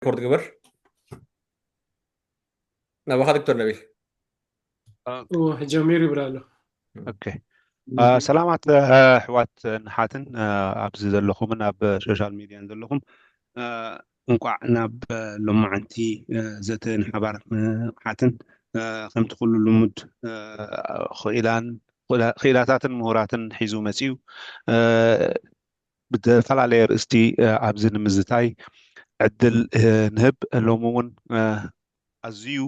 ሪፖርት ግበር። ናባኻ ዶክተር ነቢል። ጀሚር ይብላ ኣሎ። ሰላማት ኣሕዋት ንሓትን ኣብዚ ዘለኹምን ኣብ ሶሻል ሚድያን ዘለኹም እንቋዕ ናብ ሎማዓንቲ ዘተ ንሓባር ንሓትን ከምቲ ኩሉ ልሙድ ክኢላን ክኢላታትን ምሁራትን ሒዙ መፅዩ ብዝተፈላለየ ርእስቲ ኣብዚ ንምዝታይ ዕድል ንህብ። ሎሚ እውን ኣዝዩ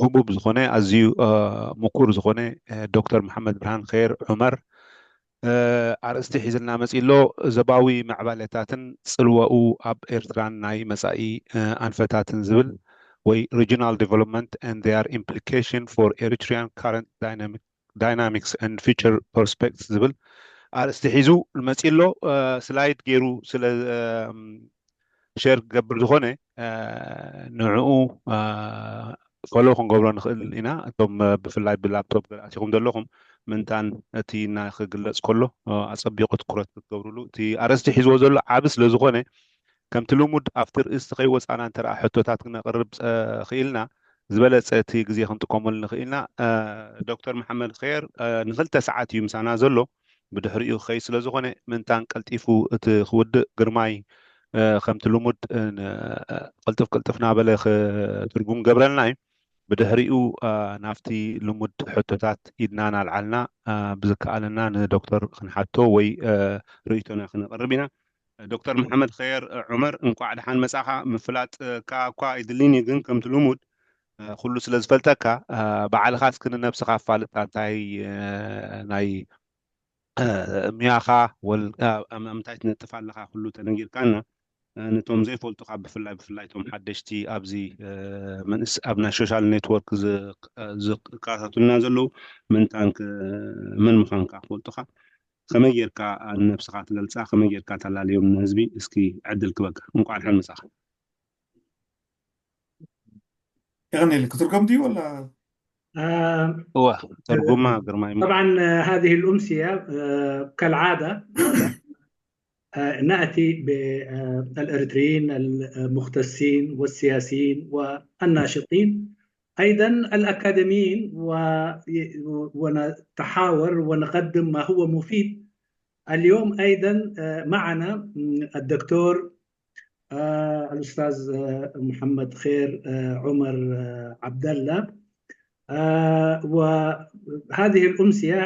ህቡብ ዝኾነ ኣዝዩ ምኩር ዝኾነ ዶክተር መሓመድ ብርሃን ኸይር ዑመር ኣርእስቲ ሒዝልና መፂ ኣሎ። ዞባዊ ምዕባለታትን ፅልወኡ ኣብ ኤርትራን ናይ መፃኢ ኣንፈታትን ዝብል ወይ regional development and their implication for Eritrean current dynamic dynamics and future prospects ዝብል ኣርእስቲ ሒዙ መፂ ኣሎ። ስላይድ ገይሩ ስለ ሸር ክገብር ዝኾነ ንዕኡ ፎሎ ክንገብሮ ንኽእል ኢና። እቶም ብፍላይ ብላፕቶፕ ገለ ኣቲኹም ዘለኹም ምንታን እቲ ናይ ክግለፅ ከሎ ኣፀቢቑ ትኩረት ክትገብርሉ እቲ ኣርእስቲ ሒዝዎ ዘሎ ዓቢ ስለ ዝኾነ ከምቲ ልሙድ ኣብቲ ርእስቲ ከይወፃና እንተ ሕቶታት ክነቕርብ ክኢልና ዝበለፀ እቲ ግዜ ክንጥቀመሉ ንኽኢልና። ዶክተር መሓመድ ኸየር ንክልተ ሰዓት እዩ ምሳና ዘሎ። ብድሕሪኡ ክኸይ ስለ ዝኾነ ምንታን ቀልጢፉ እቲ ክውድእ ግርማይ ከምቲ ልሙድ ቅልጥፍ ቅልጥፍ ናበለ ክትርጉም ገብረልና እዩ። ብድሕሪኡ ናብቲ ልሙድ ሕቶታት ኢድና ናልዓልና ብዝከኣለና ንዶክተር ክንሓቶ ወይ ርእይቶና ክነቕርብ ኢና። ዶክተር መሓመድ ኸየር ዑመር እንኳዕ ደሓን መጻኻ። ምፍላጥ ካ እኳ ኣይድልን እዩ፣ ግን ከምቲ ልሙድ ኩሉ ስለ ዝፈልጠካ ባዕልኻ እስኪ ንነብስኻ ኣፋልጣ። እንታይ ናይ ሙያኻ ወል ኣብ ምንታይ ትነጥፍ ኣለኻ ኩሉ ተነጊርካና። ነቶም ዘይፈልጡኻ ብፍላይ ብፍላይ ቶም ሓደሽቲ ኣብዚ መንእስ ኣብ ናይ ሶሻል ኔትወርክ ዝከታተሉና ዘለዉ ምንታን መን ምዃንካ ክፈልጡኻ ከመይ ጌርካ ንነብስኻ ትገልጻ ከመይ ጌርካ ተላለዮም ንህዝቢ እስኪ ዕድል ክበካ። እንቋዕ ድሓን መጻኻ። يغني لك ترجم دي ولا እዋ ተርጉማ ግርማይ طبعا هذه الأمسية كالعادة نأتي بالإريتريين المختصين والسياسيين والناشطين أيضا الأكاديميين ونتحاور ونقدم ما هو مفيد. اليوم أيضا معنا الدكتور الأستاذ محمد خير عمر عبد الله. وهذه الأمسية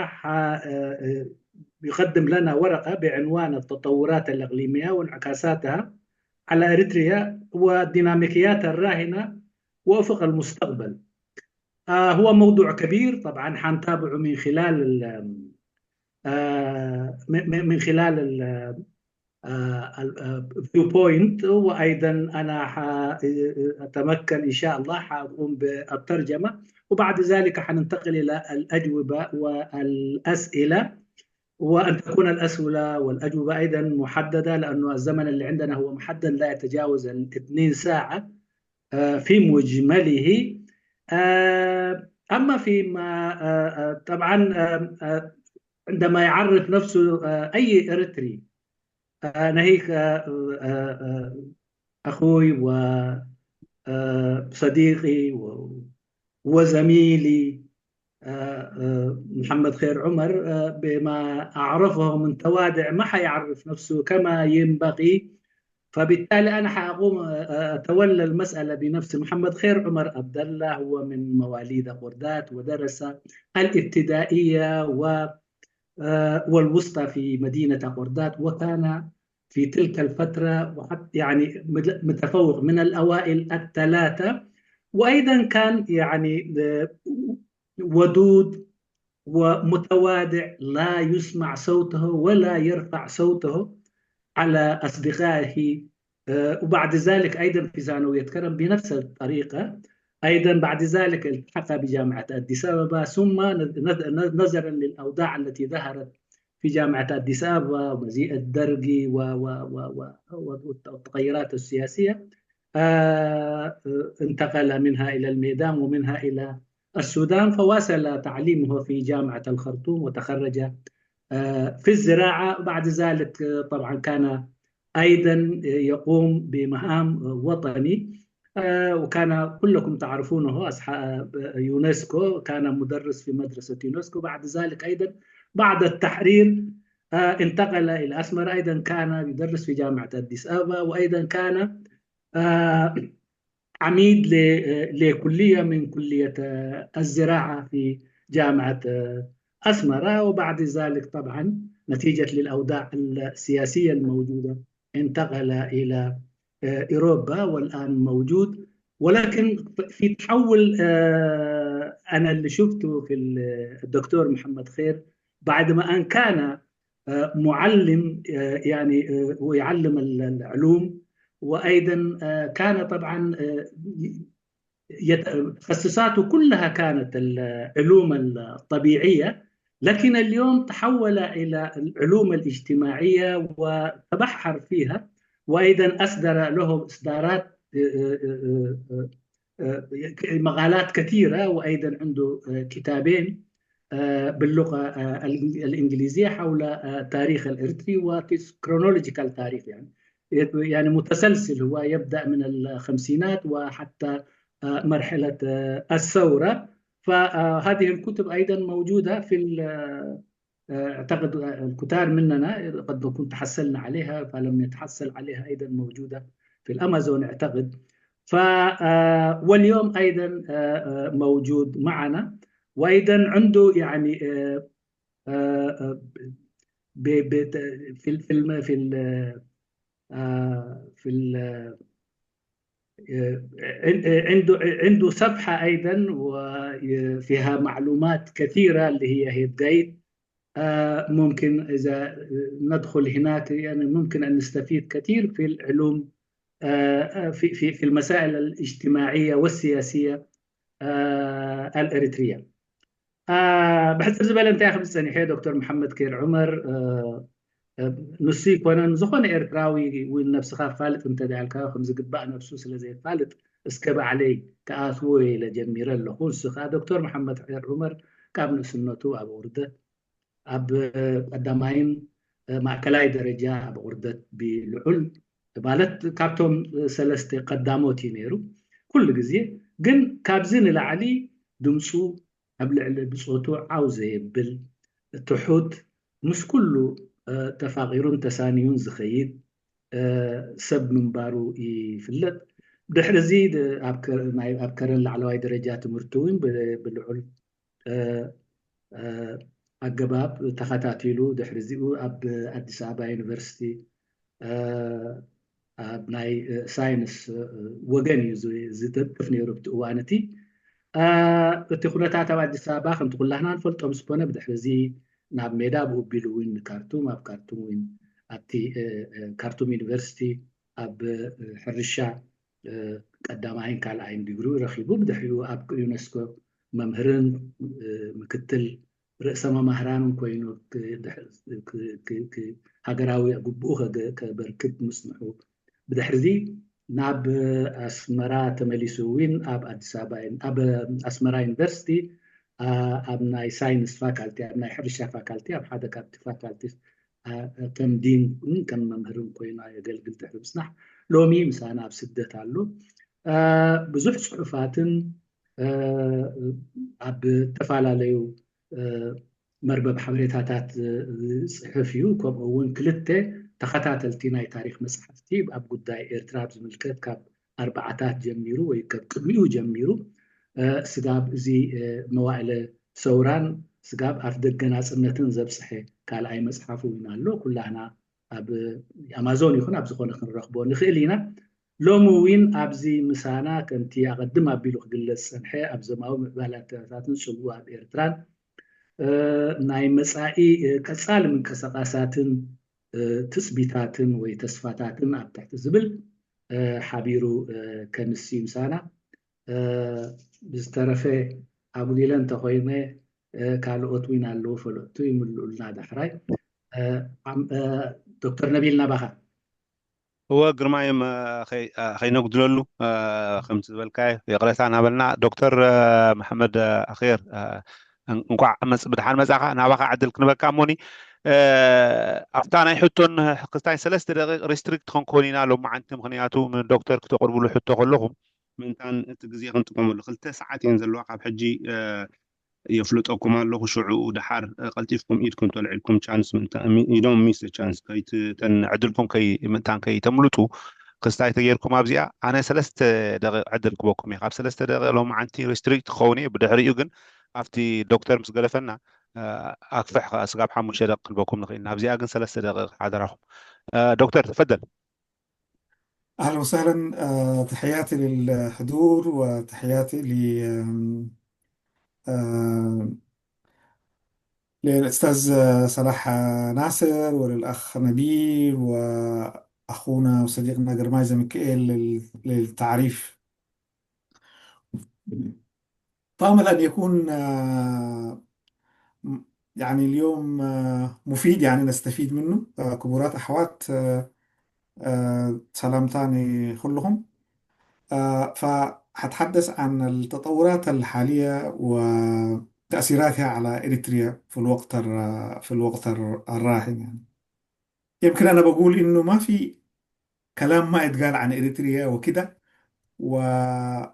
يقدم لنا ورقة بعنوان التطورات الإقليمية وانعكاساتها على إريتريا والديناميكيات الراهنة وأفق المستقبل. هو موضوع كبير طبعا حنتابعه من خلال من خلال ال view point، وأيضا أنا أتمكن إن شاء الله حأقوم بالترجمة، وبعد ذلك حننتقل إلى الأجوبة والأسئلة، وأن تكون الأسئلة والأجوبة أيضا محددة، لأنه الزمن اللي عندنا هو محدد لا يتجاوز الاثنين ساعة في مجمله. أما فيما طبعا عندما يعرف نفسه أي إريتري، ناهيك أخوي وصديقي وزميلي محمد خير عمر، بما أعرفه من توادع ما حيعرف نفسه كما ينبغي. فبالتالي أنا حأقوم أتولى المسألة بنفسي. محمد خير عمر عبد الله هو من مواليد قردات ودرس الابتدائية و والوسطى في مدينة قردات، وكان في تلك الفترة يعني متفوق من الأوائل الثلاثة، وأيضا كان يعني ودود ومتواضع، لا يسمع صوته ولا يرفع صوته على أصدقائه. وبعد ذلك أيضا في ثانوية كرم بنفس الطريقة. أيضا بعد ذلك التحق بجامعة أديس أبابا، ثم نظرا للأوضاع التي ظهرت في جامعة أديس أبابا ومجيء الدرق والتغيرات السياسية انتقل منها إلى الميدان ومنها إلى السودان، فواصل تعليمه في جامعة الخرطوم وتخرج في الزراعة. بعد ذلك طبعا كان أيضا يقوم بمهام وطني. آه، وكان كلكم تعرفونه، أصح-، آه، يونسكو، كان مدرس في مدرسة يونسكو. بعد ذلك أيضًا بعد التحرير، آه، انتقل إلى أسمر، أيضًا كان يدرس في جامعة أديس أبابا، وأيضًا كان، آه، عميد ل-، آه، لكلية من كلية، آه، الزراعة في جامعة، آه، أسمرة. وبعد ذلك طبعًا نتيجة للأوضاع السياسية الموجودة انتقل إلى، آه، أوروبا، والآن موجود. ولكن في تحول، آه، أنا اللي شفته في ال-، الدكتور محمد خير بعد ما أن كان، آه، معلم، آه، يعني، آه، ويعلم ال-، العلوم، وأيضًا، آه، كان طبعًا، آه، يت-، تخصصاته كلها كانت العلوم الطبيعية، لكن اليوم تحول إلى العلوم الاجتماعية وتبحر فيها، وأيضًا أصدر له إصدارات، آه، آه، آه، آه، آه، مقالات كثيرة، وأيضًا عنده، آه، كتابين، آه، باللغة، آه، الإنج-، الإنجليزية حول، آه، تاريخ الإريتري وكرونولوجيكال تاريخ، يعني، يعني متسلسل، هو يبدأ من الخمسينات وحتى، آه، مرحلة، آه، الثورة. فهذه الكتب أيضًا موجودة في ال-، آه، أعتقد الكثار مننا قد نكون تحصلنا عليها، فلم يتحصل عليها أيضًا موجودة في الأمازون أعتقد. ف، آه، واليوم أيضًا، آه، آه، موجود معنا، وأيضًا عنده يعني، آه، آه، آه، ب-، ب-، في ال-، في الم-، في ال-، آه، في ال-، آه، عن-، عنده، عنده صفحة أيضًا وفيها معلومات كثيرة اللي هي هيد جايد. آه، ممكن إذا ندخل هناك، يعني، ممكن أن نستفيد كثير في العلوم، آه، آه، في، في، في المسائل الاجتماعية والسياسية، آه، الإريترية. آه، ብሕጽር ዝበለ እንታይ ከም ዝጸኒሐ ዶክተር መሓመድ ከይር ዑመር፣ እ፣ እ፣ ንሱ ይኮነን፣ ዝኾነ ኤርትራዊ እውን ነብስኻ ፋልጥ እንተ ደኣ ኢልካዮ ከም ዝግባእ ነብሱ ስለ ዘየፋልጥ፣ እስከ ባዕለይ ክኣትዎ ኢለ ጀሚረ ኣለኹ። ንሱ ከኣ ዶክተር መሓመድ ከይር ዑመር ካብ ንእስነቱ ኣብ ቁርደት፣ ኣብ ቀዳማይን ማእከላይ ደረጃ ኣብ ቁርደት ብልዑል ማለት ካብቶም ሰለስተ ቀዳሞት እዩ ነይሩ። ኩሉ ግዜ ግን ካብዚ ንላዕሊ ድምፁ ኣብ ልዕሊ ብፆቱ ዓው ዘየብል፣ ትሑት፣ ምስ ኩሉ፣ እ፣ ተፋቒሩን ተሳንዩን ዝኸይድ፣ እ፣ ሰብ ምንባሩ ይፍለጥ። ድሕሪ እዚ ድ-፣ ኣብ ከ-፣ ናይ፣ ኣብ ከረን ላዕለዋይ ደረጃ ትምህርቲ እውን ብ-፣ ብልዑል፣ እ፣ እ፣ ኣገባብ ተኸታቲሉ፣ ድሕሪ እዚኡ ኣብ ኣዲስ ኣበባ ዩኒቨርሲቲ፣ እ፣ ኣብ ናይ፣ እ፣ ሳይንስ፣ እ፣ ወገን እዩ ዝ-፣ ዝደቅፍ ነይሩ ኣብቲ እዋን እቲ። እ፣ እቲ ኩነታት ኣብ ኣዲስ ኣበባ ከምቲ ኩላህና ንፈልጦ ምስ ኮነ፣ ብድሕሪ እዚ ናብ ሜዳ ብኡ ኣቢሉ እውን ንካርቱም፣ ኣብ ካርቱም እውን ኣብቲ፣ እ፣ እ፣ ካርቱም ዩኒቨርሲቲ ኣብ፣ እ፣ ሕርሻ፣ እ፣ ቀዳማይን ካልኣይን ዲግሪ ረኺቡ፣ ብድሕሪኡ ኣብ ዩኔስኮ መምህርን፣ እ፣ ምክትል ርእሰ መማህራንን ኮይኑ ክ-፣ ድሕ-፣ ክ-፣ ክ-፣ ክ-፣ ሃገራዊ ግቡኡ ከገ-፣ ከበርክት ምጽንሑ። ብድሕሪ እዚ ናብ ኣስመራ ተመሊሱ እውን ኣብ ኣዲስ ኣበባ ዩን-፣ ኣብ ኣስመራ ዩኒቨርሲቲ፣ ኣ-፣ ኣብ ናይ ሳይንስ ፋካልቲ፣ ኣብ ናይ ሕርሻ ፋካልቲ፣ ኣብ ሓደ ካብቲ ፋካልቲ፣ ኣ-፣ ከም ዲን እውን ከም መምህርን ኮይኑ የገልግል ድሕሪ ምጽናሕ፣ ሎሚ ምሳና ኣብ ስደት ኣሎ። ኣ፣ ብዙሕ ጽሑፋትን፣ እ፣ ኣብ ዝተፈላለዩ፣ እ፣ መርበብ ሓበሬታታት ዝጽሕፍ እዩ። ከምኡ እውን ክልተ ተኸታተልቲ ናይ ታሪኽ መጽሓፍቲ ኣብ ጉዳይ ኤርትራ ኣብ ዝምልከት ካብ ኣርባዓታት ጀሚሩ ወይ ካብ ቅድሚኡ ጀሚሩ፣ እ፣ ስጋብ እዚ፣ እ፣ መዋእለ ሰውራን ስጋብ ኣፍ ደገ ናጽነትን ዘብጽሐ ካልኣይ መጽሓፉ እውን ኣሎ። ኩላህና ኣብ ኣማዞን ይኹን ኣብ ዝኾነ ክንረኽቦ ንኽእል ኢና። ሎሚ እውን ኣብዚ ምሳና ከምቲ ኣቐድም ኣቢሉ ክግለጽ ዝጸንሐ ኣብ ዘማዊ ምዕባላታትን ጽልዉ ኣብ ኤርትራን፣ እ፣ ናይ መጻኢ፣ እ፣ ቀጻሊ ምንቅስቓሳትን፣ እ፣ ትጽቢታትን ወይ ተስፋታትን ኣብ ትሕቲ ዝብል፣ እ፣ ሓቢሩ፣ እ፣ ከምሲ ምሳና። እ፣ ብዝተረፈ ኣጉዲለ እንተኾይነ፣ እ፣ ካልኦት እውን ኣለዉ ፈለጥቱ ይምልኡልና ዳሕራይ። እ፣ ዓም-፣ እ፣ ዶክተር ነቢል ናባኻ። እወ፣ ግርማይ፣ እም፣ ኸይ-፣ ኸይነጉድለሉ፣ እ፣ ከምቲ ዝበልካዮ ይቕረታ እናበልና፣ ዶክተር፣ እ፣ መሓመድ፣ እ፣ ኣኼር፣ እ፣ እን-፣ እንቋዕ መጽ-፣ ብድሓን መጻኻ፣ ናባኻ ዕድል ክንበካ እሞኒ፣ እ፣ ኣብታ ናይ ሕቶን ክስታይ ሰለስተ ደቂቕ ሪስትሪክት ክንከውን ኢና ሎማዓንቲ፣ ምኽንያቱ ንዶክተር ክተቕርብሉ ሕቶ ከለኹም፣ ምእንታን እቲ ግዜ ክንጥቀመሉ። ክልተ ሰዓት እየን ዘለዋ። ካብ ሕጂ የፍልጠኩም ኣለኹ። ሽዑ ደሓር ቀልጢፍኩም ኢድኩም ተልዒልኩም ቻንስ ኢዶም ሚስ ቻንስ ከይትተን ዕድልኩም ምእንታን ከይተምልጡ። ክስታይ ተገይርኩም ኣብዚኣ ኣነ ሰለስተ ደቂቕ ዕድል ክበኩም እየ። ካብ ሰለስተ ደቂቕ ሎም ዓንቲ ሪስትሪክት ክኸውን እየ። ብድሕሪኡ ግን ኣብቲ ዶክተር ምስ ገደፈና ኣክፍሕ ስጋብ ሓሙሽተ ደቂቕ ክንበኩም ንኽእል ኢና። ኣብዚኣ ግን ሰለስተ ደቂቕ ሓደራኹም። ዶክተር ተፈደል። أهلا وسهلا. تحياتي للحضور وتحياتي ل للأستاذ صلاح ناصر وللأخ نبيل وأخونا وصديقنا قرمايزة ميكائيل للتعريف. طامل أن يكون يعني اليوم مفيد، يعني نستفيد منه. كبرات أحوات، سلامتاني كلهم. فحتحدث عن التطورات الحالية وتأثيراتها على إريتريا في الوقت في الوقت الراهن يعني. يمكن أنا بقول إنه ما في كلام ما يتقال عن إريتريا وكده، وعشان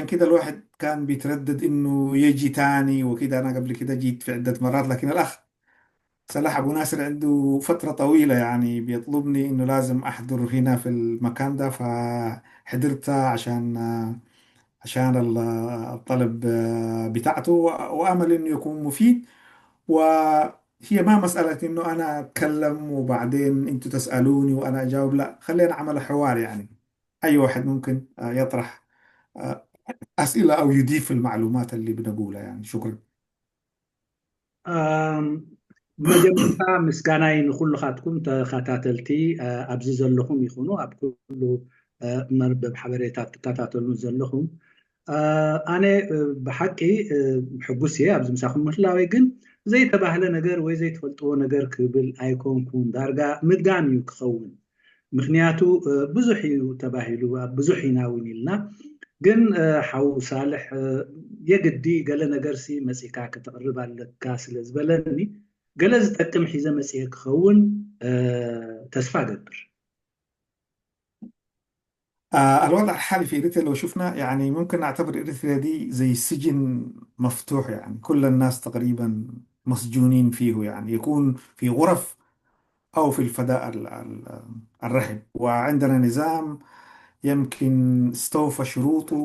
كده الواحد كان بيتردد إنه يجي تاني وكده. أنا قبل كده جيت في عدة مرات، لكن الأخ صلاح أبو ناصر عنده فترة طويلة يعني بيطلبني إنه لازم أحضر هنا في المكان ده، فحضرت عشان عشان الطلب بتاعته، وأمل إنه يكون مفيد. وهي ما مسألة إنه أنا أتكلم وبعدين أنتوا تسألوني وأنا أجاوب، لا، خلينا عمل حوار يعني. أي واحد ممكن يطرح أسئلة أو يضيف المعلومات اللي بنقولها يعني. شكرا. ብመጀመርታ ምስጋናይ ንኩልኻትኩም ተኸታተልቲ ኣብዚ ዘለኹም ይኹኑ ኣብ ኩሉ መርበብ ሓበሬታ ትከታተሉ ዘለኹም። ኣነ ብሓቂ ሕጉስ እየ ኣብዚ ምሳኹም ምህላወይ፣ ግን ዘይተባህለ ነገር ወይ ዘይትፈልጥዎ ነገር ክብል ኣይኮንኩን። ዳርጋ ምድጋም እዩ ክኸውን። ምክንያቱ ብዙሕ እዩ ተባሂሉ፣ ብዙሕ ኢና እውን ኢልና። ግን ሓው ሳልሕ የግዲ ገለ ነገርሲ መፂእካ ክተቕርብ ኣለካ ስለ ዝበለኒ፣ ገለ ዝጠቅም ሒዘ መፂኤ ክኸውን ተስፋ ገብር። الوضع الحالي في إريتريا لو شفنا يعني ممكن نعتبر إريتريا دي زي سجن مفتوح، يعني كل الناس تقريبا مسجونين فيه، يعني يكون في غرف أو في الفضاء الرحب. وعندنا نظام يمكن استوفى شروطه،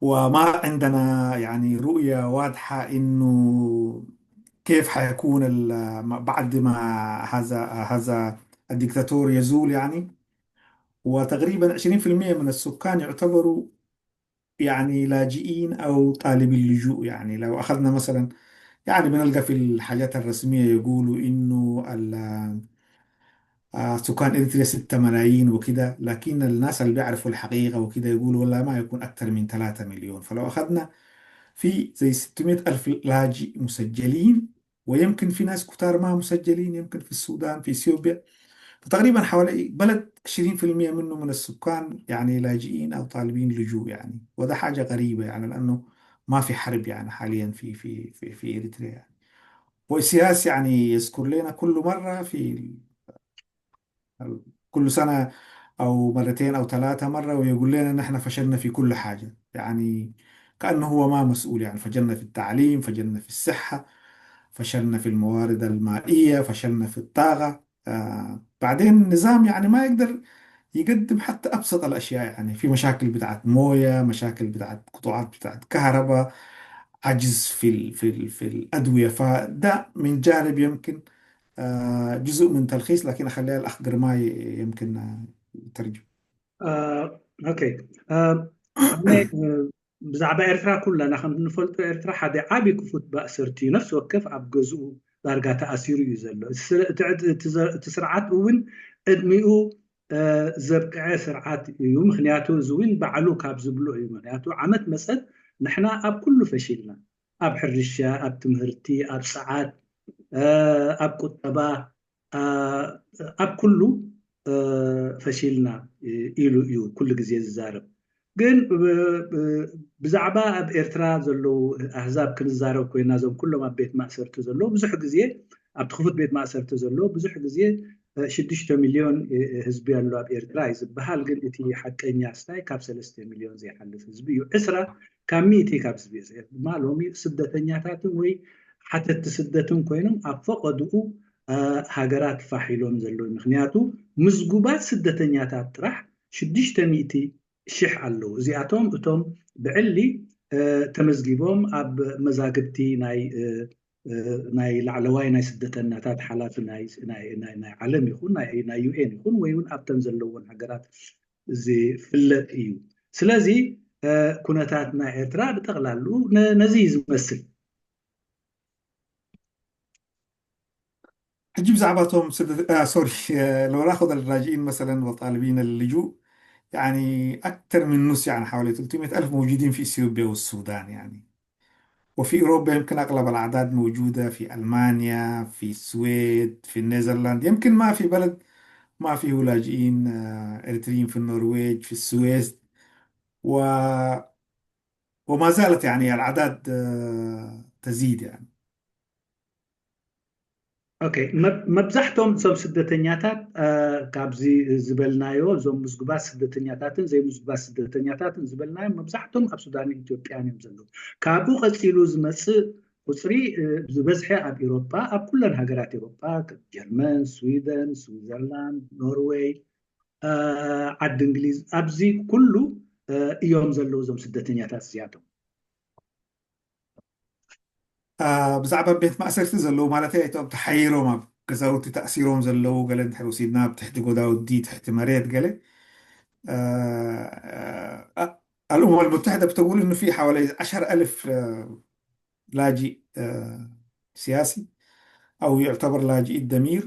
وما عندنا يعني رؤية واضحة إنه كيف حيكون بعد ما هذا هذا الدكتاتور يزول يعني. وتقريبا عشرين في المية من السكان يعتبروا يعني لاجئين أو طالبي اللجوء. يعني لو أخذنا مثلا، يعني بنلقى في الحاجات الرسمية يقولوا إنه سكان إريتريا ستة ملايين وكده، لكن الناس اللي بيعرفوا الحقيقة وكده يقولوا والله ما يكون أكثر من ثلاثة مليون. فلو أخذنا في زي ستمية ألف لاجئ مسجلين، ويمكن في ناس كتار ما مسجلين، يمكن في السودان، في إثيوبيا. فتقريبا حوالي بلد عشرين في المية منه من السكان يعني لاجئين أو طالبين لجوء يعني. وده حاجة غريبة يعني، لأنه ما في حرب يعني حاليا في في في في إريتريا يعني. وإسياس يعني يذكر لنا كل مرة في كل سنة أو مرتين أو ثلاثة مرة ويقول لنا: "نحن فشلنا في كل حاجة". يعني كأنه هو ما مسؤول، يعني فشلنا في التعليم، فشلنا في الصحة، فشلنا في الموارد المائية، فشلنا في الطاقة. آه بعدين النظام يعني ما يقدر يقدم حتى أبسط الأشياء، يعني في مشاكل بتاعت موية، مشاكل بتاعت قطوعات بتاعت كهرباء، عجز في في في الأدوية. فده من جانب يمكن جزء من تلخيص، لكن أخليها الأخ قرماي يمكن يترجم. ኦኬ፣ ብዛዕባ ኤርትራ ኩላና ከም እንፈልጦ ኤርትራ ሓደ ዓቢ ክፉት ማእሰርቲ እዩ። ነፍሲ ወከፍ ኣብ ገዝኡ ዳርጋ ተኣሲሩ እዩ ዘሎ። እቲ ስርዓት እውን ዕድሚኡ ዘብቅዐ ስርዓት እዩ። ምክንያቱ እዚ እውን ባዕሉ ካብ ዝብሎ እዩ። ምክንያቱ ዓመት መጸት ንሕና ኣብ ኩሉ ፈሺልና፣ ኣብ ሕርሻ፣ ኣብ ትምህርቲ፣ ኣብ ጸዓት፣ ኣብ ቁጠባ፣ ኣብ ኩሉ ፈሺልና ኢሉ እዩ ኩሉ ግዜ ዝዛረብ። ግን ብዛዕባ ኣብ ኤርትራ ዘለዉ ኣህዛብ ክንዛረብ ኮይና፣ እዞም ኩሎም ኣብ ቤት ማእሰርቲ ዘለዉ ብዙሕ ግዜ፣ ኣብቲ ክፉት ቤት ማእሰርቲ ዘለዉ ብዙሕ ግዜ ሽዱሽተ ሚልዮን ህዝቢ ኣሎ ኣብ ኤርትራ እዩ ዝበሃል። ግን እቲ ሓቀኛ ስታይ ካብ ሰለስተ ሚልዮን ዘይሓልፍ ህዝቢ እዩ። ዕስራ ካብ ሚእቲ ካብ ህዝቢ ኤርትራ ድማ ሎሚ ስደተኛታትን ወይ ሓተቲ ስደትን ኮይኖም ኣብ ፈቐድኡ ሃገራት ፋሕ ኢሎም ዘለዉ። ምክንያቱ ምዝጉባት ስደተኛታት ጥራሕ ሽዱሽተ ሚእቲ ሽሕ ኣለዉ። እዚኣቶም እቶም ብዕሊ ተመዝጊቦም ኣብ መዛግብቲ ናይ ናይ ላዕለዋይ ናይ ስደተኛታት ሓላፊ ናይ ዓለም ይኹን ናይ ዩኤን ይኹን ወይ እውን ኣብተን ዘለዎን ሃገራት ዝፍለጥ እዩ። ስለዚ ኩነታት ናይ ኤርትራ ብጠቕላሉ ነዚ እዩ ዝመስል። ሕጂ ብዛዕባ እቶም ስደት ሶሪ ለወላ خذ اللاجئين مثلا والطالبين اللجوء يعني أكثر من نص يعني حوالي ثلاثمية ألف موجودين في إثيوبيا والسودان يعني وفي أوروبا يمكن أغلب الأعداد موجودة في ألمانيا في السويد في النيذرلاند يمكن ما في بلد ما فيه لاجئين إريتريين في النرويج في السويد و وما زالت يعني الأعداد تزيد يعني ኦኬ፣ መብዛሕቶም እዞም ስደተኛታት ካብዚ ዝበልናዮ እዞም ምዝጉባት ስደተኛታትን ዘይምዝጉባት ስደተኛታትን ዝበልናዮም መብዛሕቶም ኣብ ሱዳንን ኢትዮጵያን እዮም ዘለዉ። ካብኡ ቀፂሉ ዝመፅእ ቁፅሪ ዝበዝሐ ኣብ ኤሮጳ ኣብ ኩለን ሃገራት ኤሮጳ ጀርመን፣ ስዊደን፣ ስዊዘርላንድ፣ ኖርዌይ፣ ዓዲ እንግሊዝ ኣብዚ ኩሉ እዮም ዘለዉ እዞም ስደተኛታት እዚኣቶም። ብዛዕባ ቤት ማእሰርቲ ዘለዉ ማለት እቶም ተሓይሮም ኣብ ገዛውቲ ተኣሲሮም ዘለዉ ገለ እንድሕር ወሲድና ኣብ ትሕቲ ጎዳውዲ ትሕቲ መሬት ገለ الأمم المتحدة بتقول إنه في حوالي عشر ألف لاجئ سياسي أو يعتبر لاجئ الدمير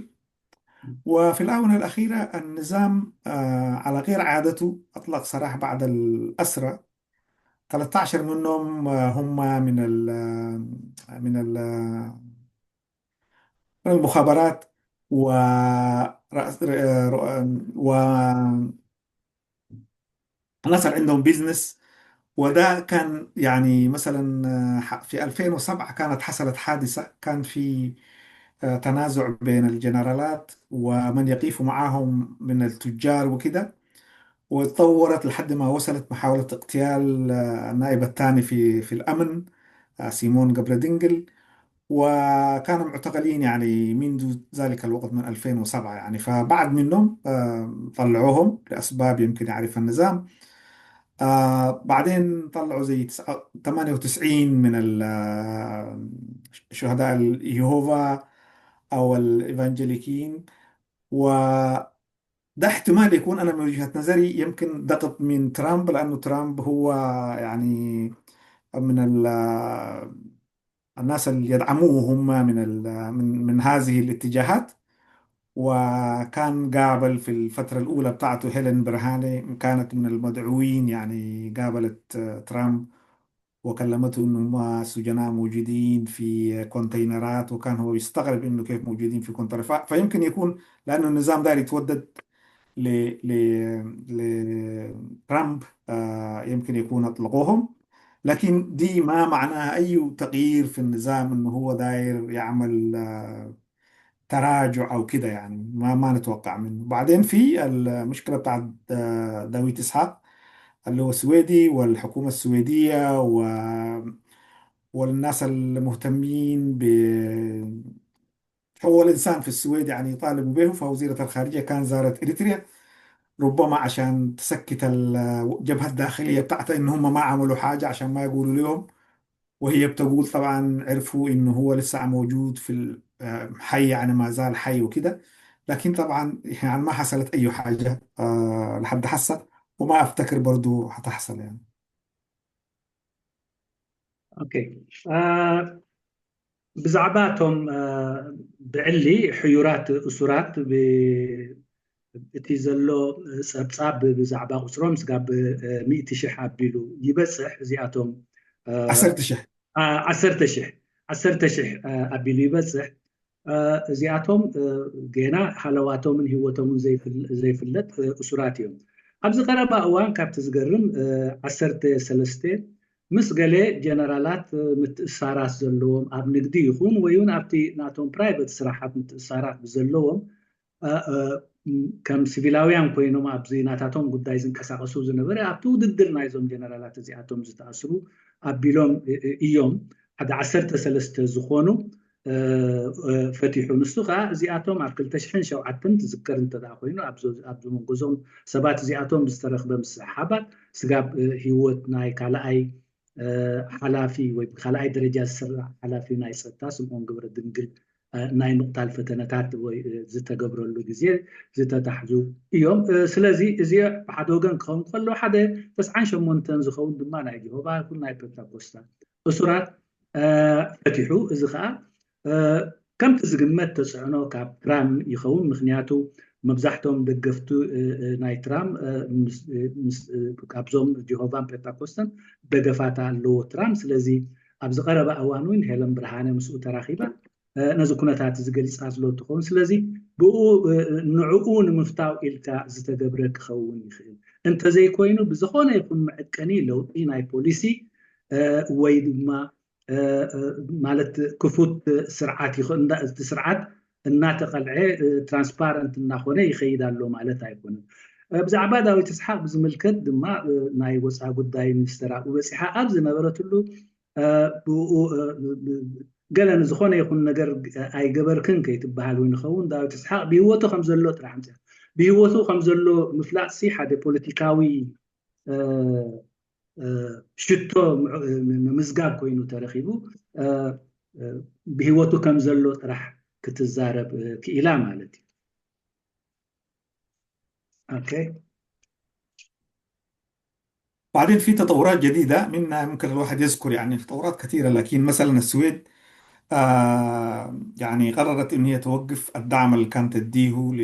وفي الآونة الأخيرة النظام على غير عادته أطلق سراح بعض الأسرى ثلاثة عشر منهم هم من ال من ال من المخابرات و و الناس اللي عندهم بزنس وده كان يعني مثلا في ألفين وسبعة كانت حصلت حادثة كان في تنازع بين الجنرالات ومن يقف معهم من التجار وكده وتطورت لحد ما وصلت محاولة اغتيال النائب الثاني في في الأمن سيمون قبردنقل وكانوا معتقلين يعني منذ ذلك الوقت من ألفين وسبعة يعني فبعد منهم طلعوهم لأسباب يمكن يعرفها النظام آه بعدين طلعوا زي ثمانية وتسعين من شهداء يهوفا أو الإيفانجيليكيين و ده احتمال يكون أنا من وجهة نظري يمكن ضغط من ترامب لأنه ترامب هو يعني من الناس اللي يدعموه هم من من من هذه الاتجاهات وكان قابل في الفترة الأولى بتاعته هيلين برهاني كانت من المدعوين يعني قابلت ترامب وكلمته انه هم سجناء موجودين في كونتينرات وكان هو يستغرب انه كيف موجودين في كونتينرات فيمكن يكون لانه النظام داير يتودد ل ل لترامب آه يمكن يكون اطلقوهم لكن دي ما معناها اي تغيير في النظام انه هو داير يعمل آه تراجع او كده يعني ما ما نتوقع منه بعدين في المشكله بتاعت داويت اسحاق اللي هو سويدي والحكومة السويدية و... والناس المهتمين ب حقوق الإنسان في السويد يعني يطالبوا به فوزيرة الخارجية كان زارت إريتريا ربما عشان تسكت الجبهة الداخلية بتاعتها إن هم ما عملوا حاجة عشان ما يقولوا لهم وهي بتقول طبعا عرفوا إنه هو لسه موجود في الحي يعني ما زال حي وكده لكن طبعا يعني ما حصلت أي حاجة لحد حسه وما أفتكر برضو حتحصل يعني okay ብዛዕባ እቶም ብዕሊ ሕዩራት እሱራት እቲ ዘሎ ፀብፃብ ብዛዕባ ቁፅሮም ስጋብ ሚእቲ ሽሕ ኣቢሉ ይበፅሕ እዚኣቶም ዓሰርተ ሽሕ ዓሰርተ ሽሕ ዓሰርተ ሽሕ ኣቢሉ ይበፅሕ እዚኣቶም ጌና ሃለዋቶምን ህይወቶምን ዘይፍለጥ እሱራት እዮም ኣብዚ ቀረባ እዋን ካብቲ ዝገርም ዓሰርተ ሰለስተ ምስ ገለ ጀነራላት ምትእሳራት ዘለዎም ኣብ ንግዲ ይኹን ወይ እውን ኣብቲ ናቶም ፕራይቨት ስራሓት ምትእሳራት ብዘለዎም ከም ሲቪላውያን ኮይኖም ኣብዚ ናታቶም ጉዳይ ዝንቀሳቀሱ ዝነበረ ኣብቲ ውድድር ናይዞም ጀነራላት እዚኣቶም ዝተኣስሩ ኣቢሎም እዮም። ሓደ ዓሰርተ ሰለስተ ዝኾኑ ፈቲሑ። ንሱ ከዓ እዚኣቶም ኣብ ክልተ ሽሕን ሸውዓተን ትዝከር እንተ ኮይኑ ኣብዚ መንጎዞም ሰባት እዚኣቶም ዝተረኽበ ምስሕሓባት ስጋብ ህይወት ናይ ካልኣይ ሓላፊ ወይ ብካልኣይ ደረጃ ዝስራሕ ሓላፊ ናይ ፀጥታ ስምኦን ገብረ ድንግል ናይ ምቕታል ፈተነታት ወይ ዝተገብረሉ ግዜ ዝተታሕዙ እዮም። ስለዚ እዚ ብሓደ ወገን ክኸውን ከሎ ሓደ ተስዓን ሸሞንተን ዝኸውን ድማ ናይ ጀሆቫ ይኹን ናይ ፔንታኮስታ እሱራት ፈቲሑ። እዚ ከዓ ከምቲ ዝግመት ተፅዕኖ ካብ ትራም ይኸውን። ምክንያቱ መብዛሕቶም ደገፍቱ ናይ ትራም ካብዞም ጀሆቫን ፔንታኮስተን ደገፋት ኣለዎ ትራም። ስለዚ ኣብዚ ቀረባ እዋን እውን ሄለን ብርሃነ ምስኡ ተራኺባ ነዚ ኩነታት እዚ ገሊፃ ስለ ትኸውን፣ ስለዚ ብኡ ንዕኡ ንምፍታው ኢልካ ዝተገብረ ክኸውን ይኽእል። እንተዘይኮይኑ ብዝኾነ ይኹን መዐቀኒ ለውጢ ናይ ፖሊሲ ወይ ድማ ማለት ክፉት ስርዓት ይኸ- እንዳ- እቲ ስርዓት እናተቐልዐ ትራንስፓረንት እናኾነ ይኸይድ ኣሎ ማለት ኣይኮነን። ብዛዕባ ዳዊት እስሓቅ ብዝምልከት ድማ ናይ ወፃኢ ጉዳይ ሚኒስትር ኣብኡ በፂሓ ኣብ ዝነበረትሉ ብኡ ገለ ንዝኾነ ይኹን ነገር ኣይገበርክን ከይትበሃል እውን ይኸውን። ዳዊት እስሓቅ ብህይወቱ ከም ዘሎ ጥራሕ ምፅኣ ብህይወቱ ከም ዘሎ ምፍላጥሲ ሓደ ፖለቲካዊ ሽቶ ምምዝጋብ ኮይኑ ተረኺቡ ብህይወቱ ከም ዘሎ ጥራሕ ክትዛረብ ክኢላ ማለት እዩ። ኦኬ። بعدين في تطورات جديدة، منها ممكن الواحد يذكر يعني تطورات كثيرة، لكن مثلا السويد آه يعني قررت إن هي توقف الدعم اللي كانت تديه ل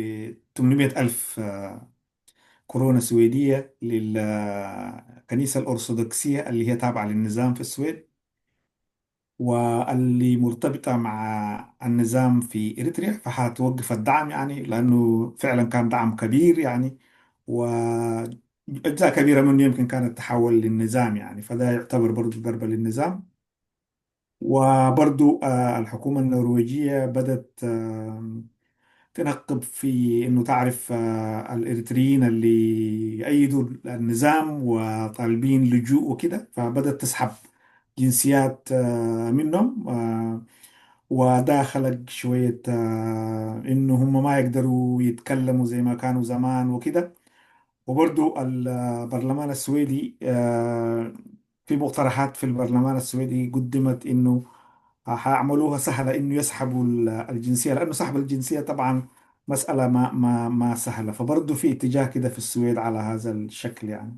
ثمانمائة ألف آه كورونا سويدية للكنيسة الأرثوذكسية اللي هي تابعة للنظام في السويد، واللي مرتبطة مع النظام في إريتريا، فحتوقف الدعم يعني، لأنه فعلا كان دعم كبير يعني، وأجزاء كبيرة منه يمكن كانت تحول للنظام يعني، فده يعتبر برضو ضربة للنظام. وبرضو آه، الحكومة النرويجية بدت آه، تنقب في إنه تعرف آه، الإريتريين اللي يأيدوا النظام وطالبين لجوء وكده، فبدت تسحب جنسيات آه، منهم آه، وده خلق شوية آه، إنه هم ما يقدروا يتكلموا زي ما كانوا زمان وكده. وبرضو البرلمان السويدي آه، في مقترحات في البرلمان السويدي قدمت إنه حيعملوها سهلة إنه يسحبوا ال- الجنسية، لأنه سحب الجنسية طبعا مسألة ما ما ما سهلة، فبرضه في اتجاه كده في السويد على هذا الشكل يعني.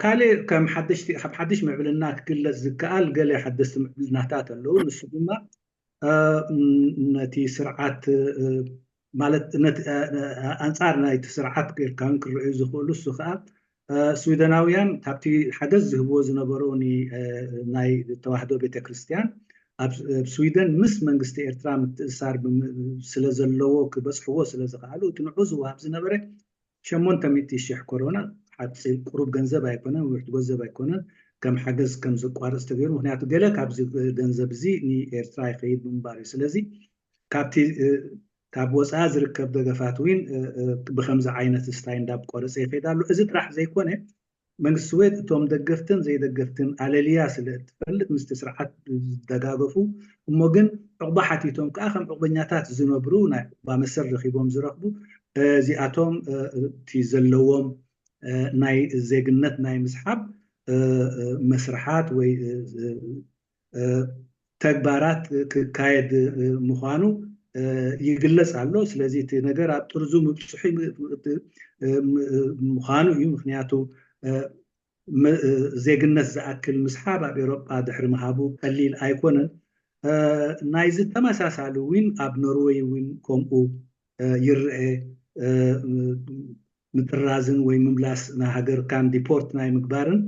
ካልእ ከም ሓደሽቲ ካብ ሓድሽ ምዕብልና ክግለጽ ዝከኣል ገለ ሓደስቲ ምዕብልናታት ኣለዉ። ንሱ ድማ ነቲ ስርዓት ማለት ኣንፃር ናይቲ ስርዓት ጌርካን ክረዩ ዝኽእሉ እሱ ከዓ ስዊደናውያን ካብቲ ሓገዝ ዝህብዎ ዝነበሩ ናይ ተዋህዶ ቤተክርስትያን ኣብ ስዊደን ምስ መንግስቲ ኤርትራ ምትእሳር ስለ ዘለዎ ክበፅሕዎ ስለ ዝኽኣሉ እቲ ንዑ ዝወሃብ ዝነበረ ሸሞንተ ሚእቲ ሽሕ ኮሮና ሓፂር ቁሩብ ገንዘብ ኣይኮነን፣ ውሕድ ገንዘብ ኣይኮነን፣ ከም ሓገዝ ከም ዘቋርፅ ተገይሩ። ምክንያቱ ገለ ካብዚ ገንዘብ እዚ ንኤርትራ ይኸይድ ብምንባር እዩ። ስለዚ ካብቲ ካብ ወፃኢ ዝርከብ ደገፋት እውን ብከምዚ ዓይነት ስታይ እንዳቆረፀ ይኸይድ ኣሎ። እዚ ጥራሕ ዘይኮነ መንግስቲ ስዌድ እቶም ደገፍትን ዘይደገፍትን ኣለልያ ስለ እትፈልጥ ምስቲ ስርዓት ዝደጋገፉ እሞ ግን ዕቑባ ሓቲቶም ከዓ ከም ዕቑበኛታት ዝነብሩ ናይ ዕቑባ መሰል ረኪቦም ዝረክቡ እዚኣቶም እቲ ዘለዎም ናይ ዜግነት ናይ ምስሓብ መስርሓት ወይ ተግባራት ክካየድ ምዃኑ ይግለጽ ኣሎ። ስለዚ እቲ ነገር ኣብ ጥርዙ ምብፅሑ ምዃኑ እዩ። ምክንያቱ ዜግነት ዝኣክል ምስሓብ ኣብ ኤሮጳ ድሕሪ ምሃቡ ቀሊል ኣይኮነን። ናይዚ ተመሳሳሊ እውን ኣብ ኖርወይ እውን ከምኡ ይረአ። ምጥራዝን ወይ ምምላስ ንሃገርካን ዲፖርት ናይ ምግባርን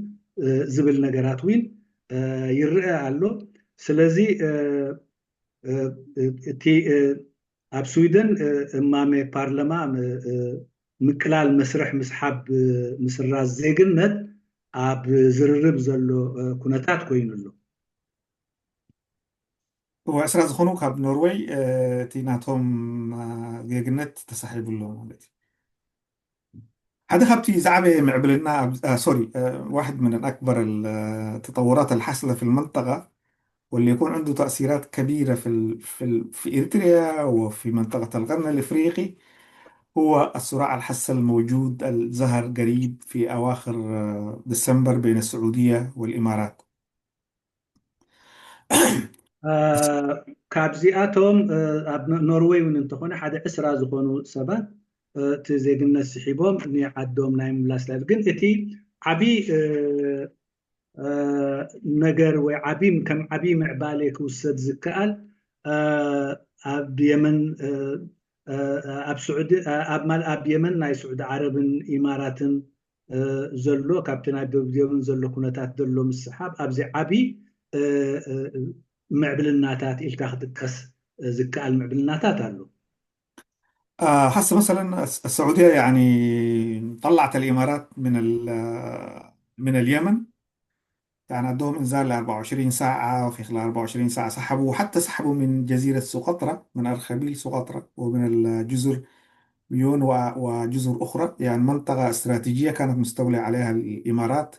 ዝብል ነገራት እውን ይረአ ኣሎ። ስለዚ እቲ ኣብ ስዊደን እማመ ፓርለማ ምቅላል መስርሕ ምስሓብ ምስራዝ ዜግነት ኣብ ዝርርብ ዘሎ ኩነታት ኮይኑ ኣሎ። እወ ዕስራ ዝኾኑ ካብ ኖርወይ እቲ ናቶም ዜግነት ተሳሒቡ ኣሎ ማለት እዩ። ሓደ ካብቲ ዝዓበየ ምዕብልና ሶሪ واحد من أكبر التطورات الحاصلة في المنطقة واللي يكون عنده تأثيرات كبيرة في في إريتريا وفي منطقة القرن الإفريقي هو الصراع الحسا الموجود الظهر قريب في أواخر ديسمبر بين السعودية والإمارات. ካብዚኣቶም ኣብ ኖርወይ እውን እንተኾነ ሓደ ዕስራ ዝኾኑ ሰባት እቲ ዜግነት ስሒቦም ንዓዶም ናይ ምምላስ ላል ግን እቲ ዓብዪ ነገር ወይ ዓብዪ ከም ዓብዪ ምዕባሌ ክውሰድ ዝከኣል ኣብ የመን ኣብ ስዑዲ ኣብ ማል ኣብ የመን ናይ ስዑዲ ዓረብን ኢማራትን ዘሎ ካብቲ ናይ ደቡብ የመን ዘሎ ኩነታት ዘሎ ምስሓብ ኣብዚ ዓቢ ምዕብልናታት ኢልካ ክጥቀስ ዝከኣል ምዕብልናታት ኣሎ። هسه مثلا السعودية يعني طلعت الإمارات من من اليمن يعني عندهم إنذار ل أربعة وعشرين ساعة وفي خلال أربعة وعشرين ساعة سحبوا وحتى سحبوا من جزيرة سقطرى من أرخبيل سقطرى ومن الجزر ميون وجزر أخرى يعني منطقة استراتيجية كانت مستولية عليها الإمارات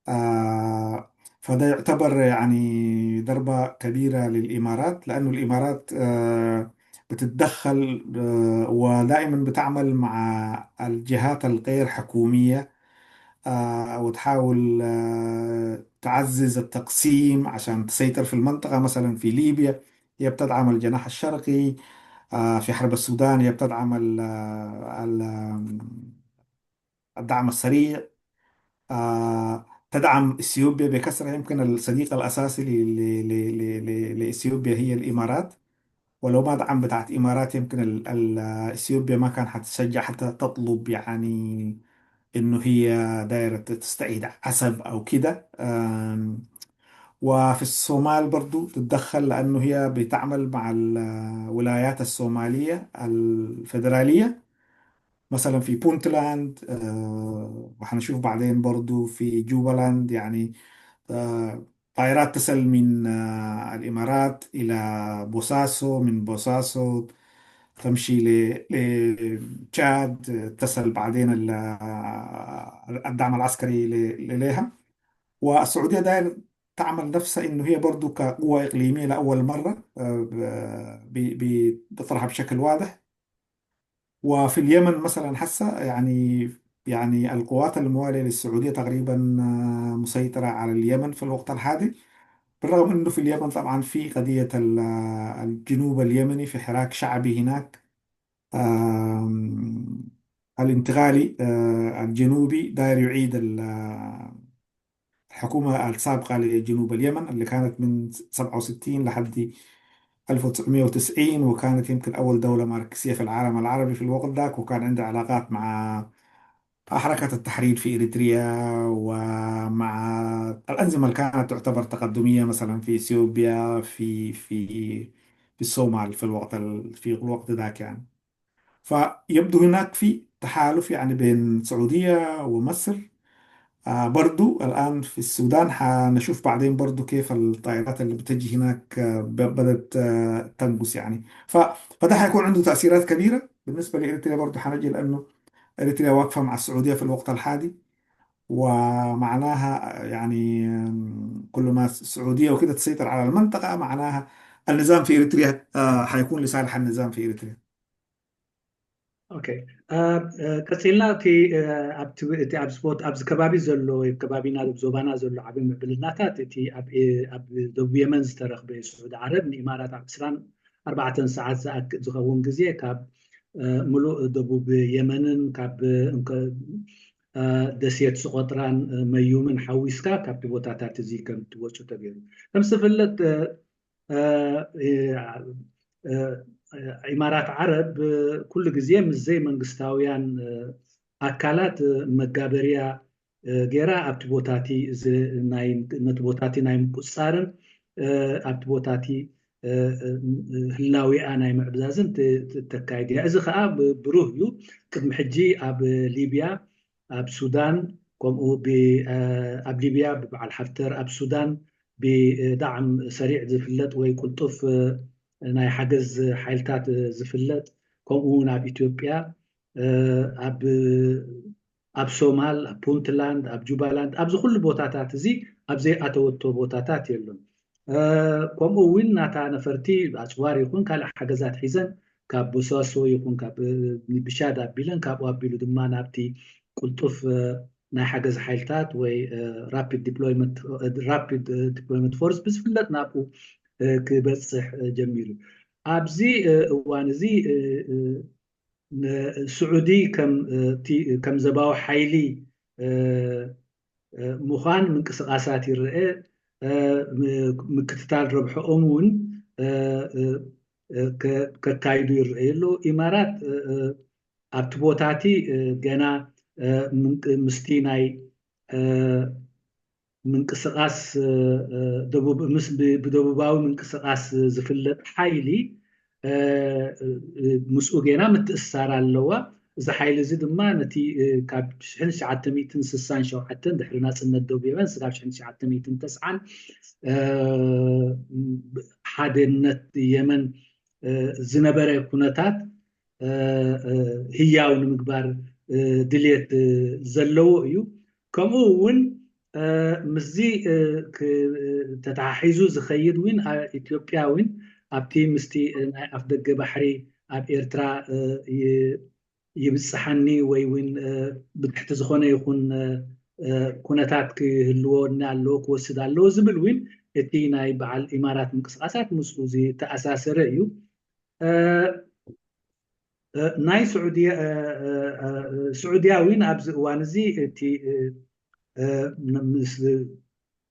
آه فده يعتبر يعني ضربة كبيرة للإمارات لأنه الإمارات آه بتتدخل آه ودائما بتعمل مع الجهات الغير حكومية آه وتحاول آه تعزز التقسيم عشان تسيطر في المنطقة مثلا في ليبيا هي بتدعم الجناح الشرقي آه في حرب السودان هي بتدعم الدعم السريع تدعم اثيوبيا بكثره يمكن الصديق الاساسي لاثيوبيا هي الامارات ولو ما دعم بتاعت امارات يمكن اثيوبيا ما كان حتشجع حتى تطلب يعني انه هي دايره تستعيد عسب او كده وفي الصومال برضو تتدخل لانه هي بتعمل مع الولايات الصوماليه الفدراليه مثلا في بونتلاند آه وحنشوف بعدين برضو في جوبالاند يعني آه طائرات تصل من آه الإمارات إلى بوساسو من بوساسو تمشي لتشاد تصل بعدين الدعم العسكري إليها والسعودية داير تعمل نفسها إنه هي برضو كقوة إقليمية لأول مرة بتطرح بشكل واضح وفي اليمن مثلا هسه يعني يعني القوات الموالية للسعودية تقريبا مسيطرة على اليمن في الوقت الحالي بالرغم انه في اليمن طبعا في قضية الجنوب اليمني في حراك شعبي هناك الانتقالي الجنوبي داير يعيد الحكومة السابقة لجنوب اليمن اللي كانت من سبعة وستين لحد ألف وتسعمية وتسعين وكانت يمكن أول دولة ماركسية في العالم العربي في الوقت ذاك وكان عندها علاقات مع حركة التحرير في إريتريا ومع الأنظمة اللي كانت تعتبر تقدمية مثلا في إثيوبيا في في في الصومال في الوقت في الوقت ذاك يعني فيبدو هناك في تحالف يعني بين السعودية ومصر آه برضو الآن في السودان حنشوف بعدين برضو كيف الطائرات اللي بتجي هناك آه بدأت آه تنقص يعني ف... فده حيكون عنده تأثيرات كبيرة بالنسبة لإريتريا برضو حنجي لأنه إريتريا واقفة مع السعودية في الوقت الحالي ومعناها يعني كل ما السعودية وكده تسيطر على المنطقة معناها النظام في إريتريا آه حيكون لصالح النظام في إريتريا ኦኬ ቀፂልና እቲ ኣብቲ ኣብዚ ከባቢ ዘሎ ከባቢና ዞባና ዘሎ ዓብዪ ምዕብልናታት እቲ ኣብ ደቡብ የመን ዝተረኽበ ስዑድ ዓረብ ንኢማራት ኣብ ዕስራን ኣርባዕተን ሰዓት ዝኣክል ዝኸውን ግዜ ካብ ምሉእ ደቡብ የመንን ካብ ደሴት ስቆጥራን መዩምን ሓዊስካ ካብቲ ቦታታት እዚ ከም ትወፁ ተገይሩ ከም ዝፍለጥ ኢማራት ዓረብ ኩሉ ግዜ ምስ ዘይመንግስታውያን ኣካላት መጋበርያ ገይራ ኣብቲ ቦታቲ ነቲ ቦታቲ ናይ ምቁፅፃርን ኣብቲ ቦታቲ ህላዊኣ ናይ ምዕብዛዝን ተካይድ እያ። እዚ ከዓ ብሩህ እዩ። ቅድሚ ሕጂ ኣብ ሊብያ፣ ኣብ ሱዳን፣ ከምኡ ኣብ ሊብያ ብበዓል ሓፍተር፣ ኣብ ሱዳን ብዳዕም ሰሪዕ ዝፍለጥ ወይ ቅልጡፍ ናይ ሓገዝ ሓይልታት ዝፍለጥ፣ ከምኡ እውን ኣብ ኢትዮጵያ ኣብ ኣብ ሶማል፣ ኣብ ፑንትላንድ፣ ኣብ ጁባላንድ፣ ኣብዚ ኩሉ ቦታታት እዚ ኣብ ዘይኣተወቶ ቦታታት የሎን። ከምኡ እውን ናታ ነፈርቲ ኣፅዋር ይኹን ካልእ ሓገዛት ሒዘን ካብ ቦሳሶ ይኹን ካብ ብሻድ ኣቢለን ካብኡ ኣቢሉ ድማ ናብቲ ቅልጡፍ ናይ ሓገዝ ሓይልታት ወይ ራፒድ ዲፕሎይመንት ፎርስ ብዝፍለጥ ናብኡ ክበፅሕ ጀሚሩ። ኣብዚ እዋን እዚ ስዑዲ ከም ዘባዊ ሓይሊ ምዃን ምንቅስቃሳት ይረአ። ምክትታል ረብሐኦም እውን ከካይዱ ይረአዩ ኣለዉ። ኢማራት ኣብቲ ቦታቲ ገና ምስቲ ናይ ምንቅስቃስ ብደቡባዊ ምንቅስቃስ ዝፍለጥ ሓይሊ ምስኡ ገና ምትእስሳር ኣለዋ። እዚ ሓይሊ እዚ ድማ ነቲ ካብ ሽሕን ትሽዓተ ሚእትን ስሳን ሸውዓተን ድሕሪ ናፅነት ደቡብ የመን ስጋብ ሽሕን ትሽዓተ ሚእትን ተስዓን ሓደነት የመን ዝነበረ ኩነታት ህያው ንምግባር ድልየት ዘለዎ እዩ። ከምኡ እውን ምስዚ ተተሓሒዙ ዝኸይድ እውን ኢትዮጵያ እውን ኣብቲ ምስቲ ናይ ኣፍደገ ባሕሪ ኣብ ኤርትራ ይብፅሓኒ ወይ እውን ብትሕቲ ዝኾነ ይኹን ኩነታት ክህልወኒ ኣለዎ ክወስድ ኣለዎ ዝብል እውን እቲ ናይ በዓል ኢማራት ምንቅስቃሳት ምስኡ ዝተኣሳሰረ እዩ። ናይ ስዑድያ እውን ኣብዚ እዋን እዚ እቲ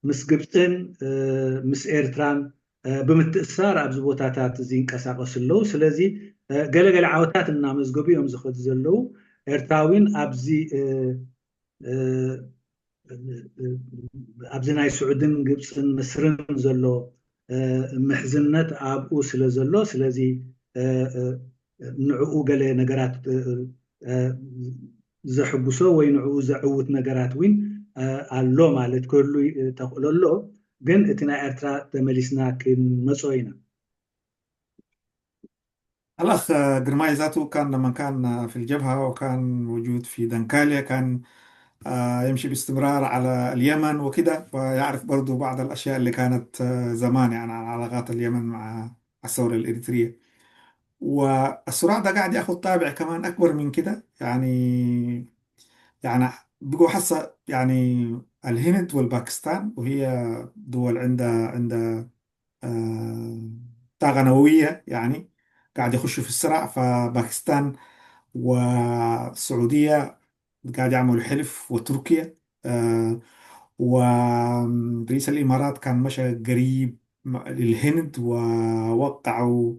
ምስ ግብፅን ምስ ኤርትራን ብምትእሳር ኣብዚ ቦታታት እዚ ይንቀሳቀሱ ኣለዉ። ስለዚ ገለገለ ዓወታት እናመዝገቡ እዮም ዝኸዱ ዘለዉ። ኤርትራዊን ኣብዚ ኣብዚ ናይ ስዑድን ግብፅን ምስርን ዘሎ ምሕዝነት ኣብኡ ስለ ዘሎ ስለዚ ንዕኡ ገለ ነገራት ዘሕጉሶ ወይ ንዕኡ ዘዕውት ነገራት እውን ኣሎ ማለት ክህሉ ተኽእሎ ኣሎ። ግን እቲ ናይ ኤርትራ ተመሊስና ክንመጾ ኢና። الأخ ግርማይ ዛቱ كان لما كان في الجبهة وكان موجود في دنكاليا كان يمشي باستمرار على اليمن وكده، ويعرف برضو بعض الأشياء اللي كانت زمان يعني عن علاقات اليمن مع الثورة الإريترية. والصراع ده قاعد ياخذ طابع كمان أكبر من كده، يعني يعني بقوا حصة يعني الهند والباكستان، وهي دول عندها عندها طاقة نووية، يعني قاعد يخشوا في الصراع. فباكستان والسعودية قاعد يعملوا حلف، وتركيا. ورئيس الإمارات كان مشى قريب للهند ووقعوا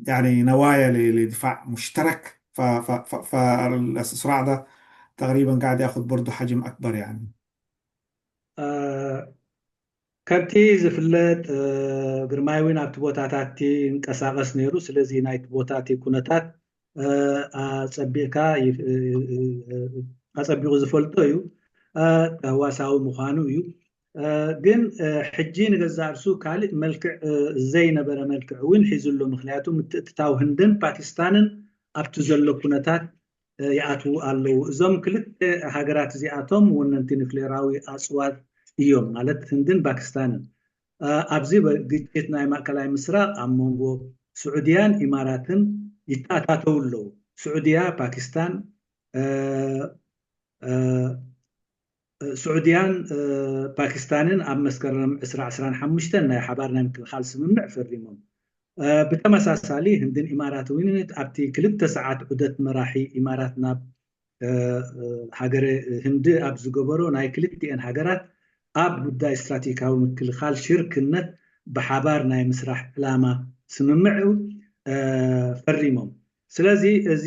يعني نوايا لدفاع مشترك. فالصراع ده تقريبا قاعد ياخذ برضه حجم أكبر يعني. ከምቲ ዝፍለጥ ግርማይ እውን ኣብቲ ቦታታት ይንቀሳቀስ ነይሩ። ስለዚ ናይቲ ቦታቲ ኩነታት ኣፀቢቕካ ኣፀቢቑ ዝፈልጦ እዩ፣ ተህዋሳዊ ምዃኑ እዩ። ግን ሕጂ ንገዛእ ርእሱ ካልእ መልክዕ ዘይነበረ መልክዕ እውን ሒዙ ኣሎ። ምክንያቱ ምትእትታው ህንድን ፓኪስታንን ኣብቲ ዘሎ ኩነታት ይኣትዉ ኣለዉ። እዞም ክልተ ሃገራት እዚኣቶም ወነንቲ ኒክሌራዊ ኣፅዋር እዮም፣ ማለት ህንድን ፓኪስታንን። ኣብዚ ግጭት ናይ ማእከላይ ምስራቅ ኣብ መንጎ ስዑድያን ኢማራትን ይተኣታተዉ ኣለዉ። ስዑድያ፣ ፓኪስታን፣ ስዑድያን ፓኪስታንን ኣብ መስከረም ዕስራ ዕስራን ሓሙሽተን ናይ ሓባር ናይ ምክልኻል ስምምዕ ፈሪሞም። ብተመሳሳሊ ህንድን ኢማራት እውን ኣብቲ ክልተ ሰዓት ዑደት መራሒ ኢማራት ናብ ሃገረ ህንዲ ኣብ ዝገበሮ ናይ ክልቲኤን ሃገራት ኣብ ጉዳይ ስትራቴጂካዊ ምክልኻል ሽርክነት ብሓባር ናይ ምስራሕ ዕላማ ስምምዕ ፈሪሞም። ስለዚ እዚ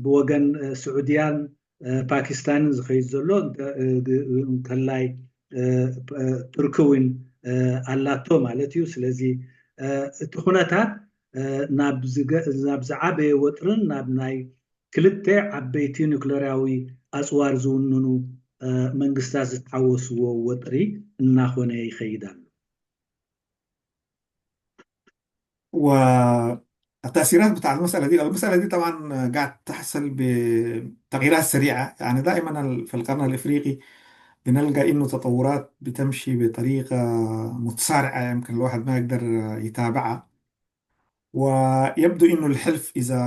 ብወገን ስዑድያን ፓኪስታንን ዝኸይድ ዘሎ እንከላይ ቱርኪ እውን ኣላቶ ማለት እዩ። ስለዚ እቲ ኩነታት ናብ ዝዓበየ ወጥርን ናብ ናይ ክልተ ዓበይቲ ኒክለርያዊ ኣፅዋር ዝውንኑ መንግስታት ዝተሓወስዎ ወጥሪ እናኾነ ይኸይድ ኣሎ። والتأثيرات بتاع المسألة دي، المسألة دي طبعا قاعد تحصل بتغييرات سريعة. يعني دائما في القرن الإفريقي بنلقى إنه تطورات بتمشي بطريقة متسارعة، يمكن الواحد ما يقدر يتابعها. ويبدو إنه الحلف إذا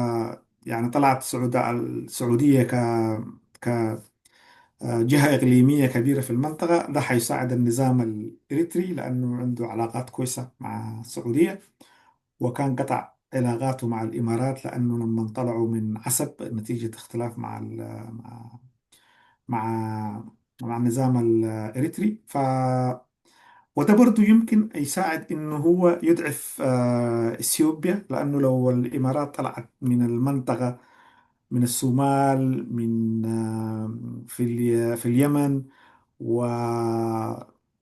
يعني طلعت السعودية ك ك جهة إقليمية كبيرة في المنطقة، ده حيساعد النظام الإريتري لأنه عنده علاقات كويسة مع السعودية، وكان قطع علاقاته مع الإمارات لأنه لما طلعوا من عسب نتيجة اختلاف مع مع مع مع النظام الإريتري. ف وده برضو يمكن يساعد إنه هو يضعف إثيوبيا، لأنه لو الإمارات طلعت من المنطقة، من الصومال، من في في اليمن، و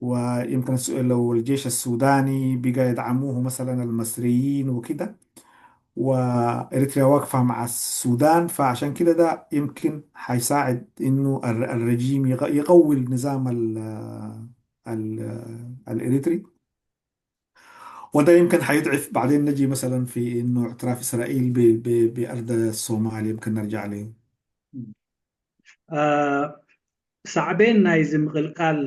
ويمكن لو الجيش السوداني بقى يدعموه مثلا المصريين وكده، وإريتريا واقفة مع السودان، فعشان كده ده يمكن حيساعد إنه الرجيم يقوي النظام الإريتري. وده يمكن حيضعف بعدين، نجي مثلا في إنه اعتراف إسرائيل بأرض الصومال، يمكن نرجع له. ሳዕቤን ናይዚ ምቕልቃል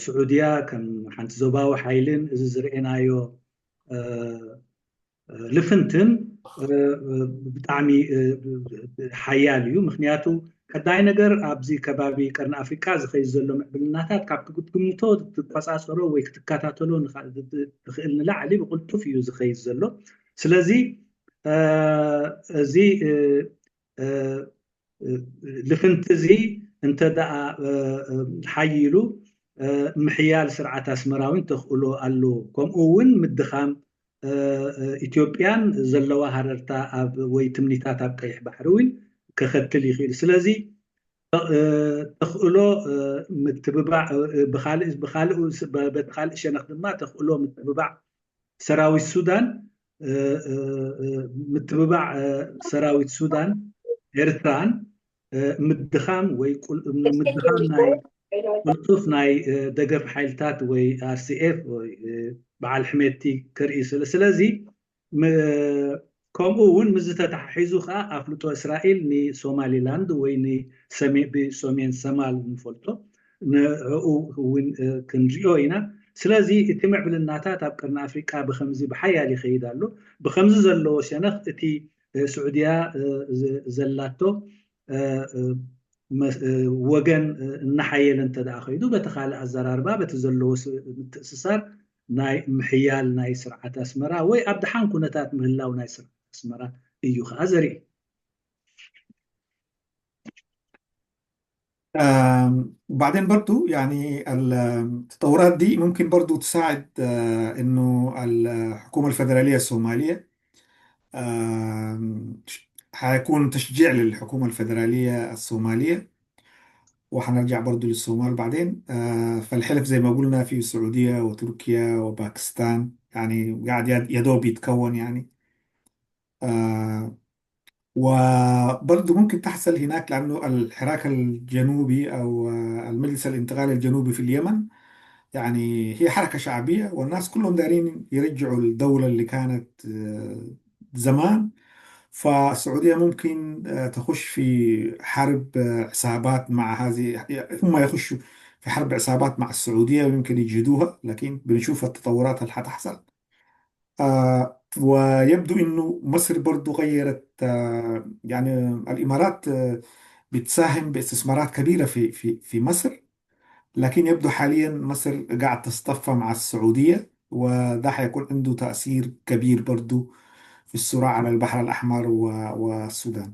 ስዑድያ ከም ሓንቲ ዞባዊ ሓይልን እዚ ዝርኤናዮ ልፍንትን ብጣዕሚ ሓያል እዩ። ምክንያቱ ቀዳይ ነገር ኣብዚ ከባቢ ቀርኒ ኣፍሪቃ ዝኸይድ ዘሎ ምዕብልናታት ካብ ክትግምቶ፣ ክትቆፃፀሮ ወይ ክትከታተሎ ትኽእል ንላዕሊ ብቕልጡፍ እዩ ዝኸይድ ዘሎ። ስለዚ እዚ ልፍንቲ እዚ እንተ ደኣ ሓይሉ ምሕያል ስርዓት ኣስመራ እውን ተኽእሎ ኣሎ። ከምኡ እውን ምድኻም ኢትዮጵያን ዘለዋ ሃረርታ ኣብ ወይ ትምኒታት ኣብ ቀይሕ ባሕሪ እውን ከኸትል ይኽእል። ስለዚ ተኽእሎ ምትብባዕ ብኻልእ ብኻልእ በቲ ካልእ ሸነኽ ድማ ተኽእሎ ምትብባዕ ሰራዊት ሱዳን ምትብባዕ ሰራዊት ሱዳን ኤርትራን ምድኻም ወይ ምድኻም ናይ ቅልጡፍ ናይ ደገፍ ሓይልታት ወይ RCF ወይ በዓል ሕሜቲ ከርኢ ስለ ስለዚ ከምኡ እውን ምስ ዝተተሓሒዙ ከዓ ኣፍልጦ እስራኤል ንሶማሊላንድ ወይ ብሶሜን ሰማል ንፈልጦ ንዕኡ እውን ክንሪኦ ኢና። ስለዚ እቲ ምዕብልናታት ኣብ ቀርኒ ኣፍሪቃ ብከምዚ ብሓያል ይኸይድ ኣሎ። ብከምዚ ዘለዎ ሸነኽ እቲ ስዑድያ ዘላቶ ወገን እናሓየለ እንተ ደኣ ከይዱ በቲ ካልእ ኣዘራርባ በቲ ዘለዎ ምትእስሳር ናይ ምሕያል ናይ ስርዓት ኣስመራ ወይ ኣብ ደሓን ኩነታት ምህላው ናይ ስርዓት ኣስመራ እዩ ከዓ ዘርኢ። وبعدين برضو يعني التطورات دي ممكن برضو تساعد انه الحكومة الفدرالية الصومالية حيكون تشجيع للحكومة الفدرالية الصومالية، وحنرجع برضو للصومال بعدين. فالحلف زي ما قلنا فيه السعودية وتركيا وباكستان، يعني قاعد يدوب يتكون يعني. وبرضه ممكن تحصل هناك لأنه الحراك الجنوبي أو المجلس الانتقالي الجنوبي في اليمن يعني هي حركة شعبية، والناس كلهم دايرين يرجعوا الدولة اللي كانت زمان. فالسعودية ممكن تخش في حرب عصابات مع هذه، هم يخشوا في حرب عصابات مع السعودية ويمكن يجهدوها، لكن بنشوف التطورات اللي حتحصل. آه ويبدو إنه مصر برضو غيرت، آه يعني الإمارات آه بتساهم باستثمارات كبيرة في في في مصر، لكن يبدو حاليا مصر قاعد تصطفى مع السعودية، وده حيكون عنده تأثير كبير برضو في الصراع على البحر الأحمر والسودان.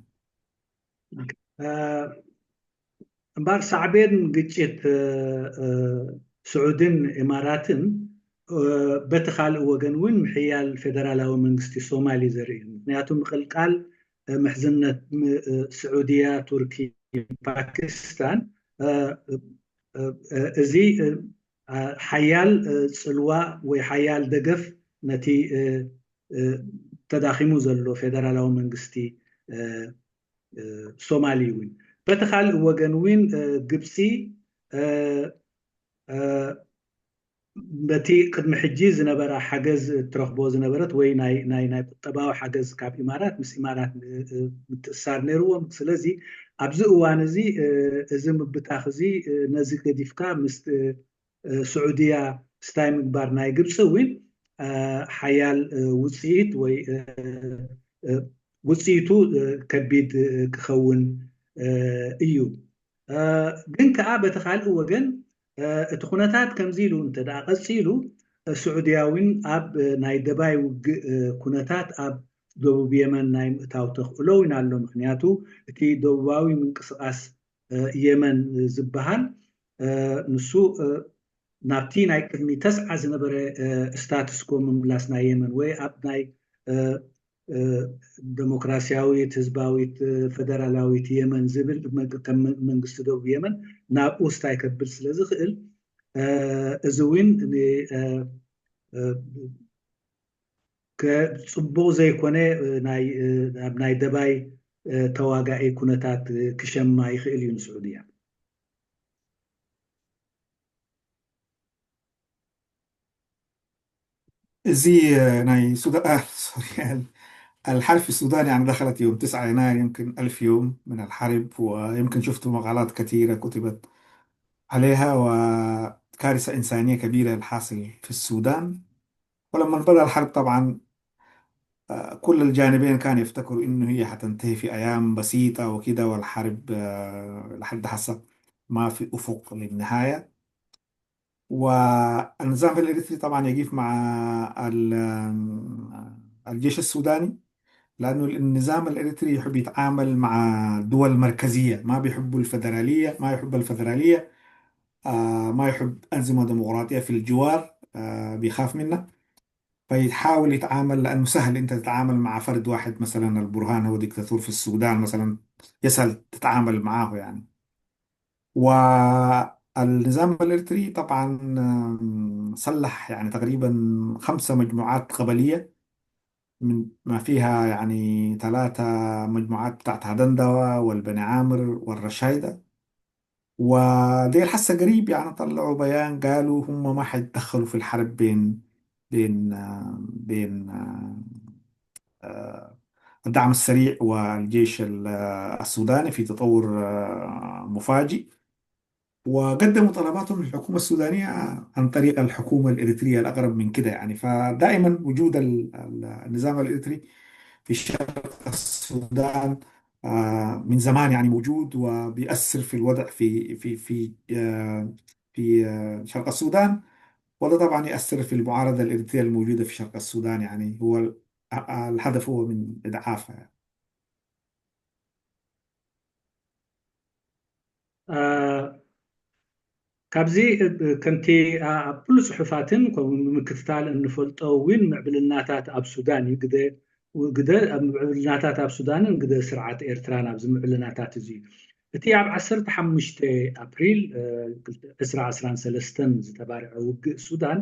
እምበር ሳዕቤን ግጭት ስዑድን ኢማራትን በቲ ካልእ ወገን እውን ምሕያል ፌደራላዊ መንግስቲ ሶማል እዩ ዘርኢ። ምክንያቱ ምቕልቃል ምሕዝነት ስዑድያ፣ ቱርኪ፣ ፓኪስታን እዚ ሓያል ፅልዋ ወይ ሓያል ደገፍ ነቲ ተዳኺሙ ዘሎ ፌደራላዊ መንግስቲ ሶማሊ እውን በቲ ካልእ ወገን እውን ግብፂ በቲ ቅድሚ ሕጂ ዝነበረ ሓገዝ ትረኽቦ ዝነበረት ወይ ናይ ናይ ናይ ቁጠባዊ ሓገዝ ካብ ኢማራት፣ ምስ ኢማራት ምትእሳር ነይርዎም። ስለዚ ኣብዚ እዋን እዚ እዚ ምብታኽ እዚ ነዚ ገዲፍካ ምስ ስዑድያ ስታይ ምግባር ናይ ግብፂ እውን ሓያል ውፅኢት ወይ ውፅኢቱ ከቢድ ክኸውን እዩ። ግን ከዓ በቲ ካልእ ወገን እቲ ኩነታት ከምዚ ኢሉ እንተ ደኣ ቀፂሉ፣ ስዑድያ እውን ኣብ ናይ ደባይ ውግእ ኩነታት ኣብ ደቡብ የመን ናይ ምእታው ተኽእሎ እውን ኣሎ። ምክንያቱ እቲ ደቡባዊ ምንቅስቃስ የመን ዝበሃል ንሱ ናብቲ ናይ ቅድሚ ተስዓ ዝነበረ ስታትስኮ ምምላስ ናይ የመን ወይ ኣብ ናይ ደሞክራሲያዊት ህዝባዊት ፈደራላዊት የመን ዝብል ከም መንግስቲ ደቡብ የመን ናብኡ ስታይ ከብል ስለ ዝኽእል፣ እዚ እውን ጽቡቕ ዘይኮነ ኣብ ናይ ደባይ ተዋጋኢ ኩነታት ክሸማ ይኽእል እዩ ንስዑድያ። እዚ ናይ ሱዳን ሶሪ الحرب في السودان يعني دخلت يوم تسعة يناير، يمكن ألف يوم من الحرب، ويمكن شفتوا مقالات كثيرة كتبت عليها، وكارثة إنسانية كبيرة الحاصل في السودان. ولما بدأ الحرب طبعا آه، كل الجانبين كانوا يفتكروا إنه هي حتنتهي في أيام بسيطة وكده، والحرب آه، لحد هسه ما في أفق للنهاية. والنظام الإريتري طبعا يقف مع ال- الجيش السوداني، لأنه النظام الإريتري يحب يتعامل مع دول مركزية، ما بيحبوا الفدرالية، ما يحب الفدرالية، آه، ما يحب أنظمة ديمقراطية في الجوار، آه، بيخاف منها. فيحاول يتعامل، لأنه سهل أنت تتعامل مع فرد واحد، مثلا البرهان هو ديكتاتور في السودان مثلا، يسهل تتعامل معاه يعني. والنظام الإريتري طبعا آم، سلح يعني تقريبا خمسة مجموعات قبلية، من ما فيها يعني ثلاثة مجموعات بتاعت هدندوة والبني عامر والرشايدة. وديل حسا قريب يعني طلعوا بيان قالوا هم ما حيتدخلوا في الحرب بين بين آه، بين آه، آه، الدعم السريع والجيش ال- آه، السوداني في تطور آه، مفاجئ، وقدموا طلباتهم للحكومة السودانية عن طريق الحكومة الإريترية الأقرب من كده يعني. فدائما وجود ال- ال- النظام الإريتري في شرق السودان آه، من زمان يعني موجود، وبيأثر في الوضع في في في آه، في آه، شرق السودان. وده طبعا يأثر في المعارضة الإريترية الموجودة في شرق السودان، يعني هو ال- آه، الهدف هو من إضعافها. ካብዚ ከምቲ ኣብ ኩሉ ጽሑፋትን ከምኡ ብምክትታል እንፈልጦ እውን ምዕብልናታት ኣብ ሱዳን እዩ ግደ ግደ ኣብ ምዕብልናታት ኣብ ሱዳንን ግደ ስርዓት ኤርትራን ኣብዚ ምዕብልናታት እዚ እዩ። እቲ ኣብ ዓሰርተ ሓሙሽተ ኣፕሪል ዕስራ ዕስራን ሰለስተን ዝተባርዐ ውግእ ሱዳን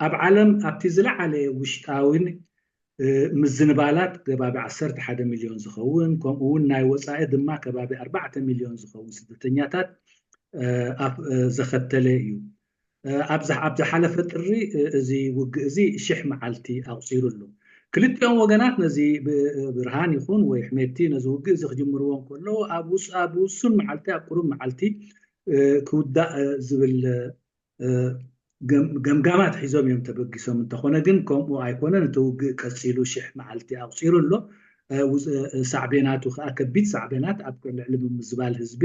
ኣብ ዓለም ኣብቲ ዝለዓለ ውሽጣዊን ምዝንባላት ከባቢ ዓሰርተ ሓደ ሚልዮን ዝኸውን ከምኡ እውን ናይ ወፃኢ ድማ ከባቢ ኣርባዕተ ሚልዮን ዝኸውን ስደተኛታት ዘኸተለ እዩ። ኣብ ዝሓለፈ ጥሪ እዚ ውግእ እዚ ሽሕ መዓልቲ ኣቑፂሩ ኣሎ። ክልቲኦም ወገናት ነዚ ብርሃን ይኹን ወይ ሕሜቲ ነዚ ውግእ እዚ ክጅምርዎ እንከለዉ ኣብ ውሱን መዓልቲ ኣብ ቁሩብ መዓልቲ ክውዳእ ዝብል ገምጋማት ሒዞም እዮም ተበጊሶም። እንተኾነ ግን ከምኡ ኣይኮነን። እቲ ውግእ ቀፂሉ ሽሕ መዓልቲ ኣቑፂሩ ኣሎ። ሳዕቤናቱ ከዓ ከቢድ ሳዕቤናት ኣብ ልዕሊ ምምዝባል ህዝቢ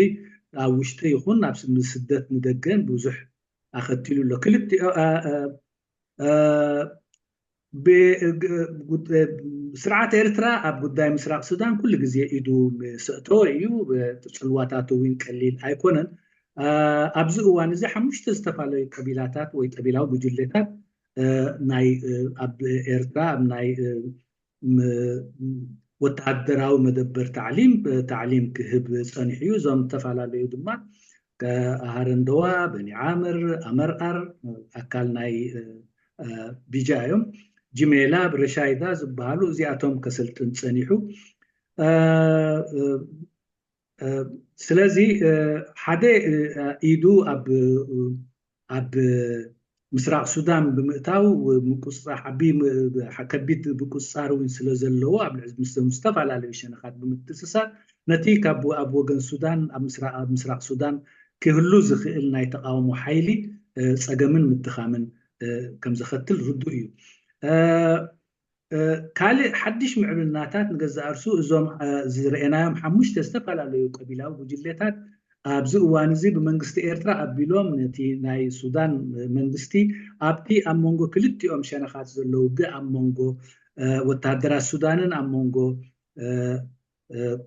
ኣብ ውሽጢ ይኹን ኣብ ስደት ንደገን ብዙሕ ኣኸቲሉ ኣሎ። ክልቲኦ ስርዓት ኤርትራ ኣብ ጉዳይ ምስራቅ ሱዳን ኩሉ ግዜ ኢዱ ሰእተወ እዩ። ፅልዋታቱ እውን ቀሊል ኣይኮነን። ኣብዚ እዋን እዚ ሓሙሽተ ዝተፈላለዩ ቀቢላታት ወይ ቀቢላዊ ጉጅሌታት ናይ ኣብ ኤርትራ ኣብ ናይ ወተሃደራዊ መደበር ታዕሊም ታዕሊም ክህብ ፀኒሑ እዩ። እዞም ዝተፈላለዩ ድማ ሃረንደዋ፣ በኒ ዓምር፣ ኣመርኣር ኣካል ናይ ቢጃ እዮም። ጅሜላ፣ ብረሻይዳ ዝበሃሉ እዚኣቶም ከሰልጥን ፀኒሑ። ስለዚ ሓደ ኢዱ ኣብ ኣብ ምስራቕ ሱዳን ብምእታው ምቁፅፃር ዓቢ ከቢድ ምቁፅፃር እውን ስለ ዘለዎ ኣብ ልዕሊ ምስ ዝተፈላለዩ ሸነኻት ብምትእስሳር ነቲ ካብ ኣብ ወገን ሱዳን ኣብ ምስራቕ ሱዳን ክህሉ ዝኽእል ናይ ተቃውሞ ሓይሊ ፀገምን ምድኻምን ከም ዘኸትል ርዱእ እዩ። ካልእ ሓድሽ ምዕብልናታት ንገዛእ ርሱ እዞም ዝረኤናዮም ሓሙሽተ ዝተፈላለዩ ቀቢላዊ ጉጅሌታት ኣብዚ እዋን እዚ ብመንግስቲ ኤርትራ ኣቢሎም ነቲ ናይ ሱዳን መንግስቲ ኣብቲ ኣብ መንጎ ክልቲኦም ሸነኻት ዘሎ ውግእ ኣብ መንጎ ወታደራት ሱዳንን ኣብ መንጎ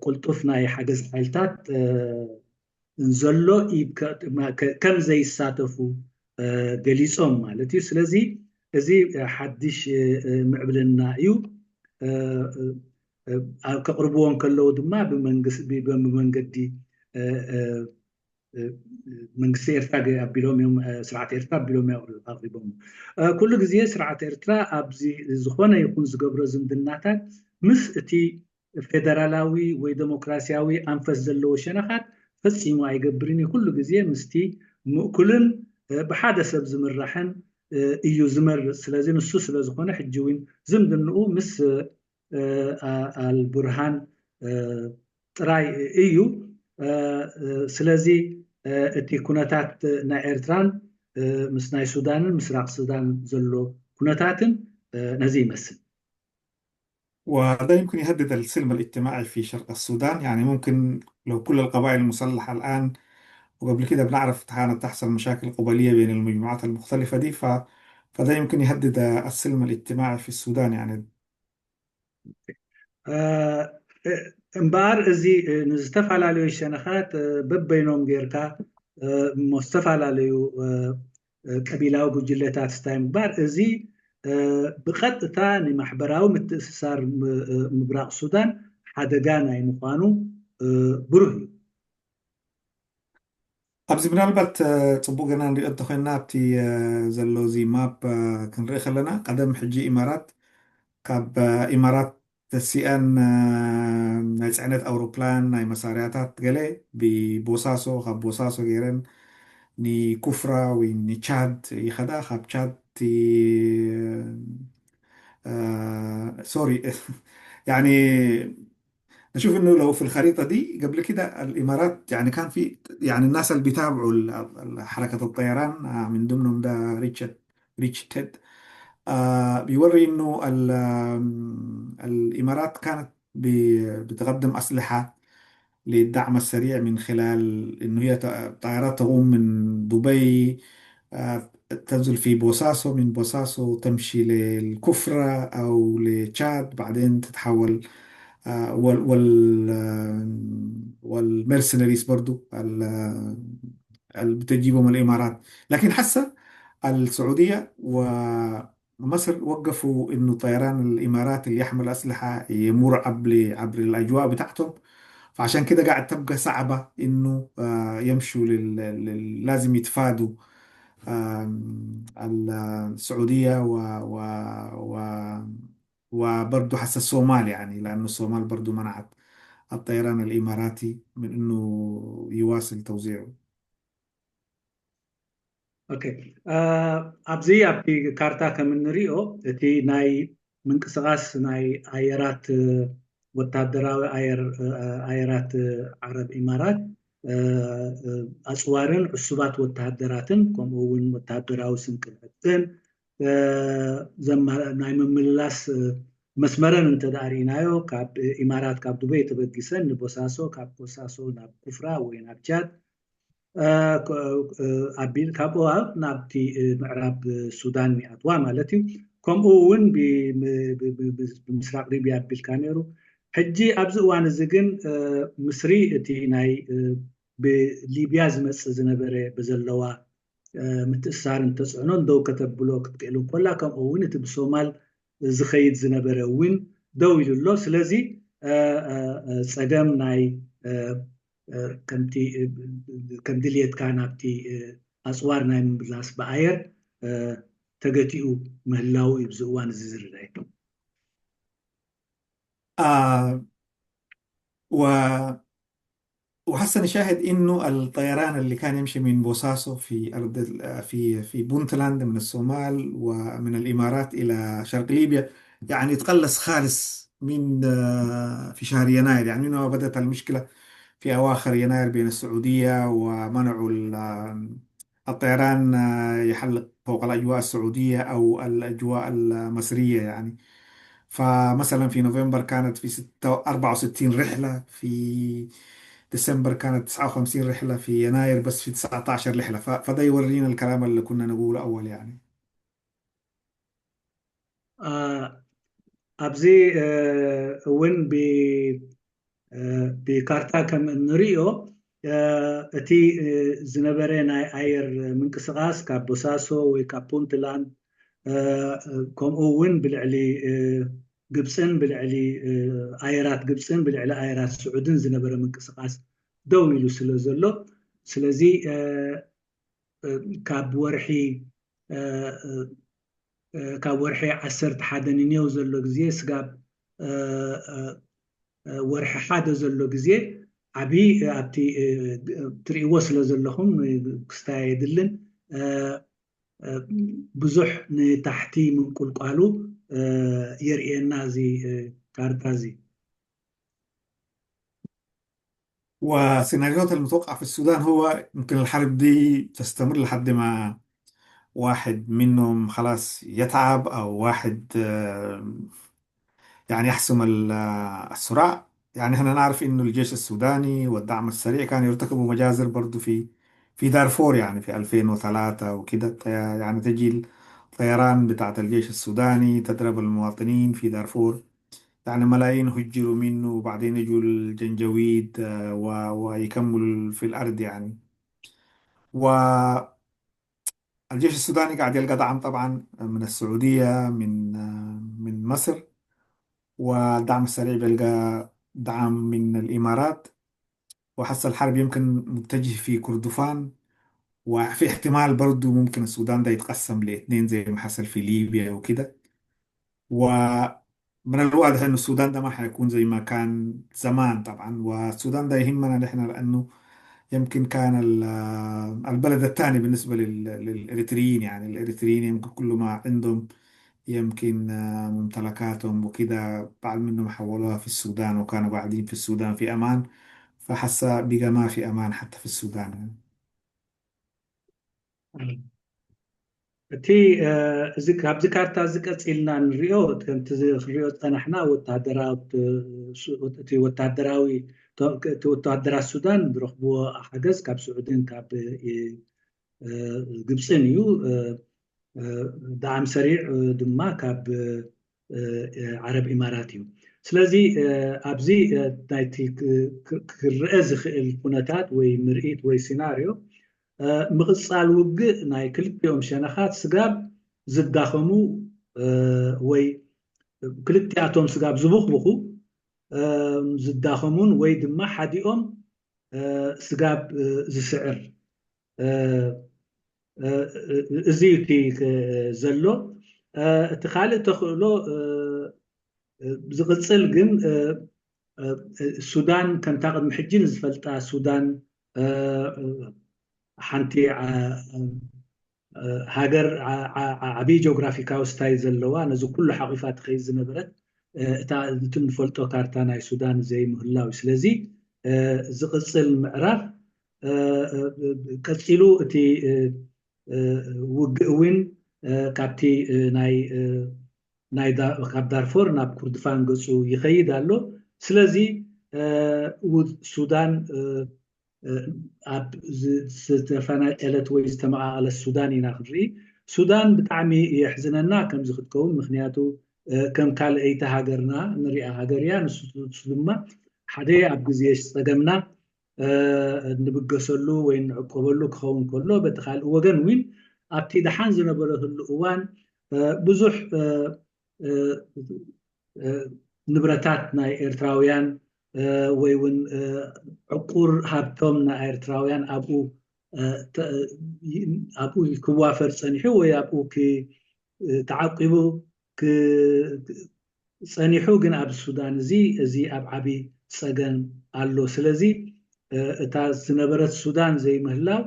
ቅልጡፍ ናይ ሓገዝ ሓይልታት ዘሎ ከም ዘይሳተፉ ገሊፆም ማለት እዩ። ስለዚ እዚ ሓድሽ ምዕብልና እዩ። ከቕርብዎ ከለዉ ድማ ብመንገዲ መንግስቲ ኤርትራ ኣቢሎም እዮም፣ ስርዓት ኤርትራ ኣቢሎም እዮም ኣቕሪቦም። ኩሉ ግዜ ስርዓት ኤርትራ ኣብዚ ዝኾነ ይኹን ዝገብሮ ዝምድናታት ምስ እቲ ፌደራላዊ ወይ ደሞክራሲያዊ ኣንፈት ዘለዎ ሸነኻት ፈጺሙ ኣይገብርን እዩ። ኩሉ ግዜ ምስቲ ምእኩልን ብሓደ ሰብ ዝምራሕን እዩ ዝመርጽ። ስለዚ ንሱ ስለ ዝኾነ ሕጂ እውን ዝምድንኡ ምስ ኣልቡርሃን ጥራይ እዩ። ስለዚ እቲ ኩነታት ናይ ኤርትራን ምስ ናይ ሱዳንን ምስራቕ ሱዳን ዘሎ ኩነታትን ነዚ ይመስል። وده يمكن يهدد السلم الاجتماعي في شرق السودان. يعني ممكن لو كل القبائل المسلحة الآن، وقبل كده بنعرف كانت تحصل مشاكل قبلية بين المجموعات المختلفة دي، ف... فده يمكن يهدد السلم الاجتماعي في السودان يعني. እምበኣር እዚ ንዝተፈላለዩ ሸነኻት በበይኖም ጌርካ እሞ ዝተፈላለዩ ቀቢላዊ ጉጅለታት ስታይ ምግባር እዚ ብቐጥታ ንማሕበራዊ ምትእስሳር ምብራቕ ሱዳን ሓደጋ ናይ ምዃኑ ብሩህ እዩ። ኣብዚ ምናልባት ፅቡቅ ገና ንሪኦ እንተኮይና ኣብቲ ዘሎ እዚ ማፕ ክንርኢ ከለና ቀደም ሕጂ ኢማራት ካብ ኢማራት ተሲኣን ናይ ፅዕነት ኣውሮፕላን ናይ መሳርያታት ገለ ብቦሳሶ ካብ ቦሳሶ ገይረን ንኩፍራ ወይ ንቻድ ይኸዳ ካብ ቻድ سوري يعني نشوف انه لو في الخريطه دي قبل كده الامارات يعني كان في يعني الناس اللي بيتابعوا حركه الطيران من ضمنهم ده ريتشارد ريتشارد آه بيوري انه الامارات كانت بتقدم اسلحه للدعم السريع من خلال انه هي طائرات تقوم من دبي تنزل في بوساسو، من بوساسو تمشي للكفرة أو لتشاد، بعدين تتحول وال وال والمرسنريز برضو اللي بتجيبهم الإمارات. لكن حسا السعودية ومصر وقفوا إنه طيران الإمارات اللي يحمل أسلحة يمر عبر عبر الأجواء بتاعتهم، فعشان كده قاعد تبقى صعبة إنه يمشوا لل... لل... لازم يتفادوا السعودية و و و وبرضه حس الصومال يعني، لأنه الصومال برضه منعت الطيران الإماراتي من إنه يواصل توزيعه. ኦኬ ኣብዚ ኣብቲ ካርታ ከም እንሪኦ እቲ ናይ ምንቅስቃስ ናይ ኣየራት ወታደራዊ ኣየራት ዓረብ ኢማራት ኣፅዋርን ዕሱባት ወታደራትን ከምኡ እውን ወታደራዊ ስንቅን ዕጥቅን ናይ ምምልላስ መስመረን እንተደኣ ርኢናዮ ካብ ኢማራት ካብ ዱበይ ተበጊሰን ንቦሳሶ ካብ ቦሳሶ ናብ ኩፍራ ወይ ናብ ቻድ ኣቢል ካብኡ ናብቲ ምዕራብ ሱዳን ይኣትዋ ማለት እዩ። ከምኡ እውን ብምስራቅ ሊብያ ኣቢልካ ነይሩ። ሕጂ ኣብዚ እዋን እዚ ግን ምስሪ እቲ ናይ ብሊብያ ዝመፅእ ዝነበረ ብዘለዋ ምትእሳርን ተፅዕኖን ደው ከተብሎ ክትክእል እንኮላ ከምኡ እውን እቲ ብሶማል ዝኸይድ ዝነበረ እውን ደው ኢሉ ኣሎ። ስለዚ ፀገም ናይ ከምቲ ከም ድልየትካ ናብቲ ኣፅዋር ናይ ምምላስ ብኣየር ተገቲኡ ምህላው እዩ ኣብዚ እዋን እዚ ዝርዳይ። و وحسن شاهد إنه الطيران اللي كان يمشي من بوساسو في أرض ال- في في بونتلاند من الصومال ومن الإمارات إلى شرق ليبيا، يعني، تقلص خالص من آه، في شهر يناير، يعني، من ما بدأت المشكلة في أواخر يناير بين السعودية ومنعوا ال- آه، الطيران آه، يحلق فوق الأجواء السعودية أو الأجواء المصرية، يعني. فمثلا في نوفمبر كانت في ستة أربعة وستين رحلة، في ديسمبر كانت تسعة وخمسين رحلة، في يناير بس في تسعتاشر رحلة. ف- فده يورينا الكلام اللي كنا نقوله أول، يعني. አ፣ ኣብዚ እ፣ እውን ብ እ፣ ብካርታ ከም እንሪኦ እ፣ እቲ እ፣ ዝነበረ ናይ ኣየር ምንቅስቃስ ካብ ቦሳሶ ወይ ካብ ፑንትላንድ እ፣ እ፣ ከምኡ እውን ብልዕሊ እ፣ ግብፅን ብልዕሊ እ፣ ኣየራት ግብፅን ብልዕሊ ኣየራት ስዑድን ዝነበረ ምንቅስቃስ ደው ኢሉ ስለ ዘሎ፣ ስለዚ እ፣ እ፣ ካብ ወርሒ እ፣ እ፣ እ፣ ካብ ወርሒ ዓሰርተ ሓደ ንኔው ዘሎ ግዜ ስጋብ እ፣ እ፣ እ፣ ወርሒ ሓደ ዘሎ ግዜ ዓቢ እ፣ ኣብቲ እ፣ እ፣ ትርእይዎ ስለ ዘለኹም እ፣ ክስታይ የድልን እ፣ እ፣ ብዙሕ ንታሕቲ ምንቁልቋሉ እ፣ የርእየና እዚ እ፣ ካርታ እዚ። والسيناريوهات المتوقعة في السودان هو يمكن الحرب دي تستمر لحد ما واحد منهم خلاص يتعب، أو واحد آه، يعني يحسم ال- آه، الصراع. يعني احنا نعرف إنه الجيش السوداني والدعم السريع كانوا يرتكبوا مجازر برضو في في دارفور، يعني في ألفين وثلاثة وكده. طي- يعني تجي الطيران بتاعت الجيش السوداني تضرب المواطنين في دارفور، يعني ملايين هجروا منه، وبعدين يجوا الجنجويد آه، و- ويكملوا في الأرض، يعني. والجيش السوداني قاعد يلقى دعم طبعا من السعودية، من آه، من مصر، والدعم السريع بيلقى دعم من الإمارات. وحس الحرب يمكن متجه في كردفان، وفي احتمال برضو ممكن السودان ده يتقسم لاتنين زي ما حصل في ليبيا وكده. ومن الواضح إنه السودان ده ما حيكون زي ما كان زمان طبعا، والسودان ده يهمنا نحن لأنه يمكن كان ال- البلد الثاني بالنسبة لل- للإريتريين، يعني الإريتريين يمكن كل ما عندهم يمكن آه، ممتلكاتهم وكده بعض منهم حولوها في السودان وكانوا قاعدين في السودان في أمان، فحسا بقى ما في أمان حتى في السودان، يعني. እቲ እ፣ እዚ ካብዚ ካርታ እዚ ቀፂልና ንሪኦ ከምቲ እዚ ክንሪኦ ዝፀናሕና ወታደራዊ እቲ ወታደራዊ እቲ ወታደራት ሱዳን ዝረኽብዎ ሓገዝ ካብ ስዑድን ካብ እ፣ እ፣ ግብፅን እዩ። እ፣ እ፣ ዳዕም ሰሪዕ እ፣ ድማ ካብ እ፣ እ፣ ዓረብ ኢማራት እዩ። ስለዚ እ፣ ኣብዚ እ፣ ናይቲ ክ- ክ- ክረአ ዝኽእል ኩነታት ወይ ምርኢት ወይ ሲናርዮ እ፣ ምቕጻል ውግእ ናይ ክልቲኦም ሸነኻት ስጋብ ዝዳኸሙ እ፣ ወይ ክልቲኣቶም ስጋብ ዝብኽብኹ እ፣ ዝዳኸሙን ወይ ድማ ሓዲኦም እ፣ ስጋብ እ፣ ዝስዕር እ፣ እ፣ እዚ እዩ እቲ ክ- ዘሎ እ፣ እቲ ካልእ ተኽእሎ እ፣ እ፣ ዝቕጽል ግን እ፣ እ፣ እ፣ ሱዳን ከምታ ቅድሚ ሕጂ ንዝፈልጣ ሱዳን እ፣ እ፣ ሓንቲ ዓ- እ፣ ሃገር ዓ- ዓ- ዓ- ዓብዪ ጂኦግራፊካዊ ስታይ ዘለዋ ነዚ ኩሉ ሓቂፋ ትኸይድ ዝነበረት እ፣ እታ እቲ ንፈልጦ ካርታ ናይ ሱዳን ዘይምህላው እዩ። ስለዚ እ፣ ዝቕጽል ምዕራፍ እ፣ እ፣ እ፣ ቀጺሉ እቲ እ፣ እ፣ ውግእ እውን እ፣ ካብቲ እ፣ ናይ እ፣ ናይ ዳ- ካብ ዳርፎር ናብ ኩርድፋን ገጹ ይኸይድ ኣሎ። ስለዚ እ፣ ው- ሱዳን እ፣ እ፣ ኣብ ዝ- ዝተፈናቀለት ወይ ዝተመቓቐለት ሱዳን ኢና ክንርኢ። ሱዳን ብጣዕሚ የሕዝነና ከምዚ ክትከውን፣ ምክንያቱ እ፣ ከም ካልኣይቲ ሃገርና ንሪኣ ሃገር እያ። ንሱ ንሱ ድማ ሓደ ኣብ ግዜ ጸገምና እ፣ እንብገሰሉ ወይ እንዕቆበሉ ክኸውን ከሎ፣ በቲ ካልእ ወገን እውን ኣብቲ ደሓን ዝነበረትሉ እዋን እ፣ ብዙሕ እ፣ እ፣ እ፣ ንብረታት ናይ ኤርትራውያን እ፣ ወይ እውን እ፣ ዕቁር ሃብቶም ናይ ኤርትራውያን ኣብኡ እ፣ ተ- እ፣ ኣብኡ ክዋፈር ጸኒሑ ወይ ኣብኡ ክ- እ፣ ተዓቂቡ ክ- ጸኒሑ፣ ግን ኣብ ሱዳን እዚ እዚ ኣብ ዓቢ ጸገም ኣሎ። ስለዚ እታ ዝነበረት ሱዳን ዘይምህላው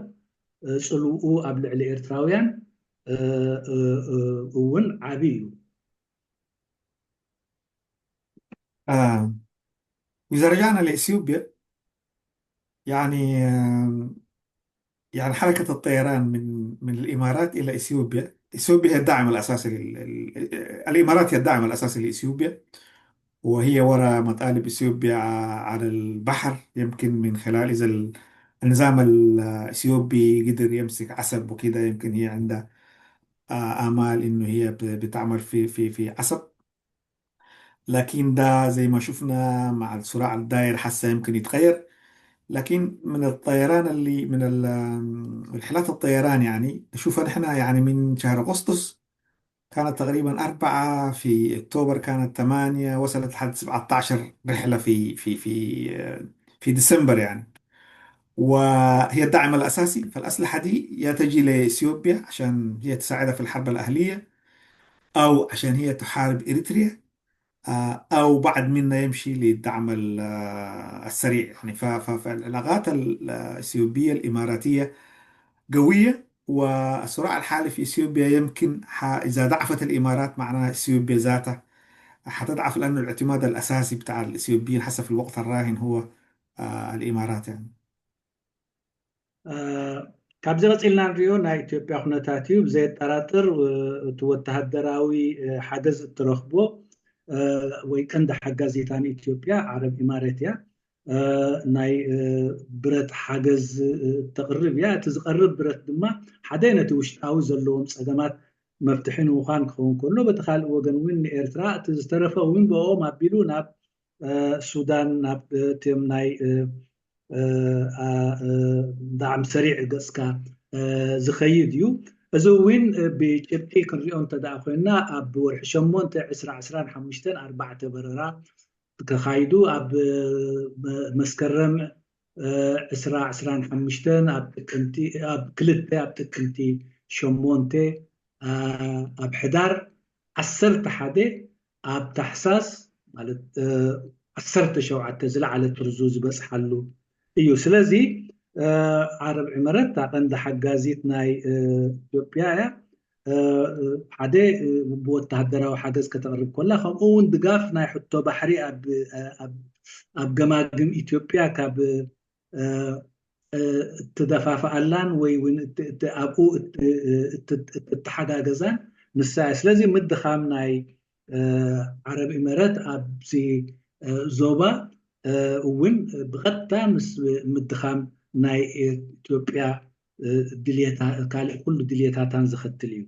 ፅልውኡ ኣብ ልዕሊ ኤርትራውያን እውን ዓቢ እዩ። وإذا رجعنا لإثيوبيا، يعني يعني حركة الطيران من من الإمارات إلى إثيوبيا. إثيوبيا هي الداعم الأساسي لل... الإمارات هي الداعم الأساسي لإثيوبيا، وهي ورا مطالب إثيوبيا على البحر، يمكن من خلال إذا النظام الإثيوبي قدر يمسك عسب وكده، يمكن هي عندها آمال إنه هي بتعمل في في في عسب. لكن ده زي ما شفنا مع الصراع الداير حسا يمكن يتغير. لكن من الطيران اللي من رحلات الطيران، يعني نشوفها نحن يعني من شهر أغسطس كانت تقريبا أربعة، في أكتوبر كانت ثمانية، وصلت لحد سبعتاشر رحلة في في في في ديسمبر يعني. وهي الداعم الأساسي، فالأسلحة دي يا تجي لإثيوبيا عشان هي تساعدها في الحرب الأهلية، أو عشان هي تحارب إريتريا، آه، أو بعد منا يمشي للدعم ال- آه، السريع يعني. ف- ف- فالعلاقات ال- الإثيوبية الإماراتية قوية، والصراع الحالي في إثيوبيا يمكن ح- إذا ضعفت الإمارات معناها إثيوبيا ذاتها حتضعف، لأنه الاعتماد الأساسي بتاع الإثيوبيين حسب الوقت الراهن هو آه، الإمارات يعني. ካብዚ ቀፂልና ንሪኦ ናይ ኢትዮጵያ ኩነታት እዩ። ብዘየጠራጥር እቲ ወተሃደራዊ ሓገዝ እትረኽቦ ወይ ቀንዲ ሓጋዚታ ንኢትዮጵያ ዓረብ ኢማሬት እያ። ናይ ብረት ሓገዝ ተቕርብ እያ። እቲ ዝቐርብ ብረት ድማ ሓደ ነቲ ውሽጣዊ ዘለዎም ፀገማት መፍትሒ ንምዃን ክኸውን ከሎ፣ በቲ ካልእ ወገን እውን ንኤርትራ እቲ ዝተረፈ እውን ብኦም ኣቢሉ ናብ ሱዳን፣ ናብ እቲም ናይ ዳዕም ሰሪዕ ገፅካ ዝኸይድ እዩ። እዚ እውን ብጭብጢ ክንሪኦ እንተደኣ ኮይና፣ ኣብ ወርሒ ሸሞንተ ዕስራ ዕስራን ሓሙሽተን ኣርባዕተ በረራ ተኻይዱ፣ ኣብ መስከረም ዕስራ ዕስራን ሓሙሽተን ኣብ ጥቅምቲ ኣብ ክልተ ኣብ ጥቅምቲ ሸሞንተ ኣብ ሕዳር ዓሰርተ ሓደ ኣብ ታሕሳስ ማለት ዓሰርተ ሸውዓተ ዝለዓለ ጥርዙ ዝበፅሓሉ እዩ። ስለዚ ዓረብ ዕመረት እታ ቀንዲ ሓጋዚት ናይ ኢትዮጵያ እያ። ሓደ ብወተሃደራዊ ሓገዝ ከተቕርብ ከላ፣ ከምኡ እውን ድጋፍ ናይ ሕቶ ባሕሪ ኣብ ገማግም ኢትዮጵያ ካብ እትደፋፍኣላን ወይ እውን ኣብኡ እትተሓጋገዛን ንሳ እያ። ስለዚ ምድኻም ናይ ዓረብ ኢመረት ኣብዚ ዞባ እውን ብቐጥታ ምስ ምድኻም ናይ ኢትዮጵያ ካልእ ኩሉ ድልየታታን ዝኸትል እዩ።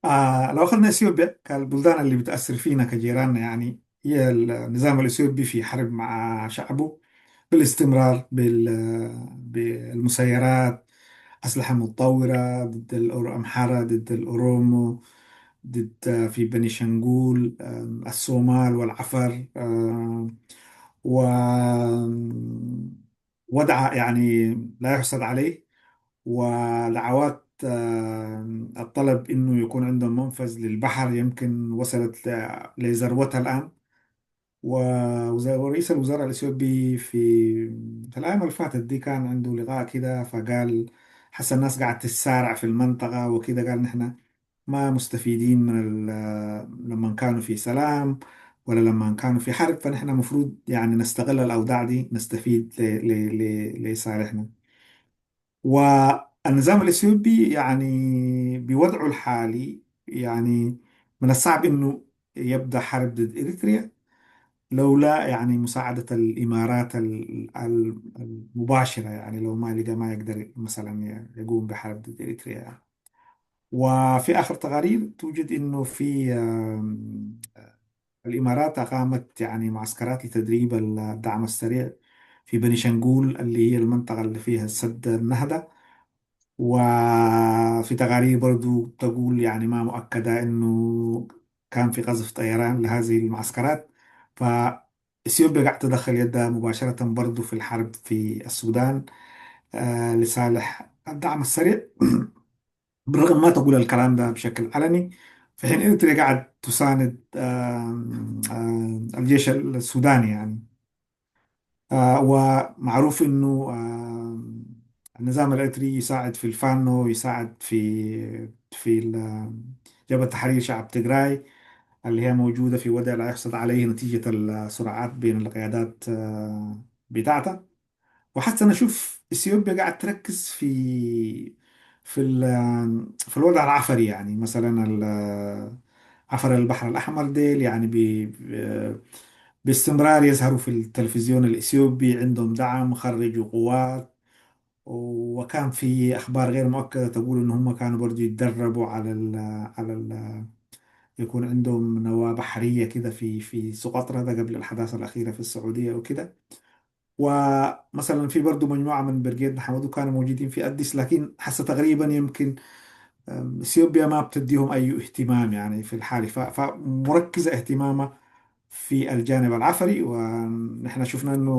آه، لو أخذنا إثيوبيا كالبلدان اللي بتأثر فينا كجيراننا، يعني هي النظام الإثيوبي في حرب مع شعبه بالاستمرار بال-، بالمسيرات، أسلحة متطورة ضد الأور-، أمحارة، ضد الأورومو، ضد، آه، في بني شنغول، آه، الصومال والعفر، آه، و وضع يعني لا يحسد عليه، ودعوات، آه، الطلب إنه يكون عندهم منفذ للبحر يمكن وصلت ل-، لذروتها الآن. و-، وز-، ورئيس الوزراء الإثيوبي في، في الأيام اللي فاتت دي كان عنده لقاء كده، فقال حس الناس قاعد تتسارع في المنطقة وكده، قال: "نحن ما مستفيدين من ال-، لما كانوا في سلام ولا لما كانوا في حرب، فنحن مفروض يعني نستغل الأوضاع دي، نستفيد ل-، ل-، ل-، لصالحنا." والنظام الإثيوبي يعني بوضعه الحالي يعني من الصعب إنه يبدأ حرب ضد إريتريا لولا يعني مساعدة الإمارات ال-، ال-، المباشرة، يعني لو ما لقى ما يقدر مثلًا يقوم بحرب ضد إريتريا يعني. وفي آخر تقارير توجد إنه في، آم، الإمارات أقامت يعني معسكرات لتدريب الدعم السريع في بني شنغول اللي هي المنطقة اللي فيها سد النهدة. وفي تقارير برضو تقول يعني ما مؤكدة إنه كان في قذف طيران لهذه المعسكرات. فإثيوبيا قاعدة تدخل يدها مباشرة برضو في الحرب في السودان، آه، لصالح الدعم السريع، بالرغم ما تقول الكلام ده بشكل علني، في حين إريتريا قاعد تساند، آم، آم، الجيش السوداني يعني. آه، ومعروف إنه، آه، النظام الإريتري يساعد في الفانو، يساعد في، في ال-، جبهة تحرير شعب تجراي، اللي هي موجودة في وضع لا يحسد عليه نتيجة الصراعات بين القيادات، آه، بتاعتها. وحتى نشوف إثيوبيا قاعد تركز في، في ال-، في الوضع العفري، يعني مثلًا ال-، عفر البحر الأحمر ديل، يعني ب-، ب-، باستمرار يظهروا في التلفزيون الإثيوبي، عندهم دعم، خرجوا قوات، وكان في أخبار غير مؤكدة تقول إن هم كانوا برضو يتدربوا على ال على ال يكون عندهم نواة بحرية كده في في سقطرى، ده قبل الحداثة الأخيرة في السعودية وكده. ومثلًا في برضو مجموعة من برقية نحمدو كانوا موجودين في أديس، لكن حسا تقريبًا يمكن، أم، إثيوبيا ما بتديهم أي اهتمام يعني في الحالة، ف-، فمركزة اهتمامها في الجانب العفري. ونحن شفنا إنه،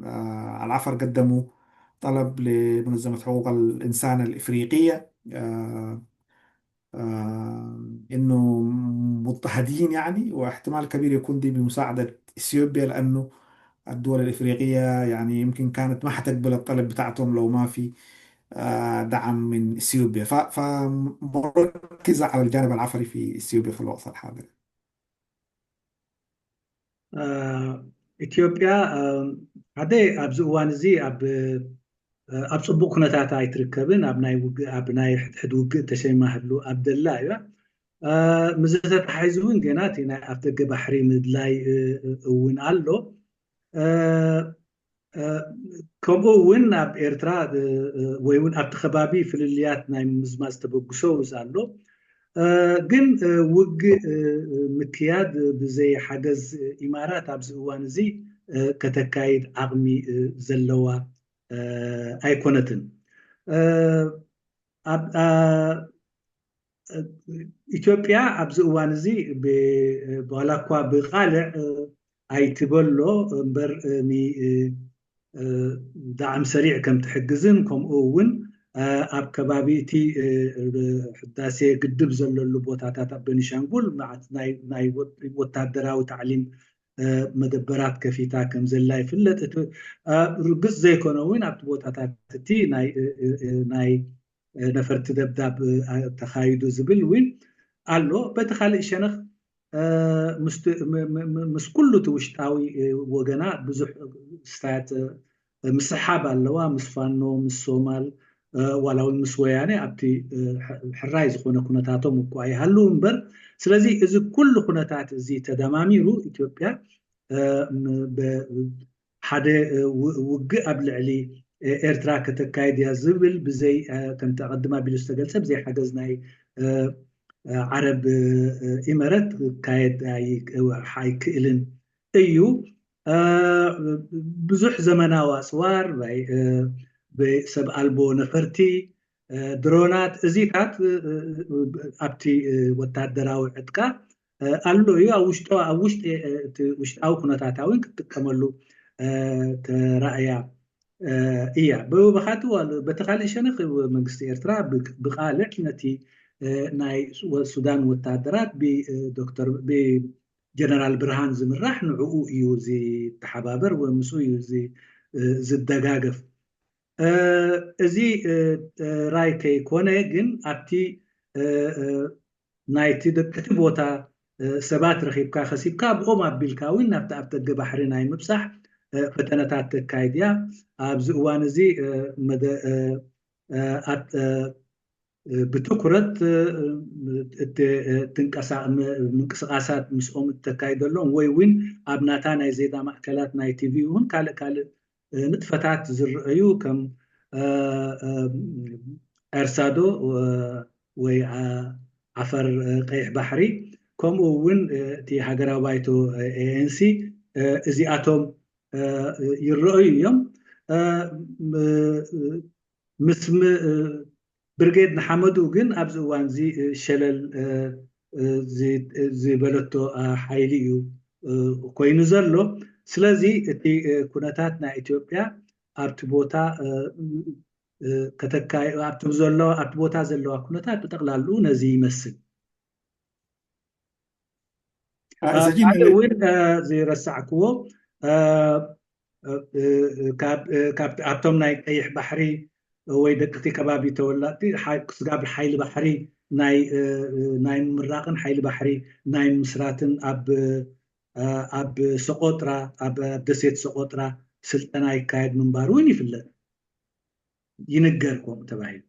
آه، العفر قدموا طلب لمنظمة حقوق الإنسان الإفريقية، آه، آه، إنه مضطهدين يعني، واحتمال كبير يكون دي بمساعدة إثيوبيا، لأنه الدول الإفريقية يعني يمكن كانت ما حتقبل الطلب بتاعتهم لو ما في، آه، دعم من إثيوبيا. ف-، فمركزة على الجانب العفري في إثيوبيا في الوقت الحاضر. ኢትዮጵያ ሓደ ኣብዚ እዋን እዚ ኣብ ኣብ ፅቡቅ ኩነታት ኣይትርከብን። ኣብ ናይ ውግእ ኣብ ናይ ሕድሕድ ውግእ ተሸማህሉ ኣብ ደላ እያ። ምዝ ተተሓሒዙ እውን ገና እቲ ናይ ኣፍደገ ባሕሪ ምድላይ እውን ኣሎ። ከምኡ እውን ኣብ ኤርትራ ወይ እውን ኣብቲ ከባቢ ፍልልያት ናይ ምምዝማዝ ተበግሶ ኣሎ። ግን ውግእ ምክያድ ብዘይ ሓገዝ ኢማራት ኣብዚ እዋን እዚ ከተካይድ ዓቕሚ ዘለዋ ኣይኮነትን። ኢትዮጵያ ኣብዚ እዋን እዚ ዋላ እኳ ብቃልዕ ኣይትበሎ እምበር ዳዕም ሰሪዕ ከም ትሕግዝን ከምኡ እውን ኣብ ከባቢ እቲ ሕዳሴ ግድብ ዘለሉ ቦታታት ኣብ ቤኒሻንጉል ናይ ወታደራዊ ታዕሊም መደበራት ከፊታ ከም ዘላ ይፍለጥ። ርግፅ ዘይኮነ እውን ኣብቲ ቦታታት እቲ ናይ ነፈርቲ ደብዳብ ተኻይዱ ዝብል እውን ኣሎ። በቲ ካልእ ሸነኽ ምስ ኩሉ እቲ ውሽጣዊ ወገና ብዙሕ ስታያት ምስሓብ ኣለዋ፣ ምስ ፋኖ፣ ምስ ሶማል፣ ዋላ እውን ምስ ወያነ ኣብቲ ሕራይ ዝኾነ ኩነታቶም እኳ ይሃልው እምበር። ስለዚ እዚ ኩሉ ኩነታት እዚ ተደማሚሩ ኢትዮጵያ ሓደ ውግእ ኣብ ልዕሊ ኤርትራ ከተካይድ እያ ዝብል ብዘይ ከምቲ ኣቐድም ኣቢሉ ዝተገልጸ ብዘይ ሓገዝ ናይ ዓረብ ኢመረት ክካየድ ኣይክእልን እዩ። ብዙሕ ዘመናዊ ኣፅዋር፣ ሰብ ኣልቦ ነፈርቲ፣ ድሮናት፣ እዚታት ኣብቲ ወታደራዊ ዕጥቃ ኣሎ እዩ። ኣብ ውሽጦ ኣብ ውሽጢ እቲ ውሽጣዊ ኩነታታ እውን ክትጥቀመሉ ተራእያ እያ። ብብኻቲ በቲ ካልእ ሸነኽ መንግስቲ ኤርትራ ብቃልዕ ነቲ ናይ ሱዳን ወታደራት ብዶክተር ብጀነራል ብርሃን ዝምራሕ ንዕኡ እዩ ዝተሓባበር ወይ ምስኡ እዩ ዝደጋገፍ። እዚ ራይ ከይኮነ ግን ኣብቲ ናይቲ ደቅቲ ቦታ ሰባት ረኺብካ ከሲብካ ብኦም ኣቢልካ እውን ናብቲ ኣብ ደገ ባሕሪ ናይ ምብፃሕ ፈተነታት ተካይድ እያ። ኣብዚ እዋን እዚ ብትኩረት ምንቅስቃሳት ምስኦም እተካይደሎም ወይ እውን ኣብ ናታ ናይ ዜና ማእከላት ናይ ቲቪ እውን ካልእ ካልእ ንጥፈታት ዝረአዩ ከም ኤርሳዶ ወይ ዓፈር ቀይሕ ባሕሪ ከምኡ እውን እቲ ሃገራዊ ባይቶ ኤኤንሲ እዚኣቶም ይረአዩ እዮም። ምስ ብርጌድ ንሓመዱ ግን ኣብዚ እዋን እዚ ሸለል ዝበለቶ ሓይሊ እዩ ኮይኑ ዘሎ። ስለዚ እቲ ኩነታት ናይ ኢትዮጵያ ኣብቲ ቦታ ከተካይ ኣብቲ ዘሎ ኣብቲ ቦታ ዘለዋ ኩነታት ብጠቕላሉ ነዚ ይመስል። ሓደ እውን ዝረሳዕክዎ እ፣ እ፣ ካብ፣ እ፣ ካብ፣ ኣብቶም ናይ ቀይሕ ባሕሪ ወይ ደቂ እቲ ከባቢ ተወላጥቲ ሓ-፣ ስጋብ ሓይሊ ባሕሪ ናይ፣ እ፣ እ፣ ናይ ምምራቕን ሓይሊ ባሕሪ ናይ ምስራትን ኣብ፣ እ፣ ኣብ ሰቆጥራ፣ ኣብ፣ ኣብ ደሴት ሰቆጥራ ስልጠና ይካየድ ምንባሩ እውን ይፍለጥ፣ ይንገር ከምኡ ተባሂሉ።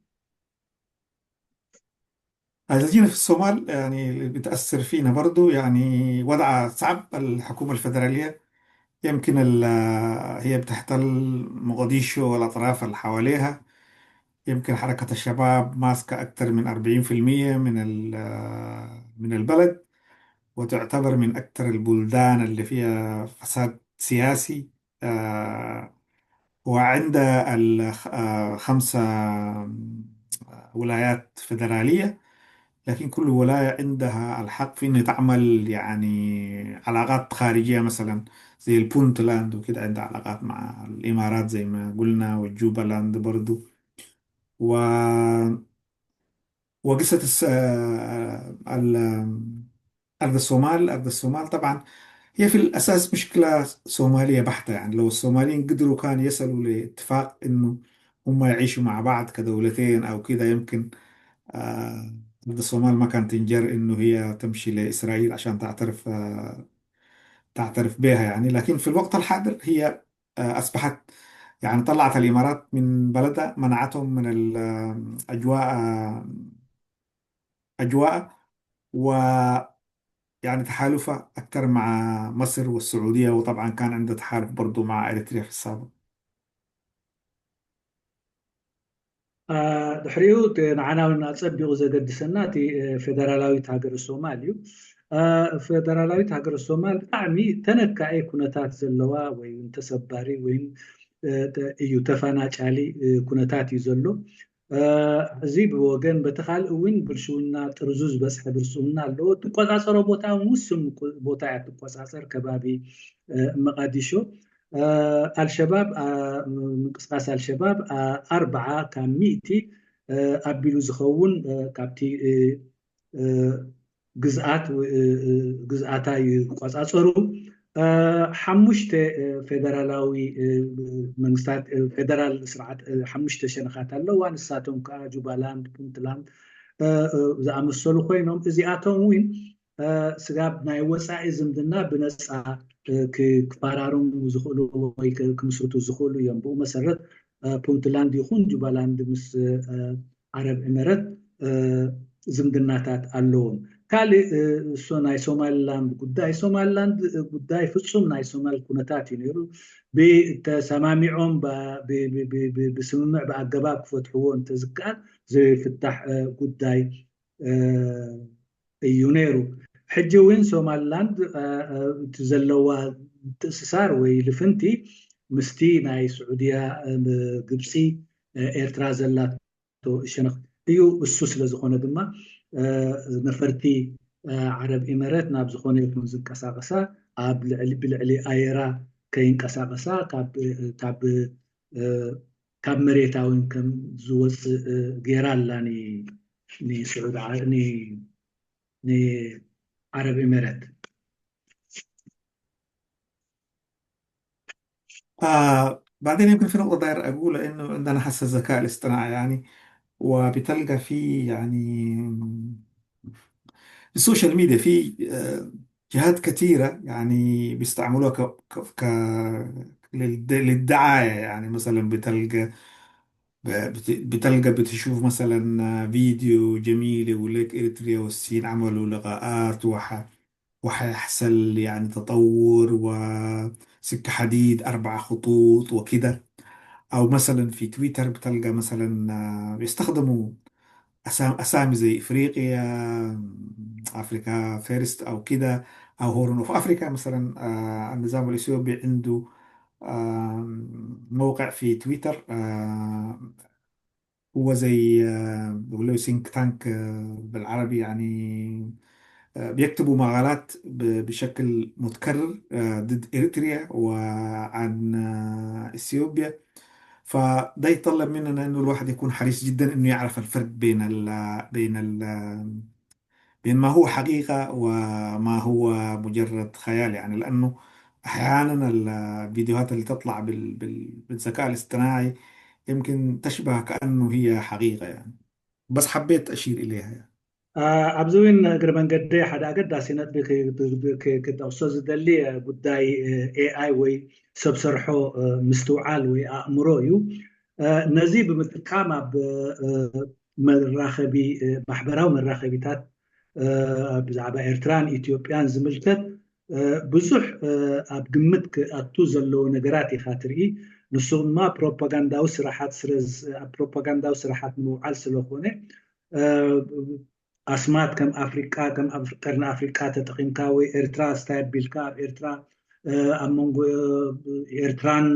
الجنة في الصومال يعني بتأثر فينا برضو، يعني وضع صعب. الحكومة الفدرالية يمكن ال-، هي بتحتل مقديشو والأطراف اللي حواليها. يمكن حركة الشباب ماسكة أكثر من أربعين في المية من ال-، من البلد، وتعتبر من أكثر البلدان اللي فيها فساد سياسي. آه، وعندها ال-، آه، خمسة ولايات فيدرالية، لكن كل ولاية عندها الحق في إنه تعمل يعني علاقات خارجية، مثلًا زي البونتلاند وكده عندها علاقات مع الإمارات زي ما قلنا، وجوبالاند برضو. و-، وقصة الس-، آه، ال-، أرض الصومال، أرض الصومال طبعًا هي في الأساس مشكلة صومالية بحتة. يعني لو الصوماليين قدروا كان يصلوا لاتفاق إنه هم يعيشوا مع بعض كدولتين أو كده، يمكن، آه، أرض الصومال ما كانت تنجر إنه هي تمشي لإسرائيل عشان تعترف، آه، تعترف بها يعني. لكن في الوقت الحاضر هي، آه، أصبحت، يعني طلعت الإمارات من بلدها، منعتهم من الأجواء، آه، أجواء، و يعني تحالفها أكثر مع مصر والسعودية، وطبعًا كان عنده تحالف برضو مع إريتريا في السابق. አ፣ ድሕሪኡ እቲ ንዓና እውን ኣጸቢቑ ዘገድሰና እቲ፣ እ፣ ፌደራላዊት ሃገረ ሶማል እዩ። አ፣ ፌደራላዊት ሃገረ ሶማል ብጣዕሚ ተነካኢ ኩነታት ዘለዋ ወይ እውን ተሰባሪ ወይ እውን፣ እ፣ ተ-፣ እዩ፣ ተፈናጫሊ፣ እ፣ ኩነታት እዩ ዘሎ። አ፣ እዚ ብወገን፣ በቲ ካልእ እውን ብልሽውና ጥርዙ ዝበጽሐ ብልሽውና ኣለዎ። ትቆጻጸሮ ቦታ እውን ውሱን ቦታ እያ ትቆጻጸር፣ ከባቢ፣ እ፣ መቃዲሾ። አ፣ ኣልሸባብ፣ አ፣ ምንቅስቃስ ኣልሸባብ፣ አ፣ ኣርብዓ ካብ ሚእቲ፣ አ፣ ኣቢሉ ዝኸውን፣ አ፣ ካብቲ፣ እ፣ እ፣ ግዝኣት፣ እ፣ እ፣ ግዝኣታ ይቆጻጸሩ። አ፣ ሓሙሽተ፣ እ፣ ፌደራላዊ፣ እ፣ መንግስታት፣ እ፣ ፌደራል ስርዓት፣ እ፣ ሓሙሽተ ሸነኻት ኣለዋ። ንሳቶም ከኣ ጁባላንድ፣ ፑንትላንድ፣ እ፣ እ፣ ዝኣመሰሉ ኮይኖም፣ እዚኣቶም እውን አ፣ ስጋብ ናይ ወጻኢ ዝምድና ብነጻ፣ እ፣ ክ-፣ ክፈራረሙ ዝኽእሉ ወይ ክ-፣ ክምስርቱ ዝኽእሉ እዮም። ብኡ መሰረት፣ አ፣ ፑንትላንድ ይኹን ጁባላንድ ምስ፣ አ፣ ዓረብ ኤመረት፣ አ፣ ዝምድናታት ኣለዎም። ካልእ፣ እ፣ እሱ ናይ ሶማሊላንድ ጉዳይ፣ ሶማሊላንድ፣ እ፣ ጉዳይ ፍጹም ናይ ሶማል ኩነታት እዩ ነይሩ። ብተሰማሚዖም ብ-፣ ብ-፣ ብ-፣ ብ-፣ ብ-፣ ብስምምዕ ብኣገባብ ክፈትሕዎ እንተዝከኣል ዘይፍታሕ፣ እ፣ ጉዳይ፣ እ፣ እዩ ነይሩ። ሕጂ እውን ሶማሊላንድ፣ እ፣ እ፣ እቲ ዘለዋ ምትእስሳር ወይ ልፍንቲ ምስቲ ናይ ስዑድያ፣ እ፣ ግብፂ፣ እ፣ ኤርትራ ዘላቶ ሸነኽ እዩ። እሱ ስለ ዝኾነ ድማ፣ እ፣ ነፈርቲ፣ እ፣ ዓረብ ኤመረት ናብ ዝኾነ ይኹን ዝንቀሳቐሳ ኣብ ልዕሊ፣ ብልዕሊ ኣየራ ከይንቀሳቐሳ ካብ፣ እ፣ ካብ፣ እ፣ ካብ መሬታ እውን ከም ዝወፅእ፣ እ፣ ገይራ ኣላ ኒ-፣ ንስዑድ ዓ-፣ ኒ-፣ ንዓረብ ኤመረት። آه، بعدين يمكن في نقطة داير أقولها، إنه عندنا هسه الذكاء الاصطناعي يعني، وبتلقى في يعني السوشيال ميديا في، آه، جهات كثيرة يعني بيستعملوها ك-، ك-، ك-، للد-، للدعاية. يعني مثلًا بتلقى، ب-، بت-، بتلقى بتشوف مثلًا فيديو جميل يقول لك إريتريا والصين عملوا لقاءات وح-، وحيحصل يعني تطور وسكة حديد أربع خطوط وكده. أو مثلًا في تويتر بتلقى مثلًا، آه، بيستخدموا أسام-، أسامي زي إفريقيا، أفريكا فيرست أو كده، أو هورن أوف أفريكا مثلًا. آه، النظام الإثيوبي عنده، آه، موقع في تويتر، آه، هو زي، آه، بيقولوا له ثينك تانك، آه، بالعربي يعني، آه، بيكتبوا مقالات ب-، بشكل متكرر، آه، ضد إريتريا وعن، آه، إثيوبيا. فده يتطلب مننا إنه الواحد يكون حريص جدًا إنه يعرف الفرق بين ال-، بين ال-، بين ما هو حقيقة وما هو مجرد خيال، يعني، لأنه أحيانا الفيديوهات اللي تطلع بال... بال... بالذكاء الاصطناعي يمكن تشبه كأنه هي حقيقة يعني. بس حبيت أشير إليها يعني. ኣብዚ እውን እግሪ መንገዲ ሓደ ኣገዳሲ ነጥቢ ክጠቕሶ ዝደሊ ጉዳይ ኤኣይ ወይ ሰብ ሰርሖ ምስትውዓል ወይ ኣእምሮ እዩ። ነዚ ብምጥቃም ኣብ መራኸቢ ማሕበራዊ መራኸቢታት ብዛዕባ ኤርትራን ኢትዮጵያን ዝምልከት ብዙሕ ኣብ ግምት ክኣቱ ዘለዎ ነገራት ኢኻ ትርኢ። ንሱ ድማ ፕሮፓጋንዳዊ ስራሓት ስለ ኣብ ፕሮፓጋንዳዊ ስራሓት ንምውዓል ስለኾነ ኣስማት ከም ኣፍሪቃ ከም ቀርኒ ኣፍሪቃ ተጠቒምካ ወይ ኤርትራ ስታይ ኣቢልካ ኣብ ኤርትራ ኣብ መንጎ ኤርትራን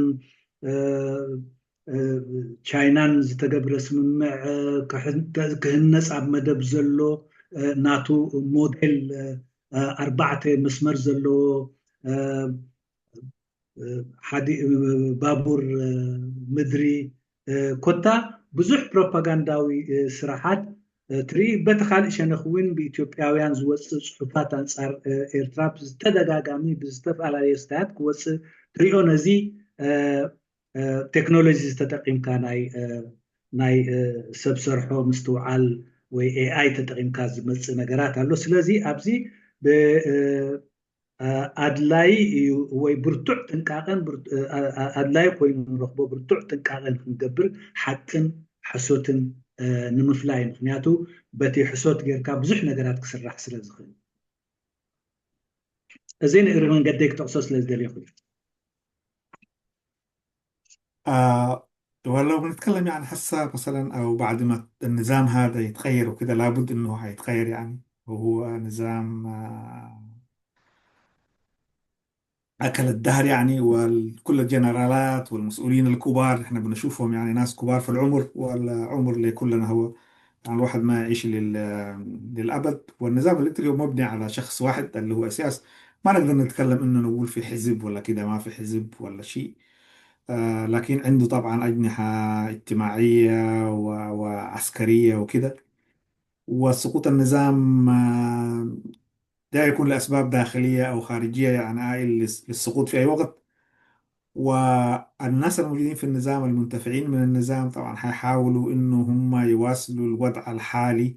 ቻይናን ዝተገብረ ስምምዕ ክህነፅ ኣብ መደብ ዘሎ ናቱ ሞዴል ኣርባዕተ መስመር ዘለዎ ሓደ ባቡር ምድሪ ኮታ ብዙሕ ፕሮፓጋንዳዊ ስራሓት ትርኢ። በቲ ካልእ ሸነኽ እውን ብኢትዮጵያውያን ዝወፅእ ፅሑፋት ኣንፃር ኤርትራ ብዝተደጋጋሚ ብዝተፈላለየ ስታያት ክወፅእ ትሪኦ። ነዚ ቴክኖሎጂ ዝተጠቂምካ ናይ ሰብ ሰርሖ ምስትውዓል ወይ ኤኣይ ተጠቂምካ ዝመፅእ ነገራት ኣሎ። ስለዚ ኣብዚ ኣድላይ እዩ ወይ ብርቱዕ ጥንቃቐን ኣድላይ ኮይኑ ንረኽቦ ብርቱዕ ጥንቃቐን ክንገብር ሓቅን ሕሶትን ንምፍላይ። ምክንያቱ በቲ ሕሶት ጌርካ ብዙሕ ነገራት ክስራሕ ስለ ዝኽእል እዚ ንእግሪ መንገደይ ክጠቕሶ ስለ ዝደለኹ። ولو بنتكلم يعني هسه مثلا او بعد ما النظام هذا يتغير وكده لابد انه حيتغير يعني وهو نظام اكل الدهر يعني وكل الجنرالات والمسؤولين الكبار احنا بنشوفهم يعني ناس كبار في العمر والعمر لكلنا هو يعني الواحد ما يعيش لل... للأبد. والنظام الإريتري هو مبني على شخص واحد اللي هو إسياس. ما نقدر نتكلم إنه نقول في حزب ولا كده ما في حزب ولا شيء. آه لكن عنده طبعا أجنحة اجتماعية و... وعسكرية وكده. وسقوط النظام آه ده يكون لأسباب داخلية أو خارجية يعني آه للسقوط في أي وقت. والناس الموجودين في النظام المنتفعين من النظام طبعا حيحاولوا إنه هم يواصلوا الوضع الحالي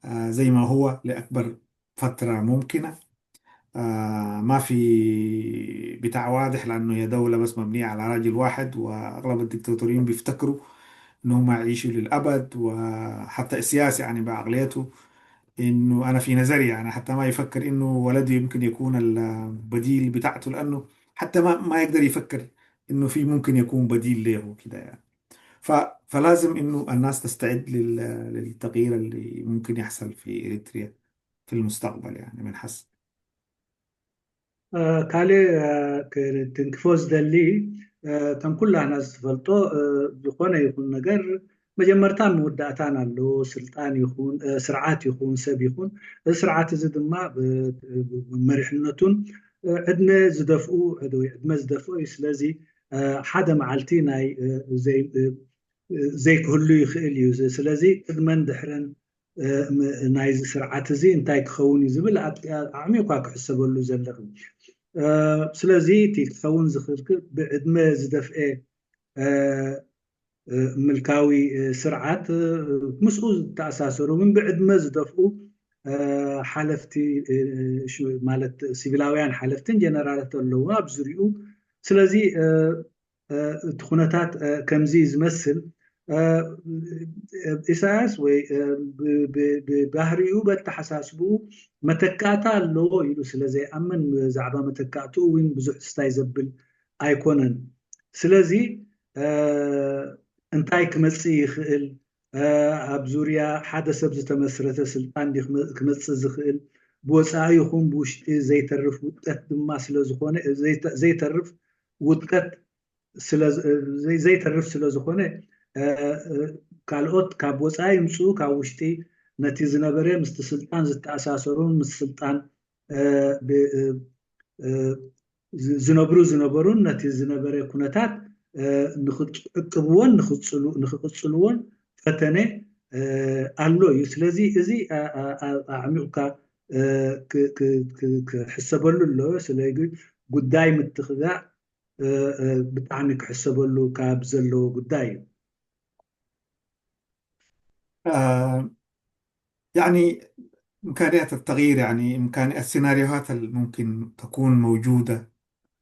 آه زي ما هو لأكبر فترة ممكنة. آه ما في بتاع واضح لأنه هي دولة بس مبنية على راجل واحد وأغلب الدكتاتوريين بيفتكروا إنهم يعيشوا للأبد. وحتى السياسي يعني بعقليته إنه أنا في نظري يعني حتى ما يفكر إنه ولده يمكن يكون البديل بتاعته لأنه حتى ما ما يقدر يفكر إنه في ممكن يكون بديل له كده يعني. ف... فلازم إنه الناس تستعد لل... للتغيير اللي ممكن يحصل في إريتريا في المستقبل يعني من حسن. ካልእ ትንክፎ ዝደሊ ከም ኩላህና ዝፈልጦ ዝኾነ ይኹን ነገር መጀመርታን መወዳእታን ኣለዎ። ስልጣን ይኹን ስርዓት ይኹን ሰብ ይኹን እዚ ስርዓት እዚ ድማ መሪሕነቱን ዕድመ ዝደፍኡ ወይ ዕድመ ዝደፍኦ እዩ። ስለዚ ሓደ መዓልቲ ናይ ዘይክህሉ ይኽእል እዩ። ስለዚ ቅድመን ድሕረን ናይዚ ስርዓት እዚ እንታይ ክኸውን እዩ ዝብል ኣዕሚቑካ ክሕሰበሉ ዘለኺ። ስለዚ እቲ ክኸውን ዝኽእል ብዕድመ ዝደፍአ ምልካዊ ስርዓት ምስኡ ዝተኣሳሰሩ ግን ብዕድመ ዝደፍኡ ሓለፍቲ ማለት ሲቪላውያን ሓለፍትን ጀነራላት ኣለዉ ኣብ ዙሪኡ። ስለዚ እቲ ኩነታት ከምዚ ዝመስል ኢሳያስ ወይ ብባህሪኡ በተሓሳስብኡ መተካእታ ኣለዎ ኢሉ ስለ ዘይኣምን ብዛዕባ መተካእትኡ እውን ብዙሕ ስታይ ዘብል ኣይኮነን። ስለዚ እንታይ ክመፅእ ይኽእል ኣብ ዙርያ ሓደ ሰብ ዝተመስረተ ስልጣን ክመፅእ ዝኽእል ብወፃኢ ይኹን ብውሽጢ ዘይተርፍ ውድቀት ድማ ስለዝኾነ ዘይተርፍ ውድቀት ዘይተርፍ ስለዝኾነ ካልኦት ካብ ወፃኢ ይምፅኡ ካብ ውሽጢ ነቲ ዝነበረ ምስቲ ስልጣን ዝተኣሳሰሩን ምስ ስልጣን ዝነብሩ ዝነበሩን ነቲ ዝነበረ ኩነታት ንክዕቅብዎን ንክፅሉ- ንክቕፅልዎን ፈተነ ኣሎ እዩ። ስለዚ እዚ ኣዕሚቑካ ክሕሰበሉ ኣሎ። ስለ ጉዳይ ምትኽጋእ ብጣዕሚ ክሕሰበሉ ካብ ዘለዎ ጉዳይ እዩ። يعني إمكانيات التغيير، يعني إمكانيات، السيناريوهات اللي ممكن تكون موجودة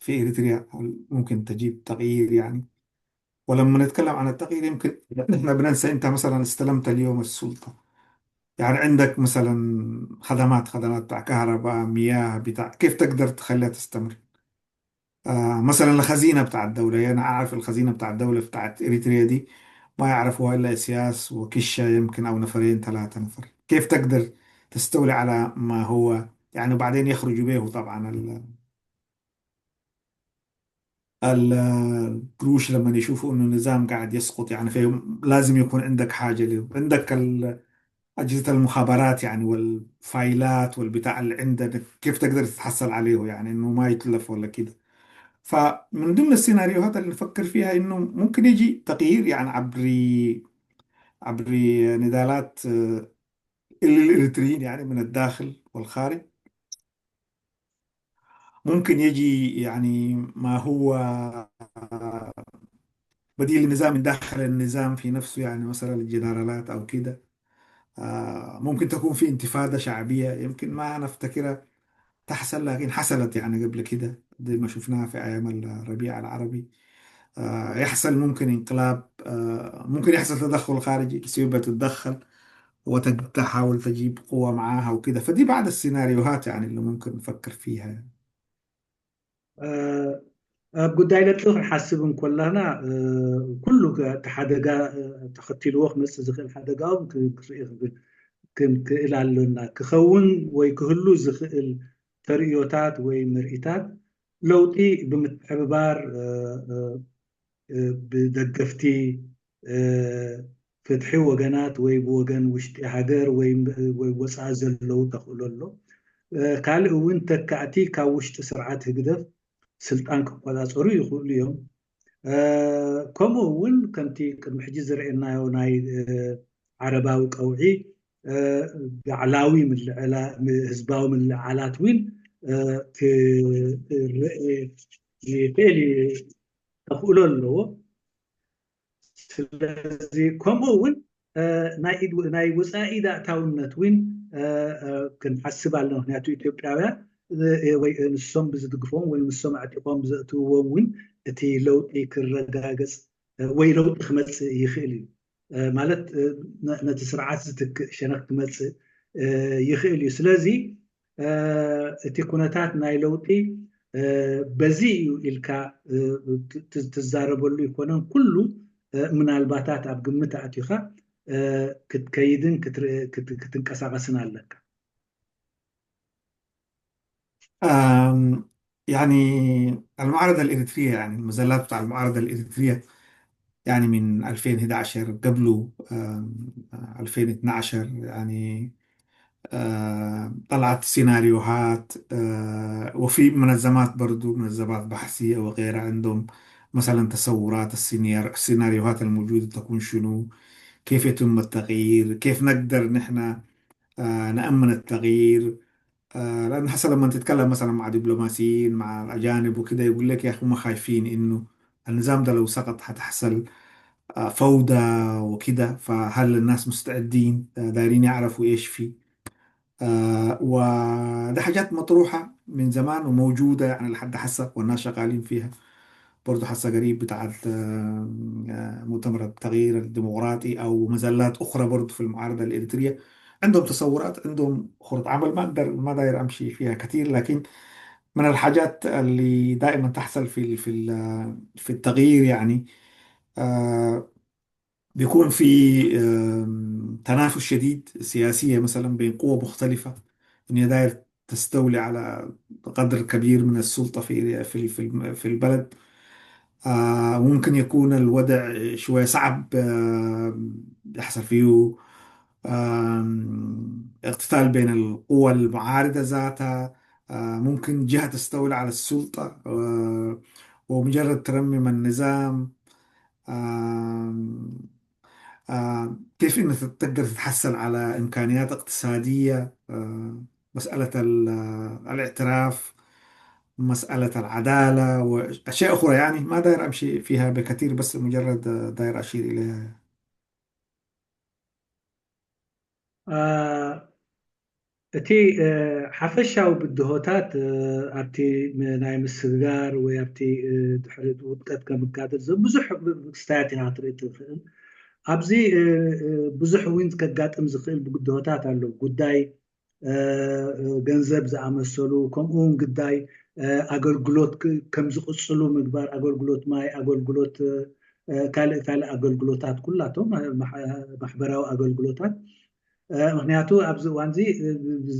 في إريتريا، ممكن تجيب تغيير يعني. ولما نتكلم عن التغيير يمكن نحن بننسى أنت مثلا استلمت اليوم السلطة، يعني عندك مثلا خدمات خدمات بتاع كهرباء، مياه، بتاع، كيف تقدر تخليها تستمر؟ آه مثلا الخزينة بتاع الدولة، يعني أنا أعرف الخزينة بتاع الدولة بتاعت إريتريا دي ما يعرفوها إلا إسياس وكشة يمكن أو نفرين ثلاثة نفر. كيف تقدر تستولي على ما هو يعني؟ وبعدين يخرجوا به طبعا ال- ال- القروش لما يشوفوا إنه النظام قاعد يسقط، يعني في لازم يكون عندك حاجة له، عندك ال- أجهزة المخابرات يعني والفايلات والبتاع اللي عندك، كيف تقدر تتحصل عليه يعني إنه ما يتلف ولا كده. فمن ضمن السيناريوهات اللي نفكر فيها إنه ممكن يجي تغيير يعني عبر عبر نضالات آه، الإريتريين يعني من الداخل والخارج. ممكن يجي يعني ما هو بديل النظام من داخل النظام في نفسه، يعني مثلا الجنرالات أو كده. آه، ممكن تكون في انتفاضة شعبية، يمكن ما نفتكرها تحصل، لكن حصلت يعني قبل كده زي ما شفناها في أيام الربيع العربي. آه، يحصل ممكن انقلاب، آه، ممكن يحصل تدخل خارجي، إثيوبيا تتدخل وتحاول تجيب قوة معاها وكده. فدي بعض السيناريوهات يعني اللي ممكن نفكر فيها يعني. ኣብ ጉዳይ ለውጢ ክንሓስብ እንኮለና ኩሉ እቲ ሓደጋ ተኸቲልዎ ክመፅእ ዝኽእል ሓደጋ እውን ክንርኢ ክንክእል ኣለና። ክኸውን ወይ ክህሉ ዝኽእል ተርእዮታት ወይ ምርኢታት ለውጢ ብምትሕብባር ብደገፍቲ ፍትሒ ወገናት ወይ ብወገን ውሽጢ ሃገር ወይ ወፃኢ ዘለዉ ተኽእሎ ኣሎ። ካልእ እውን ተካእቲ ካብ ውሽጢ ስርዓት ህግደፍ ስልጣን ክቆፃፀሩ ይኽእሉ እዮም። ከምኡ እውን ከምቲ ቅድሚ ሕጂ ዝረአናዮ ናይ ዓረባዊ ቀውዒ ባዕላዊ ህዝባዊ ምልዕዓላት እውን ክረአ ይኽእል እዩ፣ ተኽእሎ ኣለዎ። ስለዚ ከምኡ እውን ናይ ወፃኢ ዳእታውነት እውን ክንሓስብ ኣለና። ምክንያቱ ኢትዮጵያውያን ወይ ንሶም ብዝድግፎም ወይ ንሶም ኣዕጢቖም ዘእትውዎም እውን እቲ ለውጢ ክረጋገፅ ወይ ለውጢ ክመፅእ ይኽእል እዩ። ማለት ነቲ ስርዓት ዝትክእ ሸነኽ ክመፅእ ይኽእል እዩ። ስለዚ እቲ ኩነታት ናይ ለውጢ በዚ እዩ ኢልካ ትዛረበሉ ይኮነን። ኩሉ ምናልባታት ኣብ ግምት ኣእቲኻ ክትከይድን ክትንቀሳቐስን ኣለካ። يعني المعارضة الإريترية، يعني المزلات بتاع المعارضة الإريترية، يعني من ألفين وحدعش قبله ألفين واثنعش، يعني طلعت سيناريوهات، وفي منظمات برضو، منظمات بحثية وغيرها، عندهم مثلا تصورات السيناريوهات الموجودة تكون شنو، كيف يتم التغيير، كيف نقدر نحن نأمن التغيير. لأن هسه لما تتكلم مثلا مع دبلوماسيين، مع الأجانب وكده، يقول لك: "يا أخي، هم خايفين إنه النظام ده لو سقط حتحصل فوضى وكده، فهل الناس مستعدين؟" دايرين يعرفوا إيش في. وده حاجات مطروحة من زمان وموجودة يعني لحد هسه، والناس شغالين فيها. برضو حسا قريب بتاعت مؤتمر التغيير الديمقراطي أو مزلات أخرى برضو في المعارضة الإريترية، عندهم تصورات، عندهم خطط عمل. ما أقدر، ما داير أمشي فيها كتير، لكن من الحاجات اللي دائما تحصل في في في التغيير يعني آه، بيكون في تنافس شديد سياسية مثلا بين قوى مختلفة، إن هي داير تستولي على قدر كبير من السلطة في في في في البلد. آه، ممكن يكون الوضع شوية صعب، آه، يحصل فيه اقتتال بين القوى المعارضة ذاتها. آه، ممكن جهة تستولي على السلطة، آه، ومجرد ترمم النظام. آه، كيف إنك تقدر تتحصل على إمكانيات اقتصادية، آه، مسألة الاعتراف، مسألة العدالة وأشياء أخرى، يعني ما داير أمشي فيها بكثير، بس مجرد داير أشير إليها. እቲ ሓፈሻዊ ብድሆታት ኣብቲ ናይ ምስግጋር ወይ ኣብቲ ድሕሪ ውድቀት ከምጋደል ብዙሕ ክስታያት ኢና ክትርኢ ትኽእል። ኣብዚ ብዙሕ እውን ከጋጥም ዝኽእል ብድሆታት ኣሎ። ጉዳይ ገንዘብ ዝኣመሰሉ፣ ከምኡ እውን ግዳይ ኣገልግሎት ከም ዝቕፅሉ ምግባር፣ ኣገልግሎት ማይ፣ ኣገልግሎት ካልእ ካልእ ኣገልግሎታት፣ ኩላቶም ማሕበራዊ ኣገልግሎታት። ምክንያቱ ኣብዚ እዋን እዚ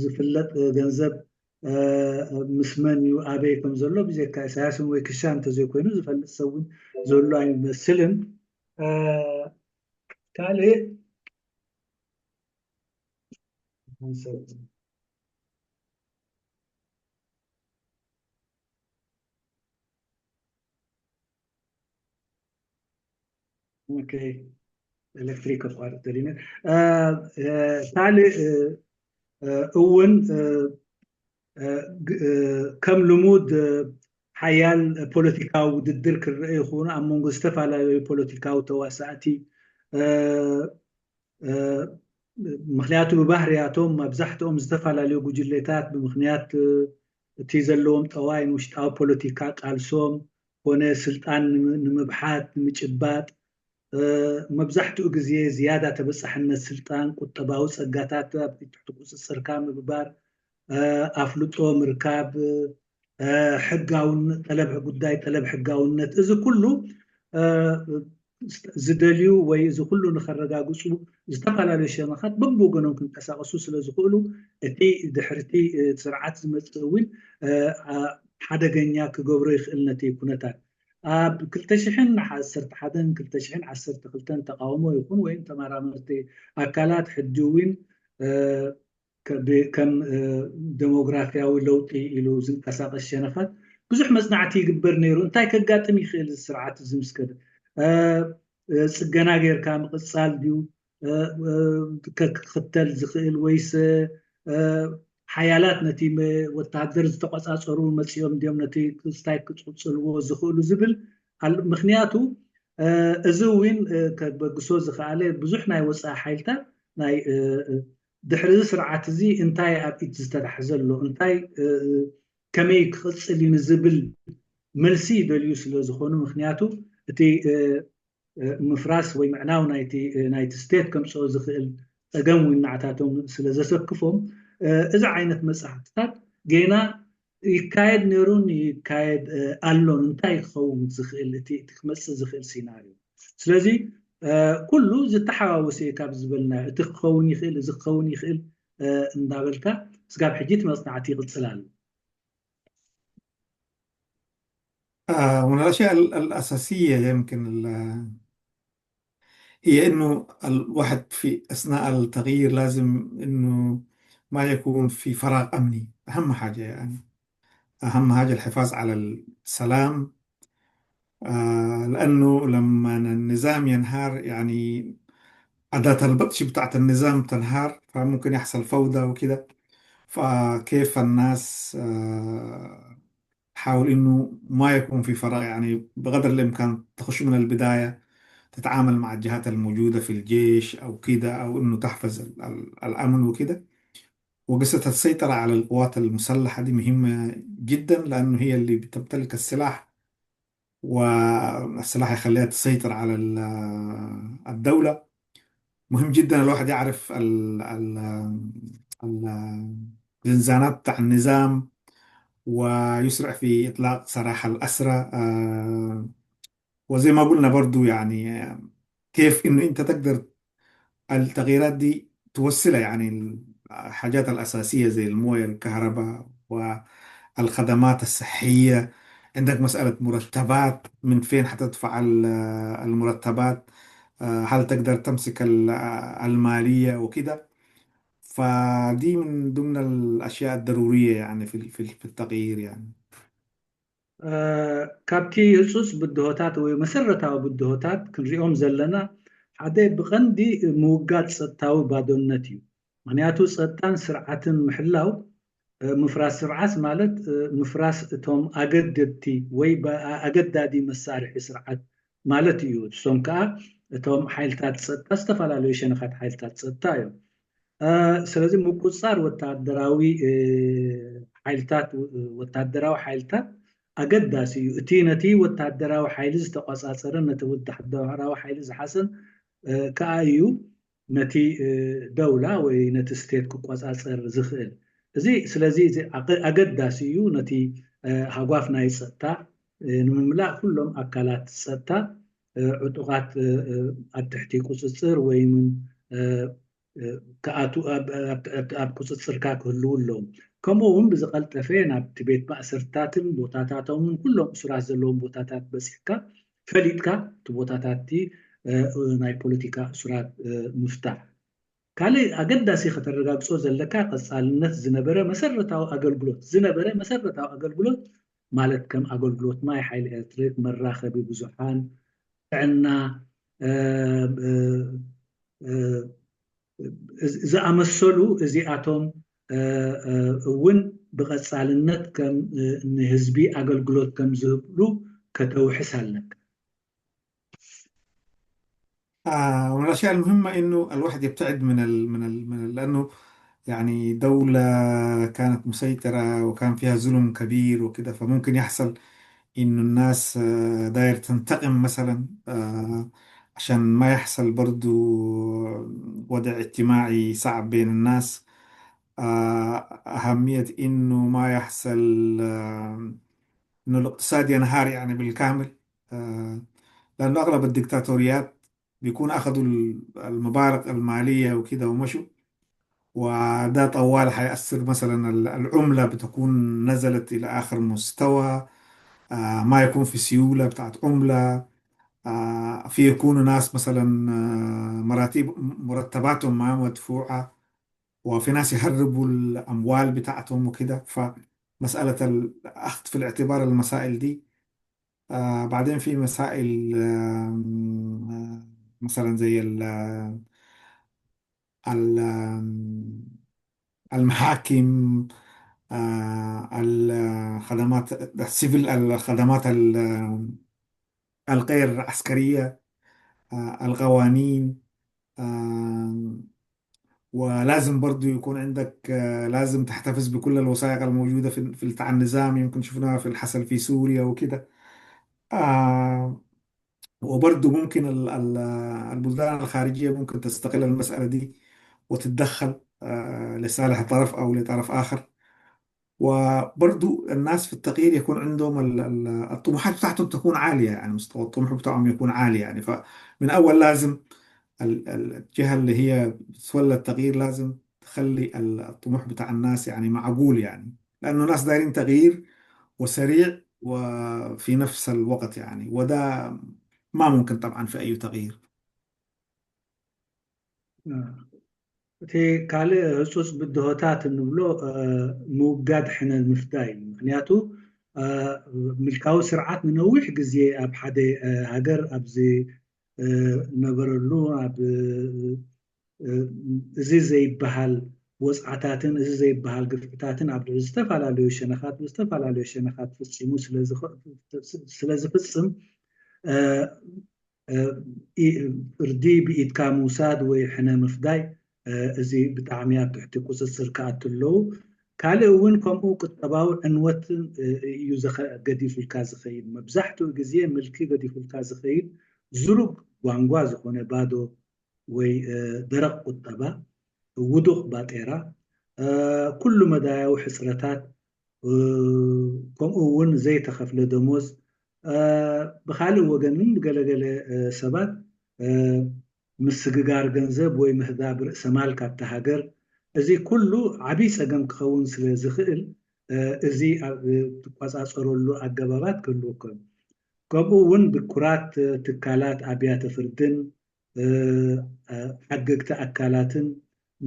ዝፍለጥ ገንዘብ ምስ መን እዩ ኣበይ ከም ዘሎ ብዘካ ኢሳያስን ወይ ክሻ እንተዘይኮይኑ ዝፈልጥ ሰብ እውን ዘሎ ኣይመስልን። ካልእ ኦኬ፣ ኤሌክትሪክ ኣቋርጥ ተሪነ። ካልእ እውን ከም ልሙድ ሓያል ፖለቲካዊ ውድድር ክረአ ይኹን ኣብ መንጎ ዝተፈላለዩ ፖለቲካዊ ተዋሳእቲ፣ ምክንያቱ ብባህርያቶም መብዛሕትኦም ዝተፈላለዩ ጉጅሌታት ብምክንያት እቲ ዘለዎም ጠዋይ ንውሽጣዊ ፖለቲካ ቃልሶም ኮነ ስልጣን ንምብሓት ንምጭባጥ መብዛሕትኡ ግዜ ዝያዳ ተበፃሕነት ስልጣን፣ ቁጠባዊ ፀጋታት ኣብ ትሕቲ ቁፅፅርካ ምግባር፣ ኣፍልጦ ምርካብ፣ ሕጋውነት፣ ጠለብ ጉዳይ ጠለብ ሕጋውነት፣ እዚ ኩሉ ዝደልዩ ወይ እዚ ኩሉ ንኸረጋግፁ ዝተፈላለዩ ሸነኻት በብወገኖም ክንቀሳቀሱ ስለ ዝኽእሉ እቲ ድሕርቲ ስርዓት ዝመፅእ እውን ሓደገኛ ክገብሮ ይኽእል ነቲ ኩነታት። ኣብ ክልተ ሽሕን ዓሰርተ ሓደን ክልተ ሽሕን ዓሰርተ ክልተን ተቃውሞ ይኹን ወይም ተመራመርቲ ኣካላት ሕጂ እውን ከም ደሞግራፊያዊ ለውጢ ኢሉ ዝንቀሳቀስ ሸነኻት ብዙሕ መፅናዕቲ ይግበር ነይሩ። እንታይ ከጋጥም ይኽእል እዚ ስርዓት እዚ ምስ ከደ? ፅገና ጌርካ ምቕፃል ድዩ ክኽተል ዝኽእል ወይስ ሓያላት ነቲ ወታደር ዝተቆፃፀሩ መፂኦም ድዮም ነቲ ስታይ ክፅፅልዎ ዝኽእሉ ዝብል? ምክንያቱ እዚ እውን ከበግሶ ዝኽኣለ ብዙሕ ናይ ወፃኢ ሓይልታት ናይ ድሕሪ እዚ ስርዓት እዚ እንታይ ኣብ ኢድ ዝተታሕዘ ኣሎ፣ እንታይ ከመይ ክቕፅል እዩ ንዝብል መልሲ ይደልዩ ስለ ዝኾኑ፣ ምክንያቱ እቲ ምፍራስ ወይ ምዕናው ናይቲ ናይቲ ስቴት ከምፅኦ ዝኽእል ፀገም እውን ንዓታቶም ስለ ዘሰክፎም እዚ ዓይነት መፅናዕትታት ጌና ይካየድ ነይሩን ይካየድ ኣሎን። እንታይ ክኸውን ዝኽእል እቲ ክመፅእ ዝኽእል ሲናርዮ? ስለዚ ኩሉ ዝተሓዋወሰ እዩ ካብ ዝበልና፣ እቲ ክኸውን ይኽእል፣ እዚ ክኸውን ይኽእል እንዳበልካ ስጋብ ሕጂ እቲ መፅናዕቲ ይቕፅል ኣሎ። آه، ومن الأشياء ال- الأساسية يمكن ال- هي إنه الواحد في أثناء التغيير لازم إنه ما يكون في فراغ أمني. أهم حاجة، يعني، أهم حاجة الحفاظ على السلام. آه، لأنه لما النظام ينهار، يعني، أداة البطش بتاعت النظام تنهار، فممكن يحصل فوضى وكده. فكيف الناس، آه، تحاول إنه ما يكون في فراغ، يعني، بقدر الإمكان تخش من البداية، تتعامل مع الجهات الموجودة في الجيش أو كده، أو إنه تحفظ ال- ال- الأمن وكده. وقصة السيطرة على القوات المسلحة دي مهمة جدًا، لأنه هي اللي بتمتلك السلاح، والسلاح يخليها تسيطر على ال- الدولة. مهم جدًا الواحد يعرف ال- ال- ال- الزنزانات بتاع النظام، ويسرع في إطلاق سراح الأسرى. آه، وزي ما قلنا برضو، يعني، آه، كيف إنه أنت تقدر التغييرات دي توصلها، يعني، الحاجات الأساسية زي الموية، الكهرباء، والخدمات الصحية. عندك مسألة مرتبات، من فين حتدفع ال- المرتبات؟ آه، هل تقدر تمسك ال- المالية وكده؟ فدي من ضمن الأشياء الضرورية، يعني، في في في التغيير، يعني. ካብቲ ህፁፅ ብድሆታት ወይ መሰረታዊ ብድሆታት ክንሪኦም ዘለና ሓደ ብቐንዲ ምውጋድ ፀጥታዊ ባዶነት እዩ። ምክንያቱ ፀጥታን ስርዓትን ምሕላው ምፍራስ ስርዓት ማለት ምፍራስ እቶም ኣገደድቲ ወይ ኣገዳዲ መሳርሒ ስርዓት ማለት እዩ። እሶም ከዓ እቶም ሓይልታት ፀጥታ፣ ዝተፈላለዩ ሸነኻት ሓይልታት ፀጥታ እዮም። ስለዚ ምቁፅፃር ወታደራዊ ሓይልታት፣ ወታደራዊ ሓይልታት ኣገዳሲ እዩ። እቲ ነቲ ወታደራዊ ሓይሊ ዝተቆፃፀረን ነቲ ወታደራዊ ሓይሊ ዝሓሰን ከዓ እዩ ነቲ ደውላ ወይ ነቲ ስቴት ክቆፃፀር ዝኽእል። እዚ ስለዚ ኣገዳሲ እዩ። ነቲ ሃጓፍ ናይ ፀጥታ ንምምላእ ኩሎም ኣካላት ፀጥታ ዕጡቓት ኣብ ትሕቲ ቁፅፅር ወይ እውን ክኣቱ ኣብ ቁፅፅርካ ክህልው ኣለዎም። ከምኡ እውን ብዝቐልጠፈ ናብቲ ቤት ማእሰርታትን ቦታታቶምን ኩሎም እሱራት ዘለዎም ቦታታት በፂሕካ ፈሊጥካ እቲ ቦታታት ናይ ፖለቲካ እሱራት ምፍታሕ። ካልእ ኣገዳሲ ከተረጋግፆ ዘለካ ቀፃልነት ዝነበረ መሰረታዊ ኣገልግሎት ዝነበረ መሰረታዊ ኣገልግሎት ማለት ከም ኣገልግሎት ማይ፣ ሓይሊ ኤሌክትሪክ፣ መራኸቢ ብዙሓን፣ ጥዕና ዝኣመሰሉ እዚኣቶም እውን ብቐፃልነት ከም ንህዝቢ ኣገልግሎት ከም ዝህብሉ ከተውሕስ ኣለካ። والأشياء المهمة إنه الواحد يبتعد من ال من ال من ال لأنه يعني دولة كانت مسيطرة وكان فيها ظلم كبير وكده، فممكن يحصل إنه الناس داير تنتقم مثلا عشان ما يحصل برضو وضع اجتماعي صعب بين الناس. أهمية إنه ما يحصل إنه الاقتصاد ينهار يعني بالكامل، لأنه أغلب الدكتاتوريات بيكون أخذوا المبالغ المالية وكده ومشوا. وده طوال حيأثر مثلا العملة بتكون نزلت إلى آخر مستوى، ما يكون في سيولة بتاعت عملة. في يكونوا ناس مثلا مراتب مرتباتهم ما مدفوعة، وفي ناس يهربوا الأموال بتاعتهم وكده. فمسألة الأخذ في الاعتبار المسائل دي. آه بعدين في مسائل آه مثلا زي ال المحاكم، آه الخدمات السيفل، الخدمات الغير عسكرية، آه القوانين، آه ولازم برضو يكون عندك، آه لازم تحتفظ بكل الوثائق الموجودة في في بتاع النظام. يمكن شفناها في الحصل في سوريا وكده. آه وبرضو ممكن البلدان الخارجية ممكن تستغل المسألة دي وتتدخل آه لصالح طرف أو لطرف آخر. وبرضو الناس في التغيير يكون عندهم الطموحات بتاعتهم تكون عالية، يعني مستوى الطموح بتاعهم يكون عالي. يعني فمن أول لازم الجهة اللي هي بتتولى التغيير لازم تخلي الطموح بتاع الناس يعني معقول، يعني لأنه الناس دايرين تغيير وسريع وفي نفس الوقت، يعني وده ما ممكن طبعا في أي تغيير. እቲ ካልእ ህፁፅ ብድሆታት እንብሎ ምውጋድ ሕነ ምፍዳይ እዩ። ምክንያቱ ምልካዊ ስርዓት ንነዊሕ ግዜ ኣብ ሓደ ሃገር ኣብዚ ነበረሉ ኣብ እዚ ዘይበሃል ወፅዓታትን እዚ ዘይበሃል ግፍዕታትን ኣብ ልዕሊ ዝተፈላለዩ ሸነኻት ብዝተፈላለዩ ሸነኻት ፍፂሙ ስለዝፍፅም ፍርዲ ብኢድካ ምውሳድ ወይ ሕነ ምፍዳይ እዚ ብጣዕሚ ኣብ ትሕቲ ቁፅፅር ክኣቱ ኣለዉ። ካልእ እውን ከምኡ ቁጠባዊ ዕንወትን እዩ ገዲፉልካ ዝኸይድ። መብዛሕትኡ ግዜ ምልኪ ገዲፉልካ ዝኸይድ ዝሩግ ጓንጓ ዝኾነ ባዶ ወይ ደረቕ ቁጠባ፣ ውዱቕ ባጤራ፣ ኩሉ መዳያዊ ሕፅረታት፣ ከምኡ እውን ዘይተኸፍለ ደሞዝ፣ ብካልእ ወገን እውን ብገለገለ ሰባት ምስግጋር ገንዘብ ወይ ምህዳብ ርእሰማል ካብቲ ሃገር፣ እዚ ኩሉ ዓብዪ ፀገም ክኸውን ስለ ዝኽእል እዚ ትቆፃፀረሉ ኣገባባት ክህልወኩም። ከምኡ እውን ብኩራት ትካላት ኣብያተ ፍርድን ሓገግቲ ኣካላትን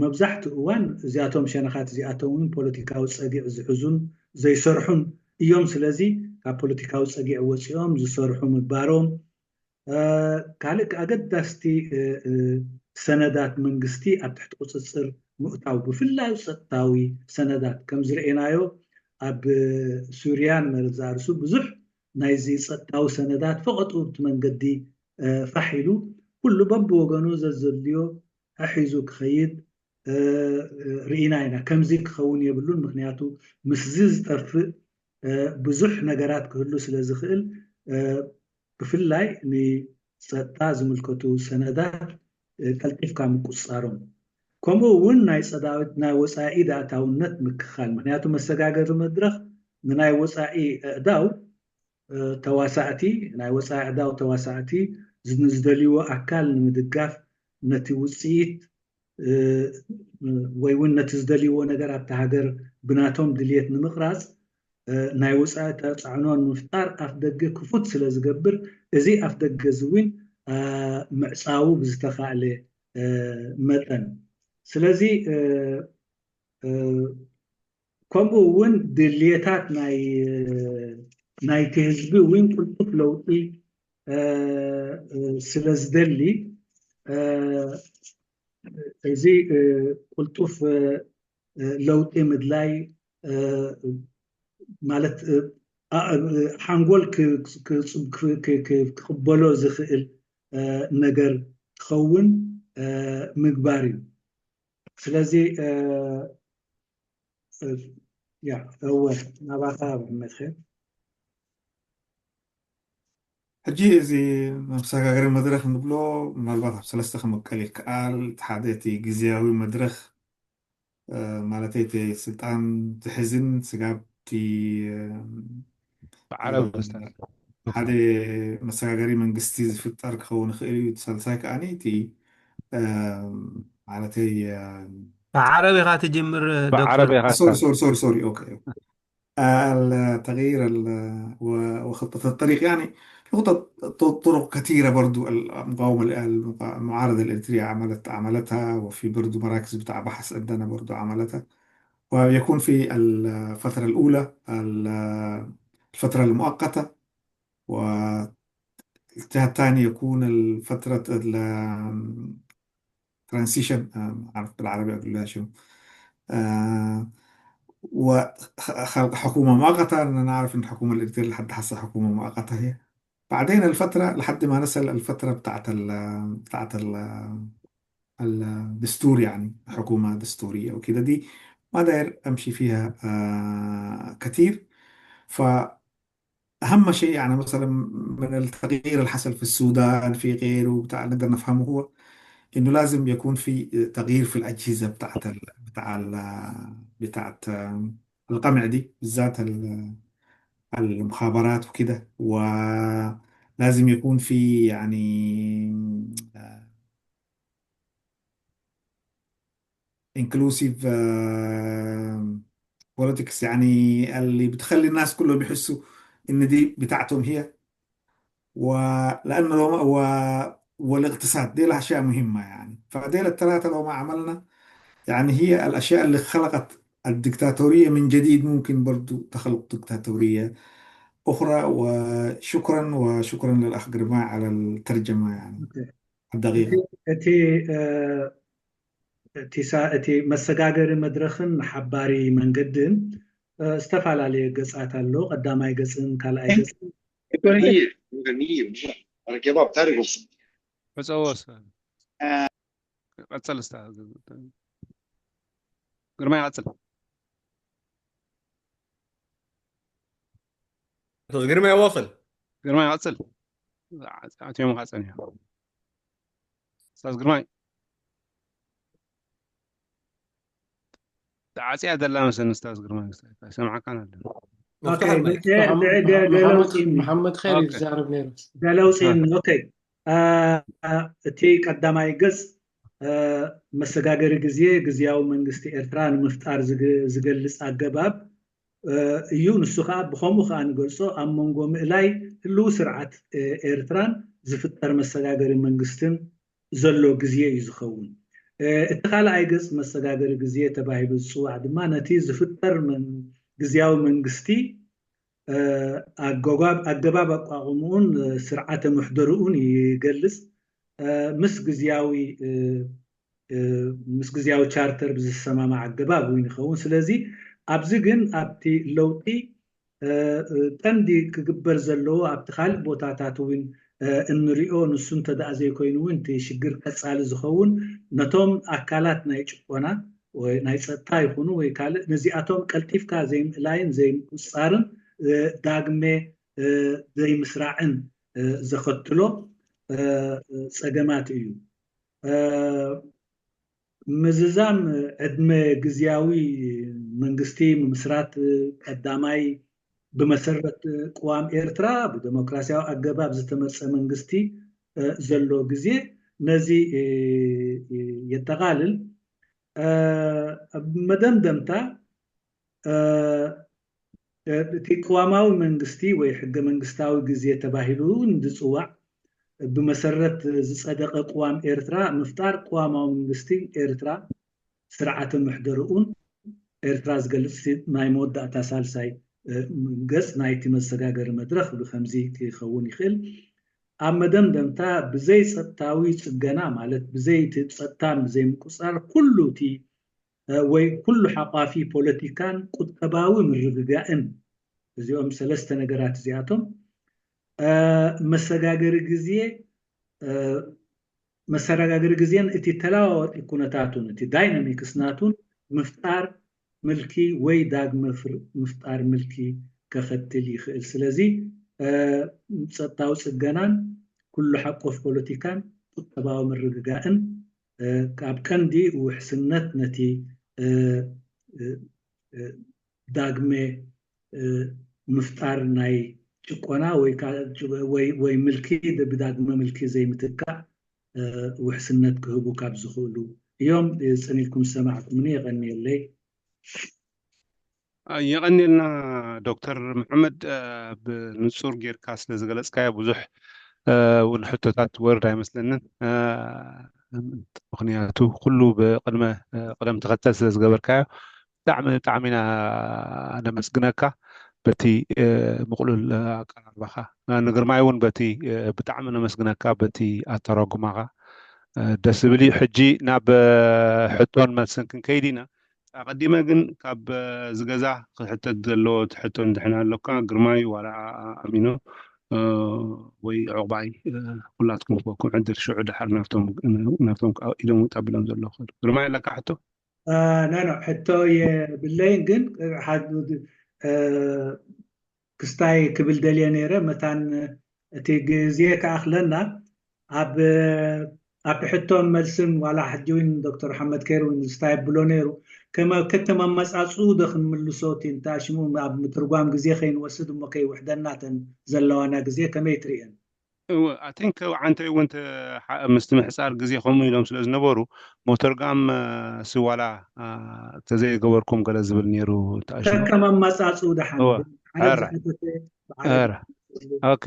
መብዛሕትኡ እዋን እዚኣቶም ሸነኻት እዚኣቶም እውን ፖለቲካዊ ፀጊዕ ዝሕዙን ዘይሰርሑን እዮም። ስለዚ ካብ ፖለቲካዊ ፀጊዕ ወፂኦም ዝሰርሑ ምግባሮም ካልእ ኣገዳስቲ ሰነዳት መንግስቲ ኣብ ትሕቲ ቁፅፅር ምእታው፣ ብፍላይ ጸጥታዊ ሰነዳት ከም ዝረኤናዮ ኣብ ሱርያን መረብዛ ርእሱ ብዙሕ ናይዚ ጸጥታዊ ሰነዳት ፈቐጡ እቲ መንገዲ ፋሕ ኢሉ ኩሉ በብወገኑ ዘዘድልዮ ሒዙ ክኸይድ ርኢና ኢና። ከምዚ ክኸውን የብሉን። ምክንያቱ ምስዚ ዝጠፍእ ብዙሕ ነገራት ክህሉ ስለ ዝኽእል ብፍላይ ንፀጥታ ዝምልከቱ ሰነዳት ቀልጢፍካ ምቁፅፃሮም፣ ከምኡ እውን ናይ ፀዳዊት ናይ ወፃኢ ዳእታውነት ምክኻል። ምክንያቱ መሰጋገሪ መድረኽ ንናይ ወፃኢ ኣእዳው ተዋሳእቲ ናይ ወፃኢ ኣእዳው ተዋሳእቲ ንዝደልይዎ ኣካል ንምድጋፍ ነቲ ውፅኢት ወይ እውን ነቲ ዝደልይዎ ነገር ኣብቲ ሃገር ብናቶም ድልየት ንምቕራፅ ናይ ወፃኢ ተፃዕኖ ንምፍጣር ኣፍ ደገ ክፉት ስለ ዝገብር እዚ ኣፍ ደገ እዚ እውን ምዕፃዉ ብዝተኻእለ መጠን ስለዚ ከምኡ እውን ድልየታት ናይ ናይቲ ህዝቢ እውን ቅልጡፍ ለውጢ ስለ ዝደሊ እዚ ቅልጡፍ ለውጢ ምድላይ ማለት ሓንጎል ክቕበሎ ዝኽእል ነገር ክኸውን ምግባር እዩ። ስለዚ ያ እወ ናባኻ ብሕመትኸ ሕጂ እዚ መሰጋገሪ መድረኽ ንብሎ ምናልባት ኣብ ሰለስተ ክምቀል ይከኣል። እቲ ሓደ እቲ ግዝያዊ መድረኽ ማለት እቲ ስልጣን ትሕዝን ስጋብ እቲ ብዓረብ ሓደ መሰጋገሪ መንግስቲ ዝፍጠር ክኸውን ይኽእል እዩ። እቲ ሳልሳይ ከዓኒ እቲ ማለተይ ብዓረብ ኢኻ ትጅምር ብዓረብ ኢኻ ሶሪ ሶሪ ሶሪ ሶሪ ኦኬ التغيير وخطة الطريق يعني في خطط طرق كثيرة برضو المقاومة المعارضة الإريترية عملت عملتها وفي برضو مراكز بتاع بحث عندنا برضو عملتها ويكون في الفترة الأولى الفترة المؤقتة والجهة الثانية يكون الفترة transition عرفت بالعربي أقول لها شنو وخلق حكومة مؤقتة أنا نعرف أن الحكومة الإريترية لحد هسه حكومة مؤقتة هي بعدين الفترة لحد ما نصل الفترة بتاعت ال بتاعت ال الدستور يعني حكومة دستورية وكده دي ما داير أمشي فيها آه كتير فأهم شيء يعني مثلا من التغيير اللي حصل في السودان في غيره بتاع نقدر نفهمه هو إنه لازم يكون في تغيير في الأجهزة بتاعت ال بتاع ال بتاعت القمع دي بالذات المخابرات وكده ولازم يكون في يعني inclusive politics يعني اللي بتخلي الناس كلهم يحسوا ان دي بتاعتهم هي ولانه لو و... والاقتصاد دي اشياء مهمه يعني فديل الثلاثه لو ما عملنا يعني هي الاشياء اللي خلقت الدكتاتوريه من جديد ممكن برضو تخلق دكتاتوريه اخرى وشكرا وشكرا للاخ قرماي على الترجمه يعني الدقيقه እቲ እቲ መሰጋገሪ መድረኽን ሓባሪ መንገድን ዝተፈላለየ ገፃት ኣሎ። ቀዳማይ ገፅን ካልኣይ ገፅን ዕፀዎ ቀፅል ግርማይ ቀፅል ግርማይ ዋኽል ግርማይ ቀፅል ኣትዮምኻ ፀኒሖም ኡስታዝ ግርማይ ተዓፅያ ዘላ መሰለኒ ኡስታዝ ግርማይ ኣይሰምዓካን ኣሎ መሓመድ ኸይር ይዛረብ ነይሩ ገለ ውፅእኒ ኦኬ እቲ ቀዳማይ ገፅ መሰጋገሪ ግዜ ግዝያዊ መንግስቲ ኤርትራ ንምፍጣር ዝገልፅ ኣገባብ እዩ። ንሱ ከዓ ብኸምኡ ከዓ ንገልፆ ኣብ መንጎ ምእላይ ህልው ስርዓት ኤርትራን ዝፍጠር መሰጋገሪ መንግስትን ዘሎ ግዜ እዩ ዝኸውን። እቲ ካልኣይ ገፅ መሰጋገሪ ግዜ ተባሂሉ ዝፅዋዕ ድማ ነቲ ዝፍጠር ግዝያዊ መንግስቲ ኣገባብ ኣቋቁምኡን ስርዓተ ምሕደርኡን ይገልፅ። ምስ ግዝያዊ ምስ ግዜያዊ ቻርተር ብዝሰማማዕ ኣገባብ እውን ይኸውን። ስለዚ ኣብዚ ግን ኣብቲ ለውጢ ቀንዲ ክግበር ዘለዎ ኣብቲ ካልእ ቦታታት እውን እንሪኦ ንሱ እንተደኣ ዘይኮይኑ እውን እቲ ሽግር ቀፃሊ ዝኸውን ነቶም ኣካላት ናይ ጭቆና ወይ ናይ ፀጥታ ይኹኑ ወይ ካልእ ነዚኣቶም ቀልጢፍካ ዘይምእላይን ዘይምቁፅፃርን ዳግመ ዘይምስራዕን ዘኸትሎ ፀገማት እዩ። ምዝዛም ዕድመ ግዝያዊ መንግስቲ ምምስራት ቀዳማይ ብመሰረት ቅዋም ኤርትራ ብደሞክራሲያዊ ኣገባብ ዝተመርጸ መንግስቲ ዘሎ ግዜ ነዚ የጠቓልል። መደምደምታ እቲ ቅዋማዊ መንግስቲ ወይ ሕገ መንግስታዊ ግዜ ተባሂሉ እውን ዝፅዋዕ ብመሰረት ዝፀደቐ ቅዋም ኤርትራ ምፍጣር ቅዋማዊ መንግስቲ ኤርትራ ስርዓተ ምሕደርኡን ኤርትራ ዝገልፅ ናይ መወዳእታ ሳልሳይ ገፅ ናይቲ መሰጋገሪ መድረክ ብከምዚ ክኸውን ይኽእል። ኣብ መደምደምታ ብዘይ ፀጥታዊ ፅገና ማለት ብዘይ እቲ ፀጥታን ብዘይ ምቁፃር ኩሉ እቲ ወይ ኩሉ ሓቋፊ ፖለቲካን ቁጠባዊ ምርግጋእን እዚኦም ሰለስተ ነገራት እዚኣቶም መሰጋገሪ ግዜ መሰጋገሪ ግዜን እቲ ተለዋዋጢ ኩነታቱን እቲ ዳይናሚክስ ናቱን ምፍጣር ምልኪ ወይ ዳግመ ምፍጣር ምልኪ ከኸትል ይኽእል። ስለዚ ፀጥታዊ ፅገናን ኩሉ ሓቆፍ ፖለቲካን ቁጠባዊ ምርግጋእን ካብ ቀንዲ ውሕስነት ነቲ ዳግመ ምፍጣር ናይ ጭቆና ወይ ምልኪ ብዳግመ ምልኪ ዘይምትካእ ውሕስነት ክህቡ ካብ ዝኽእሉ እዮም። ፅን ኢልኩም ዝሰማዕኩምኒ የቐንየለይ። የቐንየልና ዶክተር መሐመድ፣ ብንፁር ጌርካ ስለ ዝገለፅካዮ ብዙሕ እውን ሕቶታት ወርድ ኣይመስለንን። ምክንያቱ ኩሉ ብቅድመ ቅደም ተኸተል ስለ ዝገበርካዮ ብጣዕሚ ብጣዕሚ ኢና ነመስግነካ በቲ ምቕሉል ኣቀራርባኻ። ንግርማይ እውን በቲ ብጣዕሚ ነመስግነካ በቲ ኣተራጉማኻ ደስ ዝብል እዩ። ሕጂ ናብ ሕቶን መልስን ክንከይድ ኢና። ኣቐዲመ ግን ካብ ዝገዛ ክሕተት ዘለዎ ትሕቶ እንድሕና ኣሎካ ግርማይ ዋላ ኣሚኖ ወይ ዑቕባይ ኩላትኩም ክበኩም ዕድል ሽዑ ድሓር ናብቶም ኢዶም ውጣ ብሎም ዘለኹ ግርማይ ኣለካ ሕቶ? ኖ ኖ ሕቶ የብለይን ግን ክስታይ ክብል ደልየ ነይረ መታን እቲ ግዜ ክኣኽለና ኣብ ኣብ ሕቶን መልስን ዋላ ሕጂ እውን ዶክተር ሓመድ ከይር እውን ዝስታይ ብሎ ነይሩ ከተመመፃፅኡ ዶ ክንምልሶ እቲ እንተኣሽሙ ኣብ ምትርጓም ግዜ ከይንወስድ እሞ ከይውሕደና ተን ዘለዋና ግዜ ከመይ ትርእየን? እወ ኣቲንክ ዓንተይ እውን ምስቲ ምሕፃር ግዜ ከምኡ ኢሎም ስለ ዝነበሩ ሞተርጋም ስዋላ ተዘይገበርኩም ገለ ዝብል ነይሩ ተኣሽሙ ከከም ኣመፃፅኡ ደሓን ኦኬ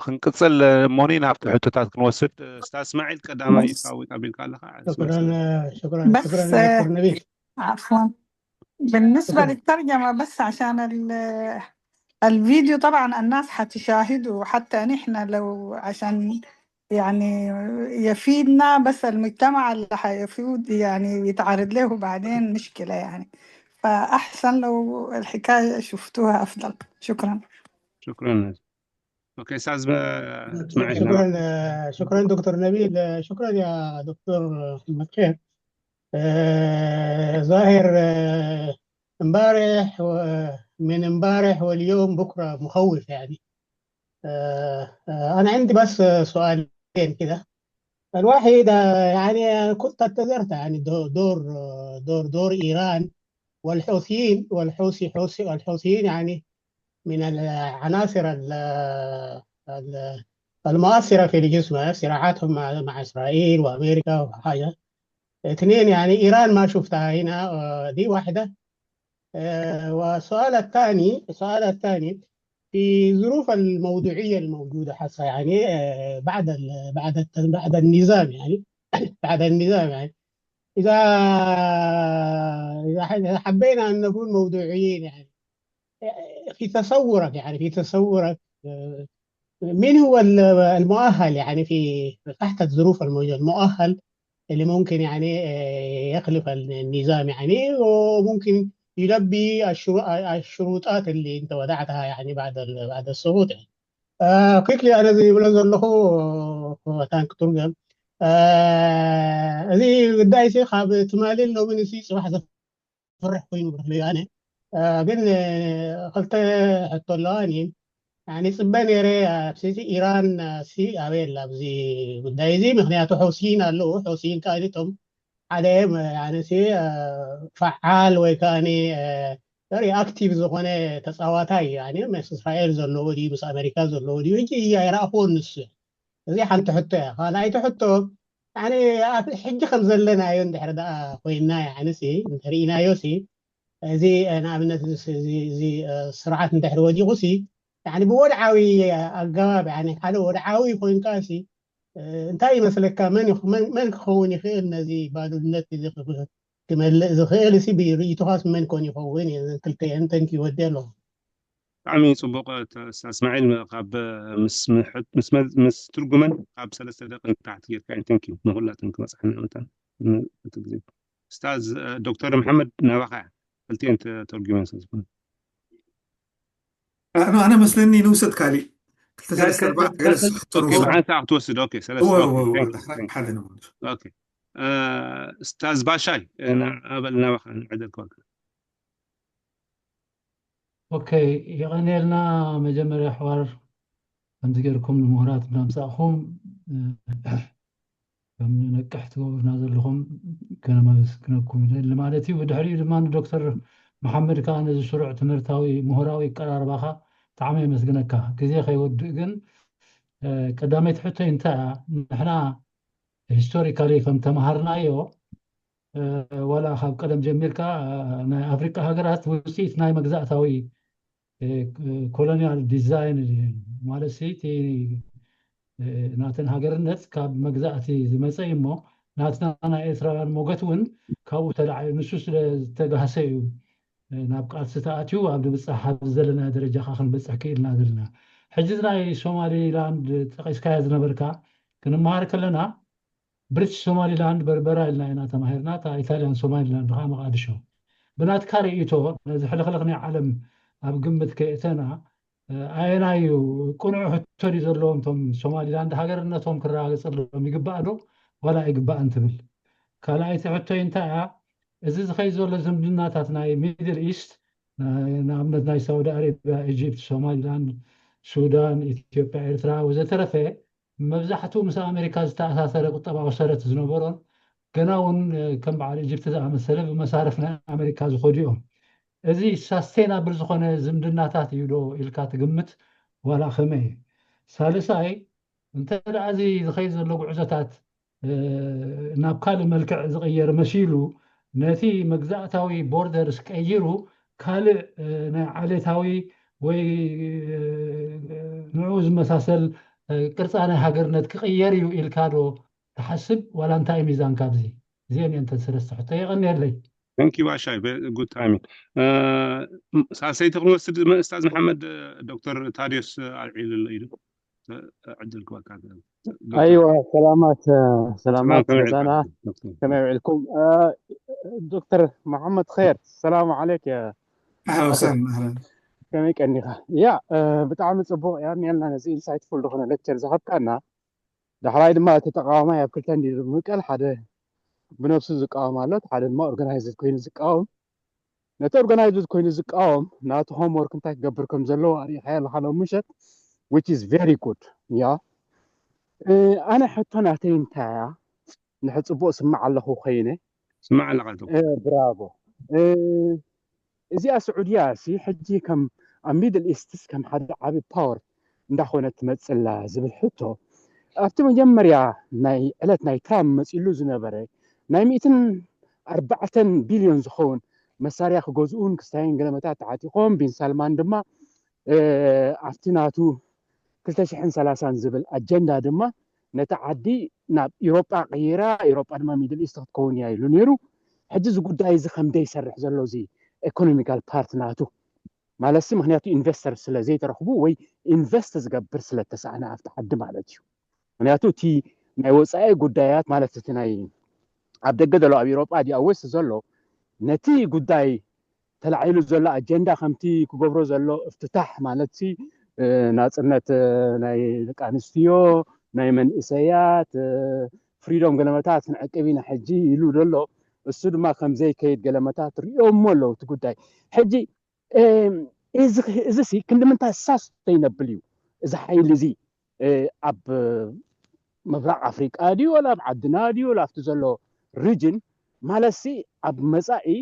ክንቅፅል ሞኒ ናብቲ ሕቶታት ክንወስድ ስታ እስማዒል ቀዳማይ ኢድካ ኣቢልካ ኣለካ شكرا شكرا شكرا دكتور نبيل عفوا بالنسبة للترجمة بس عشان ال- الفيديو طبعا الناس حتشاهده حتى نحن لو عشان يعني يفيدنا بس المجتمع اللي حيفيد يعني يتعرض له بعدين مشكلة يعني فأحسن لو الحكاية شفتوها أفضل شكرا شكرا اوكي استاذ اسماعيل شكرا شكرا دكتور نبيل شكرا يا دكتور محمد خير آه، ظاهر آه، امبارح و- من امبارح واليوم بكره مخوف يعني آه، آه، انا عندي بس آه، سؤالين كده الواحد آه، يعني كنت انتظرت يعني دو- دور آه، دور دور ايران والحوثيين والحوثي حوثي الحوثيين يعني من العناصر ال- ال- المؤثره في الجزء صراعاتهم مع مع اسرائيل وامريكا وحاجه اثنين يعني ايران ما شفتها هنا آه، دي واحده آه، والسؤال الثاني السؤال الثاني في ظروف الموضوعيه الموجوده حتى يعني آه، بعد ال- بعد الت- بعد النظام يعني بعد النظام يعني اذا اذا ح- إذا حبينا ان نكون موضوعيين يعني في تصورك يعني في تصورك آه، مين هو ال- المؤهل يعني في تحت الظروف الموجوده المؤهل اللي ممكن يعني يخلف النظام يعني، وممكن يلبي الشروطات اللي انت وضعتها يعني بعد بعد السقوط يعني. ኳይክሊ ኣነ ዝብሎ ዘለኹ ታንክ ትርገም እዚ ጉዳይ ሲ ካብ ትማሊ ሎሚ ንሲ ፅባሕ ዘፍርሕ ኮይኑ ብርክልዩ ኣነ ግን ክልተ ሕቶ ኣለዋ። እኔ ያኔ ጽበ ነይረ ኣብ ስቲ ኢራን ሲ ኣበይ ኣላ ኣብዚ ጉዳይ እዚ? ምክንያቱ ሑሲን ኣለዉ። ሑሲን ከኣ እቶም ሓደ ያኔ ሲ ፈዓል ወይ ከኣ ሪ ኣክቲቭ ዝኾነ ተጻዋታይ ያኔ ምስ እስራኤል ዘለዎ ድዩ ምስ ኣሜሪካ ዘለዎ ድዩ? ሕጂ እያ ይረኣኽዎ ንሱ። እዚ ሓንቲ ሕቶ እያ። ካልኣይቲ ሕቶ ያኔ ሕጂ ከም ዘለናዮ እንድሕር ደኣ ኮይና ያኔ ሲ እንተርኢናዮ ሲ እዚ ንኣብነት እዚ ስርዓት እንድሕር ወዲቑ ሲ ብወድዓዊ ኣገባብ ሓደ ወድዓዊ ኮይንካ ሲ እንታይ ይመስለካ? መን ክኸውን ይኽእል ነዚ ባዶነት ክመልእ ዝኽእል ሲ ብርእይቶኻስ መን ኮን ይኸውን? ክልተን ተንኪ ወዲ ኣለኹ። ብጣዕሚ ፅቡቅ እስማዒል ካብ ምስ ትርጉመን ካብ ሰለስተ ደቂ ንታሕቲ ጌርካ ንተንኪ ንኩላትን ክበፅሐና መታን እቲ ግዜ ስታዝ ዶክተር መሓመድ ናባኻ ክልቲኤን ተርጉመን ስለ ዝኾነ ኣነ መስለኒ ንውሰድ ካሊእ ክልተ ሰለስተ ኣርባዕተ ገለ ስሕቶ ንውሰድ ሓንሳ ክትወስድ ኦኬ ሰለስተ እወ እወ እወ ሓደ ነው ኦኬ ስታዝ ባሻይ ኣበል ናባኻ ንዕደል ክበልካ ኦኬ የቐንየልና መጀመርያ ኣሕዋር ከምዚ ጌርኩም ንምሁራት እናምፃእኹም ከም ነቅሕ ትገብሩና ዘለኹም ከነመስግነኩም ይደሊ ማለት እዩ። ብድሕሪኡ ድማ ንዶክተር መሓመድ ከዓ ነዚ ስሩዕ ትምህርታዊ ምሁራዊ ኣቀራርባኻ ብጣዕሚ የመስግነካ። ግዜ ከይወድእ ግን ቀዳመይቲ ሕቶይ እንታይ እያ? ንሕና ሂስቶሪካሊ ከም ተምሃርናዮ ዋላ ካብ ቀደም ጀሚርካ ናይ ኣፍሪቃ ሃገራት ውፅኢት ናይ መግዛእታዊ ኮሎኒያል ዲዛይን ማለት እቲ ናተን ሃገርነት ካብ መግዛእቲ ዝመፀ እዩ እሞ ናትና ናይ ኤርትራውያን ሞገት እውን ካብኡ ተላዒሉ ንሱ ስለ ዝተጋህሰ እዩ ናብ ቃልሲ ተኣትዩ ኣብ ንብፃሕ ኣብዚ ዘለና ደረጃ ከዓ ክንበፅሕ ክኢልና ዘለና ሕጂ ናይ ሶማሊላንድ ጠቂስካዮ ዝነበርካ ክንመሃር ከለና ብሪቲሽ ሶማሊላንድ በርበራ ኢልና ኢና ተማሂርና እታ ኢታልያን ሶማሊላንድ ከዓ መቃድሾ ብናትካ ርእይቶ ነዚ ሕልኽልኽ ናይ ዓለም ኣብ ግምት ከየእተና ኣየናይ እዩ ቅኑዕ ሕቶ ድዩ ዘለዎም እቶም ሶማሊላንድ ሃገርነቶም ክረጋገፀሎም ይግባእ ዶ ዋላ ኣይግባእን ትብል ካልኣይቲ ሕቶይ እንታይ እያ እዚ ዝኸይ ዘሎ ዝምድናታት ናይ ሚድል ኢስት ንኣብነት ናይ ሳውዲ ኣረቢያ ኢጅፕት ሶማሊላንድ ሱዳን ኢትዮጵያ ኤርትራ ወዘተረፈ መብዛሕትኡ ምስ ኣሜሪካ ዝተኣሳሰረ ቁጠባዊ ሰረት ዝነበሮን ገና እውን ከም በዓል ኢጅፕቲ ዝኣመሰለ ብመሳርፍ ናይ ኣሜሪካ ዝኸዱ እዮም። እዚ ሳስቴናብል ዝኾነ ዝምድናታት እዩ ዶ ኢልካ ትግምት ዋላ ከመይ እዩ? ሳልሳይ እንተ ደኣ እዚ ዝኸይድ ዘሎ ጉዕዞታት ናብ ካልእ መልክዕ ዝቕየር መሲሉ ነቲ መግዛእታዊ ቦርደርስ ቀይሩ ካልእ ናይ ዓሌታዊ ወይ ንኡ ዝመሳሰል ቅርፃ ናይ ሃገርነት ክቕየር እዩ ኢልካ ዶ ትሓስብ ዋላ እንታይ እዩ ሚዛን ካብዚ እዚአን እየን ተን ሰለስተ ሕቶ የቐንየለይ Thank you ባሻይ good timing ሳልሰይቲ ክንወስድ ኡስታዝ መሓመድ ዶክተር ታዲዮስ ኣልዒሉ ኣሎ ኢሉ ዕድል ክበካ ኣይዋ ሰላማት ሰላማት መዛና ከመይ ውዕልኩም ዶክተር መሓመድ ኸይር ሰላም ዓለይክ ኣህላ ወሰህላ ኣህላ ከመይ ቀኒኻ ያ ብጣዕሚ ፅቡቅ ያ ኔልና ነዚ ኢንሳይትፉል ዝኾነ ሌክቸር ዝሃብካና ዳሕራይ ድማ እቲ ተቃዋማይ ኣብ ክልተ እንዲ ዝምቀል ሓደ ብነብሱ ዝቃወም ኣሎ ሓደ ድማ ኦርጋናይዝድ ኮይኑ ዝቃወም ነቲ ኦርጋናይዝድ ኮይኑ ዝቃወም ናቱ ሆምወርክ እንታይ ክገብር ከም ዘለዎ ኣሪኢኻዮ ኣለኻ ሎም ምሸት which is very good ያ ኣነ ሕቶ ናተይ እንታይ እያ ንሕ ፅቡቅ ስማዕ ኣለኹ ኮይነ ስማዕ ኣለኻ ብራቮ እዚኣ ስዑድያ ሲ ሕጂ ከም ኣብ ሚድል ኢስትስ ከም ሓደ ዓቢ ፓወር እንዳኾነት ትመፅላ ዝብል ሕቶ ኣብቲ መጀመርያ ናይ ዕለት ናይ ትራምፕ መፂሉ ዝነበረ ናይ ሚእትን ኣርባዕተን ቢልዮን ዝኸውን መሳርያ ክገዝኡን ክስታይን ገለመታት ተዓጢቖም ቢን ሳልማን ድማ ኣብቲ ናቱ ክልተ ሽሕን ሰላሳን ዝብል ኣጀንዳ ድማ ነቲ ዓዲ ናብ ኢሮጳ ቀይራ ኢሮጳ ድማ ሚድል ኢስት ክትከውን እያ ኢሉ ነይሩ ሕጂ እዚ ጉዳይ እዚ ከምደ ይሰርሕ ዘሎ እዚ ኤኮኖሚካል ፓርት ናቱ ማለት ምክንያቱ ኢንቨስተር ስለ ዘይተረኽቡ ወይ ኢንቨስት ዝገብር ስለ ተሳእነ ኣብቲ ዓዲ ማለት እዩ ምክንያቱ እቲ ናይ ወፃኢ ጉዳያት ማለት እቲ ናይ ኣብ ደገ ዘሎ ኣብ ኤውሮጳ ድዩ ኣብ ዌስት ዘሎ ነቲ ጉዳይ ተላዒሉ ዘሎ ኣጀንዳ ከምቲ ክገብሮ ዘሎ እፍትታሕ ማለት ሲ ናፅነት ናይ ደቂ ኣንስትዮ ናይ መንእሰያት ፍሪዶም ገለመታት ክንዕቅብ ኢና ሕጂ ኢሉ ዘሎ እሱ ድማ ከምዘይከይድ ገለመታት ሪኦሞ ኣለዉ እቲ ጉዳይ ሕጂ እዚ ሲ ክንዲ ምንታይ ሳስተይነብል እዩ እዚ ሓይሊ እዚ ኣብ ምብራቕ ኣፍሪቃ ድዩ ወላ ኣብ ዓድና ድዩ ወላ ኣብቲ ዘሎ ሪጅን ማለት ሲ ኣብ መፃኢ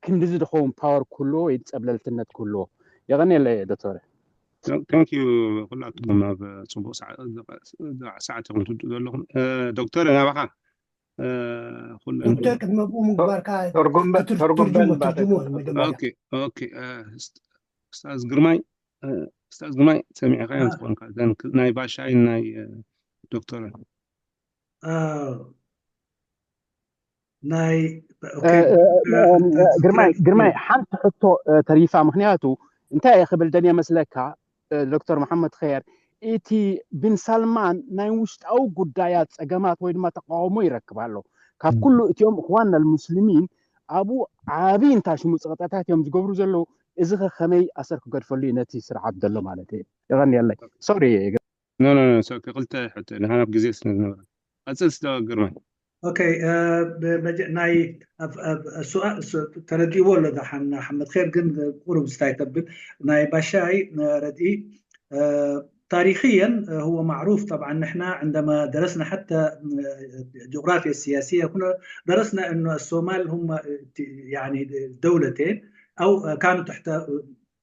ክንድዚ ዝኸውን ፓወር ክህልዎ ወይ ጸብለልትነት ክህልዎ የቐንየለ ዶክተር thank you ኩላትኩም ኣብ ፅቡቅ ሰዓት ኢኹም ትውድኡ ዘለኹም ዶክተር ናባኻ ዶክተር ቅድሚ ብኡ ምግባርካ ትርጉም በል ትርጉም ትርጉም በል ትርጉም ባተ ትርጉም መጀመርያ okay okay ኡስታዝ ግርማይ ኡስታዝ ግርማይ ሰሚዕካዮም ትኾንካ እዘን ናይ ባሻይ ናይ ዶክተር ናይ ግርማይ ግርማይ ሓንቲ ሕቶ ተሪፋ ምክንያቱ እንታይ እየ ክብል ደልየ መስለካ ዶክተር መሓመድ ኸየር እቲ ብን ሳልማን ናይ ውሽጣዊ ጉዳያት ፀገማት ወይ ድማ ተቃውሞ ይረክብ ኣሎ ካብ ኩሉ እቲኦም እኽዋን ኣልሙስሊሚን ኣብኡ ዓብይ እንታሽሙ ፀቕጠታት እዮም ዝገብሩ ዘለዉ እዚ ከ ከመይ ኣሰር ክገድፈሉ እዩ ነቲ ስርዓት ዘሎ ማለት እዩ ይቐንየለይ ሶሪ no no no so ክልተ ሕቶ ንሓና ኣብ ግዜ ስለ ዝነበረ ቀፅል ስለ ግርማይ okay ናይ ተረዲእዎ ኣሎ ሓመድ ር ግን ቁሩብ ስታይ ተብል ናይ ባሻይ ረድኢ تاريخيا هو معروف طبعا نحن عندما درسنا حتى جغرافيا السياسية كنا درسنا أن الصومال هم يعني دولتين أو كانوا تحت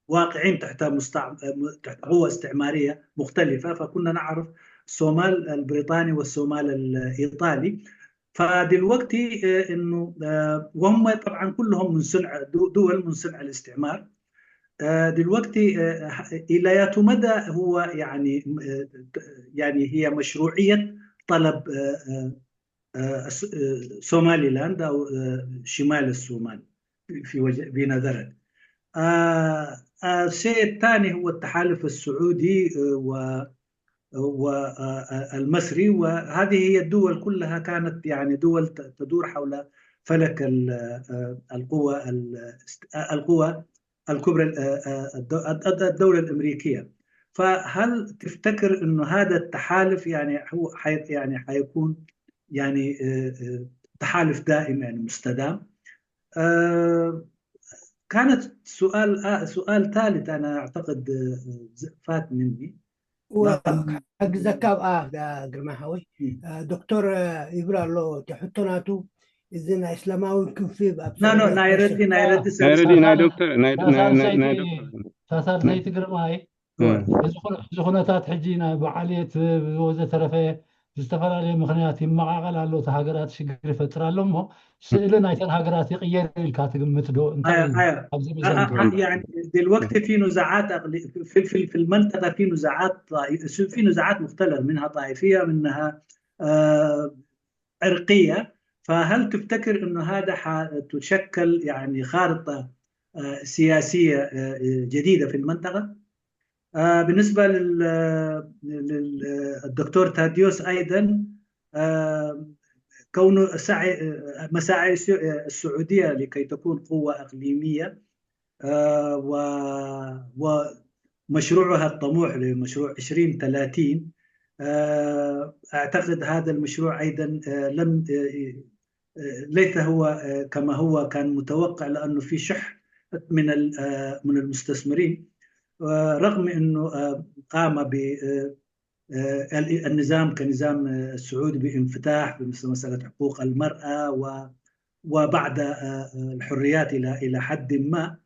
واقعين تحت مستع... تحت قوة استعمارية مختلفة فكنا نعرف الصومال البريطاني والصومال الإيطالي فدلوقتي انه وهم طبعا كلهم من صنع دول من صنع الاستعمار دلوقتي الى ياتو مدى هو يعني يعني هي مشروعيه طلب سومالي لاند او شمال الصومال في وجه في نظرك الشيء الثاني هو التحالف السعودي و والمصري وهذه هي الدول كلها كانت يعني دول تدور حول فلك القوى القوى الكبرى الدولة الأمريكية فهل تفتكر أنه هذا التحالف يعني هو يعني حيكون يعني تحالف دائم يعني مستدام كانت سؤال سؤال ثالث أنا أعتقد فات مني ሕግዘካ ኣብኣ ግርማ ሃወይ ዶክተር ይብል ኣሎ እቲ ሕቶ ናቱ እዚ ናይ እስላማዊ ክንፊ ናይ ረዲ ናይ ረዲ ናይ ረዲ ናይ ዶክተር ናይ ናይ ናይ ዶክተር ሳሳልሰይቲ ግርማይ እዚ ኩነታት ሕጂ ናይ በዓልየት ወዘተረፈ ብዝተፈላለየ ምክንያት ይመቃቀል ኣሎ እቲ ሃገራት ሽግር ይፈጥር ኣሎ እሞ ስእሊ ናይተን ሃገራት ይቅየር ኢልካ ትግምት ዶ እንታይ ኣብዚ دلوقتي في نزاعات في في المنطقه في نزاعات في نزاعات مختلفه منها طائفيه منها عرقيه فهل تفتكر انه هذا حتشكل يعني خارطه سياسيه جديده في المنطقه؟ بالنسبه للدكتور تاديوس ايضا كونه سعي مساعي السعوديه لكي تكون قوه اقليميه و ومشروعها الطموح لمشروع عشرين ثلاثين اعتقد هذا المشروع ايضا لم ليس هو كما هو كان متوقع لانه في شح من من المستثمرين رغم انه قام ب النظام كنظام سعودي بانفتاح بمثل مساله حقوق المراه وبعض الحريات الى الى حد ما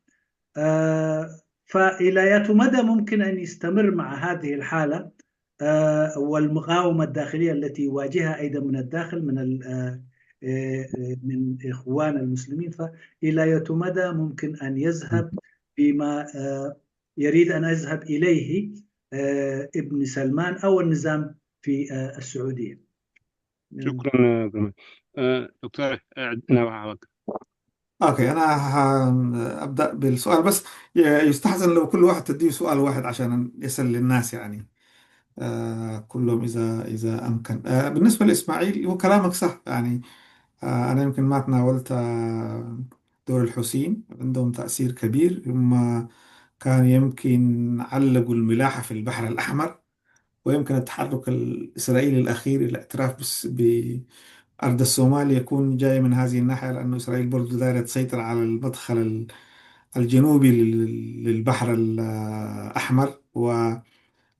فالى اية مدى ممكن ان يستمر مع هذه الحاله والمقاومه الداخليه التي يواجهها ايضا من الداخل من من اخوان المسلمين فالى اية مدى ممكن ان يذهب بما يريد ان يذهب اليه ابن سلمان او النظام في السعوديه. شكرا جمال. دكتور نوع عوض. اوكي انا ابدا بالسؤال بس يستحسن لو كل واحد تديه سؤال واحد عشان يصل للناس يعني آه كلهم اذا اذا امكن آه بالنسبه لاسماعيل هو كلامك صح يعني آه، أنا يمكن ما تناولت، آه، دور الحوثيين. عندهم تأثير كبير. هم كان يمكن علقوا الملاحة في البحر الأحمر، ويمكن التحرك الإسرائيلي الأخير، الاعتراف بس بأرض الصومال، يكون جاي من هذه الناحية، لأنه إسرائيل برضو دايرة تسيطر على المدخل ال- الجنوبي لل- للبحر الأحمر.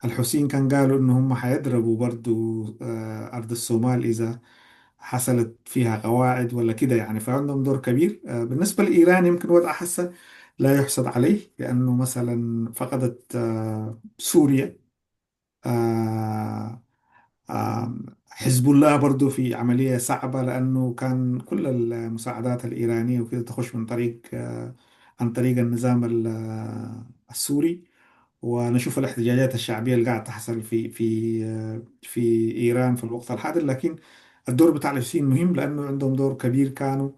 والحوثيين كان قالوا إنه هم حيضربوا برضو، آه، أرض الصومال إذا حصلت فيها قواعد ولا كده يعني، فعندهم دور كبير. آه، بالنسبة لإيران يمكن وضعها هسه لا يحسد عليه، لأنه مثلا فقدت، آه، سوريا. آه، آه، حزب الله برضو في عملية صعبة، لأنه كان كل المساعدات الإيرانية وكده تخش من طريق، آه، عن طريق النظام ال- آه، السوري. ونشوف الاحتجاجات الشعبية اللي قاعد تحصل في في آه، في إيران في الوقت الحاضر. لكن الدور بتاع الحوثيين مهم، لأنه عندهم دور كبير، كانوا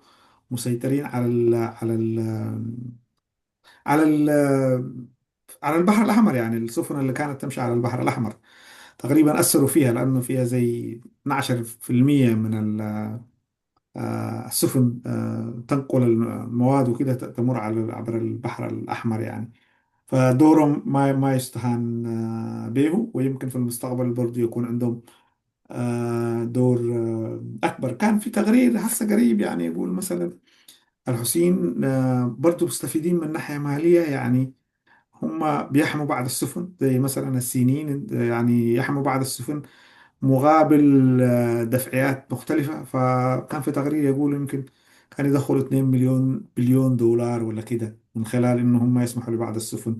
مسيطرين على ال على ال على ال على البحر الأحمر، يعني السفن اللي كانت تمشي على البحر الأحمر تقريبا أثروا فيها، لأنه فيها زي اثناشر في المية من ال- آه، السفن، آه، تنقل المواد وكده، ت- تمر على عبر البحر الأحمر يعني. فدورهم ما ما يستهان، آه، به، ويمكن في المستقبل برضو يكون عندهم، آه، دور، آه، أكبر. كان في تقرير هسه قريب يعني يقول مثلا الحوثيين، آه، برضو مستفيدين من ناحية مالية، يعني هم بيحموا بعض السفن، زي مثلا الصينيين يعني يحموا بعض السفن مقابل، آه، دفعيات مختلفة. فكان في تقرير يقول يمكن كان يدخلوا اثنين مليون بليون دولار ولا كده، من خلال إنه هم يسمحوا لبعض السفن،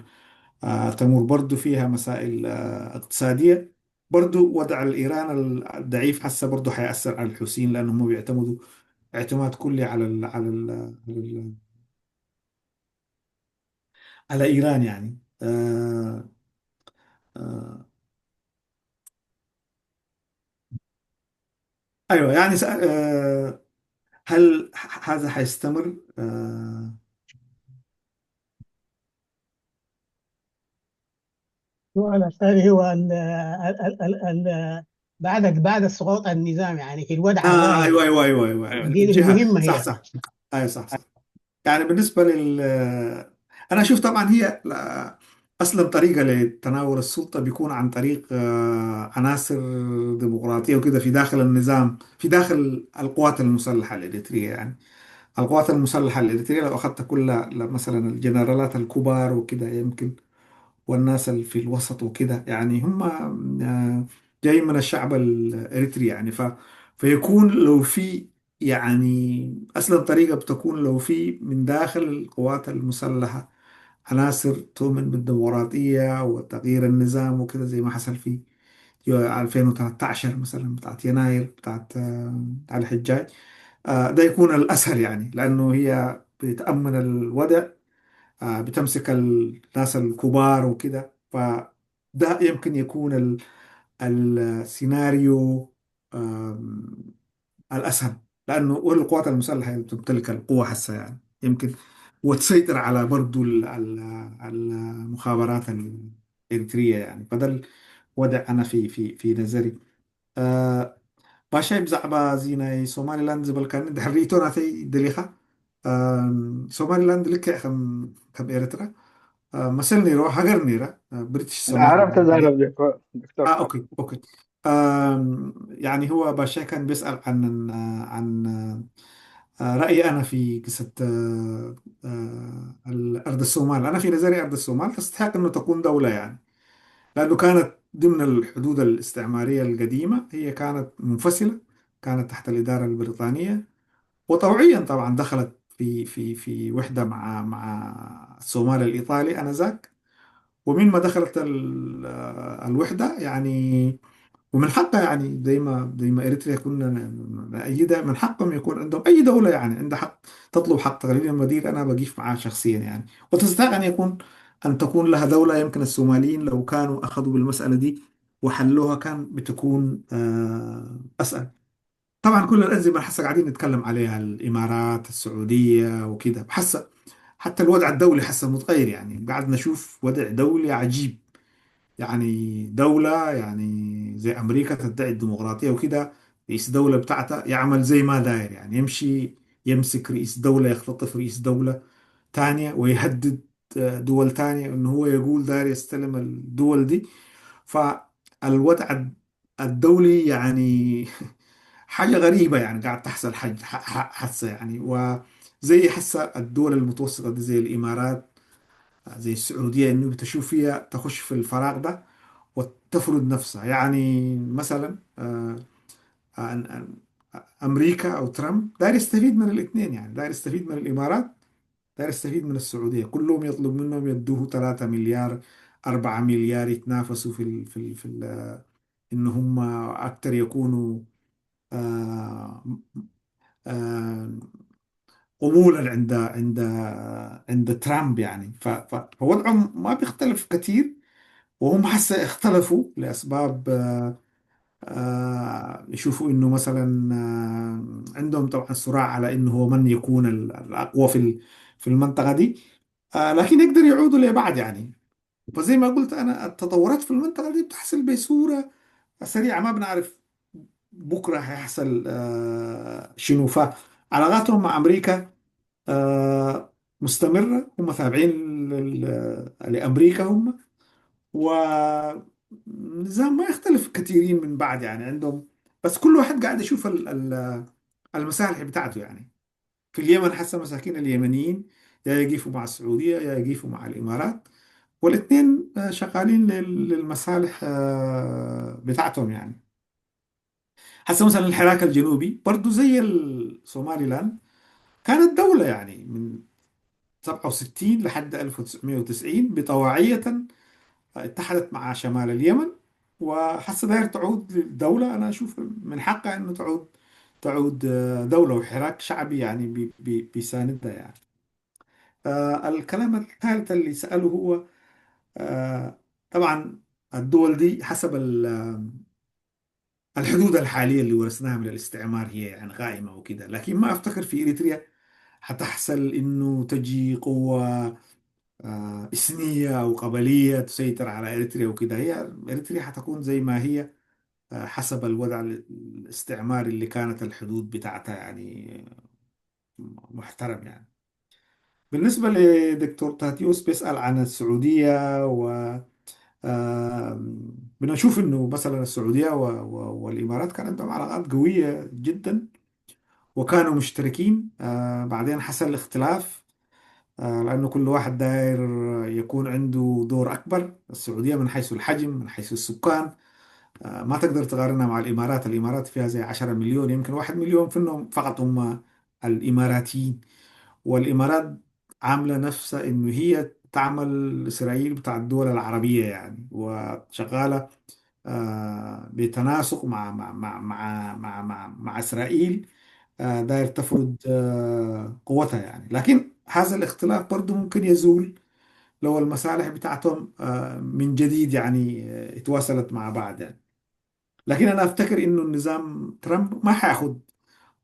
آه، تمر. برضو فيها مسائل، آه، اقتصادية. برضو وضع الإيران الضعيف هسه برضو حيأثر على الحوثيين، لأنهم بيعتمدوا اعتماد كلي على ال على ال على, ال على إيران يعني. آه آه أيوة، يعني سأ- آه هل ه- هذا حيستمر؟ آه سؤال الثاني هو ال ال ال ال ال بعد بعد سقوط النظام، يعني في الوضع آه الراهن أيوة أيوة أيوة أيوة أيوة. دي الجهة، مهمة صح هي. صح. أيوة صح صح. يعني بالنسبة لل أنا أشوف طبعا هي لا- أصلا طريقة لتناول السلطة بيكون عن طريق، آه، عناصر ديمقراطية وكده في داخل النظام، في داخل القوات المسلحة الإريترية يعني. القوات المسلحة الإريترية لو أخذت كل ل- مثلا الجنرالات الكبار وكده يمكن، والناس اللي في الوسط وكده، يعني هم، آه، جايين من الشعب الإريتري يعني. ف... فيكون لو في، يعني أصلا طريقة بتكون لو في من داخل القوات المسلحة عناصر تؤمن بالديمقراطية وتغيير النظام وكده، زي ما حصل في ألفين وتلتاشر مثلا، بتاعت يناير، بتاعت، آه، علي حجاج. آه، ده يكون الأسهل يعني، لأنه هي بتأمن الوضع، آه، بتمسك الناس الكبار وكده. فده يمكن يكون ال- السيناريو، آم، الأسهل، لأنه والقوات المسلحة اللي بتمتلك القوة هسه يعني يمكن، وتسيطر على برضو ال- ال- المخابرات الإريترية يعني. فده الوضع أنا في في في نظري. آه، باشاي بزعبة زيناي سومالي لاند زبل كان دريتو ناتي دليخة. آم، سومالي لاند لك كم كم إيرترا. آه، مثل نيرو هاجر نيرا، آه، بريتش سومالي عرفت لاند. زهرة دكتور. آه، أوكي، أوكي. آم، يعني هو باشا كان بيسأل عن، عن، آه، رأيي أنا في قصة، آه، آه، أرض الصومال. أنا في نظري أرض الصومال تستحق أنه تكون دولة يعني، لأنه كانت ضمن الحدود الاستعمارية القديمة، هي كانت منفصلة، كانت تحت الإدارة البريطانية، وطوعيا طبعا دخلت في في في وحدة مع مع الصومال الإيطالي آنذاك. ومن ما دخلت ال- الوحدة يعني، ومن حقها يعني زي ما زي ما إريتريا كنا نأيدها، من حقهم يكون عندهم أي دولة يعني عندها حق تطلب حق تقريبا المدير. أنا بقيف معاه شخصيا يعني، وتستحق أن يكون أن تكون لها دولة. يمكن الصوماليين لو كانوا أخذوا بالمسألة دي وحلوها كان بتكون، آه، أسهل. طبعا كل الأنظمة اللي حسا قاعدين نتكلم عليها، الإمارات، السعودية وكده، حسا حتى الوضع الدولي حسا متغير يعني، قاعد نشوف وضع دولي عجيب. يعني دولة يعني زي أمريكا تدعي الديمقراطية وكده، رئيس دولة بتاعتها يعمل زي ما داير، يعني يمشي يمسك رئيس دولة، يختطف رئيس دولة تانية ويهدد، آه، دول تانية، إنه هو يقول داير يستلم الدول دي. فالوضع الدولي يعني حاجة غريبة، يعني قاعد تحصل حاجة ح- ح- حادثة يعني. وزي حسا الدول المتوسطة دي زي الإمارات، زي السعودية، إنه بتشوف فيها تخش في الفراغ ده وتفرض نفسها. يعني مثلا، آه، آه، أن- أن- أمريكا أو ترامب داير يستفيد من الاثنين، يعني داير يستفيد من الإمارات، داير يستفيد من السعودية. كلهم يطلب منهم يدوه ثلاثة مليار، أربعة مليار، يتنافسوا في ال في ال في ال إن هم أكثر يكونوا، آه، آه، قبولا عند عند عند ترامب، يعني. ف- ف- فوضعهم ما بيختلف كثير، وهم هسه اختلفوا لأسباب، آه، آه، يشوفوا إنه مثلا، آه، عندهم طبعا صراع على إنه هو من يكون ال- الأقوى في ال- في المنطقة دي. آه، لكن يقدر يعودوا لبعض، يعني. فزي ما قلت أنا، التطورات في المنطقة دي بتحصل بصورة سريعة، ما بنعرف بكرة هيحصل، آه، شنو. فعلاقاتهم مع أمريكا، آه، مستمرة، هم تابعين لل- لأمريكا هم، والنظام ما يختلف كثيرين من بعض، يعني عندهم، بس كل واحد قاعد يشوف ال- ال- المصالح بتاعته، يعني. في اليمن حسا مساكين اليمنيين يا يقفوا مع السعودية يا يقفوا مع الإمارات، والاثنين، آه، شغالين لل- للمصالح، آه، بتاعتهم، يعني. حسا مثلا الحراك الجنوبي برضو زي ال- سومالي لاند كانت دولة، يعني، من سبعة وستين لحد ألف وتسعمية وتسعين بطواعية اتحدت مع شمال اليمن، وحسا داير تعود للدولة. أنا أشوف من حقها إنه تعود، تعود، آه، دولة وحراك شعبي، يعني، بي- بي- بيساندها، يعني. آه، الكلام الثالث اللي سأله هو، آه، طبعا الدول دي حسب ال- الحدود الحالية اللي ورثناها من الاستعمار هي يعني قائمة وكده، لكن ما أفتكر في إريتريا حتحصل إنه تجي قوة، آه، إثنية أو قبلية تسيطر على إريتريا وكده. هي إريتريا حتكون زي ما هي، آه، حسب الوضع ال- الاستعماري اللي كانت الحدود بتاعتها، يعني، محترم، يعني. بالنسبة لدكتور تاتيوس بيسأل عن السعودية و، آم، بنشوف إنه مثلا السعودية و، و، والإمارات كان عندهم علاقات قوية جدا، وكانوا مشتركين. آه، بعدين حصل اختلاف، آه، لأنه كل واحد داير يكون عنده دور أكبر. السعودية من حيث الحجم، من حيث السكان، آه، ما تقدر تقارنها مع الإمارات. الإمارات فيها زي عشرة مليون، يمكن واحد مليون في إنهم فقط هم الإماراتيين. والإمارات عاملة نفسها إنه هي تعمل إسرائيل بتاع الدول العربية، يعني، وشغالة، آه، بتناسق مع مع مع مع مع مع, مع إسرائيل، آه، داير تفرض، آه، قوتها، يعني. لكن هذا الاختلاف برضو ممكن يزول لو المصالح بتاعتهم، آه، من جديد، يعني، آه، اتواصلت مع بعض، يعني. لكن أنا أفتكر إنه النظام ترامب ما حياخد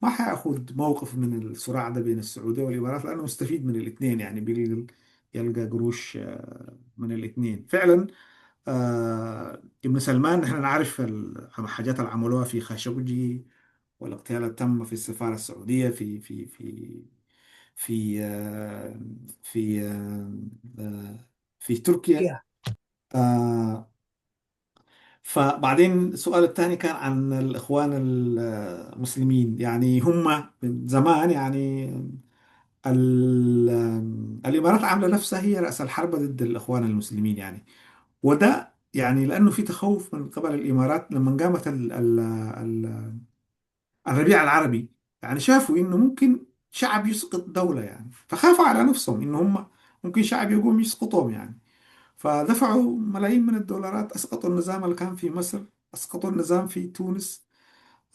ما حياخد موقف من الصراع ده بين السعودية والإمارات، لأنه مستفيد من الاثنين، يعني، بيلقى، يلقى قروش، آه، من الاثنين فعلا. آه، ابن سلمان، نحن نعرف ال- الحاجات اللي عملوها في خاشقجي، والاغتيال اللي تم في السفارة السعودية في في في في آه، في آه، آه، في تركيا. آه، فبعدين السؤال الثاني كان عن الإخوان المسلمين، يعني هم من زمان، يعني ال- الإمارات عاملة نفسها هي رأس الحربة ضد الإخوان المسلمين، يعني. وده يعني لأنه في تخوف من قبل الإمارات لما قامت ال ال ال الربيع العربي، يعني شافوا إنه ممكن شعب يسقط دولة، يعني، فخافوا على نفسهم إنه هم ممكن شعب يقوم يسقطهم، يعني. فدفعوا ملايين من الدولارات، أسقطوا النظام اللي كان في مصر، أسقطوا النظام في تونس،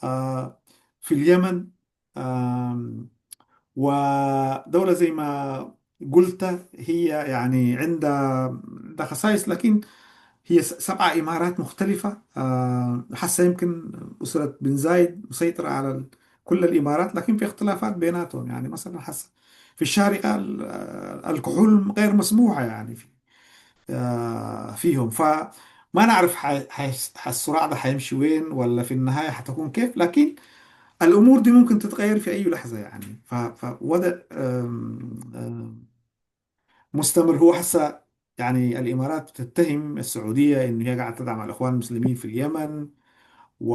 آه، في اليمن. آم، ودولة زي ما قلت هي يعني عندها، عندها خصائص، لكن هي س- سبعة إمارات مختلفة. آه، حسا يمكن أسرة بن زايد مسيطرة على ال- كل الإمارات، لكن في اختلافات بيناتهم. يعني مثلا حسا في الشارقة ال- آه، الكحول غير مسموحة، يعني، في آه، فيهم. ف ما نعرف ح- ح- الصراع ده حيمشي وين، ولا في النهاية حتكون كيف، لكن الأمور دي ممكن تتغير في أي لحظة يعني. ف- فوضع آم، آم، مستمر. هو هسه يعني الإمارات بتتهم السعودية إنه هي قاعدة تدعم الإخوان المسلمين في اليمن و...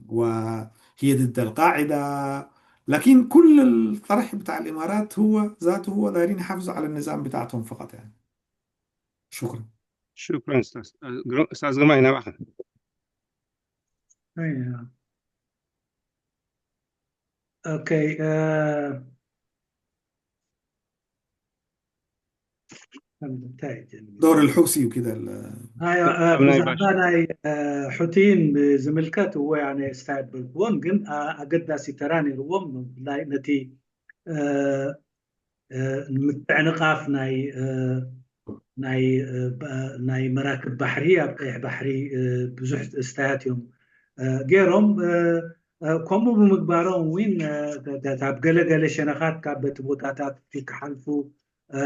وهي ضد القاعدة، لكن كل الطرح بتاع الإمارات هو ذاته هو دايرين يحافظوا على النظام بتاعتهم فقط يعني. شكرا. شكرا استاذ. استاذ جماعي نبعث. أيوة. اوكي آه. እንታይ ጀሚሩ? دور الحوثي وكده ال- ኣዮ ኣብ ናይ ብዛዕባ ናይ እ፣ ሑቲን ብዝምልከት እወ ኣነ ስታይ በልክዎን ግን ኣ- ኣገዳሲ ተራ ነይርዎም ብፍላይ ነቲ እ፣ እ፣ ንምትዕንቃፍ ናይ እ፣ ናይ እ፣ በ- ናይ መራክብ ባሕሪ ኣብ ቀይሕ ባሕሪ እ፣ ብዙሕ ስታያት እዮም እ፣ ገይሮም እ፣ እ፣ ከምኡ ብምግባሮም እውን እ፣ ተ- ተ- ካብ ገለገለ ሸነኻት ካብ በቲ ቦታታት እቲ ክሓልፉ እ፣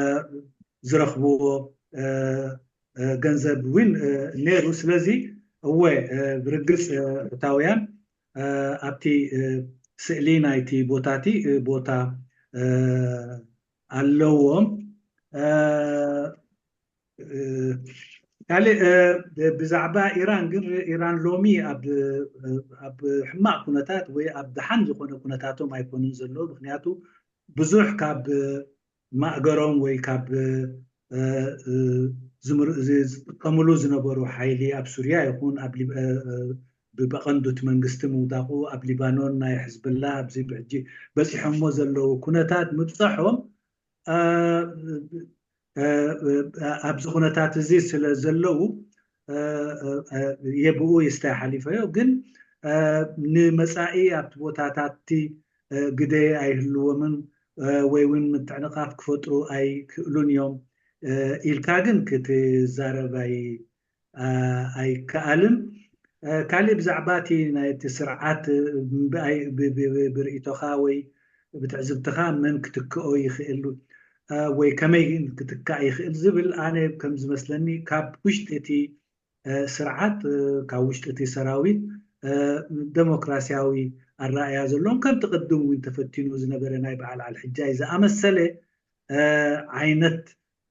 ዝረኽብዎ እ፣ እ፣ ገንዘብ እውን እ፣ ነይሩ። ስለዚ እወ እ፣ ብርግፅ እ፣ እታውያን እ፣ ኣብቲ እ፣ ስእሊ ናይቲ ቦታቲ እ፣ ቦታ እ፣ ኣለዎም። እ፣ እ፣ ካልእ እ፣ ብዛዕባ ኢራን ግን ኢራን ሎሚ ኣብ እ፣ ኣብ ሕማቕ ኩነታት ወይ ኣብ ደሓን ዝኾነ ኩነታቶም ኣይኮኑን ዘለዉ። ምክንያቱ ብዙሕ ካብ ማእገሮም ወይ ካብ እ፣ እ፣ ዝምር- ዝ- ዝጥቀምሉ ዝነበሩ ሓይሊ ኣብ ሱርያ ይኹን ኣብ ሊብ- እ፣ እ፣ ብቐንዱ እቲ መንግስቲ ምውዳቑ ኣብ ሊባኖን ናይ ሕዝብላ ኣብዚ ብሕጂ በፂሖሞ ዘለዉ ኩነታት ምብፃሖም እ፣ እ፣ እ፣ ኣብዚ ኩነታት እዚ ስለ ዘለዉ እ፣ እ፣ እ፣ የብኡ ይስታይ ሓሊፈዮ ግን እ፣ ንመፃኢ ኣብቲ ቦታታት እቲ እ፣ ግደ ኣይህልዎምን እ፣ ወይ እውን ምትዕንቓፍ ክፈጥሩ ኣይክእሉን እዮም እ፣ ኢልካ ግን ክትዛረብ ኣይ- ኣ- ኣይከኣልን። እ፣ ካሊእ ብዛዕባ እቲ ናይ እቲ ስርዓት እ፣ ብኣይ- ብ- ብ- ብ- ብርእይቶኻ ወይ ብትዕዝብትኻ መን ክትክኦ ይኽእል እ፣ ወይ ከመይ ክትካእ ይኽእል ዝብል ኣነ ከም ዝመስለኒ ካብ ውሽጢ እቲ እ፣ ስርዓት እ፣ ካብ ውሽጢ እቲ ሰራዊት እ፣ ደሞክራሲያዊ ኣረኣያ ዘለዎም ከምቲ ቅድም እውን ተፈቲኑ ዝነበረ ናይ በዓል ዓል ሕጃይ ዝኣመሰለ እ፣ ዓይነት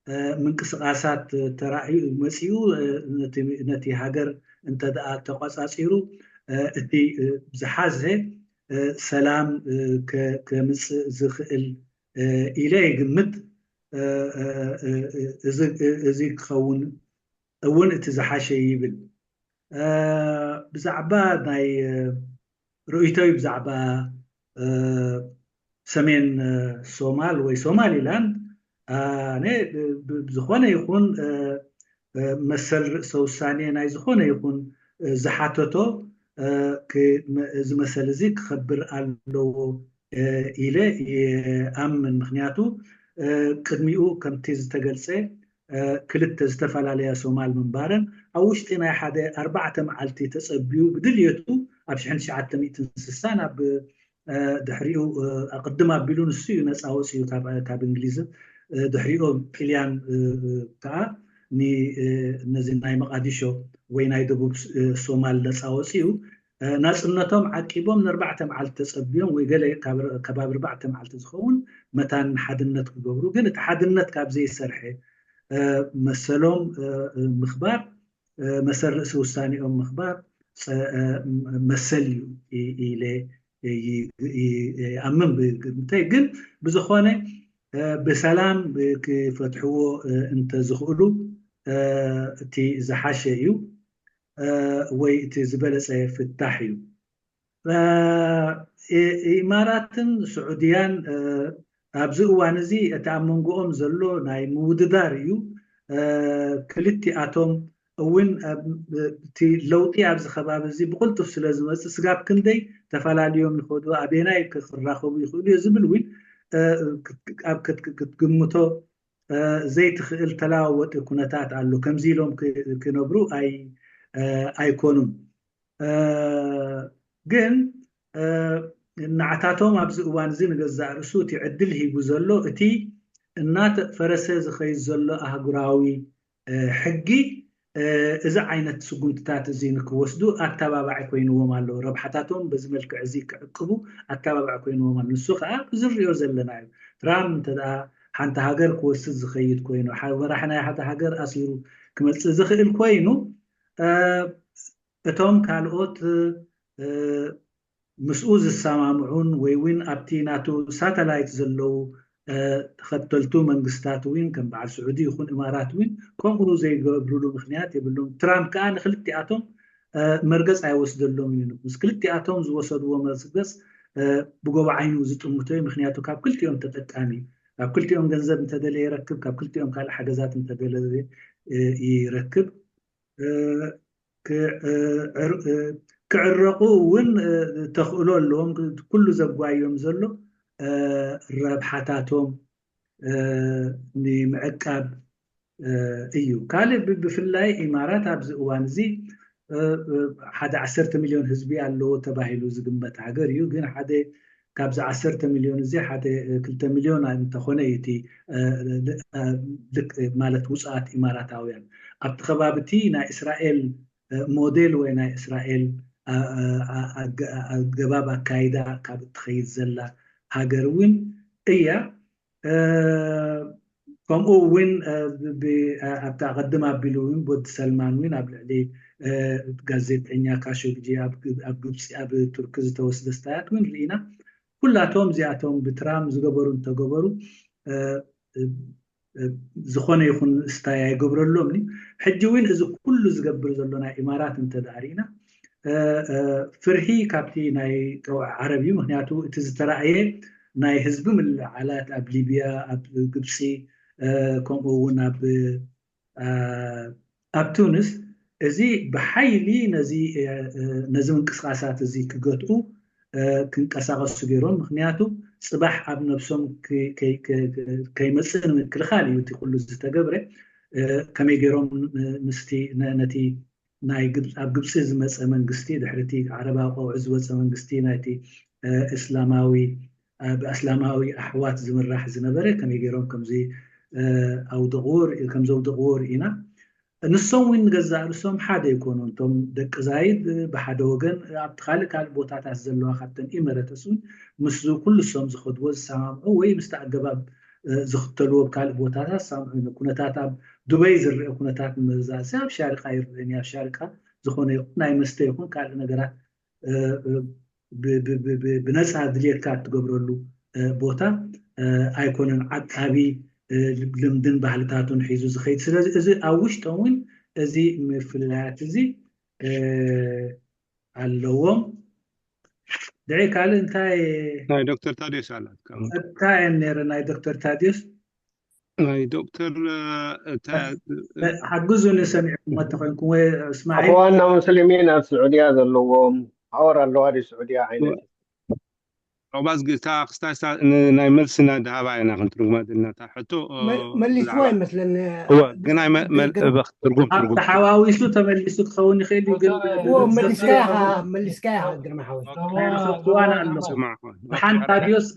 እ፣ ምንቅስቃሳት ተራእዩ መፂኡ እ፣ ነቲ- ነቲ ሃገር እንተ ደኣ ተቋፃፂሩ እ፣ እቲ እ፣ ዝሓዘ እ፣ ሰላም እ፣ ከ- ከምፅእ ዝኽእል እ፣ ኢለ ይግምት። እ፣ እ፣ እ፣ እ፣ እዚ እ፣ እዚ ክኸውን እውን እቲ ዝሓሸ ይብል። እ፣ ብዛዕባ ናይ እ፣ ርእይቶይ ብዛዕባ እ፣ ሰሜን እ፣ ሶማል ወይ ሶማሊላንድ ኣነ ብ- ብ- ብዝኾነ ይኹን እ፣ እ፣ መሰል ርእሰ ውሳኔ ናይ ዝኾነ ይኹን እ፣ ዝሓተቶ እ፣ ክ- መ- እዚ መሰል እዚ ክኸብር ኣለዎ እ፣ ኢለ ይኣምን። ምክንያቱ እ፣ ቅድሚኡ ከምቲ ዝተገልጸ እ፣ ክልተ ዝተፈላለያ ሶማል ምንባረን ኣብ ውሽጢ ናይ ሓደ ኣርባዕተ መዓልቲ ተጸቢዩ ብድልየቱ ኣብ ሽሕን ትሽዓተ ሚእትን ስሳን ኣብ እ፣ ድሕሪኡ እ፣ ኣቕድም ኣቢሉ ንሱ እዩ ነፃ ወፂኡ ካብ ካብ እንግሊዝ እ፣ ድሕሪኡ ጥልያን እ፣ እ፣ ከዓ ን- እ፣ ነዚ ናይ መቃዲሾ ወይ ናይ ደቡብ ስ- እ፣ ሶማል ነፃ ወፂኡ እ፣ ናፅነቶም ዓቂቦም ንኣርባዕተ መዓልቲ ተፀቢዮም ወይ ገለ ካብ- ከባቢ ኣርባዕተ መዓልቲ ዝኸውን መታን ሓድነት ክገብሩ ግን እቲ ሓድነት ካብ ዘይሰርሐ እ፣ መሰሎም እ፣ እ፣ ምኽባር እ፣ መሰል ርእሲ ውሳኔኦም ምኽባር ጸ- እ፣ መሰል እዩ ኢ- ኢለ ይ- ይ- ይኣምን ብግምተይ ግን ብዝኾነ እ፣ ብሰላም ብ- ክፈትሕዎ እ፣ እንተዝኽእሉ እ፣ እቲ ዝሓሸ እዩ እ፣ ወይ እቲ ዝበለጸ ፍታሕ እዩ። እ፣ ኢ- ኢማራትን ስዑድያን እ፣ ኣብዚ እዋን እዚ እቲ ኣብ መንጎኦም ዘሎ ናይ ምውድዳር እዩ። እ፣ ክልቲኣቶም እውን ኣብ- እቲ ለውጢ ኣብዚ ከባቢ እዚ ብቕልጡፍ ስለ ዝመፅእ ስጋብ ክንደይ ተፈላለዮም ይኸዱ ኣበየናይ ክራኸቡ ይኽእሉ እዮ ዝብል እውን እ፣ ክት- ኣብ ክት- ክትግምቶ እ፣ ዘይትኽእል ተለዋወጢ ኩነታት ኣሎ። ከምዚ ኢሎም ክ- ክነብሩ ኣይ- እ፣ ኣይኮኑን። እ፣ ግን እ፣ ንዓታቶም ኣብዚ እዋን እዚ ንገዛእ ርእሱ እቲ ዕድል ሂቡ ዘሎ እቲ እናተፈረሰ ዝኸይድ ዘሎ ኣህጉራዊ እ፣ ሕጊ እዚ ዓይነት ስጉምትታት እዚ ንክወስዱ ኣተባባዒ ኮይንዎም ኣሎ። ረብሓታቶም በዚ መልክዕ እዚ ክዕቅቡ ኣተባባዒ ኮይንዎም ኣሎ። ንሱ ከዓ እዚ ንሪኦ ዘለና እዩ። ትራምፕ እንተ ሓንቲ ሃገር ክወስድ ዝኸይድ ኮይኑ፣ መራሕ ናይ ሓደ ሃገር ኣሲሩ ክመፅእ ዝኽእል ኮይኑ፣ እቶም ካልኦት ምስኡ ዝሰማምዑን ወይ እውን ኣብቲ ናቱ ሳተላይት ዘለዉ ተኸተልቱ መንግስታት እውን ከም በዓል ስዑዲ ይኹን እማራት እውን ከምኡ ዘይገብርሉ ምክንያት የብሎም። ትራምፕ ከዓ ንክልቲኣቶም መርገፅ ኣይወስደሎም እዩ። ምስ ክልቲኣቶም ዝወሰድዎ መርገፅ ብጎቦ ዓይኑ ዝጥምቶ እዩ። ምክንያቱ ካብ ክልቲኦም ተጠቃሚ እዩ። ካብ ክልቲኦም ገንዘብ እንተደለ ይረክብ፣ ካብ ክልቲኦም ካልእ ሓገዛት እንተደለ ይረክብ። ክዕረቑ እውን ተኽእሎ ኣለዎም። ኩሉ ዘጓዮም ዘሎ ረብሓታቶም ንምዕቃብ እዩ። ካልእ ብፍላይ ኢማራት ኣብዚ እዋን እዚ ሓደ ዓሰርተ ሚልዮን ህዝቢ ኣለዎ ተባሂሉ ዝግመት ሃገር እዩ። ግን ሓደ ካብዚ ዓሰርተ ሚልዮን እዚ ሓደ ክልተ ሚልዮን እንተኾነ እዩ እቲ ማለት ውፅኣት ኢማራታውያን ኣብቲ ከባቢ እቲ ናይ እስራኤል ሞዴል ወይ ናይ እስራኤል ኣገባብ ኣካይዳ ካብ እትኸይድ ዘላ ሃገር እውን እያ። ከምኡ እውን ኣብታ ቀድም ኣቢሉ እውን ወዲ ሰልማን እውን ኣብ ልዕሊ ጋዜጠኛ ካሾግጂ ኣብ ግብፂ ኣብ ቱርኪ ዝተወስደ ስታያት እውን ርኢና። ኩላቶም እዚኣቶም ብትራም ዝገበሩ እንተገበሩ ዝኾነ ይኹን ስታይ ኣይገብረሎም እዩ። ሕጂ እውን እዚ ኩሉ ዝገብር ዘሎ ናይ ኢማራት እንተደኣ ርኢና ፍርሂ ካብቲ ናይ ቀውዒ ዓረብ እዩ። ምክንያቱ እቲ ዝተረኣየ ናይ ህዝቢ ምልዕዓላት ኣብ ሊብያ፣ ኣብ ግብፂ ከምኡ እውን ኣብ ኣብ ቱኒስ እዚ ብሓይሊ ነዚ ምንቅስቃሳት እዚ ክገትኡ ክንቀሳቀሱ ገይሮም። ምክንያቱ ፅባሕ ኣብ ነብሶም ከይመፅእ ንምክልኻል እዩ እቲ ኩሉ ዝተገብረ። ከመይ ገይሮም ምስቲ ነቲ ናይ ኣብ ግብፂ ዝመፀ መንግስቲ ድሕሪ እቲ ዓረባዊ ቀውዒ ዝወፀ መንግስቲ ናይቲ እስላማዊ ብእስላማዊ ኣሕዋት ዝምራሕ ዝነበረ ከመይ ገይሮም ከምዚ ኣውድቕዎ ከምዘውድቕዎ ርኢና። ንሶም እውን ንገዛእ ርእሶም ሓደ ይኮኑ። እቶም ደቂ ዛይድ ብሓደ ወገን ኣብቲ ካልእ ካልእ ቦታታት ዘለዋ ካብተን ኢመረተስ እውን ምስ ኩሉ እሶም ዝኸድዎ ዝሰማምዑ ወይ ምስቲ ኣገባብ ዝኽተልዎ ኣብ ካልእ ቦታታት ዝሰማምዑ ኩነታት ኣብ ዱበይ ዝረአ ኩነታት ንምግዛእ ኣብ ሻሪቃ ይረአን ኣብ ሻሪቃ ዝኾነ ይኹን ናይ መስተ ይኹን ካልእ ነገራት ብነፃ ድልየትካ እትገብረሉ ቦታ ኣይኮነን። ዓቃቢ ልምድን ባህልታቱን ሒዙ ዝኸይድ ስለዚ እዚ ኣብ ውሽጦም እውን እዚ ምፍልላያት እዚ ኣለዎም። ድዒ ካልእ እንታይ ናይ ዶክተር ታዲዮስ ኣላት እንታይ እየን ነይረ ናይ ዶክተር ታዲዮስ ናይ ዶክተር ሓግዙ ንሰሚዕኩም ተኮይንኩም ወይ እስማዒል ዋና ሙስሊሚን ኣብ ስዑድያ ዘለዎም ሓወር ኣለዋ ዲ ስዑድያ ዓይነት ሮባዝ ግእታ ክስታስታ ናይ መልስና ድሃባ ኢና ክንትርጉማ ዘለና እታ ሕቶ መልስዋ ይመስለኒ ግን ትርጉም ኣብ ተሓዋዊሱ ተመሊሱ ክኸውን ይኽእል እዩ። ግን መልስካ ኢኻ መልስካ ኢኻ ግርማ ሓወይ ክዋን ኣሎ ብሓንታ ድዮስ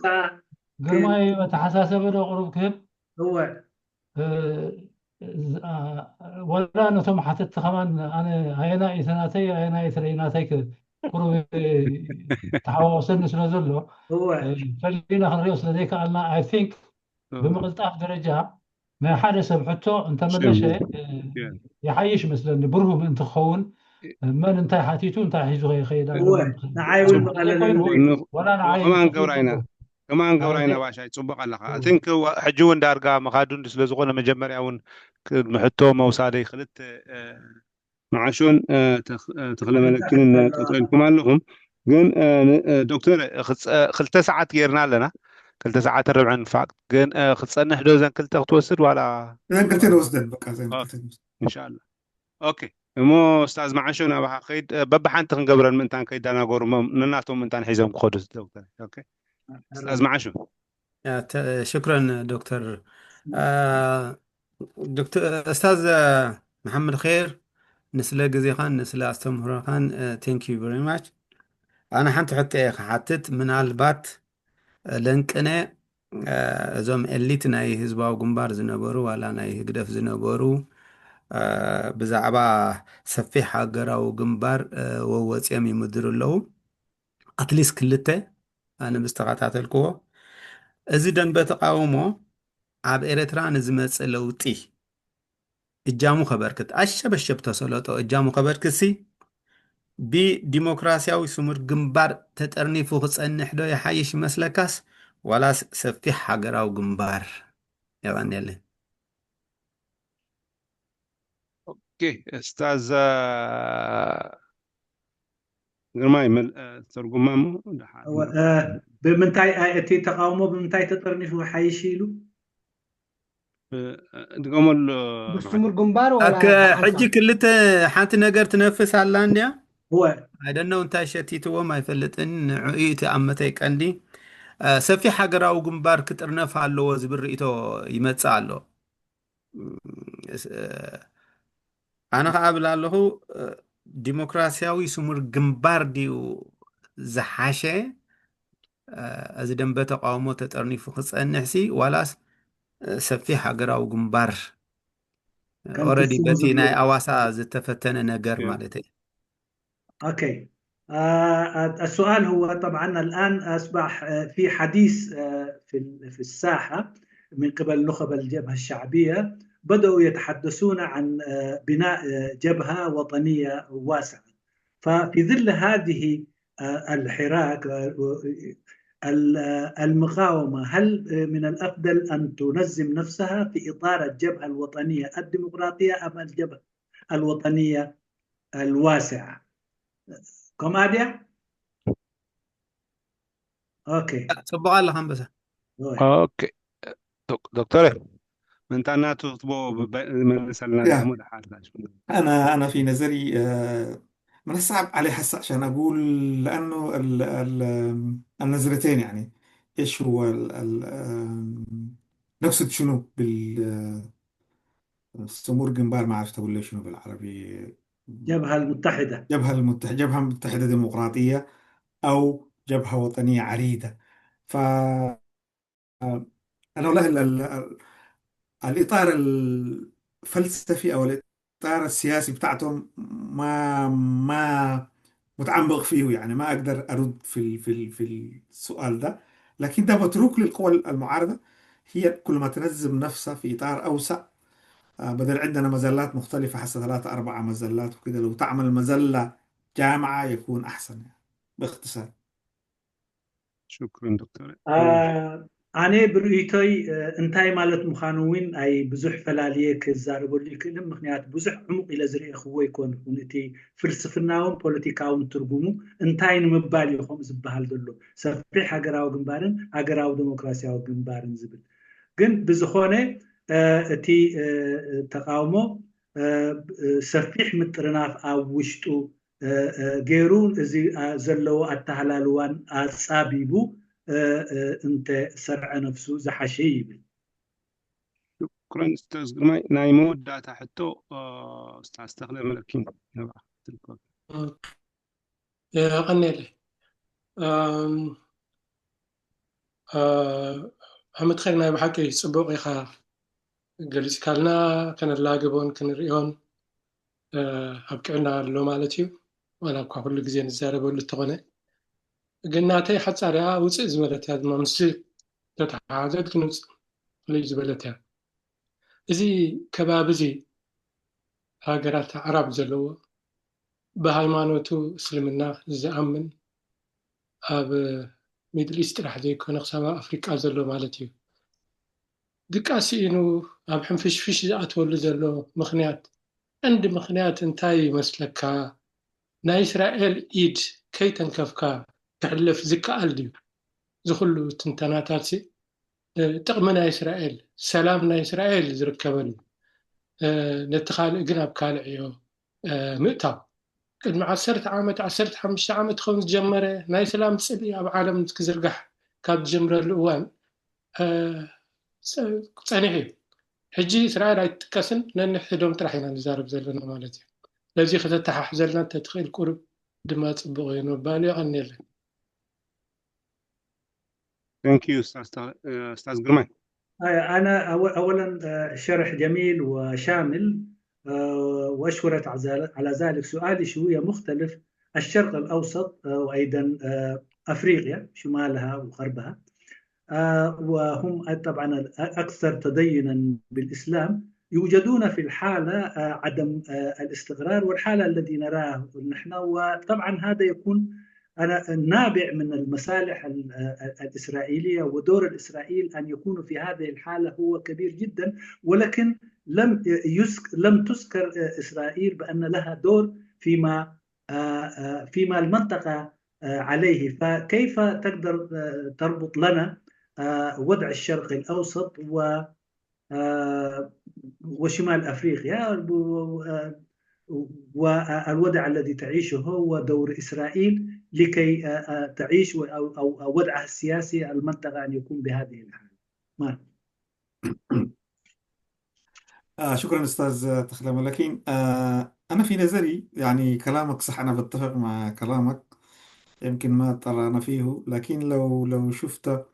ግርማይ መተሓሳሰበ ዶ ቅሩብ ክህብ እወ ወላ ነቶም ሓተቲ ከማን ኣነ ኣየና እዩ ናተይ ኣየና እዩ ናተይ ቁሩብ ተሓዋወሰኒ ስለ ዘሎ ፈሊና ክንሪኦ ስለ ዘይከኣልና ኣይ ቲንክ ብምቕልጣፍ ደረጃ ናይ ሓደ ሰብ ሕቶ እንተመለሸ ይሓይሽ መስለኒ ብሩህ ምእንቲ ክኸውን መን እንታይ ሓቲቱ እንታይ ሒዙ ከይኸይድ ንዓይ እውን መቐለለ ከማን ገብራ ኢና ከማን ገብራ ኢና ባሻይ ፅቡቅ ኣለካ ቲንክ ሕጂ እውን ዳርጋ መኻዱንዲ ስለዝኮነ መጀመርያ እውን ቅድሚ ሕቶ መውሳደይ ክልተ መዓሾን ተክለ መለኪንን ጠጠልኩም ኣለኹም ግን ዶክተር ክልተ ሰዓት ገይርና ኣለና ክልተ ሰዓት ርብዕን ፋቅ ግን ክፀንሕ ዶ ዘን ክልተ ክትወስድ ዋላ ዘን ክልተ ንወስደን በቃ ዘን ክልተ ንወስደን እንሻላ ኦኬ እሞ ስታዝ መዓሾ ናባኻ ከይድ በብሓንቲ ክንገብረን ምእንታን ከይዳናገሩ ነናቶም ምእንታን ሒዞም ክኸዱ ዶክተር ስታዝ መዓሾ ሽክረን ዶክተር ኡስታዝ መሓመድ ር ንስለ ግዜኻን ንስለ ኣስተምህሮኻን thank you very much ኣነ ሓንቲ ሕቶ እየ ክሓትት ምናልባት ለንቅነ እዞም ኤሊት ናይ ህዝባዊ ግንባር ዝነበሩ ዋላ ናይ ህግደፍ ዝነበሩ ብዛዕባ ሰፊሕ ሃገራዊ ግንባር ወወፂኦም ይምድሩ ኣለዉ። ኣትሊስት ክልተ ኣነ ምስተኸታተልክዎ፣ እዚ ደንበ ተቃውሞ ኣብ ኤርትራ ንዝመጽእ ለውጢ እጃሙ ከበርክት፣ ኣሸበሸብ ተሰለጦ እጃሙ ከበርክትሲ፣ ብዲሞክራሲያዊ ስሙር ግንባር ተጠርኒፉ ክጸንሕ ዶ ይሓይሽ ይመስለካስ፣ ዋላስ ሰፊሕ ሃገራዊ ግንባር? የቐንየለይ። ኦኬ፣ እስታዝ ግርማይ መል- እ፣ ተርጉማ እሞ ደሓር እወ፣ እ፣ ብምንታይ እ፣ እቲ ተቃውሞ ብምንታይ ተጠርኒፉ ሓይሽ ኢሉ? እ፣ ድገመሉ። ብስሙር ግንባር ዋላ ኣከ ሕጂ ክልተ ሓንቲ ነገር ትነፍስ ኣላ እንድያ። እወ፣ I don't know እንታይ ሸቲትዎም ኣይፈልጥን። ንዕኡ እቲ ኣብ መተይ ቀንዲ እ፣ ሰፊሕ ሃገራዊ ግንባር ክጥርነፍ ኣለዎ ዝብል ርእይቶ ይመጽእ ኣሎ። እ፣ ኣነ ኸዓ ብል ኣለኹ እ፣ ዲሞክራሲያዊ ስሙር ግንባር ድዩ ዝሓሸ እ፣ እዚ ደንበ ተቃውሞ ተጠርኒፉ ክጸንሕሲ ዋላስ እ፣ ሰፊሕ ሃገራዊ ግንባር ከምቲ ኦረዲ ስሙ በቲ ዝብሎ። ናይ ኣዋሳ ዝተፈተነ ነገር ማለት እዩ። أوكي. آه، السؤال هو طبعا الآن أصبح آه، في حديث آه، في ال- في الساحة من قبل نخب الجبهة الشعبية، بدأوا يتحدثون عن آه، بناء آه، جبهة وطنية واسعة. ففي ظل هذه آه، الحراك آه، ال- آه، المقاومة، هل آه، من الأفضل أن تنظم نفسها في إطار الجبهة الوطنية الديمقراطية أم الجبهة الوطنية الواسعة؟ كوماديا؟ أوكي. ጽቡቕ ኣለኻ ኣንበሳ። أوي. ኦኬ ዶክ- ዶክተር ምንታ ናቱ ክትቦ መልሰልና ያ። ደሞ ደሓር أنا أنا في نظري آه، من الصعب عليه هسه عشان أقول، لأنه ال ال النظرتين، يعني، إيش هو ال ال آم، نقصد شنو بال آه، سمور جنبار، ما عرفت أقول له شنو بالعربي. الجبهة المتحدة. جبهة المتح جبهة متحدة ديمقراطية أو جبهة وطنية عريضة. ف أنا والله ال- ال- ال- الإطار الفلسفي أو الإطار السياسي بتاعتهم ما ما متعمق فيه، يعني ما أقدر أرد في ال- في ال- في السؤال ده، لكن ده متروك للقوى المعارضة، هي كل ما تنظم نفسها في إطار أوسع. آه، بدل عندنا مزلات مختلفة، حسب ثلاثة أربعة مزلات وكده، لو تعمل مزلة جامعة يكون أحسن، يعني، باختصار. ሽኩርን ዶክተር ኣነ ብርእይቶይ እንታይ ማለት ምዃኑ እውን ኣይ ብዙሕ ፈላልየ ክዛረበሉ ይክእልን፣ ምክንያቱ ብዙሕ ዕሙቕ ኢለ ዝርእየክዎ ኣይኮንኩን። እቲ ፍልስፍናውን ፖለቲካውን ትርጉሙ እንታይ ንምባል እዩ ከምኡ ዝበሃል ዘሎ፣ ሰፊሕ ሃገራዊ ግንባርን ሃገራዊ ዴሞክራሲያዊ ግንባርን ዝብል ግን ብዝኾነ እቲ ተቃውሞ ሰፊሕ ምጥርናፍ ኣብ ውሽጡ ገይሩ እዚ ዘለዎ ኣተሃላልዋን ኣጻቢቡ እንተ ሰርዐ ነፍሱ ዝሓሸ ይብል። ሽኩረን ኡስታዝ ግርማይ። ናይ መወዳእታ ሕቶ ኡስታዝ ተኽለ መለኪን ነብዓ ትልኮ። የቐንየለይ። ኣሕመድ ኸይር፣ ናይ ብሓቂ ጽቡቕ ኢኻ ገሊጽካልና፣ ከነላግቦን ክንርእዮን ኣብቂዕና ኣሎ ማለት እዩ። ዋላ እኳ ኩሉ ግዜ ንዛረበሉ እንተኾነ፣ ግን ናተይ ሓጻር እያ፣ ውጽእ ዝበለት እያ ድማ፣ ምስ ተተሓሓዘት ግን ውጽእ ፍልይ ዝበለት እያ። እዚ ከባቢ እዚ ሃገራት ኣዕራብ ዘለዎ፣ ብሃይማኖቱ እስልምና ዝኣምን፣ ኣብ ሚድል ኢስት ጥራሕ ዘይኮነ ክሳብ ኣብ ኣፍሪቃ ዘሎ ማለት እዩ። ድቃስ ስኢኑ ኣብ ሕንፍሽፍሽ ዝኣትወሉ ዘሎ ምኽንያት፣ ቀንዲ ምኽንያት እንታይ ይመስለካ? ናይ እስራኤል ኢድ ከይተንከፍካ ክሕለፍ ዝከኣል ድዩ? እዚ ኩሉ ትንተናታት ሲ ጥቕሚ ናይ እስራኤል፣ ሰላም ናይ እስራኤል ዝርከበሉ፣ ነቲ ካልእ ግን ኣብ ካልዕ እዮ ምእታው። ቅድሚ ዓሰርተ ዓመት፣ ዓሰርተ ሓሙሽተ ዓመት ክኸውን ዝጀመረ ናይ ሰላም ጽልኢ ኣብ ዓለም ክዝርጋሕ ካብ ዝጀምረሉ እዋን ጸኒሑ እዩ። ሕጂ እስራኤል ኣይትጥቀስን፣ ነንሕዶም ጥራሕ ኢና ንዛረብ ዘለና ማለት እዩ። ስለዚ ከተተሓሕዘልና እንተትኽእል ቁሩብ ድማ ጽቡቕ እዩ ንምባል። የቐንየለይ። Thank you ኡስታዝ ግርማይ። أنا أولا شرح جميل وشامل آه، وأشكرك على على ذلك. سؤالي شوية مختلف. الشرق الأوسط، آه، وأيضًا، آه، أفريقيا شمالها وغربها، آه، وهم طبعًا الأكثر تدينًا بالإسلام، يوجدون في الحالة، آه، عدم، آه، الاستقرار والحالة الذي نراه نحن. وطبعًا هذا يكون أنا نابع من المصالح ال-، آه، الإسرائيلية، ودور الإسرائيل أن يكون في هذه الحالة هو كبير جدًا، ولكن لم يسك-، لم تذكر، آه، إسرائيل بأن لها دور فيما، آه، آه، فيما المنطقة، آه، عليه. فكيف تقدر، آه، تربط لنا، آه، وضع الشرق الأوسط و، آه، وشمال أفريقيا و-، آه، والوضع الذي تعيشه ودور إسرائيل لكي، آه، آه، تعيش و-، أو، أو، أو وضعها السياسي المنطقة أن يكون بهذه الحالة؟ ما. آه شكرا أستاذ تخلم، لكن آه أنا في نظري يعني كلامك صح، أنا بتفق مع كلامك، يمكن ما تطرقنا فيه، لكن لو لو شفت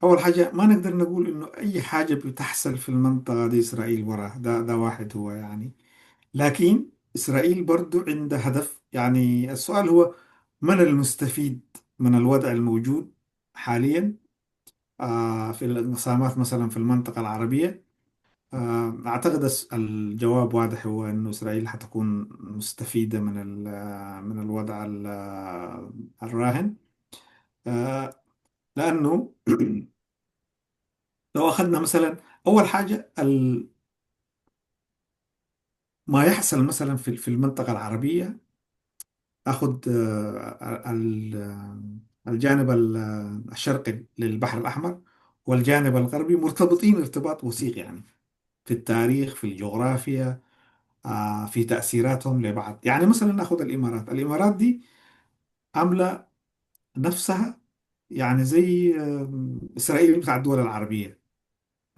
أول حاجة ما نقدر نقول إنه أي حاجة بتحصل في المنطقة دي إسرائيل وراها، ده ده واحد هو يعني، لكن إسرائيل برضو عندها هدف. يعني السؤال هو من المستفيد من الوضع الموجود حاليا آه في الانقسامات مثلا في المنطقة العربية؟ آه أعتقد الس- الجواب واضح، هو إنه إسرائيل حتكون مستفيدة من ال- من الوضع ال- الراهن. آه لأنه لو أخذنا مثلا أول حاجة ال- ما يحصل مثلا في في المنطقة العربية، أخذ آه، ال- الجانب ال- الشرقي للبحر الأحمر والجانب الغربي مرتبطين ارتباط وثيق، يعني في التاريخ، في الجغرافيا، آه، في تأثيراتهم لبعض. يعني مثلا نأخذ الإمارات، الإمارات دي عاملة نفسها يعني زي آه، إسرائيل بتاع الدول العربية،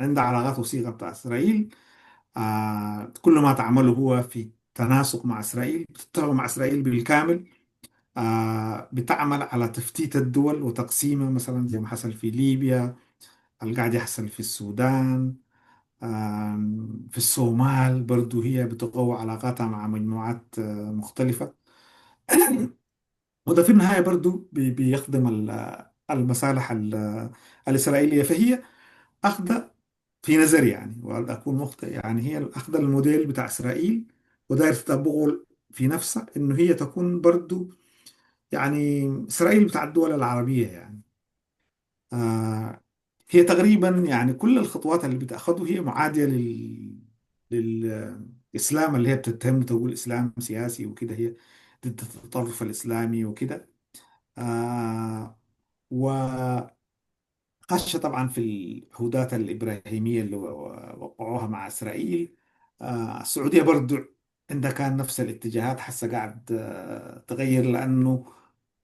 عندها علاقات وثيقة بتاع إسرائيل. آه كل ما تعمله هو في تناسق مع إسرائيل، بتتفق مع إسرائيل بالكامل. آه بتعمل على تفتيت الدول وتقسيمها، مثلا زي ما حصل في ليبيا، اللي قاعد يحصل في السودان، آم، في الصومال برضو هي بتقوي علاقاتها مع مجموعات آه، مختلفة. وده في النهاية برضو بي- بيخدم ال- المصالح ال- الإسرائيلية. فهي أخذ، في نظري يعني، وأكون مخطئ، يعني هي أخذ الموديل بتاع إسرائيل وداير تطبقه في نفسها، إنه هي تكون برضو يعني إسرائيل بتاع الدول العربية يعني. آه هي تقريبا يعني كل الخطوات اللي بتأخذه هي معادية لل للإسلام، اللي هي بتتهم تقول إسلام سياسي وكده، هي ضد التطرف الإسلامي وكده. آه وخش طبعا في العهودات الإبراهيمية اللي وقعوها مع إسرائيل. آه السعودية برضو عندها كان نفس الاتجاهات، حاسة قاعد آه تغير، لأنه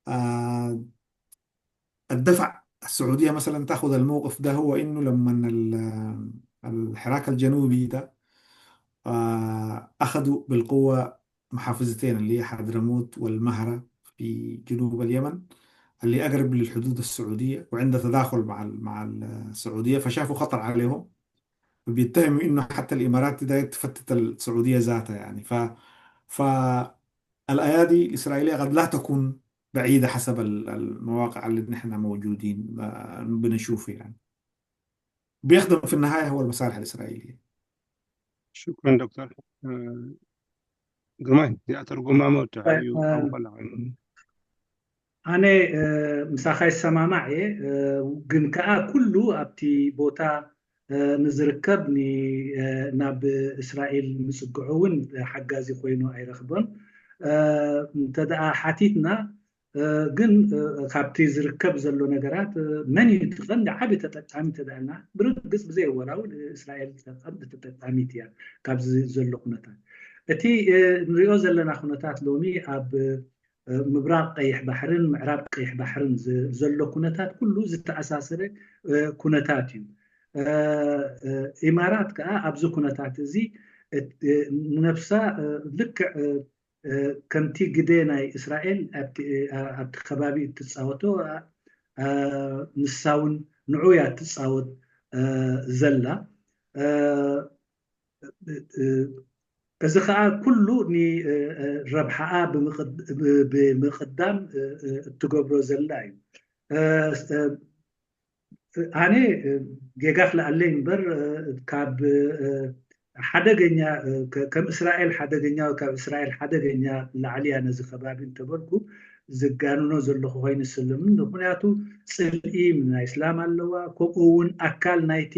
آه الدفع السعودية مثلا تأخذ الموقف ده هو إنه لما ال- الحراك الجنوبي ده آه، أخذوا بالقوة محافظتين اللي هي حضرموت والمهرة في جنوب اليمن، اللي أقرب للحدود السعودية وعندها تداخل مع ال- مع السعودية، فشافوا خطر عليهم، وبيتهموا إنه حتى الإمارات داير تفتت السعودية ذاتها يعني. ف فالأيادي الإسرائيلية قد لا تكون بعيدة حسب ال- المواقع اللي نحن موجودين آه، بنشوفه يعني. بيخدم في النهاية هو المصالح الإسرائيلية. شكرا دكتور. آه، ግርማይ እዚኣ ተርጉማ መውት ኣነ ምሳኻ ይሰማማዕ እየ። ግን ከኣ ኩሉ ኣብቲ ቦታ ንዝርከብ ናብ እስራኤል ምጽግዑ እውን ሓጋዚ ኮይኑ ኣይረኽቦን። እንተ ደኣ ሓቲትና ግን ካብቲ ዝርከብ ዘሎ ነገራት መን እዩ እቲ ቀንዲ ዓቢ ተጠቃሚ እንተ ደኣ ኢልና ብርግጽ ብዘየወላውል እስራኤል ቀንዲ ተጠቃሚት እያ ካብዚ ዘሎ ኩነታት። እቲ ንሪኦ ዘለና ኩነታት ሎሚ ኣብ ምብራቕ ቀይሕ ባሕርን ምዕራብ ቀይሕ ባሕርን ዘሎ ኩነታት ኩሉ ዝተኣሳሰረ ኩነታት እዩ። ኢማራት ከኣ ኣብዚ ኩነታት እዚ ንነብሳ ልክዕ ከምቲ ግደ ናይ እስራኤል ኣብቲ ከባቢ እትፃወቶ ንሳ እውን ንዑ እያ እትፃወት ዘላ። እዚ ከዓ ኩሉ ንረብሓኣ ብምቕዳም እትገብሮ ዘላ እዩ። ኣነ ጌጋ ክልኣለይ እምበር ካብ ሓደገኛ ከም እስራኤል ሓደገኛ ካብ እስራኤል ሓደገኛ ላዕሊ እያ ነዚ ከባቢ እንተበልኩ ዝጋንኖ ዘለኹ ኮይኑ ይስልምን። ምክንያቱ ፅልኢ ናይ እስላም ኣለዋ፣ ከምኡ እውን ኣካል ናይቲ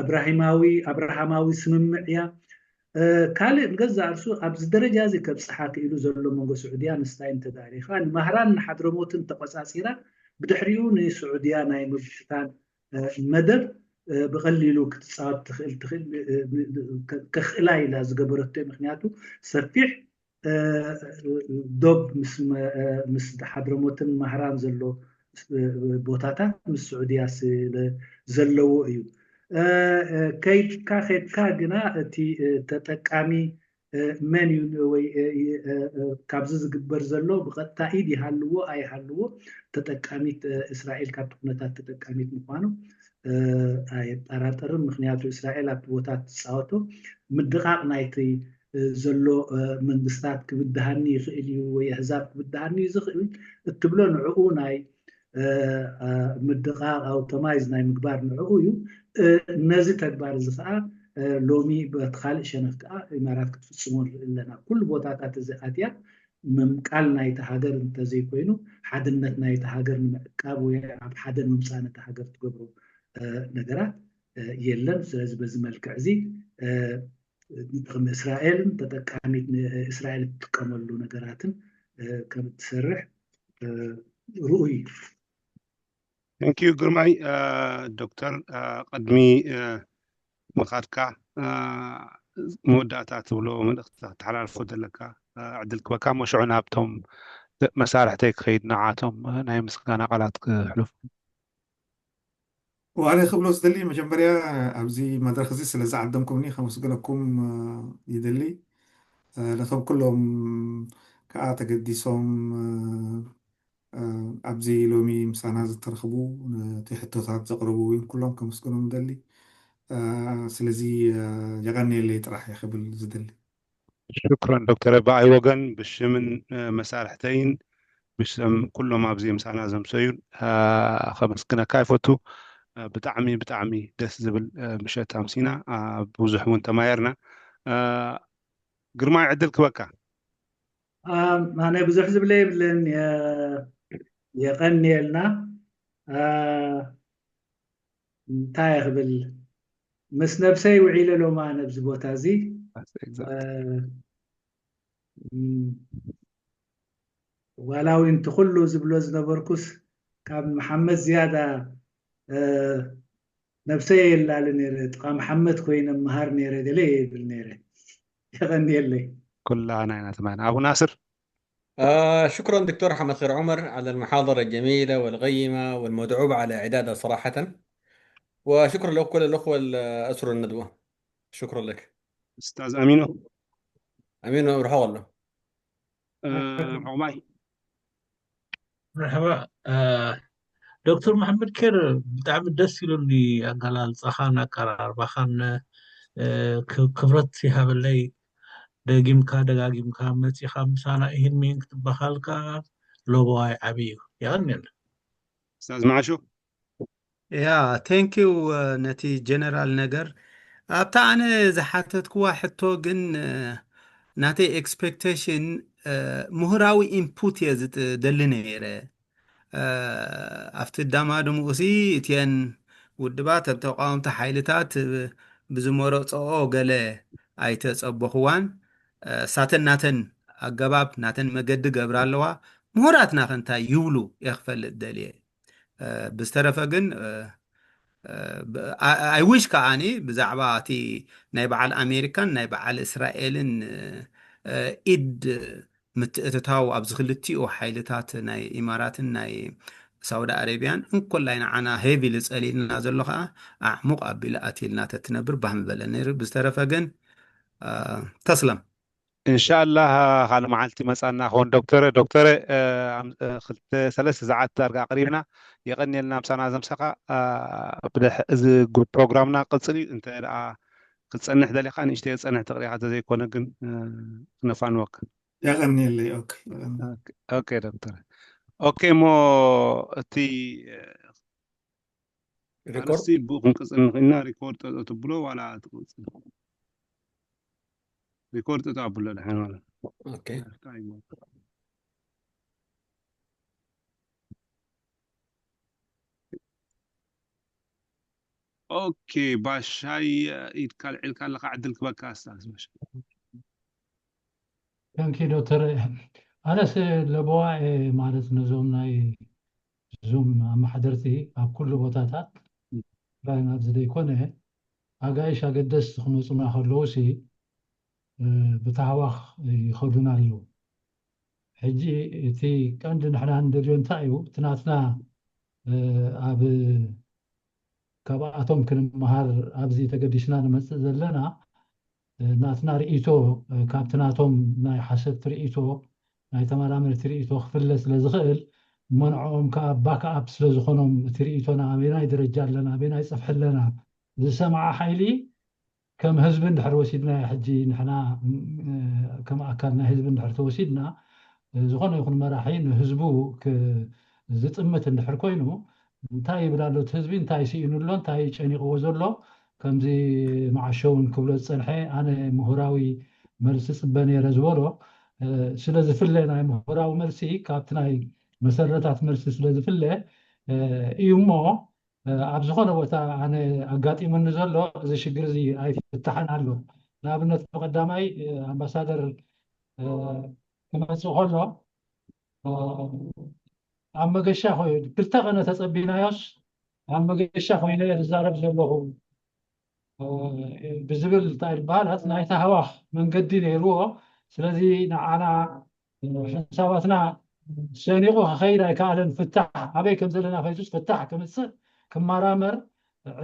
ኣብራሂማዊ ኣብርሃማዊ ስምምዕ እያ። ካልእ ንገዛእ ርሱ ኣብዚ ደረጃ እዚ ከብፅሓ ክኢሉ ዘሎ መንጎ ስዑድያ ምስታይን ተዳሪኻ ንማህራን ንሓድረሞትን ተቆፃፂራ ብድሕሪኡ ንስዑድያ ናይ ምብትታን መደብ ብቐሊሉ ክትፃወት ትኽእል ትኽእል ከኽእላ ኢላ ዝገበረቶ። ምክንያቱ ሰፊሕ ዶብ ምስ ሓድረሞትን ማህራን ዘሎ ቦታታት ምስ ስዑድያ ስለ ዘለዎ እዩ። ከይድካ ከይድካ ግና እቲ ተጠቃሚ መን እዩ ወይ ካብዚ ዝግበር ዘሎ ብቐጥታ ኢድ ይሃልዎ ኣይሃልዎ ተጠቃሚት እስራኤል ካብቲ ኩነታት ተጠቃሚት ምኳኑ ኣየጠራጥርን። ምክንያቱ እስራኤል ኣብቲ ቦታ ትፃወቶ ምድቓቕ ናይቲ ዘሎ መንግስታት ክብድሃኒ ይኽእል እዩ ወይ ኣህዛብ ክብድሃኒ እዩ ዝኽእል እትብሎ ንዕኡ ናይ ምድቓቕ ኣውቶማይዝ ናይ ምግባር ንዕኡ እዩ። ነዚ ተግባር እዚ ከዓ ሎሚ በቲ ካልእ ሸነኽ ከዓ ኢማራት ክትፍፅሞ ንርኢ ኣለና። ኩሉ ቦታታት እዚ ኣትያ ምምቃል ናይቲ ሃገር እንተዘይኮይኑ ሓድነት ናይቲ ሃገር ንምዕቃብ ወይ ኣብ ሓደ ንምምፃእ ነቲ ሃገር ትገብሮ ነገራት የለን። ስለዚ በዚ መልክዕ እዚ ንጥቕሚ እስራኤልን ተጠቃሚት እስራኤል ትጥቀመሉ ነገራትን ከም እትሰርሕ ርኡይ እዩ። Thank you ግርማይ። ዶክተር፣ ቅድሚ ምኻድካ መወዳእታ ትብሎ መልእኽቲ ተሓላልፎ ዘለካ ዕድል ክበካ፣ መሽዑ ናብቶም መሳርሕተይ ክኸይድ ንዓቶም ናይ ምስጋና ቃላት ክሕልፉ። ዋለ ክብሎ ዝደሊ መጀመርያ ኣብዚ መድረክ እዚ ስለ ዝዓደምኩምኒ ከመስግነኩም ይደሊ። ለከም ኩሎም ከዓ ተገዲሶም ኣብዚ ሎሚ ምሳና ዝተረኽቡ ነቲ ሕቶታት ዘቕረቡ እውን ኩሎም ከመስግኖም ደሊ። ስለዚ የቐንየለይ ጥራሕ እየ ክብል ዝደሊ። ሽክረን ዶክተር። በኣይ ወገን ብሽምን መሳርሕተይን ብሽም ኩሎም ኣብዚ ምሳና ዘምሰዩን ከመስግነካ ይፈቱ። ብጣዕሚ ብጣዕሚ ደስ ዝብል ምሸት ኣምሲና፣ ብዙሕ እውን ተማየርና። ግርማይ ዕድል ክበካ። ኣነ ብዙሕ ዝብለ የብለን። የቐንየልና። እንታይ ክብል፣ ምስ ነብሰይ ውዒለ ሎማ ነብዚ ቦታ እዚ። ዋላ እውን እቲ ኩሉ ዝብሎ ዝነበርኩስ ካብ መሓመድ ዝያዳ ነብሰይ የላሊ ነይረ። ጥቓ መሓመድ ኮይነ መሃር ነይረ ገለ ይብል ነይረ። የቐንየለይ። ኩላና ኢና ትማን። ኣቡ ናስር። آه شكرا دكتور حمد خير عمر على المحاضرة الجميلة والقيمة والمدعوبة على إعدادها صراحة. وشكرا لكل الأخوة اللي أسروا الندوة. شكرا لك. استاذ امينو. امينو روح والله. عمي. مرحبا. ዶክተር መሓመድ ኬር ብጣዕሚ ደስ ኢሉኒ ኣገላልፃኻን ኣቀራርባኻን። ክብረት ይሃበለይ። ደጊምካ ደጋጊምካ መፂኻ ምሳና ይህን ሚን ክትበሃል ከዓ ሎቦዋይ ዓብዪ እዩ። የቐንየልና። استاذ معشو. ያ ቴንኪው። ነቲ ጀነራል ነገር ኣብታ ኣነ ዝሓተትክዋ ሕቶ ግን ናተይ ኤክስፔክቴሽን ምሁራዊ ኢንፑት እየ ዝደሊ ነይረ። ኣብቲ ዳማድምኡሲ እቲአን ውድባት ኣብ ተቃወምቲ ሓይልታት ብዝመረፀኦ ገለ ኣይተፀበኽዋን። ሳተን ናተን ኣገባብ ናተን መገዲ ገብራ ኣለዋ። ምሁራትና ከንታይ ይብሉ እየ ክፈልጥ ደልየ። ብዝተረፈ ግን ኣይዊሽ ከዓኒ ብዛዕባ እቲ ናይ በዓል ኣሜሪካን ናይ በዓል እስራኤልን ኢድ ምትእትታው ኣብዚ ክልቲኡ ሓይልታት ናይ ኢማራትን ናይ ሳውዲ ኣረቢያን እንኮላይ ንዓና ሄቪ ዝፀሊልና ዘሎ ከዓ ኣዕሙቕ ኣቢሉ ኣትልና ተትነብር ባህ ምበለ ነይሩ። ብዝተረፈ ግን ተስለም። እንሻላህ ካልእ መዓልቲ መፃና ኸውን ዶክተረ። ዶክተረ ክልተ ሰለስተ ሰዓት ዳርጋ ኣቅሪብና። የቀንየልና ምሳና ዘምሰኻ። እዚ ፕሮግራምና ቅፅል እዩ። እንተ ደኣ ክትጸንሕ ደሊኻ ንእሽተይ ጸንሕ ተቕሪኻ ተዘይኮነ ግን ክነፋንወካ። የቐንየለይ። ኦኬ ኦኬ ዶክተር። ኦኬ እሞ እቲ ሪኮርድ ኣርእስቲ ብኡ ክንቅጽል ንኽእልና ሪኮርድ ጠጠው ትብሎ ዋላ ትቕጽል? ሪኮርድ ጠጠው ኣብሎ ድሓን ማለት ኦኬ ኦኬ ባሻይ ኢድካ ልዒልካ ኣለካ ዕድል ክበካ ኣስታስ ባሻይ Thank you ዶክተር። ኣነስ ለበዋ ማለት ነዞም ናይ ዙም ኣመሓደርቲ ኣብ ኩሉ ቦታታት ብፍላይ ኣብዚ ዘይኮነ ኣጋይሽ ኣገደስቲ ክመፁና ከለውሲ ብታህዋኽ ይኸዱና ኣለዉ። ሕጂ እቲ ቀንዲ ንሕና ንደልዮ እንታይ እዩ? እቲ ናትና ኣብ ካብኣቶም ክንመሃር ኣብዚ ተገዲስና ንመፅእ ዘለና ናትና ርእይቶ ካብቲ ናቶም ናይ ሓሰብቲ ርእይቶ ናይ ተመራመርቲ ርእይቶ ክፍለ ስለ ዝኽእል እሞ ንዕኦም ከዓ ባክኣፕ ስለ ዝኾኖም እቲ ርእይቶና ኣበናይ ደረጃ ኣለና ኣበናይ ፀፍሒ ኣለና ዝሰምዓ ሓይሊ ከም ህዝቢ እንድሕር ወሲድና ሕጂ ንሕና ከም ኣካል ናይ ህዝቢ እንድሕር ተወሲድና ዝኾነ ይኹን መራሒ ንህዝቡ ዝጥምት እንድሕር ኮይኑ እንታይ ይብል ኣሎ እቲ ህዝቢ እንታይ ስኢኑ ኣሎ እንታይ ጨኒቕዎ ዘሎ ከምዚ መዓሾ እውን ክብሎ ዝፀንሐ ኣነ ምሁራዊ መልሲ ፅበ ነይረ ዝበሎ ስለ ዝፍለ ናይ ምሁራዊ መልሲ ካብቲ ናይ መሰረታት መልሲ ስለ ዝፍለ እዩ እሞ ኣብ ዝኾነ ቦታ ኣነ ኣጋጢሙኒ ዘሎ እዚ ሽግር እዚ ኣይፍታሕን ኣሎ። ንኣብነት ብቀዳማይ ኣምባሳደር ክመፅእ ከሎ ኣብ መገሻ ክልተ ቀነ ተፀቢናዮስ ኣብ መገሻ ኮይነ ዝዛረብ ዘለኹ ብዝብል እንታይ ዝበሃል ናይታ ሃዋኽ መንገዲ ነይርዎ። ስለዚ ንዓና ሓሳባትና ሰኒቑ ክኸይድ ኣይከኣለን። ፍታሕ ኣበይ ከም ዘለና ፈይቱስ ፍታሕ ክምፅእ ክመራመር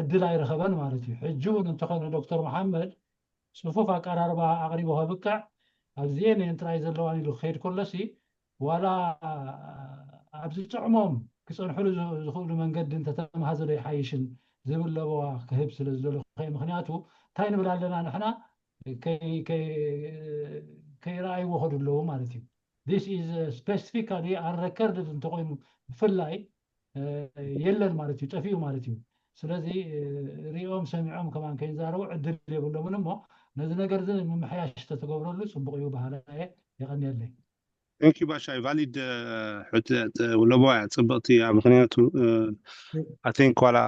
ዕድል ኣይረኸበን ማለት እዩ። ሕጂ እውን እንተኾነ ዶክተር መሓመድ ፅፉፍ ኣቀራርባ ኣቕሪቡ ከብቅዕ ኣብዚኤን እየን ጥራይ ዘለዋን ኢሉ ክኸይድ ከሎሲ ዋላ ኣብ ዝጥዕሞም ክፀንሕሉ ዝኽእሉ መንገዲ እንተተምሃዘ ዶ ይሓይሽን ዝብል ለበዋ ክህብ ስለ ዝደለኹ ምክንያቱ እንታይ ንብል ኣለና ንሕና ከይረኣይዎ ከዱ ኣለዉ ማለት እዩ። This is specifically unrecorded እንተኮይኑ ብፍላይ የለን ማለት እዩ ጠፊኡ ማለት እዩ። ስለዚ ሪኦም ሰሚዖም ከማን ከይዛረቡ ዕድል የብሎምን እሞ ነዚ ነገር እዚ ንምምሕያሽ ተተገብረሉ ፅቡቅ እዩ በሃላ እየ። የቀንየለይ። Thank you ባሻይ valid ለበዋ እያ ፅብቅቲ እያ ምክንያቱ I think ዋላ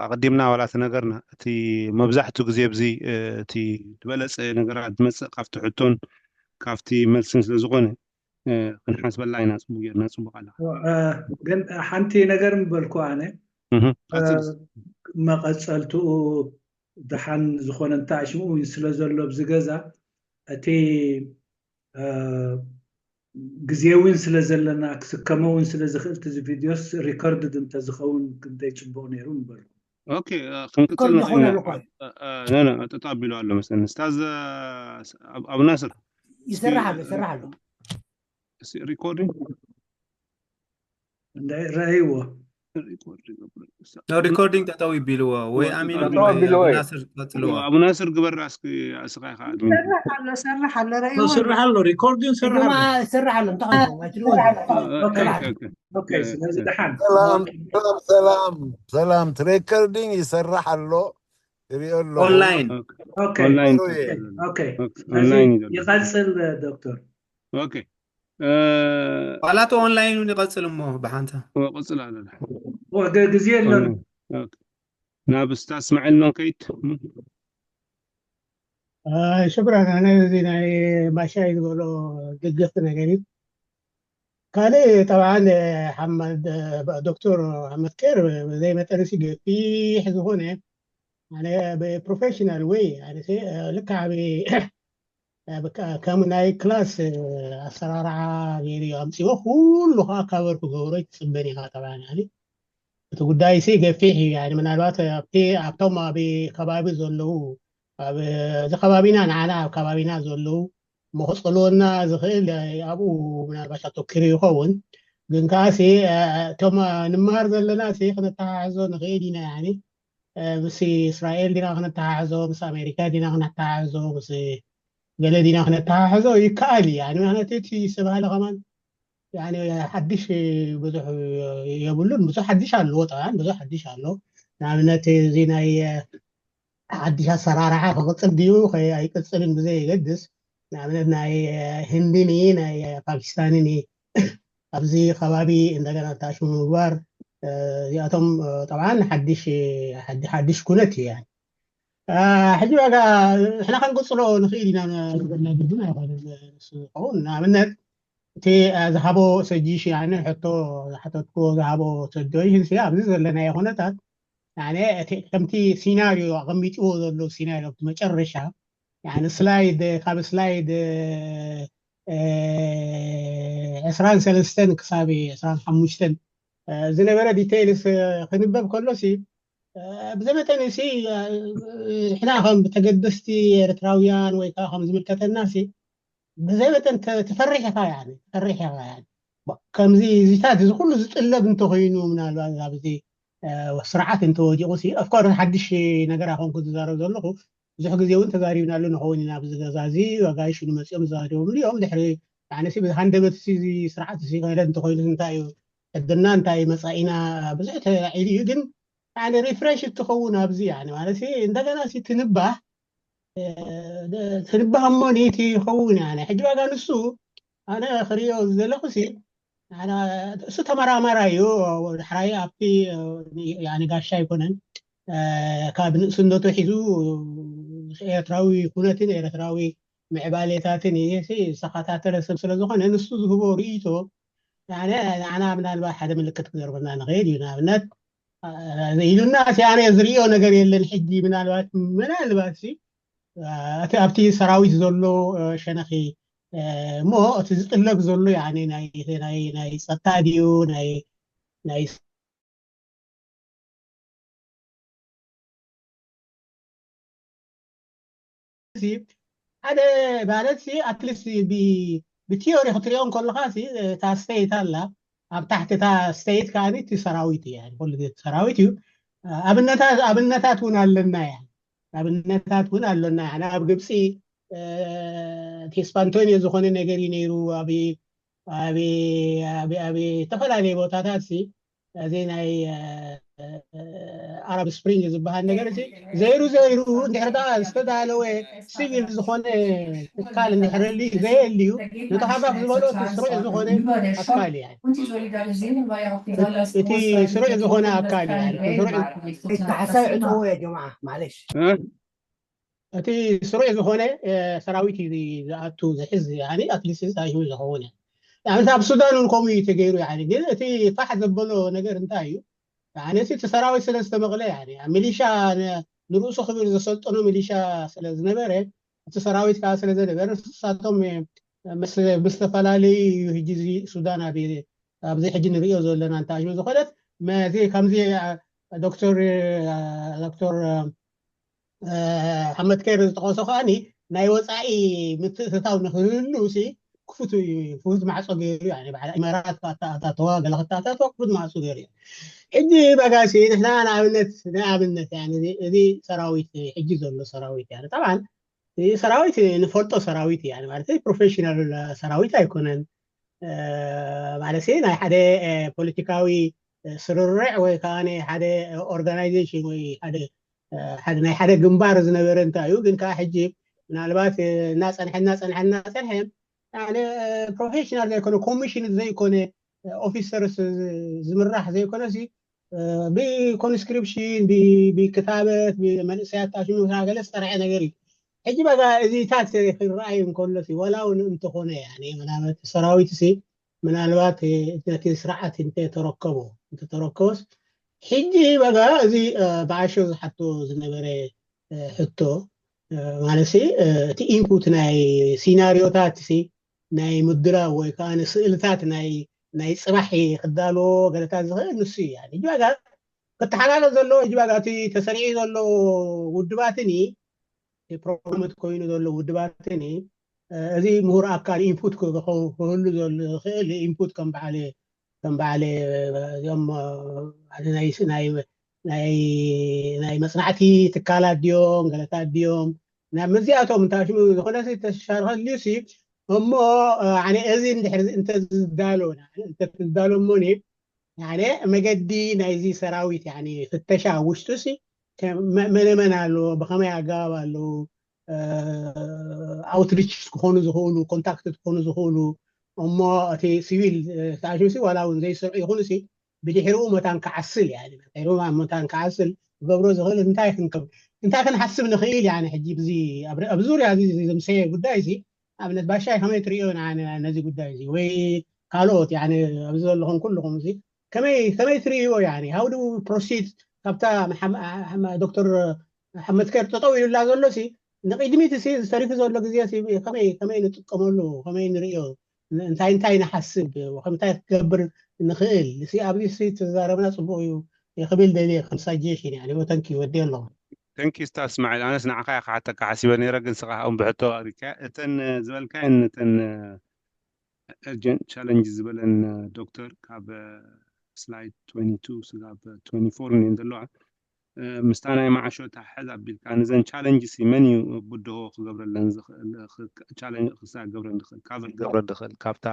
ኣቀዲምና ዋላ ተነገርና እቲ መብዛሕቱ ግዜ ብዚ እቲ ዝበለፀ ነገራት ዝመፅእ ካብቲ ሕቶን ካብቲ መልስን ስለዝኮነ ክንሓስበላ ኢና ፅቡቅ ጌርና ፅቡቅ ኣላ ግን ሓንቲ ነገር ምበልኩ ኣነ መቐፀልትኡ ደሓን ዝኾነ እንታይ ሽሙ ስለ ዘሎ ኣብዚ ገዛ እቲ ግዜ እውን ስለ ዘለና ክስከመ እውን ስለ ዝኽእል እዚ ቪድዮስ ሪከርድድ እንተዝኸውን ክንደይ ፅቡቅ ነይሩ ምበልኩ ኦኬ ክንቅፅል ንኽእል ኢና ጠጣ ኣቢሉ ኣሎ መስለኒ ስታዝ ኣብ ናስር ይሰርሕ ኣሎ ይሰርሕ ኣሎ ሪኮርዲንግ እንዳይ ረእይዎ ሪኮርዲንግ ጠጠው ይቢልዎ ወይ ኣሚን ጠጠው ኣቢልዎ ወይ? ናስር ቀፅልዎ ኣቡ ናስር ግበር እስኪ እስኻ ኢኻ ኣድሚን ሰርሕ ኣሎ ሰርሕ ኣሎ ረእይዎ ስራሕ ኣሎ ሪኮርዲንግ ስራሕ ኣሎ ሰርሕ ኣሎ እንታይ ኦኬ ስለዚ ደሓን ሰላም ሰላም ሰላም ሰላም ሪከርዲንግ ይሰርሕ ኣሎ ይሪኦ ኣሎ ኦንላይን ኦኬ ኦንላይን ኦኬ ኦንላይን እዩ ዘሎ። ይቀፅል ዶክተር ኦኬ ዋላ እቲ ኦንላይን እውን ይቐፅል እሞ ብሓንሳ ቀፅል ኣለ ግዜ የለን ናብ ስታዝ እስማዒል ዶ ንከይድ ሽክራን ኣነ እዚ ናይ ባሻይ ዝበሎ ደገፍቲ ነገር እዩ ካልእ ጠብዓን ሓመድ ዶክተር ሓመድ ከር ዘይመጠንሲ ገፊሕ ዝኾነ ኣነ ብፕሮፌሽናል ወይ ኣነ ልካ ዓብ ከም ናይ ክላስ ኣሰራርዓ ገይሩ ኣምፅዎ ኩሉ ከዓ ካቨር ክገብሮ ይትፅበን ኢካ ጠብዓን እቲ ጉዳይ ሲ ገፊሕ እዩ ምናልባት ኣብቲ ኣብቶም ኣብ ከባቢ ዘለዉ ኣብ እዚ ከባቢና ንዓና ኣብ ከባቢና ዘለዉ መክፅልወና ዝኽእል ኣብኡ ምናልባት ኣተኪሩ ይኸውን ግን ከዓ ሲ እቶም ንመሃር ዘለና ሲ ክንተሓሕዞ ንኽእል ኢና ያኒ ምስ እስራኤል ዲና ክነተሓሕዞ፣ ምስ ኣሜሪካ ዲና ክነተሓሕዞ፣ ምስ ገለ ዲና ክነተሓሕዞ ይከኣል እዩ። ምክንያቱ እቲ ዝተባህለ ከማን ሓድሽ ብዙሕ የብሉን። ብዙሕ ሓድሽ ኣለዎ፣ ጠብዓን ብዙሕ ሓድሽ ኣሎ። ንኣብነት እዚ ናይ ሓድሽ ኣሰራርሓ ክቕፅል ድዩ ኣይቅፅልን ብዘየገድስ፣ ንኣብነት ናይ ህንድን ናይ ፓኪስታንን ኣብዚ ከባቢ እንደገና ተኣሽሙ ምግባር፣ እዚኣቶም ጠብዓን ሓድሽ ሓድሽ ኩነት እዩ። ሕጂ ዋጋ ንሕና ክንቅፅሎ ንኽእል ኢና፣ ግድን ኣይኮነን። ንሱ ዝኸውን ንኣብነት እቲ ዝሃቦ ሰጂሽን ሕቶ ዝሓተትኩዎ ዝሃቦ ሰጆይሽን ኣብዚ ዘለናዮ ኩነታት ከምቲ ሲናሪዮ ኣቐሚጥዎ ዘሎ ሲናሪዮ መጨረሻ ስላይድ ካብ ስላይድ ዕስራን ሰለስተን ክሳብ ዕስራን ሓሙሽተን ዝነበረ ዲቴይልስ ክንበብ ከሎሲ ብዘመጠን ሲ ሕና ከም ተገደስቲ ኤርትራውያን ወይ ከዓ ከም ዝምልከተና ሲ ብዘይ መጠን ትፈርሕ ኢኻ። ትፈርሕ ኢኻ። ከምዚ እዚታት እዚ ኩሉ ዝጥለብ እንተኮይኑ ምናልባት ኣብዚ ስርዓት እንተወዲቑ ሲ ኦፍኮርስ ሓድሽ ነገር ኣኾንኩ ዝዛረብ ዘለኹ። ብዙሕ ግዜ እውን ተዛሪብናሉ ንኸውን ኢና። ኣብዚ ገዛ እዚ ኣጋይሽ ንመፅኦም ዝዛሪቦም እዮም ድሕሪ ንዓነሲ ብሃንደበት እዚ ስርዓት እዚ ከለ እንተኮይኑ እንታይ እዩ ዕድልና እንታይ መፃኢና ብዙሕ ተላዒሉ እዩ። ግን ሪፍሬሽ እትኸውን ኣብዚ ማለት እንደገና ትንባህ ትንባህ እሞ ኒቲ ይኸውን። ሕጂ ዋጋ ንሱ ኣነ ክሪኦ ዘለኹ እሱ ተመራማራይ እዩ። ዳሕራይ ኣብቲ ጋሻ ኣይኮነን። ካብ ንእስነቱ ሒዙ ኤርትራዊ ኩነትን ኤርትራዊ ምዕባሌታትን ዝተኸታተለ ሰብ ስለዝኾነ ንሱ ዝህቦ ርእይቶ ንዓና ምናልባት ሓደ ምልክት ክዘርበና ንኽእል እዩ። ንኣብነት ኢሉና ኣነ ዝርእዮ ነገር የለን። ሕጂ ምናልባት ምናልባት እቲ ኣብቲ ሰራዊት ዘሎ ሸነኺ እሞ እቲ ዝጥለብ ዘሎ ናይ ፀጥታ ድዩ ናይ ማለት ኣትሊስት ብቲዮሪ ክትሪኦ ከለካ እታ ስተይት ኣላ ኣብ ታሕቲ እታ ስተይት ከዓ እቲ ሰራዊት እዩ። ሰራዊት እዩ። ኣብነታት እውን ኣለና እያ። ኣብነታት እውን ኣለና እያ። ኣብ ግብፂ እቲ ስፓንቶኒዮ ዝኾነ ነገር እዩ ነይሩ። ኣብ ኣብ ዝተፈላለዩ ቦታታት እዚ ናይ ኣራብ ስፕሪንግ ዝበሃል ነገር እዚ ዘይሩ ዘይሩ እንድሕር ዳ ዝተዳለወ ሲቪል ዝኾነ ትካል እንድሕር ዘየልዩ ነቲ ሃፋፍ ዝበሎ እቲ ስሩዕ ዝኾነ ኣካል እያ። እቲ ስሩዕ ዝኾነ ኣካል እያ። ካሕሳይ ዕፅዎ ያ ጀምዓ ማለሽ እቲ ስሩዕ ዝኾነ ሰራዊት እዩ ዝኣቱ ዝሕዝ ኣትሊስት ዝኸውን። ኣብ ሱዳን እውን ከምኡ እዩ ተገይሩ። ግን እቲ ፋሕ ዘበሎ ነገር እንታይ እዩ? ነቲ እቲ ሰራዊት ስለ ዝተመቕለ ሚሊሻ ንርእሱ ክብል ዘሰልጠኖ ሚሊሻ ስለ ዝነበረ እቲ ሰራዊት ከዓ ስለ ዘነበረ ንሳቶም ምስ ዝተፈላለዩ እዩ ሕጂ እዚ ሱዳን ኣብ ኣብዚ ሕጂ ንሪኦ ዘለና እንታይ እዩ ዝኾነት መዚ ከምዚ ዶክተር ዶክተር ሓመድ ከይር ዝጠቐሶ ከዓኒ ናይ ወፃኢ ምትእትታው ንክህሉ ሲ ክፉት እዩ። ክፉት ማዕፆ ገይሩ እዩ። በዓል ኢማራት ኣታተዋ ገለ ክታታተዋ ክፉት ማዕፆ ገይሩ እዩ። ሕጂ በጋሲ ንሕና ንኣብነት ንኣብነት እዚ ሰራዊት ሕጂ ዘሎ ሰራዊት ያ ጠብዓን ሰራዊት ንፈልጦ ሰራዊት እያ ማለት ፕሮፌሽናል ሰራዊት ኣይኮነን። ማለት ናይ ሓደ ፖለቲካዊ ስርርዕ ወይ ከዓ ሓደ ኦርጋናይዜሽን ወይ ናይ ሓደ ግንባር ዝነበረ እንታይ እዩ። ግን ከዓ ሕጂ ምናልባት እናፀንሐ እናፀንሐ እናፀንሐ ፕሮፌሽናል ዘይኮነ ኮሚሽን ዘይኮነ ኦፊሰርስ ዝምራሕ ዘይኮነ ብኮንስክሪፕሽን ብክታበት ብመንእሰያት ታሽሙ ገለ ዝፀርሐ ነገር እዩ። ሕጂ በጋ እዚታት ክረኣይ እንከሎ ዋላ እውን እንተኾነ ሰራዊት ምናልባት ነቲ ስርዓት እንተተረከቦ እንተተረከቦስ ሕጂ በጋ እዚ ብዓሾ ዝሓቶ ዝነበረ ሕቶ ማለት እቲ ኢንፑት ናይ ሲናሪዮታት ናይ ምድላው ወይ ከዓ ስእልታት ናይ ናይ ፅባሕ ክዳልዎ ገለታት ዝኽእል ንሱ እዩ። ሕጂ ዋጋ ክተሓላለፍ ዘለዎ ሕጂ ዋጋ እቲ ተሰሪዑ ዘሎ ውድባትኒ ፕሮሞት ኮይኑ ዘሎ ውድባትኒ እዚ ምሁር ኣካል ኢንፑት ክህሉ ዝኽእል ኢንፑት ከም በዓል ከም በዓል እዚኦም ናይ ናይ ናይ መጽናዕቲ ትካላት ድዮም ገለታት ድዮም ናብ መዚኣቶም እንታሽሙ ዝኾነ ተሻርኸልዩ ሲ እሞ ኣነ እዚ እንድሕር እንተዝዳሎ እንተትዳሎ እሞኒ ያኔ መገዲ ናይዚ ሰራዊት ያኔ ፍተሻ ውሽጡ ሲ መነመን ኣሎ ብኸመይ ኣገባብ ኣለዉ ኣውትሪች ክኾኑ ዝኽእሉ ኮንታክት ክኾኑ ዝኽእሉ እሞ እቲ ሲቪል ተኣሽምሲ ዋላ እውን ዘይስርዑ ይኹኑ ሲ ብድሕሪኡ መታን ክዓስል ማ መታን ክዓስል ክገብሮ ዝኽእል እንታይ ክንከብ እንታይ ክንሓስብ ንኽእል ያ ሕጂ ኣብዚ ኣብ ዙርያ እዚ ዘምሰየ ጉዳይ እዚ ኣብነት ባሻይ ከመይ ትርእዮ ነዚ ጉዳይ እዚ ወይ ካልኦት ኣብዚ ዘለኹም ኩልኹም እዚ ከመይ ከመይ ትርእይዎ ያኒ how do we proceed ካብታ ዶክተር መሓመድ ከር ጠጠው ኢሉላ ዘሎ ሲ ንቅድሚት ሲ ዝተሪፉ ዘሎ ግዜ ከመይ ከመይ ንጥቀመሉ ከመይ ንርእዮ እንታይ እንታይ ንሓስብ ከምታይ ክገብር ንኽእል ሲ ኣብዚ ሲ ተዛረብና ፅቡቅ እዩ ክብል ደልየ ከም ሳጀሽን ያኒ ወተንኪ ወዲ ኣለኹ ተንኪ ስታ እስማዒል ኣነስ ንዓኻ ክሓተካ ሓሲበ ነይረ ግን ስኻ እውን ብሕቶ ኣሪካ እተን ዝበልካየን እተን urgent challenge ዝበለን ዶክተር ካብ slide twenty two ስጋብ twenty four እየን ዘለዋ ምስታ ናይ ማዓሾ ታሕዝ ኣቢልካ ንዘን challenge ሲ መን እዩ ብድሆ ክገብረለን ዝኽእል ክሳ ገብረን ዝኽእል ካቨር ገብረ ዝኽእል ካብታ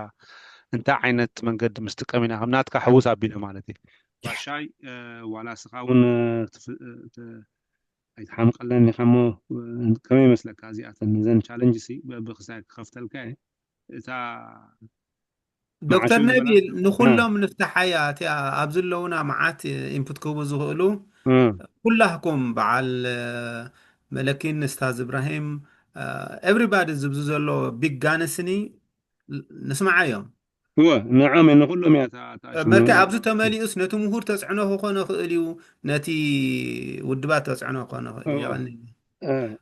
እንታይ ዓይነት መንገዲ ምስጥቀም ኢና ከም ናትካ ሕውስ ኣቢለ ማለት እዩ ባሻይ ዋላ ስኻ እውን ኣይትሓምቀለን ኢኻ እሞ ከመይ ይመስለካ እዚኣተን ንዘን challenge ሲ ብክሳይ ክኸፍተልካ እየ እታ ዶክተር ነቢል ንኩሎም ንፍታሓያ እቲኣ ኣብዚ ኣለውና መዓት ኢንፑት ክህቡ ዝኽእሉ ኩላህኩም በዓል መለኪን እስታዝ እብራሂም ኤቭሪባዲ ዝብዙ ዘሎ ቢግ ጋነስኒ ንስምዓዮም እወ ንዖም ንኩሎም እያ መርካ ኣብዚ ተመሊኡስ ነቲ ምሁር ተፅዕኖ ክኾነ ክእል እዩ ነቲ ውድባት ተፅዕኖ ክኾነ ክእል እዩ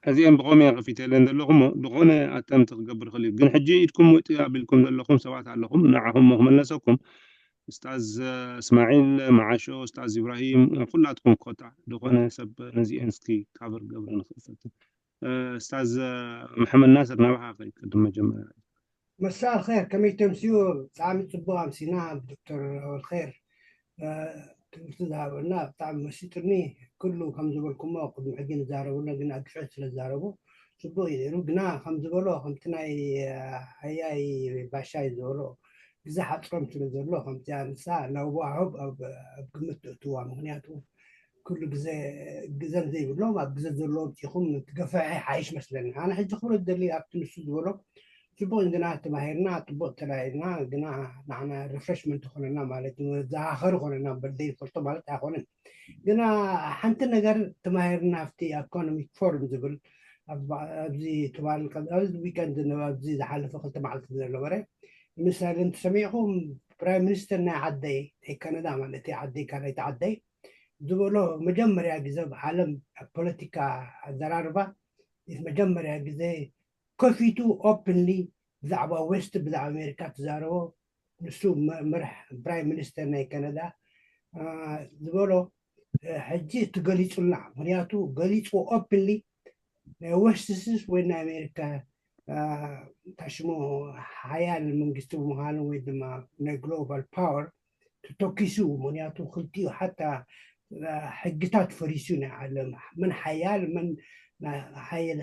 እዚአን ብኸምኡ እየ ከፊተለን ዘለኹ እሞ ዝኾነ ኣተምቲ ክገብር ይኽእል እዩ ግን ሕጂ ኢድኩም ውጥ ኣቢልኩም ዘለኹም ሰባት ኣለኹም ንዓኹም ክመለሰኩም እስታዝ እስማዒል መዓሾ እስታዝ ኢብራሂም ኩላትኩም ኮታ ዝኾነ ሰብ ነዚአን እስኪ ካቨር ገብረ ንኽእል ፈትን እስታዝ መሐመድ ናስር ናባኻ ከይድ ቅድም መጀመርያ مساء الخير ከመይ ተምስዩ ብጣዕሚ ፅቡቅ ኣምሲና ዶክተር ኣወልኸይር ትምህርቲ ዝሃበና ብጣዕሚ መሲጥኒ ኩሉ ከም ዝበልኩሞ ቅድሚ ሕጂ ንዛረብሎ ግን ኣግፍዕት ስለ ዝዛረቡ ፅቡቅ እዩ ነይሩ ግና ከም ዝበሎ ከምቲ ናይ ሃያይ ባሻይ ዝበሎ ግዜ ሓፅሮም ስለ ዘሎ ከምቲ ኣንሳ ናብ ዋሆብ ኣብ ግምት ትእትዋ ምክንያቱ ኩሉ ግዜ ግዘን ዘይብሎም ኣብ ግዘ ዘለዎም ፂኹም ትገፍሐ ሓይሽ መስለኒ ኣነ ሕጂ ክብሎ ዝደሊ ኣብቲ ንሱ ዝበሎ ፅቡቅ ግና ተማሂርና ፅቡቅ ተላይና ግና ንዓና ሪፍሬሽመንት ይኮነና ማለት እዩ መዘኻኸሪ ይኮነና በደይ ፈልጦ ማለት ኣይኮነን ግና ሓንቲ ነገር ተማሂርና ኣብቲ ኢኮኖሚክ ፎርም ዝብል ኣብዚ ትማል ኣብዚ ዊከንድ ኣብዚ ዝሓለፈ ክልተ መዓልቲ ዝነበረ ምሳሌ እንተሰሚዕኩም ፕራይም ሚኒስተር ናይ ዓደይ ናይ ካናዳ ማለት ዓደይ ካልኣይቲ ዓደይ ዝበሎ መጀመርያ ግዜ ኣብ ዓለም ኣብ ፖለቲካ ኣዘራርባ መጀመርያ ግዜ ከፊቱ ኦፕንሊ ብዛዕባ ዌስት ብዛዕባ ኣሜሪካ ተዛረቦ ንሱ መርሕ ፕራይም ሚኒስተር ናይ ካናዳ ዝበሎ ሕጂ እቲ ገሊፁልና ምክንያቱ ገሊፅዎ ኦፕንሊ ናይ ዌስትስስ ወይ ናይ ኣሜሪካ ታሽሞ ሓያል መንግስቲ ብምዃኑ ወይ ድማ ናይ ግሎባል ፓወር ተተኪሱ ምክንያቱ ክልቲኡ ሓታ ሕግታት ፈሪሱ ናይ ዓለም መን ሓያል መን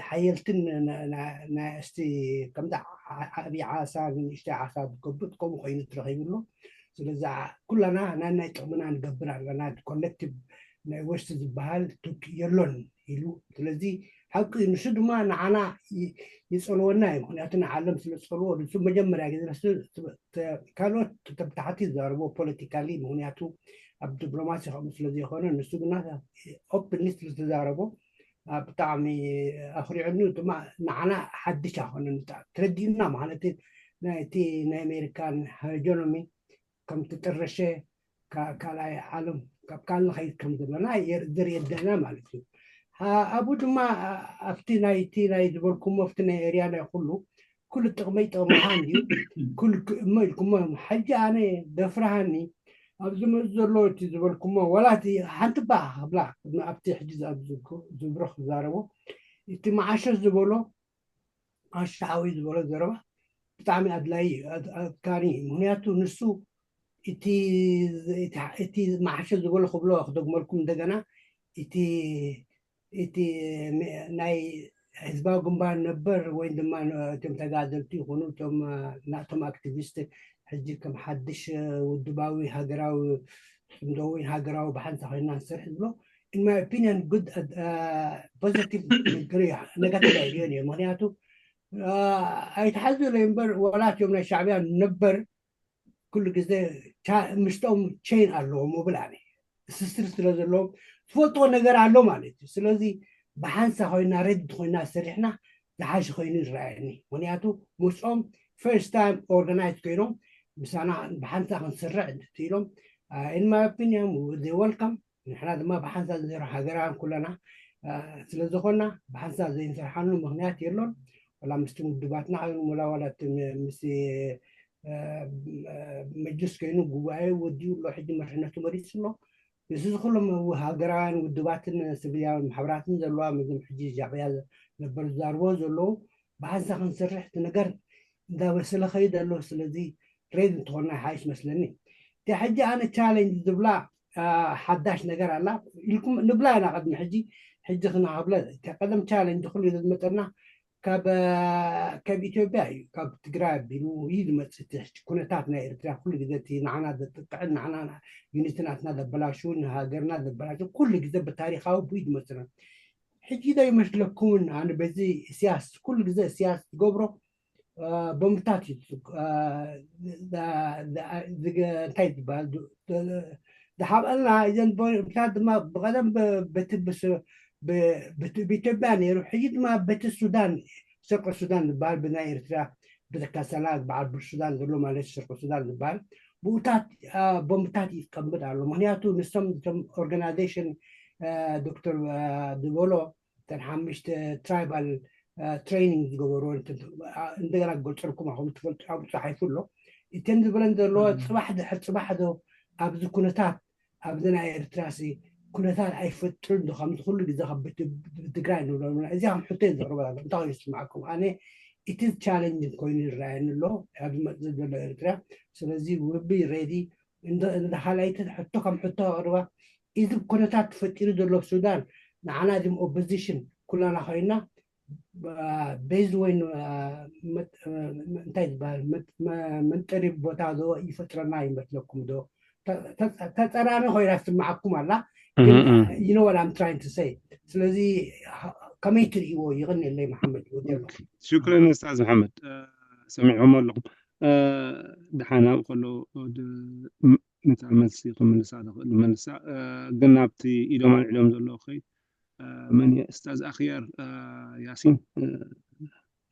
ሓየልትን ናይ እስቲ ከምዚ ዓብዪ ዓሳ ንእሽተይ ዓሳ ዝገብጥ ከምኡ ኮይኑ ትረኺብሉ ስለዚ ኩላና ናይ ናይ ጥቕምና ንገብር ኣለና ኮሌክቲቭ ናይ ወስቲ ዝበሃል ቱክ የሎን ኢሉ ስለዚ ሓቂ ንሱ ድማ ንዓና ይፀልወና እዩ ምክንያቱ ንዓለም ስለ ዝፀልዎ ንሱ መጀመርያ ግዜ ካልኦት ተብታሕቲ ዝዛረቦ ፖለቲካሊ ምክንያቱ ኣብ ዲፕሎማሲ ከምኡ ስለ ዘይኮነ ንሱ ግና ኦፕንሊ ስለ ዝተዛረቦ ብጣዕሚ ኣኽሪዑኒ ድማ ንዓና ሓድሽ ኣይኮነን ተረዲኡና ማለት ናይቲ ናይ ኣሜሪካን ሄጀኖሚ ከም ትጥረሸ ካልኣይ ዓለም ካብ ካል ንኸይድ ከም ዘለና ዘርእየደና ማለት እዩ ኣብኡ ድማ ኣብቲ ናይቲ ናይ ዝበልኩሞ ኣብቲ ናይ ኤርያ ናይ ኩሉ ኩሉ ጥቕመይ ጥቕምኻ እንድዩ ኩሉ እሞ ኢልኩሞ ሕጂ ኣነ ደፍርሃኒ ኣብዚ መዚ ዘሎ እቲ ዝበልኩሞ ዋላ እቲ ሓንቲ ባ ክብላ ኣብቲ ሕጂ ዝብሮ ክዛረቦ እቲ መዓሸ ዝበሎ ኣሻዊ ዝበሎ ዘረባ ብጣዕሚ ኣድላይ እዩ ኣድካሪ እዩ ምክንያቱ ንሱ እቲ እቲ መዓሸ ዝበሎ ክብሎ ክደግመልኩም እንደገና እቲ እቲ ናይ ህዝባዊ ግንባር ነበር ወይ ድማ እቶም ተጋደልቲ ይኹኑ እቶም ናቶም ኣክቲቪስት ሕጂ ከም ሓድሽ ውድባዊ ሃገራዊ ጽምዶ ወይ ሃገራዊ ብሓንሳ ኮይና ንሰርሕ ዝብሎ in my opinion good positive ነገቲቭ ኣይሪኦን እየ። ምክንያቱ ኣይተሓዝለ እምበር ዋላ እቲኦም ናይ ሻዕብያ ነበር ኩሉ ግዜ ምስጦም ቸይን ኣለዎም ምብል ኣነ። ስስር ስለ ዘለዎም ዝፈልጥዎ ነገር ኣሎ ማለት እዩ። ስለዚ ብሓንሳ ኮይና ሬድ ኮይና ሰሪሕና ዝሓሽ ኮይኑ ይረኣየኒ። ምክንያቱ ምስኦም ፈርስት ታይም ኦርጋናይዝ ኮይኖም ምሳና ብሓንሳ ክንስርዕ እንትኢሎም in my opinion they welcome ንሕና ድማ ብሓንሳብ ዘይንሰርሖ ሃገራውያን ኩለና ስለ ዝኾንና ብሓንሳብ ዘይንሰርሓሉ ምኽንያት የሎን። ወላ ምስቲ ውድባትና ኮይኑ ወላ ዋላ ምስ መጅልስ ኮይኑ ጉባኤ ወዲኡ ኣሎ ሕጂ መርሕነቱ መሪሱ ኣሎ። እዚ ኩሎም ሃገራውያን ውድባትን ስቪልያውን ማሕበራትን ዘለዋ መዞም ሕጂ ሻዕብያ ነበር ዝዛርቦ ዘለዉ ብሓንሳ ክንሰርሕ እቲ ነገር እንዳበሰለ ከይድ ኣሎ። ስለዚ ሬድ እንተኾንና ይሓይሽ መስለኒ። እቲ ሕጂ ኣነ ቻሌንጅ ዝብላ ሓዳሽ ነገር ኣላ ኢልኩም ንብላ ኢና ቅድሚ ሕጂ። ሕጂ ክንሃብለ ቀደም ቻሌንጅ ኩሉ ዝመፀና ካብ ካብ ኢትዮጵያ እዩ ካብ ትግራይ ኣቢሉ እዩ ዝመፅእ እቲ ኩነታት ናይ ኤርትራ ኩሉ ግዜ እቲ ንዓና ዘጥቅዕን ንዓና ዩኒትናትና ዘበላሹ ንሃገርና ዘበላሹ ኩሉ ግዜ ብታሪካዊ ብኡ ዝመፅና ሕጂ ዶ ይመስለኩምን ኣነ በዚ እስያስ ኩሉ ግዜ እስያስ ዝገብሮ ቦምብታት እዩ እንታይ ዝበሃል ዝሓብአልና እዘን ቦምብታት ድማ ብቀደም በቲ ብኢትዮጵያ ነይሩ ሕጂ ድማ በቲ ሱዳን ሸርቂ ሱዳን ዝበሃል ብናይ ኤርትራ ብተካሰላ በዓል ብር ሱዳን ዘሎ ማለት ሸርቂ ሱዳን ዝበሃል ብኡታት ቦምብታት ይቀምጥ ኣሎ ምክንያቱ ንሶም ቶም ኦርጋናይዜሽን ዶክተር ዝበሎ እተን ሓሙሽተ ትራይባል ትሬኒንግ ዝገበሩ እንደገና ክገልፀልኩም ከም ትፈልጡ ኣብኡ ፀሓይፉ ኣሎ እተን ዝበለን ዘለዎ ፅባሕ ድሕር ፅባሕ ዶ ኣብዚ ኩነታት ኣብዚ ናይ ኤርትራ ሲ ኩነታት ኣይፈጥርን ዶ ከምዚ ኩሉ ግዜ ትግራይ ንብሎ እዚ ከም ሕቶ ዘቅርበ ኣሎ እንታይ ይስማዕኩም ኣነ እቲ ቻለንጅ ኮይኑ ይረኣየኒ ኣሎ ኣብዚ መፅእ ዘሎ ኤርትራ ስለዚ ውቢ ሬዲ እንዳ ካልኣይቲ ሕቶ ከም ሕቶ ኣቅርባ እዚ ኩነታት ተፈጢሩ ዘሎ ሱዳን ንዓና ዚም ኦፖዚሽን ኩላና ኮይና ቤዝ ወይ እንታይ ዝበሃል መንጠሪ ቦታ ዶ ይፈጥረና ይመስለኩም ዶ ተፀራኒ ኮይና ትስማዓኩም ኣላ you know what I'm trying to say ስለዚ ከመይ ትርእይዎ ይቕንየለይ መሓመድ ወደሎ ሽክረን እስታዝ መሓመድ ሰሚዕኩም ኣለኹም ድሓን ኣብኡ ከሎ ነታ መልሲ ክምልሳ ዝኽእል መልሳ ግን ናብቲ ኢሎም ኣልዒሎም ዘለዉ ኸይ መን እስታዝ ኣኽያር ያሲን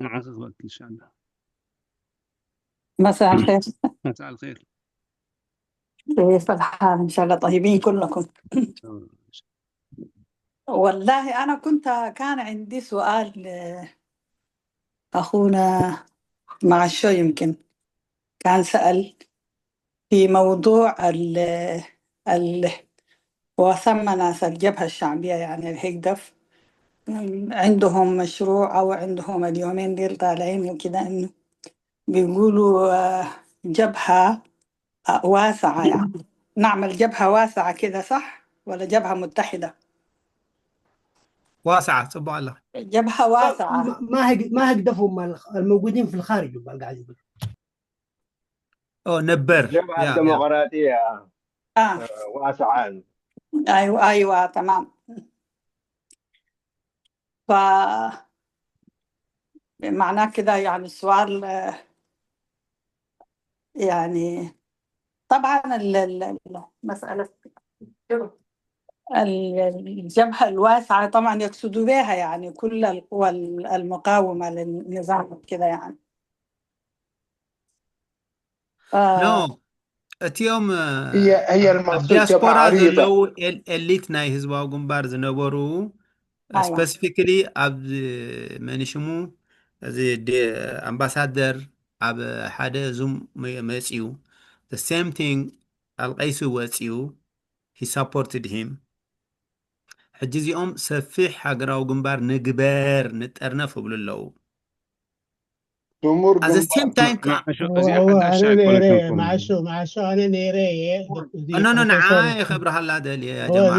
ንዓኺ ክበክልሻ ኣሎ مساء الخير مساء الخير كيف الحال إن شاء الله طيبين كلكم والله أنا كنت كان عندي سؤال أخونا مع الشو يمكن كان سأل في موضوع ال ال وثم ناس الجبهة الشعبية يعني الهيكدف عندهم مشروع أو عندهم اليومين ديل طالعين كده إنه بيقولوا جبهة واسعة يعني نعمل جبهة واسعة كده صح ولا جبهة متحدة؟ واسعة صبوا الله جبهة واسعة ما هي ما هي قدفهم الموجودين في الخارج قاعد يقول اه نبر جبهة ديمقراطية آه. واسعة أيوة أيوة تمام ف معناه كده يعني السؤال يعني طبعا المسألة الجبهة الواسعة طبعا يقصدوا بها يعني كل القوى المقاومة للنظام كده يعني ف... no እቲኦም هي هي المقصود ዲያስፖራ جبهة عريضة ዘለዉ ኤል- ኤሊት ናይ ህዝባዊ ግንባር ዝነበሩ أيوة. ስፐሲፊካሊ ኣብ መኒሽሙ እዚ ደ- ኣምባሳደር ኣብ ሓደ ዙም መ- መፅዩ the same thing ኣልቀይሱ ወፅዩ he supported him ሕጂ እዚኦም ሰፊሕ ሃገራዊ ግንባር ንግበር ንጠርነፍ ይብሉ ኣለዉ ስሙር at the same time ከዓ እዚኣ ሓዳሽ ኣይኮነትን። ማሾ ማሾ ኣነ ነይረ እየ። ኖ ኖ ንዓ የኸብርሃላ ደልየ ጀማዓ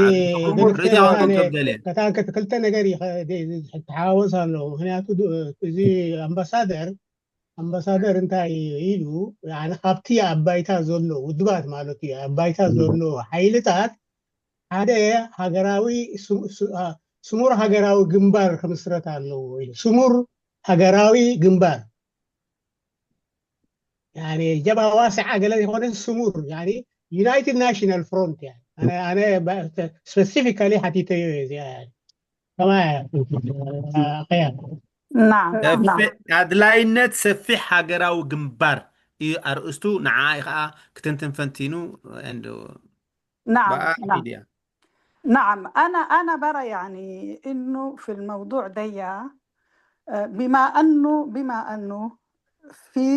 ርድያ ኮንኩም ደልየ ከታን ክልተ ነገር ተሓዋወስ ኣለዎ። ምክንያቱ እዚ ኣምባሳደር ኣምባሳደር እንታይ ኢሉ፣ ካብቲ ኣብ ባይታ ዘሎ ውድባት ማለት እዩ፣ ኣብ ባይታ ዘሎ ሓይልታት ሓደ ሃገራዊ ስሙር ሃገራዊ ግንባር ክምስረት ኣለዎ ኢሉ። ስሙር ሃገራዊ ግንባር ጀብሃ ዋስዓ ገለ ዘይኮነ ስሙር ዩናይትድ ናሽናል ፍሮንት። ኣነ ስፐሲፊካሊ ሓቲተዮ እየ እዚኣ ከማያ ኣድላይነት ሰፊሕ ሃገራዊ ግንባር እዩ ኣርእስቱ። ንዓ ከዓ ክትንትን ፈንቲኑ نعم نعم أنا أنا برى يعني إنه في الموضوع ده بما أنه بما أنه في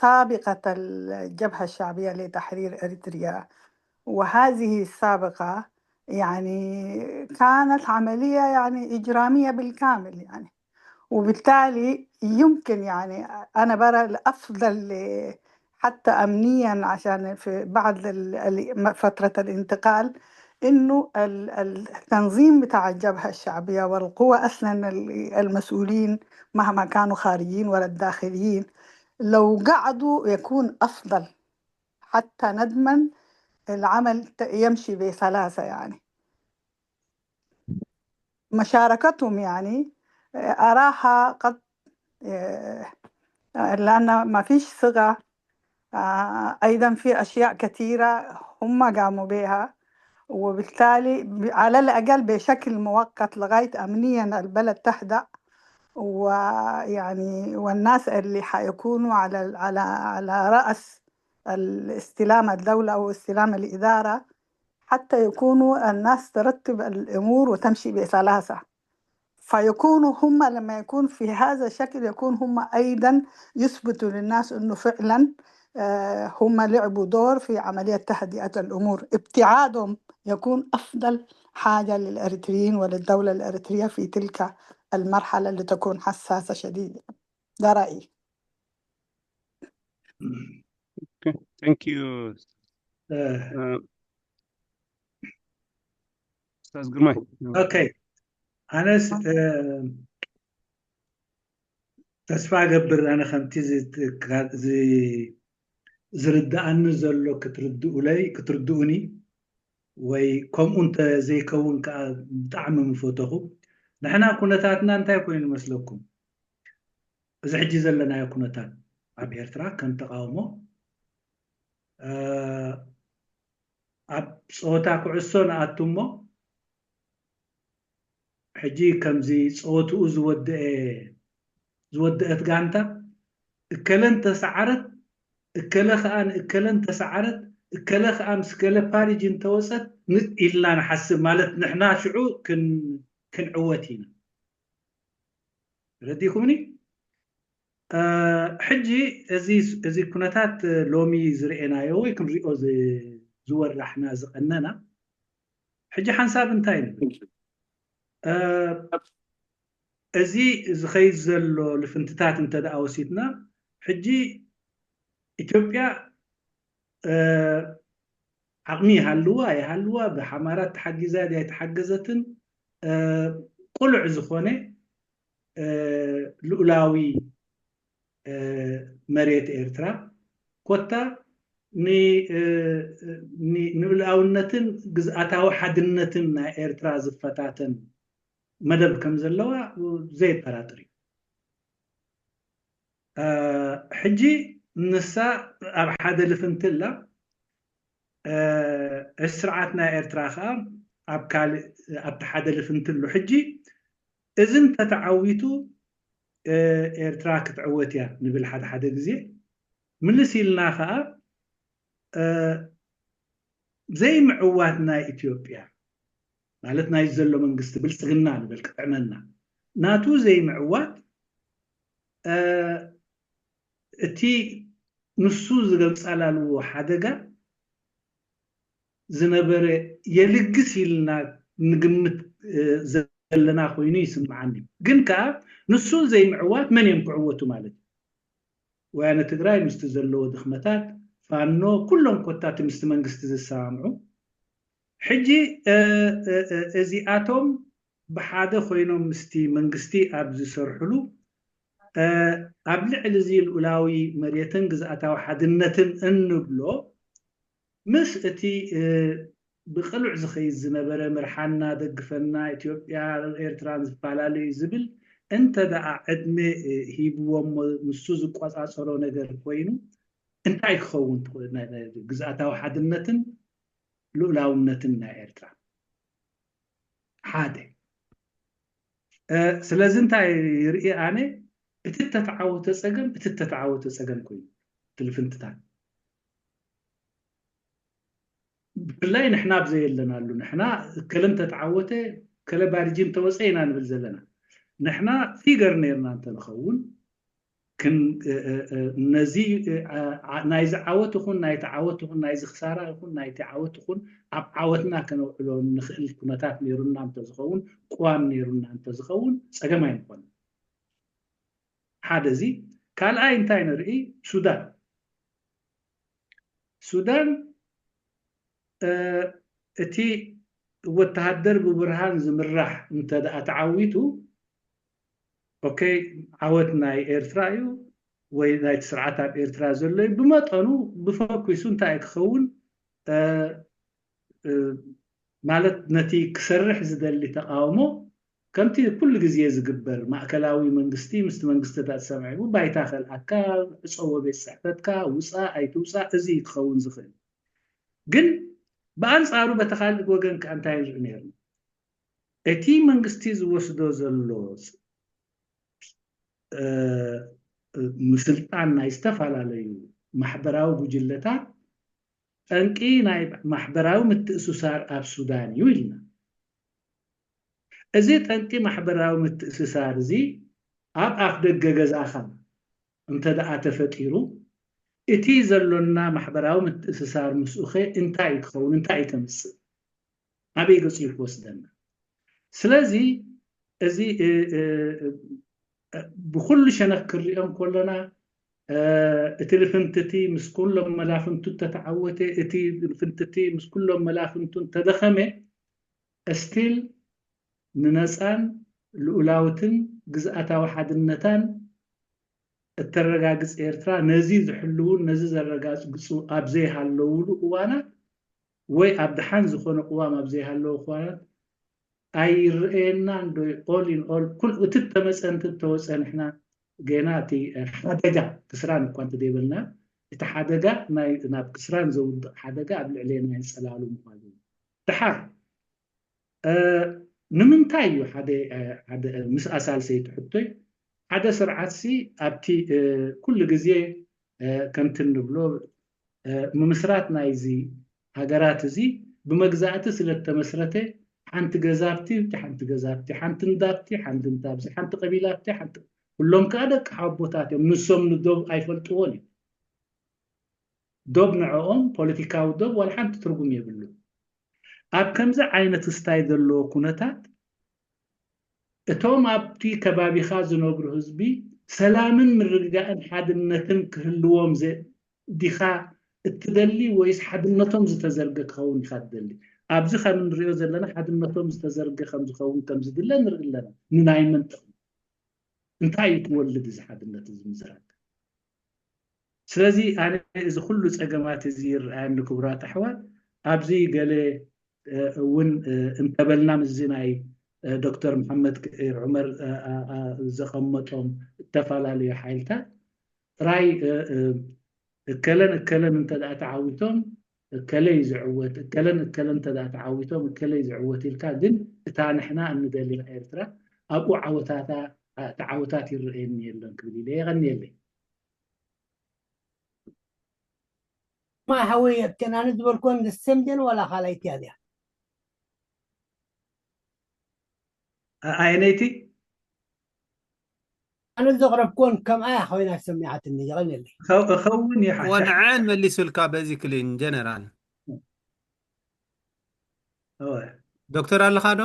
سابقة الجبهة الشعبية لتحرير إريتريا وهذه السابقة يعني كانت عملية يعني إجرامية بالكامل يعني وبالتالي يمكن يعني أنا برى الأفضل حتى أمنيا عشان في بعد فترة الانتقال إنه التنظيم بتاع الجبهة الشعبية والقوى أصلا المسؤولين مهما كانوا خارجين ولا الداخليين لو قعدوا يكون أفضل حتى نضمن العمل يمشي بسلاسة يعني مشاركتهم يعني أراها قد لأن ما فيش ثقة أيضا في أشياء كثيرة هم قاموا بها وبالتالي على الأقل بشكل مؤقت لغاية أمنيا البلد تهدأ ويعني والناس اللي حيكونوا على على على رأس الاستلام الدولة أو استلام الإدارة حتى يكونوا الناس ترتب الأمور وتمشي بسلاسة فيكونوا هم لما يكون في هذا الشكل يكون هم أيضا يثبتوا للناس أنه فعلا هم لعبوا دور في عملية تهدئة الأمور ابتعادهم يكون أفضل حاجة للإريتريين وللدولة الإريترية في تلك المرحلة اللي تكون حساسة شديدة ده رأيي Thank you. ኡስታዝ ግርማይ okay ኣነስ ተስፋ ገብር ኣነ ከምቲ ዝርድኣኒ ዘሎ ክትርድኡለይ ክትርድኡኒ ወይ ከምኡ እንተ ዘይከውን ከዓ ብጣዕሚ ምፈተኹ ንሕና ኩነታትና እንታይ ኮይኑ መስለኩም እዚ ሕጂ ዘለናዮ ኩነታት ኣብ ኤርትራ ከም ተቃውሞ ኣብ ፀወታ ኩዕሶ ንኣቱ እሞ ሕጂ ከምዚ ፀወትኡ ዝወደአ ዝወደአት ጋንታ እከለ እንተሰዓረት እከለ ከዓ ንእከለ እንተሰዓረት እከለ ከዓ ምስ ከለ ፓሪጅ እንተወፀት ኢልና ንሓስብ ማለት ንሕና ሽዑ ክንዕወት ኢና ረዲኹምኒ ሕጂ እዚ ኩነታት ሎሚ ዝርኤናዮ ወይ ክንሪኦ ዝወራሕና ዝቐነና ሕጂ ሓንሳብ እንታይ ንብል እዚ ዝኸይድ ዘሎ ልፍንትታት እንተ ደኣ ወሲድና ሕጂ ኢትዮጵያ ዓቕሚ ይሃልዋ ኣይሃልዋ ብሓማራት ተሓጊዛ ድያ ኣይተሓገዘትን ቅሉዕ ዝኾነ ልኡላዊ መሬት ኤርትራ ኮታ ንልኡላውነትን ግዝኣታዊ ሓድነትን ናይ ኤርትራ ዝፈታተን መደብ ከም ዘለዋ ዘየጠራጥር እዩ ሕጂ ንሳ ኣብ ሓደ ልፍንቲ ኣላ ስርዓት ናይ ኤርትራ ከዓ ኣብ ካልእ ኣብቲ ሓደ ልፍንቲ ኣሎ ሕጂ እዚ እንተተዓዊቱ ኤርትራ ክትዕወት እያ ንብል ሓደ ሓደ ግዜ ምልስ ኢልና ከዓ ዘይምዕዋት ናይ ኢትዮጵያ ማለት ናይ ዘሎ መንግስቲ ብልፅግና ንብል ክጥዕመና ናቱ ዘይምዕዋት እቲ ንሱ ዝገልፃላልዎ ሓደጋ ዝነበረ የልግስ ኢልና ንግምት ዘለና ኮይኑ ይስምዓኒ ግን ከዓ ንሱ ዘይምዕዋት መን እዮም ክዕወቱ ማለት እዩ ወያነ ትግራይ ምስቲ ዘለዎ ድኽመታት፣ ፋኖ፣ ኩሎም ኮታቲ ምስቲ መንግስቲ ዝሰማምዑ። ሕጂ እዚኣቶም ብሓደ ኮይኖም ምስቲ መንግስቲ ኣብ ዝሰርሕሉ፣ ኣብ ልዕሊ እዚ ልኡላዊ መሬትን ግዝኣታዊ ሓድነትን እንብሎ፣ ምስ እቲ ብቕሉዕ ዝኸይድ ዝነበረ፣ ምርሓና፣ ደግፈና፣ ኢትዮጵያ ኤርትራን ዝፈላለ እዩ ዝብል፣ እንተ ደኣ ዕድመ ሂብዎም፣ ንሱ ዝቆጻጸሮ ነገር ኮይኑ፣ እንታይ ክኸውን ትኽእል? ግዝኣታዊ ሓድነትን ልኡላውነትን ናይ ኤርትራ ሓደ። ስለዚ እንታይ ይርኢ ኣነ? እቲ እተተዓወተ ጸገም፣ እቲ እተተዓወተ ጸገም ኮይኑ፣ ትልፍንትታት ብፍላይ ንሕና ኣብ ዘየለናሉ፣ ንሕና እከለ እንተተዓወተ፣ እከለ ባርጂን ተወፀ ኢና ንብል ዘለና። ንሕና ፊገር ነርና እንተንኸውን፣ ነዚ ናይዚ ዓወት ይኹን ናይቲ ዓወት ይኹን ናይዚ ክሳራ ይኹን ናይቲ ዓወት ይኹን ኣብ ዓወትና ከነውዕሎ ንኽእል ኩነታት ነይሩና እንተዝኸውን፣ ቅዋም ነይሩና እንተዝኸውን፣ ፀገም ኣይምኾነ። ሓደ እዚ። ካልኣይ እንታይ ንርኢ? ሱዳን። ሱዳን እቲ ወተሃደር ብብርሃን ዝምራሕ እንተ ደኣ ተዓዊቱ፣ ኦኬ፣ ዓወት ናይ ኤርትራ እዩ ወይ ናይቲ ስርዓት ኣብ ኤርትራ ዘሎ እዩ። ብመጠኑ ብፈኩሱ እንታይ ክኸውን ማለት ነቲ ክሰርሕ ዝደሊ ተቃውሞ ከምቲ ኩሉ ግዜ ዝግበር ማእከላዊ መንግስቲ ምስቲ መንግስቲ ተሰማሚዑ ባይታ ከልኣካ፣ ዕፀዎ ቤት ፅሕፈትካ፣ ውፃእ ኣይትውፃእ፣ እዚ ክኸውን ዝኽእል። ግን ብኣንፃሩ በቲ ካልእ ወገን ከ እንታይ ንርኢ ነርና? እቲ መንግስቲ ዝወስዶ ዘሎ ምስልጣን ናይ ዝተፈላለዩ ማሕበራዊ ጉጅለታት ጠንቂ ናይ ማሕበራዊ ምትእስሳር ኣብ ሱዳን እዩ ኢልና። እዚ ጠንቂ ማሕበራዊ ምትእስሳር እዚ ኣብ ኣፍ ደገ ገዛኻ እንተ ደኣ ተፈጢሩ፣ እቲ ዘሎና ማሕበራዊ ምትእስሳር ምስኡኸ እንታይ እዩ ክኸውን? እንታይ እዩ ከምጽእ? ኣበይ ገጺ እዩ ክወስደና? ስለዚ እዚ ብኩሉ ሸነክ ክንሪኦ እንከለና እቲ ልፍንትቲ ምስ ኩሎም መላፍንቱ እንተተዓወተ፣ እቲ ልፍንትቲ ምስ ኩሎም መላፍንቱ እንተደኸመ፣ እስቲል ንነፃን ልኡላውትን ግዝኣታዊ ሓድነታን እተረጋግፅ ኤርትራ ነዚ ዝሕልውን ነዚ ዘረጋግፁ ኣብ ዘይሃለውሉ እዋናት ወይ ኣብ ደሓን ዝኾነ ቅዋም ኣብ ዘይሃለወ እዋናት ኣይረኣየናን ዶ? All in all ኩል እቲ እተመፀ እንተተወፀ ንሕና ገና እቲ ሓደጋ ክስራን እኳ እንተደይበልና እቲ ሓደጋ ናይ ናብ ክስራን ዘውድቕ ሓደጋ ኣብ ልዕሌና ይፀላሉ ምዃኑ እዩ። ደሓር ንምንታይ እዩ ሓደ ሓደ ምስ ኣሳልሰይቲ ሕቶይ ሓደ ስርዓት ሲ ኣብቲ ኩሉ ግዜ ከምቲ እንብሎ ምምስራት ናይዚ ሃገራት እዚ ብመግዛእቲ ስለ እተመስረተ ሓንቲ ገዛብቲ ሓንቲ ገዛብቲ ሓንቲ እንዳብቲ ሓንቲ እንዳብዚ ሓንቲ ቀቢላብቲ ሓንቲ ኩሎም ከዓ ደቂ ሓቦታት እዮም። ንሶም ንዶብ ኣይፈልጥዎን እዮም። ዶብ ንዕኦም ፖለቲካዊ ዶብ ዋላ ሓንቲ ትርጉም የብሉ። ኣብ ከምዚ ዓይነት ስታይ ዘለዎ ኩነታት እቶም ኣብቲ ከባቢኻ ዝነብሩ ህዝቢ ሰላምን ምርግጋእን ሓድነትን ክህልዎም ዲኻ እትደሊ ወይስ ሓድነቶም ዝተዘርገ ክኸውን ኢኻ ትደሊ? ኣብዚ ከም እንሪኦ ዘለና ሓድነቶም ዝተዘርገ ከም ዝኸውን ከም ዝድለ ንርኢ ኣለና። ንናይ መን ጥቕሚ? እንታይ እዩ ክወልድ እዚ ሓድነት እዚ ምዝራግ? ስለዚ ኣነ እዚ ኩሉ ጸገማት እዚ ይረኣየኒ ክቡራት ኣሕዋት፣ ኣብዚ ገለ እውን እንተበልና ምስዚ ናይ ዶክተር መሓመድ ክኢር ዑመር ዘቐመጦም እተፈላለዩ ሓይልታት ጥራይ እከለን እከለን እንተ ደኣ ተዓዊቶም እከለ እዩ ዝዕወት፣ እከለን እከለን እንተ ደኣ ተዓዊቶም እከለ እዩ ዝዕወት ኢልካ፣ ግን እታ ንሕና እንደልያ ኤርትራ ኣብኡ ዓወታታ ተዓወታት ይረኣየኒ የለን ክብል ኢለ። የቐንየለይ። ማይ ሓወይ ኣብተን ኣነ ዝበልኮን ዝሰምደን ዋላ ካልኣይቲ እያ እዚኣ? ኣየነይቲ? ኣነ ዘቕረብኮን ከምኣ እያ ኮይና ሰሚዓትኒ። የቐንየለይ። ኸውን ይሓሻ። ወንዐን መሊሱልካ በዚ ክሊን ጀነራል ዶክተር ኣለኻ ዶ?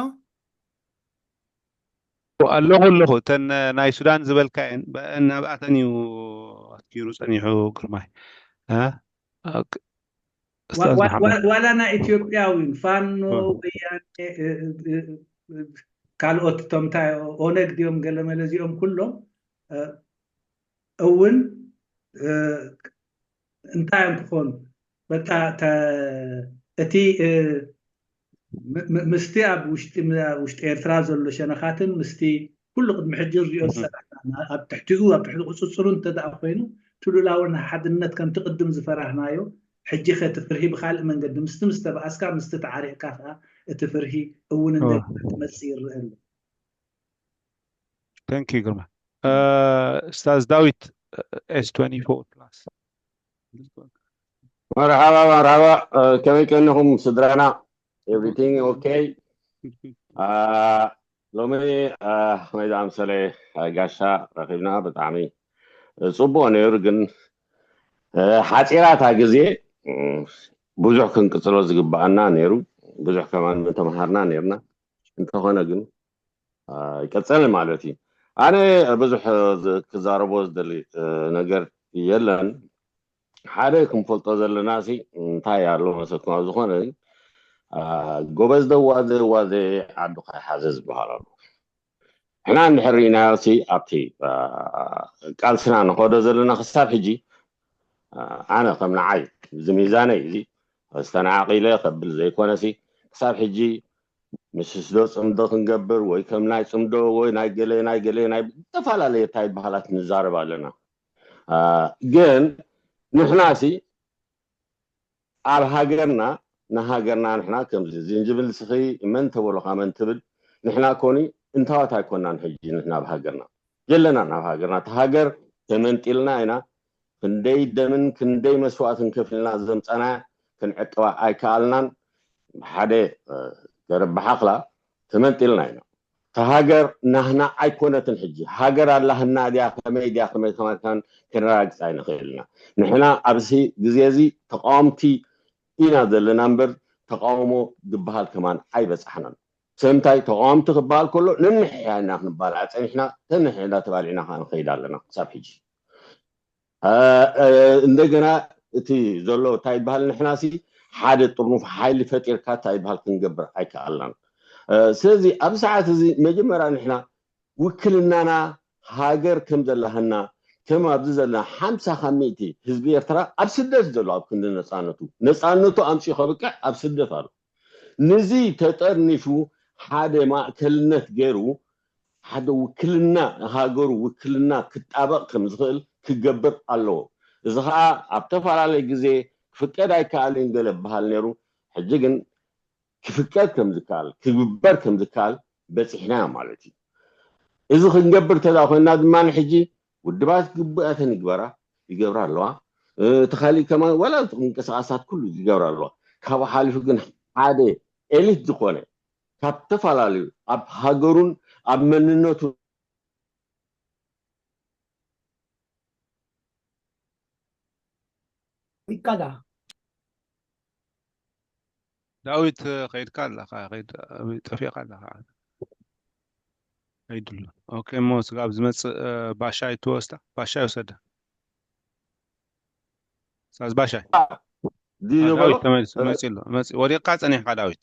ኣለኹ ኣለኹ እተን ናይ ሱዳን ዝበልካየን ናብኣተን እዩ ተዘኪሩ ጸኒሑ ግርማይ። እ? ዋ- ኡስታዝ ዋ- መሓመድ። ዋ- ዋላ ናይ ኢትዮጵያ እውን ፋኖ፣ እ። ወያኔ፣ እ፣ እ፣ እ፣ ካልኦት እቶም እንታይ ኦነግ ድዮም ገለመለ እዚኦም ኩሎም፣ እ፣ እውን፣ እ፣ እንታይ እዮም ክኾኑ? በቃ ተ- እቲ፣ እ፣ ም- ም- ምስቲ ኣብ ውሽጢ ም- ኣብ ውሽጢ ኤርትራ ዘሎ ሸነኻትን ምስቲ ኩሉ ቅድሚ ሕጂ ዝሪኦ ዝሰራሕና ኣብ ትሕቲኡ ኣብ ትሕቲ ቁፅፅሩ እንተደኣ ኮይኑ እቲ ሉላዊ ሓድነት ከምቲ ቅድም ዝፈራህናዮ ሕጂ ከ እቲ ፍርሂ ብካልእ መንገዲ ምስቲ ምስ ተባኣስካ ምስቲ ተዓሪቕካ ከዓ እቲ ፍርሂ እውን እንደገና ክመፅእ ይረአ ኣሎ። Thank you ግርማ። ኡስታዝ ዳዊት፣ S twenty-four plus። መርሓባ መርሓባ። ከመይ ቀኒኹም ስድራና? Everything okay? ሎሚ ከመይ ዝኣምሰለ ጋሻ ረኺብና ብጣዕሚ ፅቡቅ ነይሩ። ግን ሓፂራታ ግዜ ብዙሕ ክንቅፅሎ ዝግባኣና ነይሩ። ብዙሕ ከማን ምተምሃርና ነይርና። እንተኾነ ግን ይቀፀል ማለት እዩ። ኣነ ብዙሕ ክዛረቦ ዝደሊ ነገር የለን። ሓደ ክንፈልጦ ዘለና ሲ እንታይ ኣሎ መሰልኩም? ኣብ ዝኾነ ጎበዝ ደዋዘ ዋዘ ዓዱ ካይሓዘ ዝበሃል ኣሎ። ሕና እንድሕር ርኢናዮ ሲ ኣብቲ ቃልስና ንኸዶ ዘለና ክሳብ ሕጂ ኣነ ከም ንዓይ እዚ ሚዛነይ እዚ ዝተናዓቂለ ከብል ዘይኮነ ሲ ክሳብ ሕጂ ምስ ስዶ ፅምዶ ክንገብር ወይ ከም ናይ ፅምዶ ወይ ናይ ገለ ናይ ገለ ናይ ዝተፈላለየ እንታይ በሃላት ንዛረብ ኣለና። ግን ንሕና ሲ ኣብ ሃገርና ንሃገርና ንሕና ከምዚ ዝንጅብል ስኺ መን ተበሎኻ መን ትብል ንሕና ኮኒ እንታዋት ኣይኮናን። ሕጂ ንሕና ኣብ ሃገርና የለናን። ኣብ ሃገርና እቲ ሃገር ተመንጢልና ኢና። ክንደይ ደምን ክንደይ መስዋእትን ከፊልና ዘምፀና ክንዕቅባ ኣይከኣልናን። ሓደ ገረብ ብሓኽላ ተመንጢልና ኢና። እታ ሃገር ናህና ኣይኮነትን። ሕጂ ሃገር ኣላህና ድያ ከመይ ድያ ከመይ ከማን ከነራግፅ ኣይንኽእል ኢና። ንሕና ኣብዚ ግዜ እዚ ተቃወምቲ ኢና ዘለና እምበር ተቃውሞ ዝበሃል ከማን ኣይበፃሕናን። ስለምንታይ ተቃወምቲ ክበሃል ከሎ ነንሕያ ኢና ክንባልዓ ፀኒሕና፣ ተንሕያ እንዳተባልዕና ከዓ ንኸይድ ኣለና ክሳብ ሕጂ። እንደገና እቲ ዘሎ እንታይ ይበሃል ንሕና ሲ ሓደ ጥርኑፍ ሓይሊ ፈጢርካ እንታይ ይበሃል ክንገብር ኣይከኣልናን። ስለዚ ኣብ ሰዓት እዚ መጀመርያ ንሕና ውክልናና ሃገር ከም ዘላህና ከም ኣብዚ ዘለና ሓምሳ ካብ ሚእቲ ህዝቢ ኤርትራ ኣብ ስደት ዘሎ ኣብ ክንዲ ነፃነቱ ነፃነቱ ኣምፂኡ ከብቅዕ ኣብ ስደት ኣሎ። ንዚ ተጠርኒፉ ሓደ ማእከልነት ገይሩ ሓደ ውክልና ሃገሩ ውክልና ክጣበቕ ከም ዝኽእል ክገብር ኣለዎ። እዚ ከዓ ኣብ ተፈላለየ ግዜ ክፍቀድ ኣይከኣልን ገለ በሃል ነይሩ። ሕጂ ግን ክፍቀድ ከም ዝከኣል ክግበር ከም ዝከኣል በፂሕናዮ ማለት እዩ። እዚ ክንገብር እንተ ኮይንና ድማ ሕጂ ውድባት ግቡኣተን ይግበራ ይገብራ ኣለዋ። እቲ ካሊእ ከማን ዋላ ምንቅስቃሳት ኩሉ ይገብራ ኣለዋ። ካብኡ ሓሊፉ ግን ሓደ ኤሊት ዝኾነ ካብ ዝተፈላለዩ ኣብ ሃገሩን ኣብ መንነቱ ይቃዳ ዳዊት ከይድካ ኣለኻ ጠፊእካ ኣለኻ ከይድሉ ኦኬ እሞ ስጋብ ዝመፅእ ባሻይ ትወስዳ ባሻይ ወሰደ ሳዝ ባሻይ ድዩ ዝበሎ ዳዊት ተመሊሱ መፂ ኣሎ መፂ ወዲቕካ ፀኒሕካ ዳዊት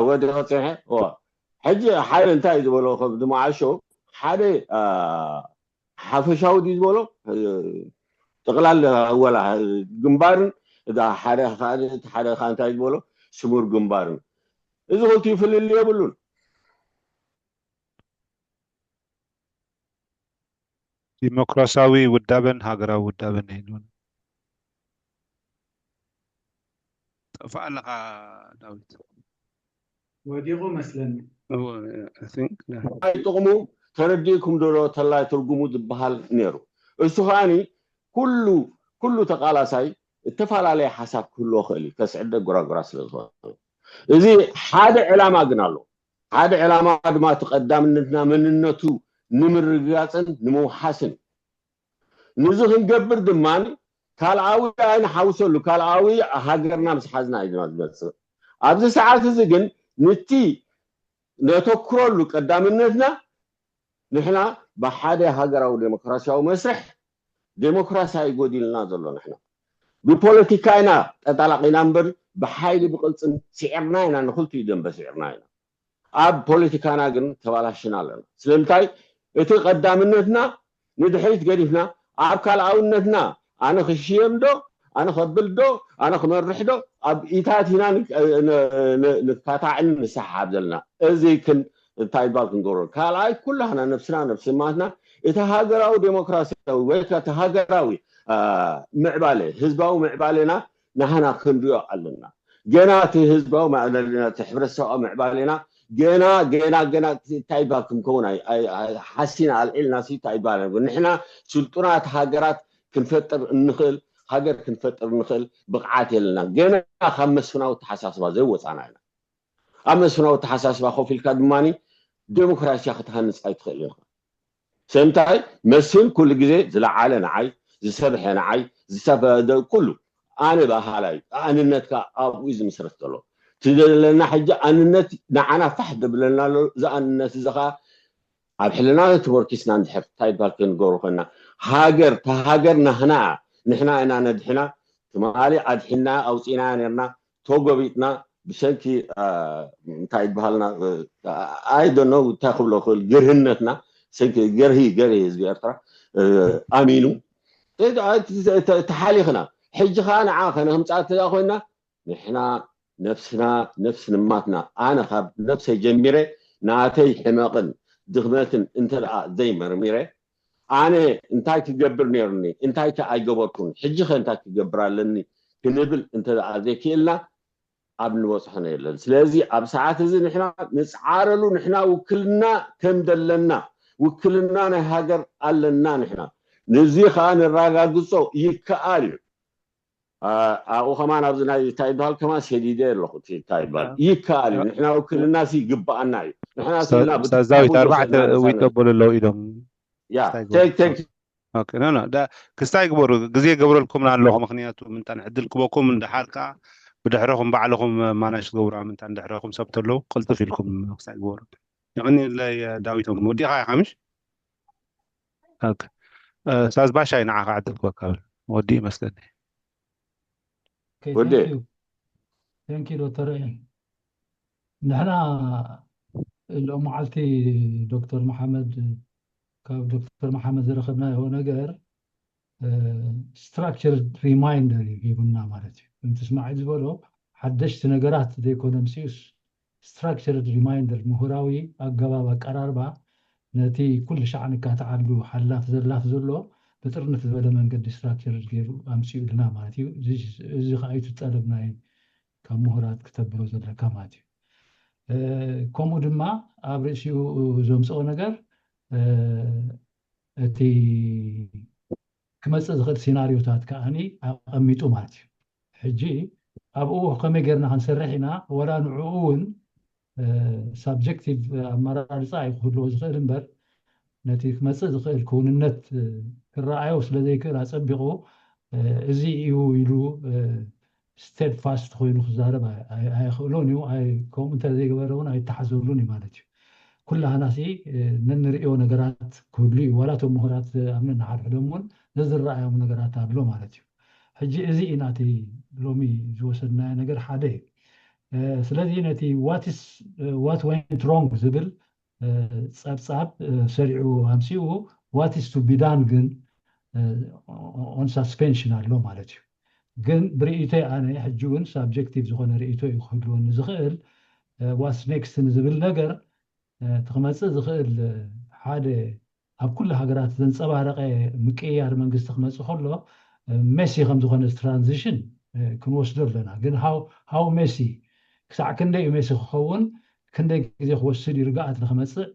ወዲቐ ፀኒሐ ሕጂ ሓደ እንታይ ዝበሎ ከም ዝመዓሾ ሓደ ሓፈሻዊ ድዩ ዝበሎ ጥቕላል ወላ ግንባርን እዛ ሓደ ሓደ ሓደ እንታይ ዝበሎ ስሙር ግንባርን እዚ ክልቲኡ ፍልል የብሉን ዲሞክራሲያዊ ውዳበን ሃገራዊ ውዳበን የህልውን። ጠፋእ ኣለኻ ዳዊት። ወዲቑ መስለኒ። ጥቕሙ ተረዲእኩም ዶ ተላይ ትርጉሙ ዝበሃል ነይሩ። እሱ ከዓኒ ኩሉ ኩሉ ተቃላሳይ እተፈላለየ ሓሳብ ክህልዎ ክእል እዩ ከስዕደ ጎራጎራ ስለ ዝኾነ እዚ ሓደ ዕላማ ግን ኣሎ ሓደ ዕላማ ድማ እቲ ቀዳምነትና መንነቱ ንምርግጋፅን ንምውሓስን እዩ። ንዚ ክንገብር ድማ ካልኣዊ ኣይንሓውሰሉ። ካልኣዊ ሃገርና ምስ ሓዝና እዩ ድማ ዝመፅእ። ኣብዚ ሰዓት እዚ ግን ንቲ ነተኩረሉ ቀዳምነትና ንሕና ብሓደ ሃገራዊ ዴሞክራሲያዊ መስርሕ ዴሞክራሲ ኣይጎዲልና ዘሎ። ንሕና ብፖለቲካ ኢና ጠጣላቂና እምበር ብሓይሊ ብቅልፅም ስዒርና ኢና፣ ንክልቲኡ ደንበ ስዒርና ኢና። ኣብ ፖለቲካና ግን ተባላሽና ኣለና። ስለምንታይ? እቲ ቀዳምነትና ንድሕሪት ገዲፍና ኣብ ካልኣውነትና ኣነ ክሽየም ዶ፣ ኣነ ከብል ዶ፣ ኣነ ክመርሕ ዶ፣ ኣብ ኢታት ኢና ንካታዕን ንሰሓብ ዘለና። እዚ ክን እንታይ ይባል ክንገብሮ? ካልኣይ ኩላህና ነብስና ነብስማትና እቲ ሃገራዊ ዴሞክራሲያዊ ወይ ከዓ እቲ ሃገራዊ ምዕባለ ህዝባዊ ምዕባሌና ናህና ክንሪኦ ኣለና። ገና እቲ ህዝባዊ ምዕባሌና እቲ ሕብረተሰባዊ ምዕባሌና ገና ገና ገና እንታይ ይባል ክንከውን ሓሲና ኣልዒልና እንታይ ይባል ንሕና ስልጡናት ሃገራት ክንፈጥር እንኽእል ሃገር ክንፈጥር እንኽእል ብቕዓት የለና። ገና ካብ መስፍናዊ ተሓሳስባ ዘይወፃና ኢና። ኣብ መስፍናዊ ተሓሳስባ ኮፍ ኢልካ ድማ ዴሞክራሲያ ክትሃንፅ ኣይትኽእል ኢኻ። ሰምታይ መስፍን ኩሉ ግዜ ዝለዓለ ንዓይ ዝሰብሐ ንዓይ ዝሰፈደ ኩሉ ኣነ ባሃላይ ኣንነትካ ኣብኡ ዝምስረት ዘሎ ትደለና ሕጂ ኣንነት ንዓና ፋሕ ደብለና ኣሎ። እዚ ኣንነት እዚ ከዓ ኣብ ሕልና ተመርኪስና እንድሕር እንታይ ባል ክንገብሩ ኮይና ሃገር ተሃገር ናህና ንሕና ኢና ነድሕና ትማሊ ኣድሒና ኣውፂና ነርና ተጎቢጥና ብሰንኪ እንታይ ይበሃልና ኣይደኖ እንታይ ክብሎ ክእል ግርህነትና ሰንኪ ገርሂ ገርሂ ህዝቢ ኤርትራ ኣሚኑ ተሓሊኽና ሕጂ ከዓ ንዓ ከነምፃእ ተዛ ኮይና ንሕና ነፍስና ነፍሲ ንማትና ኣነ ካብ ነፍሰይ ጀሚረ ናተይ ሕመቕን ድኽመትን እንተ ደኣ ዘይመርሚረ ኣነ እንታይ ክገብር ነይሩኒ እንታይ ከ ኣይገበርኩን ሕጂ ከ እንታይ ክገብር ኣለኒ ክንብል እንተ ደኣ ዘይክእልና ኣብ ንበፅሖ የለን። ስለዚ ኣብ ሰዓት እዚ ንሕና ንፅዓረሉ ንሕና ውክልና ከም ዘለና ውክልና ናይ ሃገር ኣለና ንሕና ንዚ ከዓ ነረጋግፆ ይከኣል እዩ። ኣብኡ ከማን ኣብዚ ናይ እንታይ ይበሃል ከማን ሰዲደ ኣለኹ እንታይ ይበሃል ይከኣል እዩ። ንሕና ውክልና ሲ ይግበኣና እዩ። ንሕና ስልና ብዛዊት ኣርባዕተ ዊጠበሉ ኣለዉ ኢዶም ያ ቴክ ቴክ ክስታይ ግበሩ ግዜ ገብረልኩም ኣለኹ ምክንያቱ ምንታን ዕድል ክበኩም እንድሓር ከዓ ብድሕረኹም ባዕልኹም ማናሽ ትገብሩ ምንታን ድሕረኹም ሰብ ተለዉ ቅልጥፍ ኢልኩም ክስታይ ግበሩ። የቐኒለይ ዳዊቶም ወዲኻ ኢኻ ምሽ? ሳዝ ባሻይ ንዓኻ ዕድል ክበካ ብል ወዲ መስለኒ። ወዲ ቴንኪ ዶክተር ንሕና ሎም መዓልቲ ዶክተር መሓመድ ካብ ዶክተር መሓመድ ዝረኸብናዮ ነገር structured reminder እዩ ሂቡና ማለት እዩ። ከምቲ እስማዒል ዝበሎ ሓደሽቲ ነገራት ዘይኮነ ምስኡስ structured reminder ምሁራዊ ኣገባብ ኣቀራርባ ነቲ ኩሉ ሻዕ ንካትዓሉ ሓላፍ ዘላፍ ዘሎ ብጥርንፍ ዝበለ መንገዲ structured ገይሩ ኣምፅኡልና ማለት እዩ። እዚ ከዓ እዩ እቲ ጠለብ ናይ ካብ ምሁራት ክተብሎ ዘለካ ማለት እዩ። ከምኡ ድማ ኣብ ርእሲኡ ዘምፅኦ ነገር እቲ ክመፅእ ዝኽእል ሲናሪዮታት ከዓኒ ኣቐሚጡ ማለት እዩ። ሕጂ ኣብኡ ከመይ ጌርና ክንሰርሕ ኢና ዋላ ንዕኡ እውን ሳብጀክቲቭ ኣመራርፃ እዩ ክህልዎ ዝኽእል እምበር ነቲ ክመፅእ ዝኽእል ክውንነት ክረኣዮ ስለ ዘይክእል ኣፀቢቑ እዚ እዩ ኢሉ ስቴድፋስት ኮይኑ ክዛረብ ኣየኽእሎን እዩ። ከምኡ እንተዘይገበረ እውን ኣይተሓዘሉን እዩ ማለት እዩ። ኩላህናሲ ነንርእዮ ነገራት ክህሉ እዩ። ዋላ እቶም ምሁራት ዝኣምኑ ንሓድሕዶም እውን ዘዝረኣዮም ነገራት ኣሎ ማለት እዩ። ሕጂ እዚ ኢና እቲ ሎሚ ዝወሰድናዮ ነገር ሓደ እዩ። ስለዚ ነቲ what went wrong ዝብል ፀብፃብ ሰሪዑ ኣምፅኡ what is to be done ግን on suspension ኣሎ ማለት እዩ። ግን ብርእይቶይ ኣነ ሕጂ እውን ሳብጀክቲቭ ዝኾነ ርእይቶ እዩ ክህልወኒ ዝኽእል what's next ንዝብል ነገር እቲ ክመፅእ ዝኽእል ሓደ ኣብ ኩሉ ሃገራት ዘንፀባረቐ ምቅይያር መንግስቲ ክመፅእ ከሎ ሜሲ ከም ዝኾነ ትራንዚሽን ክንወስዶ ኣለና። ግን ሃው ሜሲ ክሳዕ ክንደይ እዩ ሜሲ ክኸውን ክንደይ ግዜ ክወስድ እዩ ርግኣት ንክመፅእ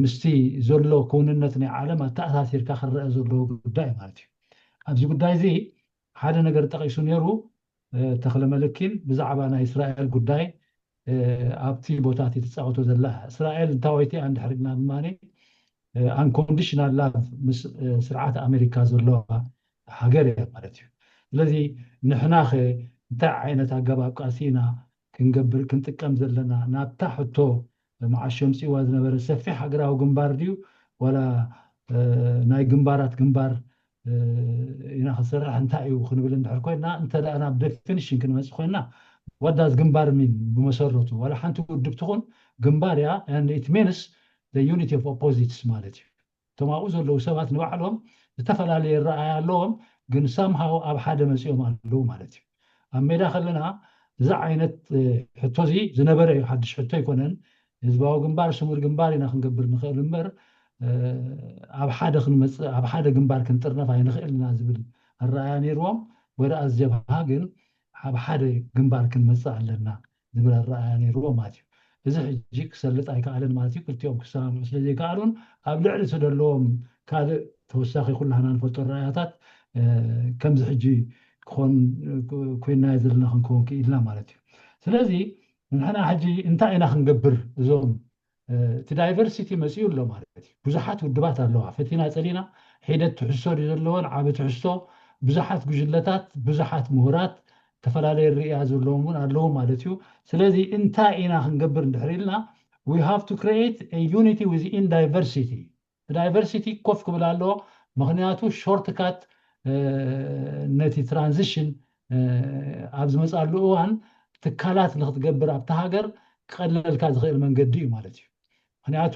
ምስቲ ዘሎ ክውንነት ናይ ዓለም ኣተኣሳሲርካ ክረአ ዘለዎ ጉዳይ ማለት እዩ። ኣብዚ ጉዳይ እዚ ሓደ ነገር ጠቒሱ ነይሩ ተኽለ መለኪን ብዛዕባ ናይ እስራኤል ጉዳይ ኣብቲ ቦታ እቲ ትፃወቶ ዘላ እስራኤል እንታወይቲ ኣንድሕርግና ድማ unconditional love ምስ ስርዓት ኣሜሪካ ዘለዋ ሃገር እያ ማለት እዩ። ስለዚ ንሕናኸ እንታይ ዓይነት ኣገባብ ቃልሲ ኢና ክንገብር ክንጥቀም ዘለና ናብታ ሕቶ መዓሾም ፅዋ ዝነበረ ሰፊሕ ሃገራዊ ግንባር ድዩ ዋላ ናይ ግንባራት ግንባር ኢና ክንሰርሕ እንታይ እዩ ክንብል እንድሕር ኮይና፣ እንተ ደኣ ናብ ዴፊኒሽን ክንመጽእ ኮይና፣ what does ግንባር ሚን? ብመሰረቱ ዋላ ሓንቲ ውድብ ትኹን ግንባር እያ፣ and it means the unity of opposites ማለት እዩ። እቶም ኣብኡ ዘለዉ ሰባት ንባዕሎም ዝተፈላለየ ረኣያ ኣለዎም፣ ግን somehow ኣብ ሓደ መጺኦም ኣለዉ ማለት እዩ። ኣብ ሜዳ ከለና እዚ ዓይነት ሕቶ እዚ ዝነበረ እዩ፣ ሓድሽ ሕቶ ኣይኮነን። ህዝባዊ ግንባር ስሙር ግንባር ኢና ክንገብር ንኽእል እምበር፣ ኣብ ሓደ ክንመፅእ፣ ኣብ ሓደ ግንባር ክንጥርነፍ ኣይንኽእል ኢና ዝብል ኣረኣያ ነይርዎም። ወረኣስ ጀብሃ ግን ኣብ ሓደ ግንባር ክንመፅእ ኣለና ዝብል ኣረኣያ ነይርዎ ማለት እዩ። እዚ ሕጂ ክሰልጥ ኣይከኣለን ማለት እዩ። ክልቲኦም ክሰማምዑ ስለ ዘይከኣሉን ኣብ ልዕሊ እቲ ዘለዎም ካልእ ተወሳኺ ኩላህና ንፈልጦ ኣረኣያታት ከምዚ ሕጂ ክኾን ኮይና ዘለና ክንከውን ክኢልና ማለት እዩ። ስለዚ ንሕና ሕጂ እንታይ ኢና ክንገብር? እዞም እቲ ዳይቨርሲቲ መፅኡ ኣሎ ማለት እዩ። ብዙሓት ውድባት ኣለዋ። ፈቲና ፀሊና ሒደት ትሕዝቶ ዘለዎን ዓቢ ትሕዝቶ፣ ብዙሓት ጉጅለታት፣ ብዙሓት ምሁራት፣ ዝተፈላለየ ርእያ ዘለዎም እውን ኣለዉ ማለት እዩ። ስለዚ እንታይ ኢና ክንገብር እንድሕር ኢልና we have to create a unity within diversity። ዳይቨርሲቲ ኮፍ ክብል ኣለዎ። ምክንያቱ ሾርትካት ነቲ ትራንዚሽን ኣብ ዝመፅኣሉ እዋን ትካላት ንክትገብር ኣብቲ ሃገር ክቐለልካ ዝኽእል መንገዲ እዩ ማለት እዩ። ምክንያቱ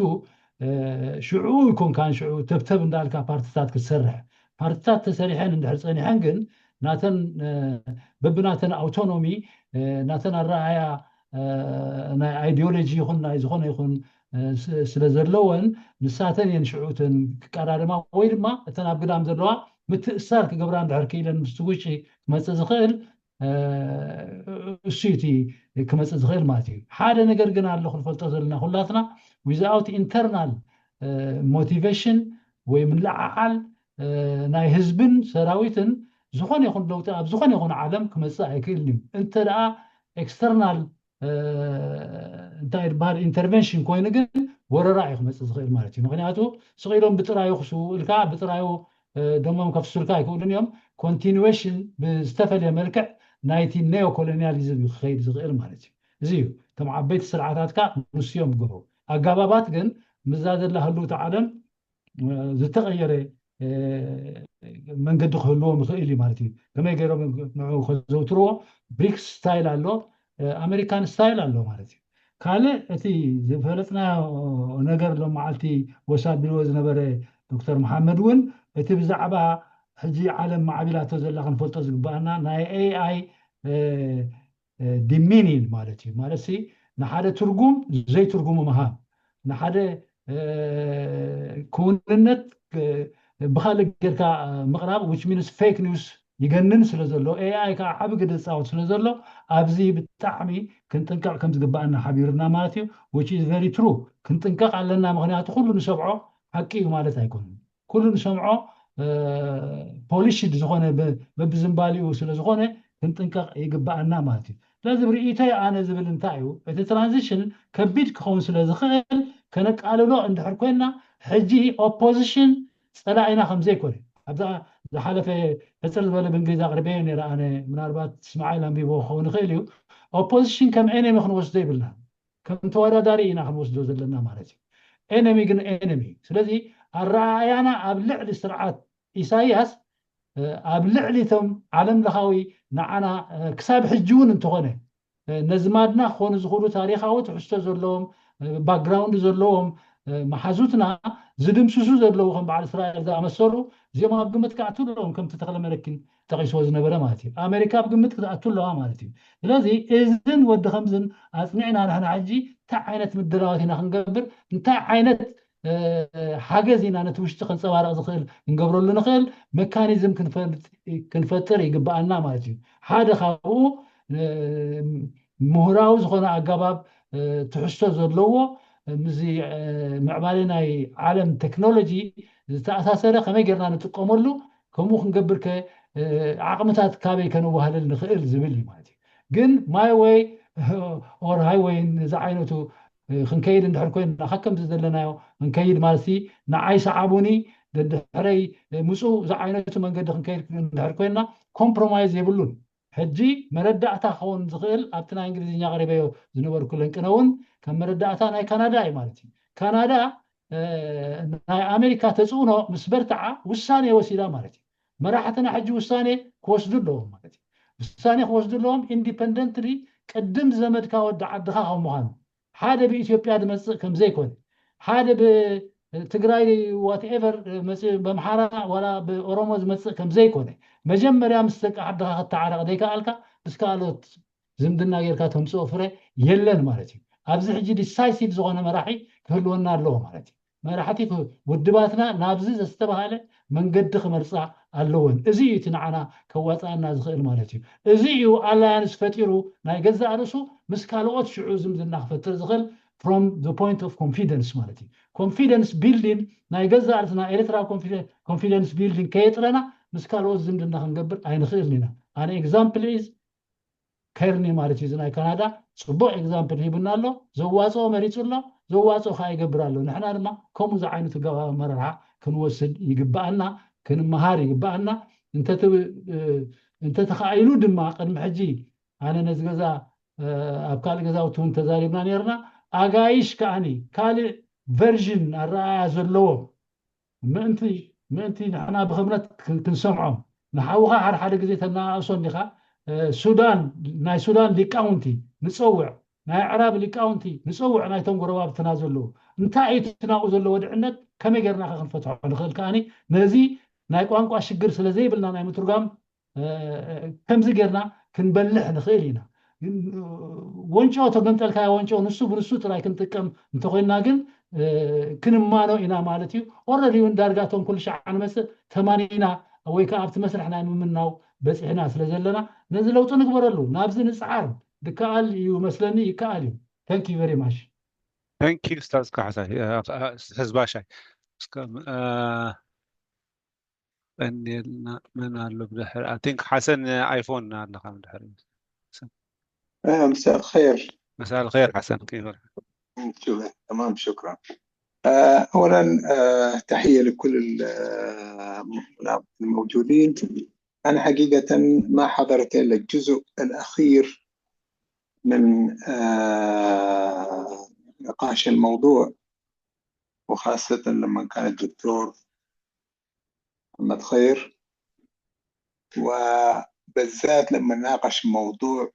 ሽዑ ይኮንካን ሽዑ ተብተብ እንዳልካ ፓርትታት ክትሰርሕ፣ ፓርትታት ተሰሪሐን እንድሕር ፀኒሐን ግን ናተን በብናተን ኣውቶኖሚ ናተን ኣረኣያ ናይ ኣይዲዮሎጂ ይኹን ናይ ዝኾነ ይኹን ስለ ዘለወን ንሳተን እየን ሽዑተን ክቀዳደማ ወይ ድማ እተን ኣብ ግዳም ዘለዋ ምትእሳር ክገብራ እንድሕር ክኢለን ምስቲ ውጪ ክመፅእ ዝኽእል እሱ እቲ ክመፅእ ዝኽእል ማለት እዩ። ሓደ ነገር ግን ኣሎ ክንፈልጦ ዘለና ኩላትና without internal motivation ወይ ምልዓዓል ናይ ህዝብን ሰራዊትን ዝኾነ ይኹን ለውጢ ኣብ ዝኾነ ይኹን ዓለም ክመፅእ ኣይክእልን እዩ። እንተ ደኣ ኤክስተርናል እንታይ ዝበሃል ኢንተርቨንሽን ኮይኑ ግን ወረራ እዩ ክመፅእ ዝኽእል ማለት እዩ። ምክንያቱ ስቕ ኢሎም ብጥራዩ ክስውኡልካ ብጥራዩ ደሞም ከፍሱልካ ኣይክእሉን እዮም። ኮንቲኒዌሽን ብዝተፈለየ መልክዕ ናይቲ ኔዮ ኮሎኒያሊዝም እዩ ክኸይድ ዝኽእል ማለት እዩ። እዚ እዩ እቶም ዓበይቲ ስርዓታትካ ንሱ እዮም ዝገብሩ። ኣጋባባት ግን ምዛ ዘላ ህልውቲ ዓለም ዝተቐየረ መንገዲ ክህልዎም ይኽእል እዩ ማለት እዩ። ከመይ ገይሮም ንዑ ከዘውትርዎ? ብሪክስ ስታይል ኣሎ፣ ኣሜሪካን ስታይል ኣሎ ማለት እዩ። ካልእ እቲ ዝፈለጥናዮ ነገር ሎም መዓልቲ ወስ ኣቢልዎ ዝነበረ ዶክተር መሓመድ እውን እቲ ብዛዕባ ሕጂ ዓለም ማዕቢላቶ ዘላ ክንፈልጦ ዝግባኣና ናይ ኤኣይ ዲሚኒን ማለት እዩ። ማለት ንሓደ ትርጉም ዘይትርጉሙ ምሃብ፣ ንሓደ ክውንነት ብካልእ ጌርካ ምቕራብ which means fake news ይገንን ስለ ዘሎ ኤኣይ ከዓ ዓቢ ግደ ዝፃወት ስለ ዘሎ ኣብዚ ብጣዕሚ ክንጥንቀቕ ከም ዝግባኣና ሓቢርና ማለት እዩ። Which is very true። ክንጥንቀቕ ኣለና። ምክንያቱ ኩሉ ንሰምዖ ሓቂ እዩ ማለት ኣይኮንን። ኩሉ ንሰምዖ ፖሊሽድ ዝኾነ በብዝንባሊኡ ስለ ዝኾነ ክንጥንቀቕ ይግባኣና ማለት እዩ። ስለዚ ብርእይቶይ ኣነ ዝብል እንታይ እዩ፣ እቲ ትራንዚሽን ከቢድ ክኸውን ስለ ዝኽእል ከነቃልሎ እንድሕር ኮይንና ሕጂ ኦፖዚሽን ፀላኢና ከም ዘይኮነ ኣብዛ ዝሓለፈ ሕፅር ዝበለ ብእንግሊዝ ኣቕርበዮ ነይረ ኣነ። ምናልባት እስማዓይል ኣንቢቦ ክኸውን ይኽእል እዩ። ኦፖዚሽን ከም ኤነሚ ክንወስዶ ይብልና ከም ተወዳዳሪ ኢና ክንወስዶ ዘለና ማለት እዩ። ኤነሚ ግን ኤነሚ። ስለዚ ኣረኣእያና ኣብ ልዕሊ ስርዓት ኢሳያስ ኣብ ልዕሊ እቶም ዓለም ለኻዊ ንዓና ክሳብ ሕጂ እውን እንተኾነ ነዝማድና ክኾኑ ዝኽእሉ ታሪኻዊ ትሕዝቶ ዘለዎም ባክግራውንድ ዘለዎም መሓዙትና ዝድምስሱ ዘለዉ ከም በዓል እስራኤል ዝኣመሰሉ እዚኦም ኣብ ግምት ክኣቱ ኣለዎም። ከምቲ ተኽለ መለኪን ጠቒስዎ ዝነበረ ማለት እዩ። ኣሜሪካ ኣብ ግምት ክትኣቱ ኣለዋ ማለት እዩ። ስለዚ እዝን ወዲ ከምዝን ኣፅኒዕና ንሕና ሕጂ እንታይ ዓይነት ምድላዋት ኢና ክንገብር፣ እንታይ ዓይነት ሓገዝ ኢና ነቲ ውሽጢ ከንፀባረቕ ዝኽእል ክንገብረሉ ንኽእል መካኒዝም ክንፈጥር ይግበኣና ማለት እዩ። ሓደ ካብኡ ምሁራዊ ዝኾነ ኣገባብ ትሕዝቶ ዘለዎ ምስዚ ምዕባለ ናይ ዓለም ቴክኖሎጂ ዝተኣሳሰረ ከመይ ጌርና ንጥቀመሉ፣ ከምኡ ክንገብር ከ ዓቕምታት ካበይ ከነዋህለል ንኽእል ዝብል እዩ ማለት እዩ። ግን my way or highway ንዚ ዓይነቱ ክንከይድ እንድሕር ኮይንና ከከም ዝደለናዮ ክንከይድ ማለት ንዓይ ሰዓቡኒ ደድሕረይ ምፁ ዝዓይነቱ መንገዲ ክንከይድ እንድሕር ኮይንና ኮምፕሮማይዝ የብሉን። ሕጂ መረዳእታ ክኸውን ዝኽእል ኣብቲ ናይ እንግሊዝኛ ቀሪበዮ ዝነበርኩ ለንቅነ እውን ከም መረዳእታ ናይ ካናዳ እዩ ማለት እዩ። ካናዳ ናይ ኣሜሪካ ተፅዕኖ ምስ በርትዓ ውሳኔ ወሲዳ ማለት እዩ። መራሕትና ሕጂ ውሳኔ ክወስዱ ኣለዎም ማለት እዩ። ውሳኔ ክወስዱ ኣለዎም ኢንዲፐንደንትሊ፣ ቅድም ዘመድካ ወዲ ዓድኻ ከም ምዃኑ፣ ሓደ ብኢትዮጵያ ዝመጽእ ከም ዘይኮነ፣ ሓደ ብትግራይ ዋትኤቨር መጽእ፣ በምሓራ ዋላ ብኦሮሞ ዝመጽእ ከም ዘይኮነ፣ መጀመርያ ምስ ደቂ ዓድኻ ክተዓረቕ ዘይከኣልካ ምስ ካልኦት ዝምድና ጌርካ ተምፅኦ ፍረ የለን ማለት እዩ። ኣብዚ ሕጂ ዲሳይሲቭ ዝኾነ መራሒ ክህልወና ኣለዎ ማለት እዩ። መራሕቲ ውድባትና ናብዚ ዘስተባሃለ መንገዲ ክመርፃ ኣለወን። እዚ እዩ እቲ ንዓና ከዋፃኣና ዝኽእል ማለት እዩ። እዚ እዩ ኣላያንስ ፈጢሩ ናይ ገዛእ ርእሱ ምስ ካልኦት ሽዑ ዝምድና ክፈጥር ዝኽእል from the point of confidence ማለት እዩ። ኮንፊደንስ ቢልዲንግ ናይ ገዛእ ርእስና ኤርትራ ኮንፊደንስ ቢልዲንግ ከየጥረና ምስ ካልኦት ዝምድና ክንገብር ኣይንኽእልን ኢና። ኣነ ኤግዛምፕል ኢዝ ከርኒ ማለት እዩ። እዚ ናይ ካናዳ ፅቡቅ ኤግዛምፕል ሂቡና ኣሎ። ዘዋፅኦ መሪፁ ኣሎ፣ ዘዋፅኦ ከዓ ይገብር ኣሎ። ንሕና ድማ ከምኡ ዝዓይነቱ ገባብ ኣመራርሓ ክንወስድ ይግባኣና፣ ክንመሃር ይግባኣና። እንተተኻኢሉ ድማ ቅድሚ ሕጂ ኣነ ነዚ ገዛ ኣብ ካልእ ገዛውቲ እውን ተዛሪብና ነርና። ኣጋይሽ ከዓኒ ካልእ ቨርዥን ኣረኣያ ዘለዎም ምእንቲ ምእንቲ ንሕና ብኽብረት ክንሰምዖም። ንሓውኻ ሓደ ሓደ ግዜ ተነኣእሶ እንዲኻ። ሱዳን፣ ናይ ሱዳን ሊቃውንቲ ንፀውዕ፣ ናይ ኣዕራብ ሊቃውንቲ ንፀውዕ፣ ናይቶም ጎረባብትና ዘለዉ እንታይ እዩ እቲ ናብኡ ዘሎ ወድዕነት ከመይ ጌርና ከ ክንፈትሖ ንኽእል ከኣኒ ነዚ ናይ ቋንቋ ሽግር ስለ ዘይብልና ናይ ምትርጓም ከምዚ ጌርና ክንበልሕ ንኽእል ኢና። ወንጮ ተገምጠልካዮ ወንጮ ንሱ ብንሱ ጥራይ ክንጥቀም እንተኮይና ግን ክንማኖ ኢና ማለት እዩ። ኦረዲ እውን ዳርጋ እቶም ኩሉ ሻዕ ንመፅእ ተማኒና ወይ ከዓ ኣብቲ መስርሕ ናይ ምምናው በፂሕና ስለ ዘለና ነዚ ለውጢ ንግበረሉ፣ ናብዚ ንፅዓር። ድከኣል እዩ መስለኒ፣ ይከኣል እዩ። Thank you very much። Thank you ኡስታዝ ካሕሳይ። ህዝባሻይ ቀኒልና መን ኣሎ ብድሕር? I think ሓሰን ኣይፎን ኣለኻ ብድሕር። مساء الخير. مساء الخير ሓሰን፣ كيف شو تمام شكرا. اولا تحيه لكل الموجودين. انا حقيقه ما حضرت الا الجزء الاخير من نقاش الموضوع، وخاصه لما كان الدكتور محمد خير، وبالذات لما ناقش موضوع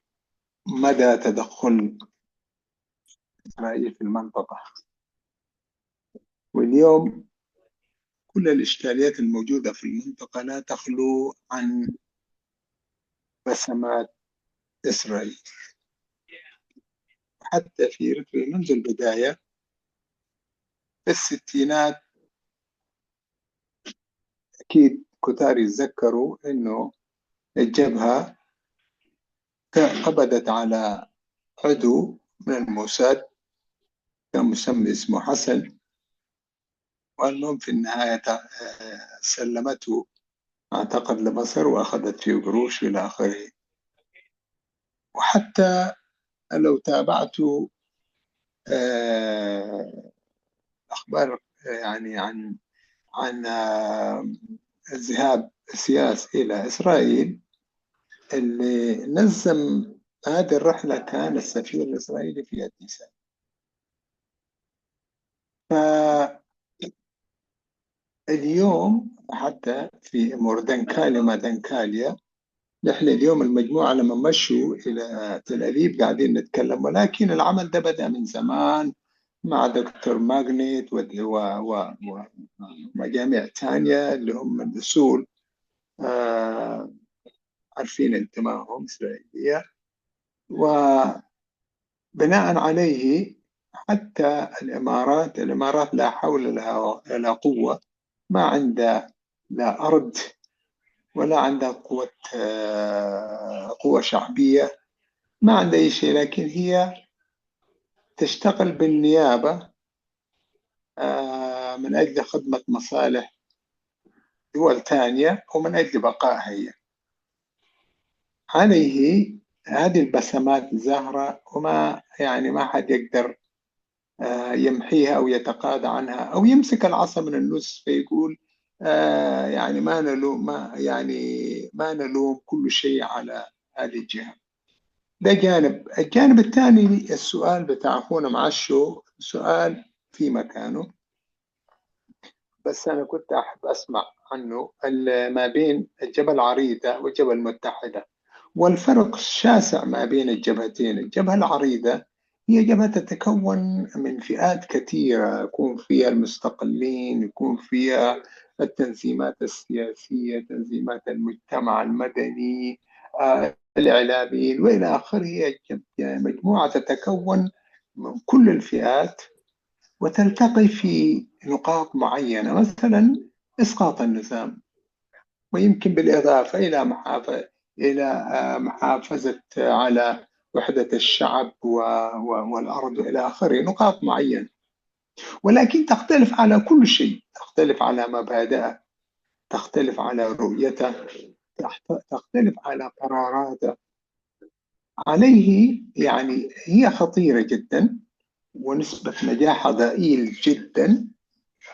مدى تدخل إسرائيل في المنطقة. واليوم كل الإشكاليات الموجودة في المنطقة لا تخلو عن بصمات إسرائيل. حتى في إريتريا منذ البداية في الستينات أكيد كتار يتذكروا إنه الجبهة قبضت على عضو من الموساد كان مسمي اسمه حسن، والمهم في النهاية سلمته أعتقد لمصر وأخذت فيه قروش إلى آخره. وحتى لو تابعت أخبار يعني عن عن الذهاب سياس إلى إسرائيل، اللي نظم هذه الرحلة كان السفير الإسرائيلي في أديس أبابا. فاليوم حتى في مور دنكاليا ما دنكاليا، نحن اليوم المجموعة لما مشوا إلى تل أبيب قاعدين نتكلم، ولكن العمل ده بدأ من زمان مع دكتور ماغنيت ومجاميع تانية اللي هم الأصول آه عارفين انتمائهم إسرائيلية. وبناء عليه حتى الإمارات، الإمارات لا حول لها ولا قوة، ما عندها لا أرض ولا عندها قوة قوة شعبية، ما عندها أي شيء، لكن هي تشتغل بالنيابة من أجل خدمة مصالح دول ثانية ومن أجل بقائها هي. عليه هذه البصمات الزاهرة وما يعني ما حد يقدر يمحيها أو يتقاضى عنها أو يمسك العصا من النص فيقول يعني ما نلوم ما يعني ما نلوم كل شيء على هذه الجهة. ده جانب. الجانب الثاني السؤال بتاع أخونا معشو سؤال في مكانه. بس أنا كنت أحب أسمع عنه، ال-، ما بين الجبهة العريضة والجبهة المتحدة، والفرق الشاسع ما بين الجبهتين. الجبهة العريضة هي جبهة تتكون من فئات كثيرة، يكون فيها المستقلين، يكون فيها التنظيمات السياسية، تنظيمات المجتمع المدني، آه، الإعلاميين وإلى آخره. هي مجموعة تتكون من كل الفئات وتلتقي في نقاط معينة، مثلًا إسقاط النظام، ويمكن بالإضافة إلى محافظة إلى آه، محافظة على وحدة الشعب و- و- والأرض وإلى آخره، نقاط معينة. ولكن تختلف على كل شيء، تختلف على مبادئه، تختلف على رؤيته، تحت- تختلف على قراراته. عليه، يعني، هي خطيرة جدًا، ونسبة نجاحها ضئيل جدًا،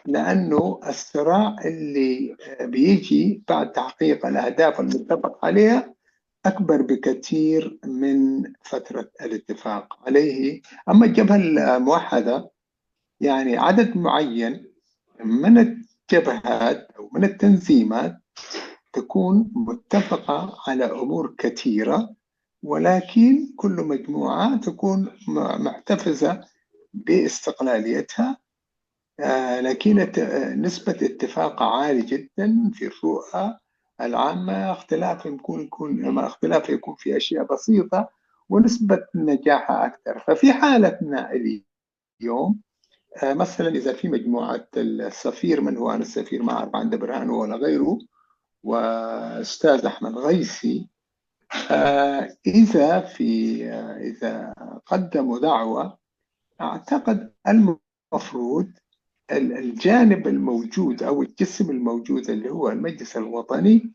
لأنه الصراع اللي بيجي بعد تحقيق الأهداف المتفق عليها أكبر بكثير من فترة الاتفاق عليه. أما الجبهة الموحدة، يعني، عدد معين من الجبهات أو من التنظيمات تكون متفقة على أمور كثيرة، ولكن كل مجموعة تكون م- محتفظة باستقلاليتها. آه، لكن الت- آه، نسبة اتفاق عالي جدًا في الرؤى العامة، اختلاف يمكن يكون، مع اختلاف يكون في أشياء بسيطة، ونسبة نجاحها أكثر. ففي حالتنا اليوم، آه، مثلًا إذا في مجموعة السفير، من هو أنا السفير، ما أعرف، عند برهان ولا غيره، وأستاذ أحمد غيثي، آه، إذا في آه، إذا قدموا دعوة، أعتقد المفروض ال- الجانب الموجود أو الجسم الموجود اللي هو المجلس الوطني،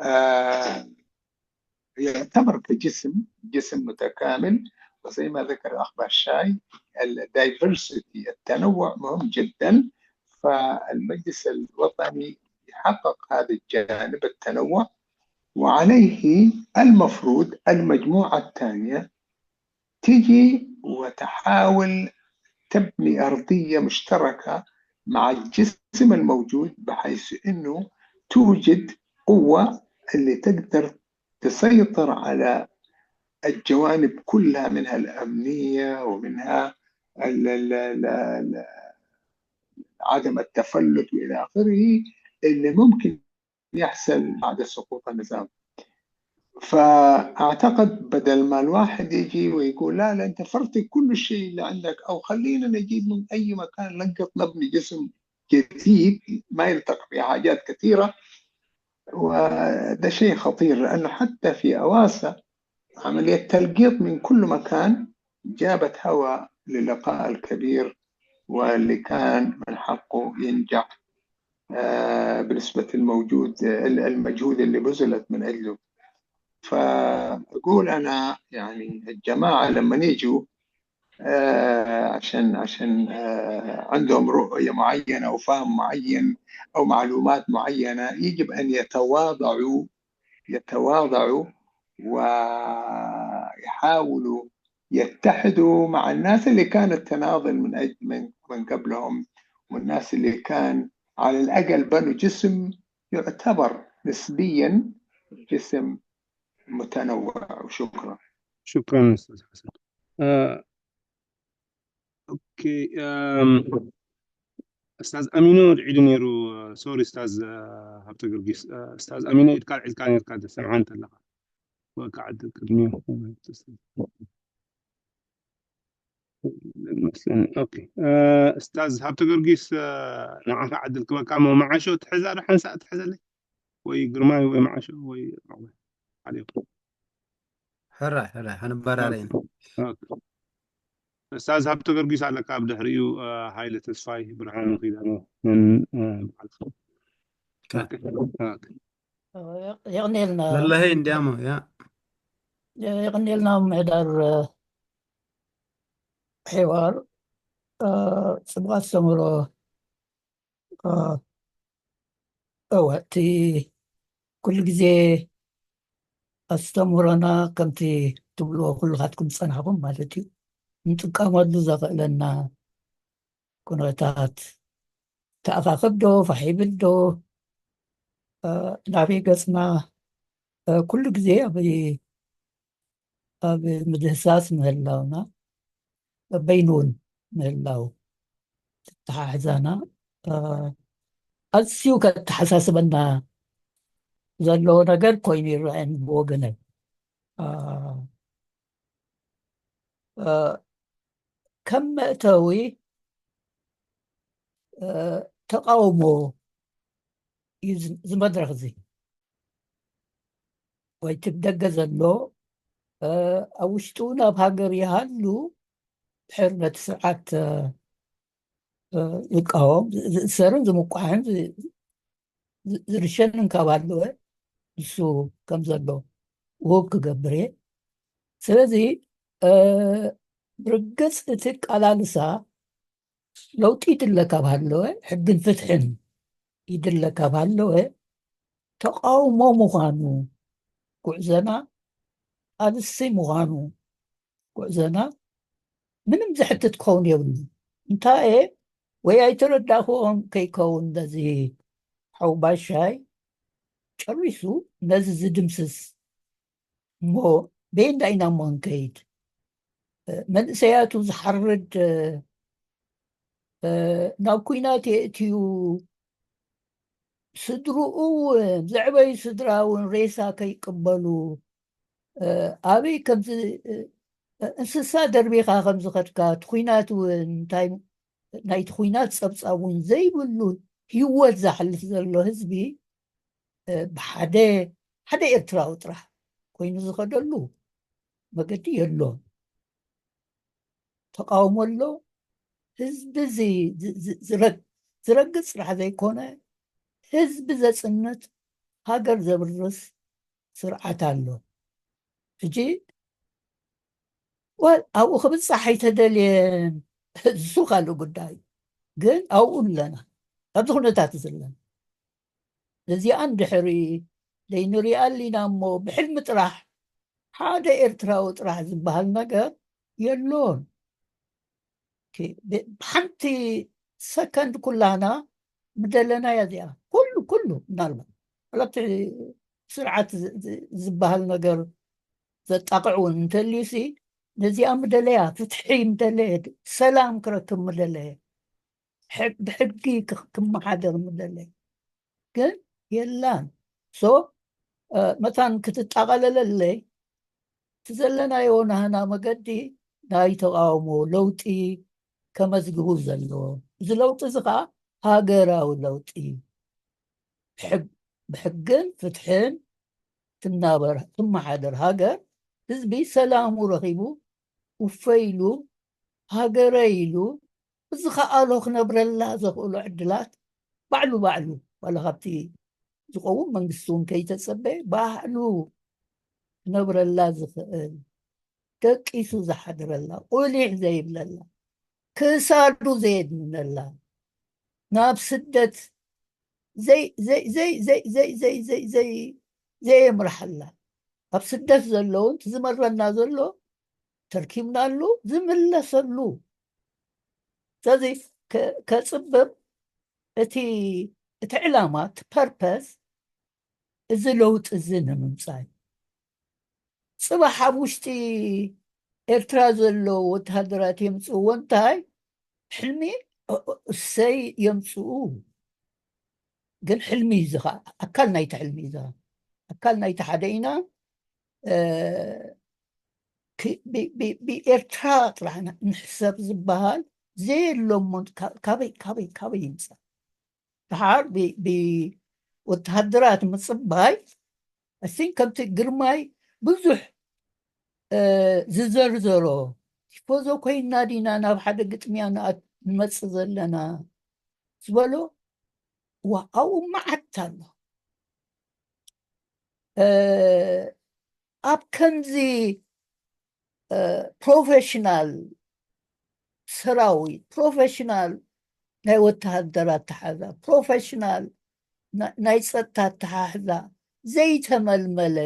آه، يعتبر كجسم، جسم متكامل، وزي ما ذكر الأخ باشاي، ال diversity، التنوع مهم جدًا. فالمجلس الوطني يحقق هذا الجانب، التنوع، وعليه المفروض المجموعة الثانية تيجي وتحاول تبني أرضية مشتركة مع الجسم الموجود، بحيث إنه توجد قوة اللي تقدر تسيطر على الجوانب كلها، منها الأمنية ومنها ال- ال- ال- ال- عدم التفلت وإلى آخره، اللي ممكن يحصل بعد سقوط النظام. فأعتقد بدل ما الواحد يجي ويقول: "لا، لا، أنت فرتك كل شيء اللي عندك، أو خلينا نجيب من أي مكان، نقط، نبني جسم جديد ما يلتقي بحاجات كثيرة". وده شيء خطير، لأنه حتى في أواسا عملية تلقيط من كل مكان جابت هواء للقاء الكبير، واللي كان من حقه ينجح، آه، بنسبة الموجود، آه، المجهود اللي بذلت من أجله. فأقول أنا، يعني، الجماعة لما يجوا، آه، عشان عشان آه، عندهم رؤية معينة أو فهم معين أو معلومات معينة، يجب أن يتواضعوا، يتواضعوا ويحاولوا يتحدوا مع الناس اللي كانت تناضل من أجل من من قبلهم، والناس اللي كان على الأقل بنوا جسم يعتبر نسبيًا جسم متنوع. وشكرًا. شكرًا أستاذ حسن. آه، أوكي. آم، أستاذ أمينو العيد نيرو، آه، سوري أستاذ، آه، هابتو جرجيس. آه، أستاذ أمينو إتكال إتكال إتكال سمعان تلقى. وقعد الكرنيو. مثلًا، أوكي. آه، أستاذ هابتو جرجيس، آه، نعم، عدل كما كان معاشو تحزر حنسا تحزر لي. ወይ ግርማይ ወይ መዓሾ ወይ ዓሊኹም። ሕራይ ሕራይ ሓንባራረይን ኡስታዝ ሃብተ ገርጊስ ኣለካ ኣብ ድሕሪኡ። ሃይለ ተስፋይ፣ ብርሃኑ ኪዳኑ፣ በዓልካ። የቕኔልና ለለሀይ እንዲያሞ ያ የቕኔልና ምሕዳር ሒዋር ጽቡቕ ኣስተምህሮ። እወ እቲ ኩሉ ግዜ ኣስተምህሮና ከምቲ ትብልዎ ኩልኻትኩም ዝጸናሕኩም ማለት እዩ ንጥቀመሉ ዘኽእለና ኩነታት ተኣኻኽብ ዶ ፋሕ ይብል ዶ፣ እ፣ ናበይ ገጽና፣ እ፣ ኩሉ ግዜ ኣብ ኣብ ምድህሳስ ምህላውና፣ በበይኑ እውን ምህላው ተተሓሕዛና፣ እ፣ ኣዝዩ ከተሓሳስበና ዘለዎ ነገር ኮይኑ ይረኣየኒ ብወገነይ። እ፣ እ፣ ከም መእተዊ፣ እ፣ ተቃውሞ እዩ እዚ፣ እዚ መድረኽ እዚ። ወይ እቲ ብደገ ዘሎ፣ እ፣ ኣብ ውሽጡ እውን ኣብ ሃገር ይሃሉ ድሕር ነቲ ስርዓት፣ እ፣ እ፣ ዝቃወም፣ ዝ-፣ ዝእሰርን ዝምቋሕን ዝ-፣ ዝ-፣ ዝርሸንን ካብ ኣለወ ንሱ ከም ዘሎ ውሁብ ክገብር እየ። ስለዚ፣ እ፣ ብርግጽ እቲ ቃላልሳ ለውጢ ይድለ ካብ ሃለወ፣ ሕግን ፍትሕን ይድለ ካብ ሃለወ፣ ተቃውሞ ምዃኑ ጉዕዘና፣ ቃልሲ ምዃኑ ጉዕዘና ምንም ዘሕትት ክኸውን የብሉ። እንታይ እየ ወይ ኣይተረዳእክዎን ከይከውን፣ በዚ ሓው ባሻይ ጨሪሱ ነዚ ዝድምስስ እሞ በየንዳ ኢና እሞ ክንከይድ? እ፣ መንእሰያቱ ዝሓርድ፣ እ፣ እ፣ ናብ ኲናት የእትዩ፣ ስድርኡ እውን፣ ዘዕበዩ ስድራ እውን ሬሳ ከይቅበሉ፣ እ፣ ኣበይ ከምዚ፣ እ፣ እንስሳ ደርቢኻ ከም ዝኸድካ፣ እቲ ኲናት እውን እንታይ፣ ናይቲ ኲናት ጸብጻብ እውን ዘይብሉ ህይወት ዘሕልፍ ዘሎ ህዝቢ፣ እ፣ ብሓደ፣ ሓደ ኤርትራዊ ጥራሕ ኮይኑ ዝኸደሉ መገዲ የሎን። ተቃውሞ ኣሎ። ህዝቢ ዚ-፣ ዚ-፣ ዚ-፣ ዝረግ-፣ ዝረግጽ ጥራሕ ዘይኮነ፣ ህዝቢ ዘጽንት፣ ሃገር ዘብርስ ስርዓት ኣሎ። ሕጂ፣ ወል፣ ኣብኡ ክብጻሕ ኣይተደልየን። እሱ ካልእ ጉዳይ። ግን ኣብኡ ኣለና። ኣብዚ ኩነታት እዚ ኣለና። እዚኣ እንድሕሪ ዘይንሪኣ ኣሊና እሞ ብሕልሚ ጥራሕ ሓደ ኤርትራዊ ጥራሕ ዝበሃል ነገር የሎን። ኦኬ፣ ብ-፣ ብሓንቲ ሰከንድ ኩላና ምደለናያ እዚኣ። ኩሉ፣ ኩሉ ምናልባት ዋላ እቲ ስርዓት ዝ-፣ ዝ-፣ ዝበሃል ነገር ዘጣቕዕ እውን እንተልዩሲ፣ ነዚኣ ምደለያ፣ ፍትሒ ምደለየ፣ ሰላም ክረክብ ምደለየ፣ ሕግ-፣ ብሕጊ ክክ-፣ ክመሓደር ምደለየ። ግን የላን። ሶ፣ እ፣ መታን ክትጣቐለለለይ፣ እቲ ዘለናዮ ናህና መገዲ ናይ ተቃውሞ ለውጢ ከመዝግቡ ዘለዎ። እዚ ለውጢ እዚ ኸዓ ሃገራዊ ለውጢ። ብሕግ-፣ ብሕግን ፍትሕን ትናበር፣ ትመሓደር ሃገር፣ ህዝቢ ሰላሙ ረኺቡ፣ ውፈይ ኢሉ፣ ሃገረይ ኢሉ፣ ብዝኸኣሎ ክነብረላ ዘኽእሎ ዕድላት ባዕሉ፣ ባዕሉ፣ ዋላ ካብቲ ዝኸውን መንግስቲ እውን ከይተጸበየ፣ ባዕሉ ክነብረላ ዝኽእል፣ ደቂሱ ዝሓድረላ፣ ቁሊሕ ዘይብለላ፣ ክሳዱ ዘየድንነላ፣ ናብ ስደት ዘይ-፣ ዘይ-፣ ዘይ-፣ ዘይ-፣ ዘይ-፣ ዘይ-፣ ዘይ-፣ ዘይ-፣ ዘየምርሓላ፣ ኣብ ስደት ዘለውን እቲ ዝመረና ዘሎ ተርኪብናሉ ዝምለሰሉ። ስለዚ ከ-፣ ከጽብብ እቲ፣ እቲ ዕላማ፣ እቲ ፐርፐስ፣ እዚ ለውጢ እዚ ንምምጻእ እዩ። ጽባሕ ኣብ ውሽጢ ኤርትራ ዘለዉ ወተሃደራት የምጽእዎ እንታይ? ሕልሚ፣ እ-፣ እ-፣ እሰይ የምጽኡ። ግን ሕልሚ እዩ እዚ ኸኣ፣ ኣካል ናይቲ ሕልሚ እዩ እዚ ኸኣ። ኣካል ናይቲ ሓደ ኢና፣ እ፣ ክ-፣ ብ-፣ ብ-፣ ብኤርትራ ጥራሕ ን-፣ ንሕሰብ ዝበሃል ዘየሎ እሞ፣ ካ-፣ ካበይ፣ ካበይ፣ ካበይ ይምጻእ? ደሓር ብ-፣ ብወተሃደራት ምጽባይ፣ I think ከምቲ ግርማይ ብዙሕ፣ እ፣ ዝዘርዘሮ፣ ቲፎዞ ኮይንና ዲና ናብ ሓደ ግጥምያ ንኣት-፣ ንመጽእ ዘለና ዝበሎ፣ ዋ፣ ኣብኡ መዓት ኣሎ። እ፣ ኣብ ከምዚ፣ እ፣ ፕሮፌሽናል ሰራዊት፣ ፕሮፌሽናል ናይ ወተሃደር ኣተሓዛ፣ ፕሮፌሽናል ና-፣ ናይ ጸጥታ ኣተሓሕዛ ዘይተመልመለ፣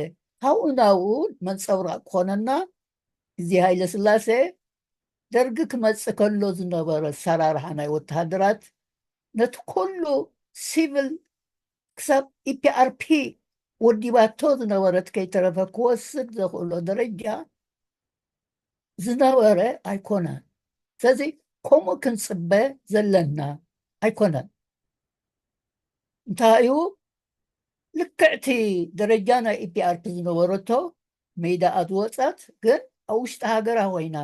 ካብኡ ናብኡ መንጸብራቕ ክኾነና፣ ግዜ ሃይለ ስላሴ፣ ደርጊ ክመጽእ ከሎ ዝነበረ ኣሰራርሓ ናይ ወተሃደራት ነቲ ኩሉ ሲቪል ክሳብ ኢፒኣርፒ ወዲባቶ ዝነበረት ከይተረፈ ክወስድ ዘኽእሎ ደረጃ ዝነበረ ኣይኮነን። ስለዚ ከምኡ ክንጽበ ዘለና ኣይኮነን። እንታይ እዩ ልክዕቲ ደረጃ ናይ ኢፒኣርፒ ዝነበረቶ ሜዳኣ ዝወጻት ግን ኣብ ውሽጢ ሃገራ ኮይና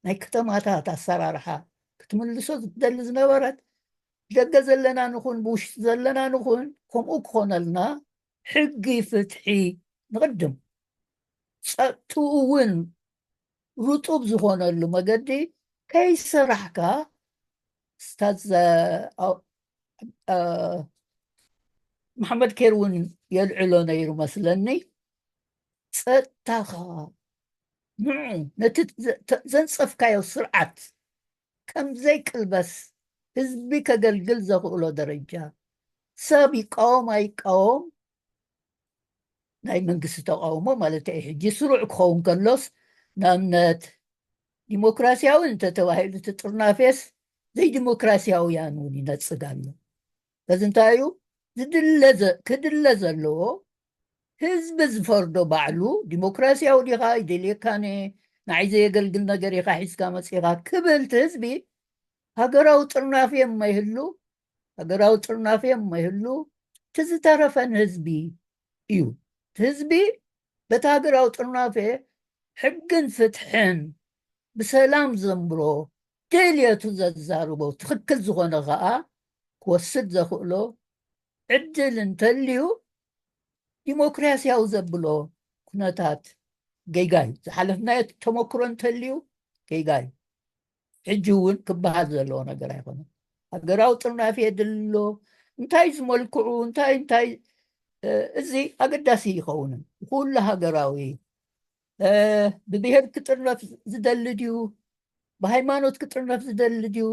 ናይ ከተማታት ኣሰራርሓ ክትምልሶ ዝደሊ ዝነበረት ደገ ዘለና ንኹን ብውሽጢ ዘለና ንኹን ከምኡ ክኾነልና ሕጊ ፍትሒ ንቕድም ጸጥትኡ እውን ርጡብ ዝኾነሉ መገዲ ከይሰራሕካ ስታዝ መሓመድ ኬር እውን የልዕሎ ነይሩ መስለኒ። ጸጥታኻ ንዑ ነቲ ዘንጸፍካዮ ስርዓት ከም ዘይቅልበስ ህዝቢ ከገልግል ዘኽእሎ ደረጃ ሰብ ይቃወም ኣይቃወም ናይ መንግስቲ ተቃውሞ ማለት እዩ። ሕጂ ስሩዕ ክኸውን ከሎስ ንኣብነት ዲሞክራሲያዊ እንተተባሂሉ እቲ ጥርናፌስ ዘይዲሞክራሲያውያን እውን ይነጽግ ኣሎ። በዚ እንታይ እዩ ዝድለ ክድለ ዘለዎ ህዝቢ ዝፈርዶ ባዕሉ ዲሞክራሲያዊ ዲኻ ይደልየካነ ንዓይ ዘየገልግል ነገር ኢኻ ሒዝካ መጺኻ ክብል እቲ ህዝቢ ሃገራዊ ጥርናፌ የማይህሉ ሃገራዊ ጥርናፌ የማይህሉ እቲ ዝተረፈ ንህዝቢ እዩ። ህዝቢ በቲ ሃገራዊ ጥርናፌ ሕግን ፍትሕን ብሰላም ዘንብሮ ደልየቱ ዘዛርቦ ትኽክል ዝኾነ ከዓ ክወስድ ዘኽእሎ ዕድል እንተልዩ ዲሞክራሲያዊ ዘብሎ ኩነታት ጌጋ እዩ። ዝሓለፍናዮ ተመክሮ እንተልዩ ጌጋ እዩ። ሕጂ እውን ክበሃል ዘለዎ ነገር ኣይኮነን። ሃገራዊ ጥርናፌ የድሊ ኣሎ። እንታይ ዝመልክዑ እንታይ እንታይ እዚ ኣገዳሲ ይኸውን። ኩሉ ሃገራዊ ብብሄር ክጥርነፍ ዝደሊ ድዩ፣ ብሃይማኖት ክጥርነፍ ዝደሊ ድዩ፣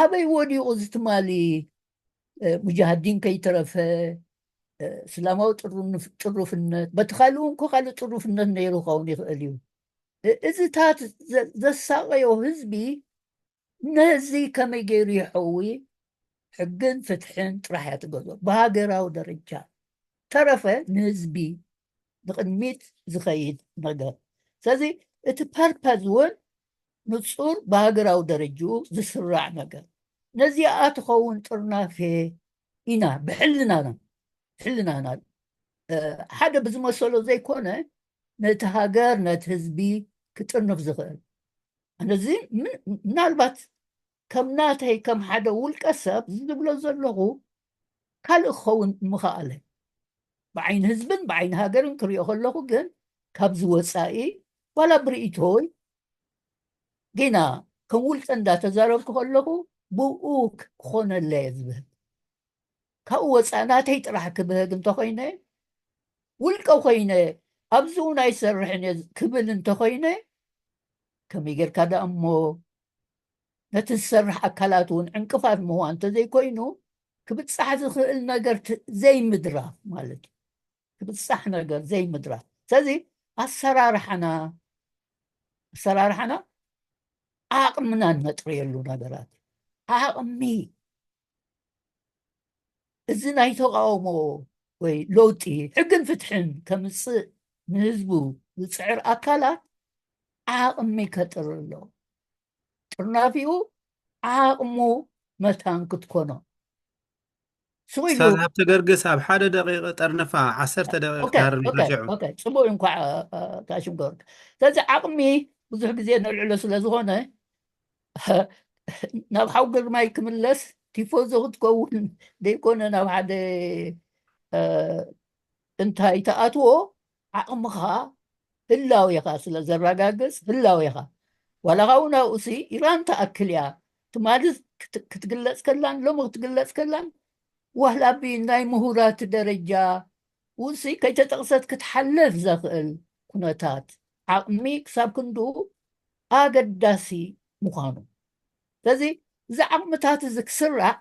ኣበይ ወዲቑ ዝትማሊ ሙጃሃዲን ከይተረፈ እስላማዊ ጥሩፍነት በቲ ካልእ እውን ካልእ ጥሩፍነት ነይሩ ክኸውን ይኽእል እዩ። እዚታት ዘሳቀዮ ህዝቢ ነዚ ከመይ ገይሩ ይሐዊ ሕግን ፍትሕን ጥራሕ እያ ትገዝኦ ብሃገራዊ ደረጃ ተረፈ ንህዝቢ ንቕድሚት ዝኸይድ ነገር። ስለዚ እቲ ፐርፐዝ እውን ንጹር ብሃገራዊ ደረጅኡ ዝስራዕ ነገር ነዚኣ ትኸውን ጥርናፌ ኢና ብሕልናና ሕልናና ሓደ ብዝመሰሎ ዘይኮነ ነቲ ሃገር ነቲ ህዝቢ ክጥርንፍ ዝኽእል ኣነዚ ምናልባት ከም ናተይ ከም ሓደ ውልቀ ሰብ ዝብሎ ዘለኹ ካልእ ክኸውን ምኽኣለ ብዓይኒ ህዝብን ብዓይኒ ሃገርን ክሪኦ ከለኹ ግን ካብዚ ወፃኢ ዋላ ብርእይቶይ ጌና ከም ውልቀ እንዳተዛረብኩ ከለኹ ብኡ ክኾነለ እየ ዝብህግ ካብኡ ወፃኢ ናተይ ጥራሕ ክብህግ እንተኾይነ ውልቀ ኮይነ ኣብዚ እውን ኣይሰርሕን እየ ክብል እንተኾይነ ከመይ ጌርካ ደኣ እሞ ነቲ ዝሰርሕ ኣካላት እውን ዕንቅፋት ምዃን እንተዘይኮይኑ ክብፃሕ ዝኽእል ነገር ዘይምድራፍ ማለት እዩ። ክብፃሕ ነገር ዘይምድራፍ። ስለዚ ኣሰራርሓና ኣሰራርሓና ዓቕምና እነጥርየሉ ነገራት ዓቕሚ እዚ ናይ ተቃውሞ ወይ ለውጢ ሕግን ፍትሕን ከምፅእ ንህዝቡ ዝፅዕር ኣካላት ዓቕሚ ከጥር ኣሎ። ጥርናፊኡ ዓቕሙ መታን ክትኮኖ ስጉይ ስታዝ ሃብተ ገርግስ ኣብ ሓደ ደቂቕ ጠርንፋ ዓሰርተ ደቂቕ ኦኬ፣ ካርም ኦኬ፣ ተሽዑ ኦኬ፣ ጽቡቅ እንኳዕ ታሽም ገበርክ። ስለዚ ዓቕሚ ብዙሕ ግዜ ነልዕሎ ስለ ዝኾነ ናብ ሓው ግርማይ ክምለስ ቲፎዞ ክትከውን ዘይኮነ ናብ ሓደ እንታይ ተኣትዎ ዓቕምኻ ህላዌኻ ስለ ዘረጋግጽ ህላዌኻ ዋላ ኻው ናብኡሲ ኢራን ተኣክል እያ ትማሊ ክትግለጽ ከላን ሎሚ ክትግለጽ ከላን ዋህላቢ ናይ ምሁራት ደረጃ ውሲ ከይተጠቕሰት ክትሓልፍ ዘኽእል ኩነታት ዓቕሚ ክሳብ ክንዱ ኣገዳሲ ምዃኑ ስለዚ እዚ ዓቕምታት እዚ ክስራዕ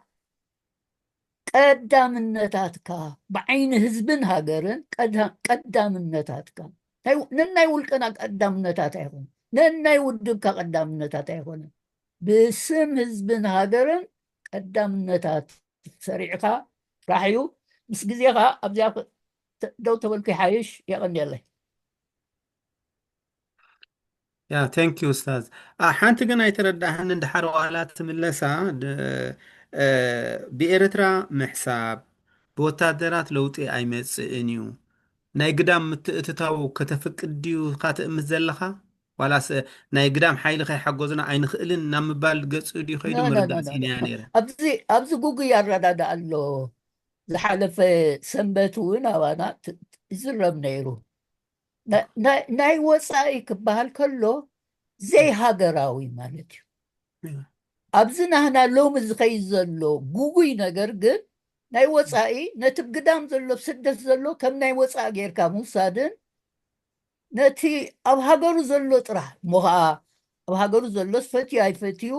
ቀዳምነታትካ ብዓይኒ ህዝብን ሃገርን ቀዳምነታትካ ነናይ ውልቅና ቀዳምነታት ኣይኮነ ነናይ ውድብካ ቀዳምነታት ኣይኮነ ብስም ህዝብን ሃገርን ቀዳምነታት ሰሪዕኻ ጥራሕ እዩ። ምስ ግዜ ኸዓ ኣብዚኣ ክ-፣ ተ-፣ ደው ተበልኩ ይሓይሽ። የቐንየለይ። ያ፣ thank you ኡስታዝ። ኣ፣ ሓንቲ ግን ኣይተረዳእሃንን፣ ድሓር ዋላ ትምለሳ፣ ድ-፣ እ፣ ብኤርትራ ምሕሳብ ብወታደራት ለውጢ ኣይመጽእን እዩ። ናይ ግዳም ምትእትታው ከተፍቅድ ድዩ ኢኻ ትእምት ዘለኻ? ዋላስ ናይ ግዳም ሓይሊ ከይሓጎዝና ኣይንኽእልን ናብ ምባል ገጹ ድዩ ከይዱ? ኖ፣ ኖ፣ ኖ፣ ምርዳእ ኖ፣ ሲንያ ኖ። ነይረ። ኣብዚ፣ ኣብዚ ጉጉይ ኣረዳድኣ ኣሎ። ዝሓለፈ ሰንበት እውን ኣባና ት-፣ ይዝረብ ነይሩ። ና-፣ ናይ፣ ናይ ወጻኢ ክበሃል ከሎ ዘይሃገራዊ ማለት እዩ። እም። ኣብዚ ናህና ሎሚ ዝኸይድ ዘሎ ጉጉይ ነገር ግን ናይ ወጻኢ ነቲ ግዳም ዘሎ ስደት ዘሎ ከም ናይ ወጻኢ ጌርካ ምውሳድን ነቲ ኣብ ሃገሩ ዘሎ ጥራሕ እሞ ኸዓ ኣብ ሃገሩ ዘሎስ ፈትዩ ኣይፈትዩ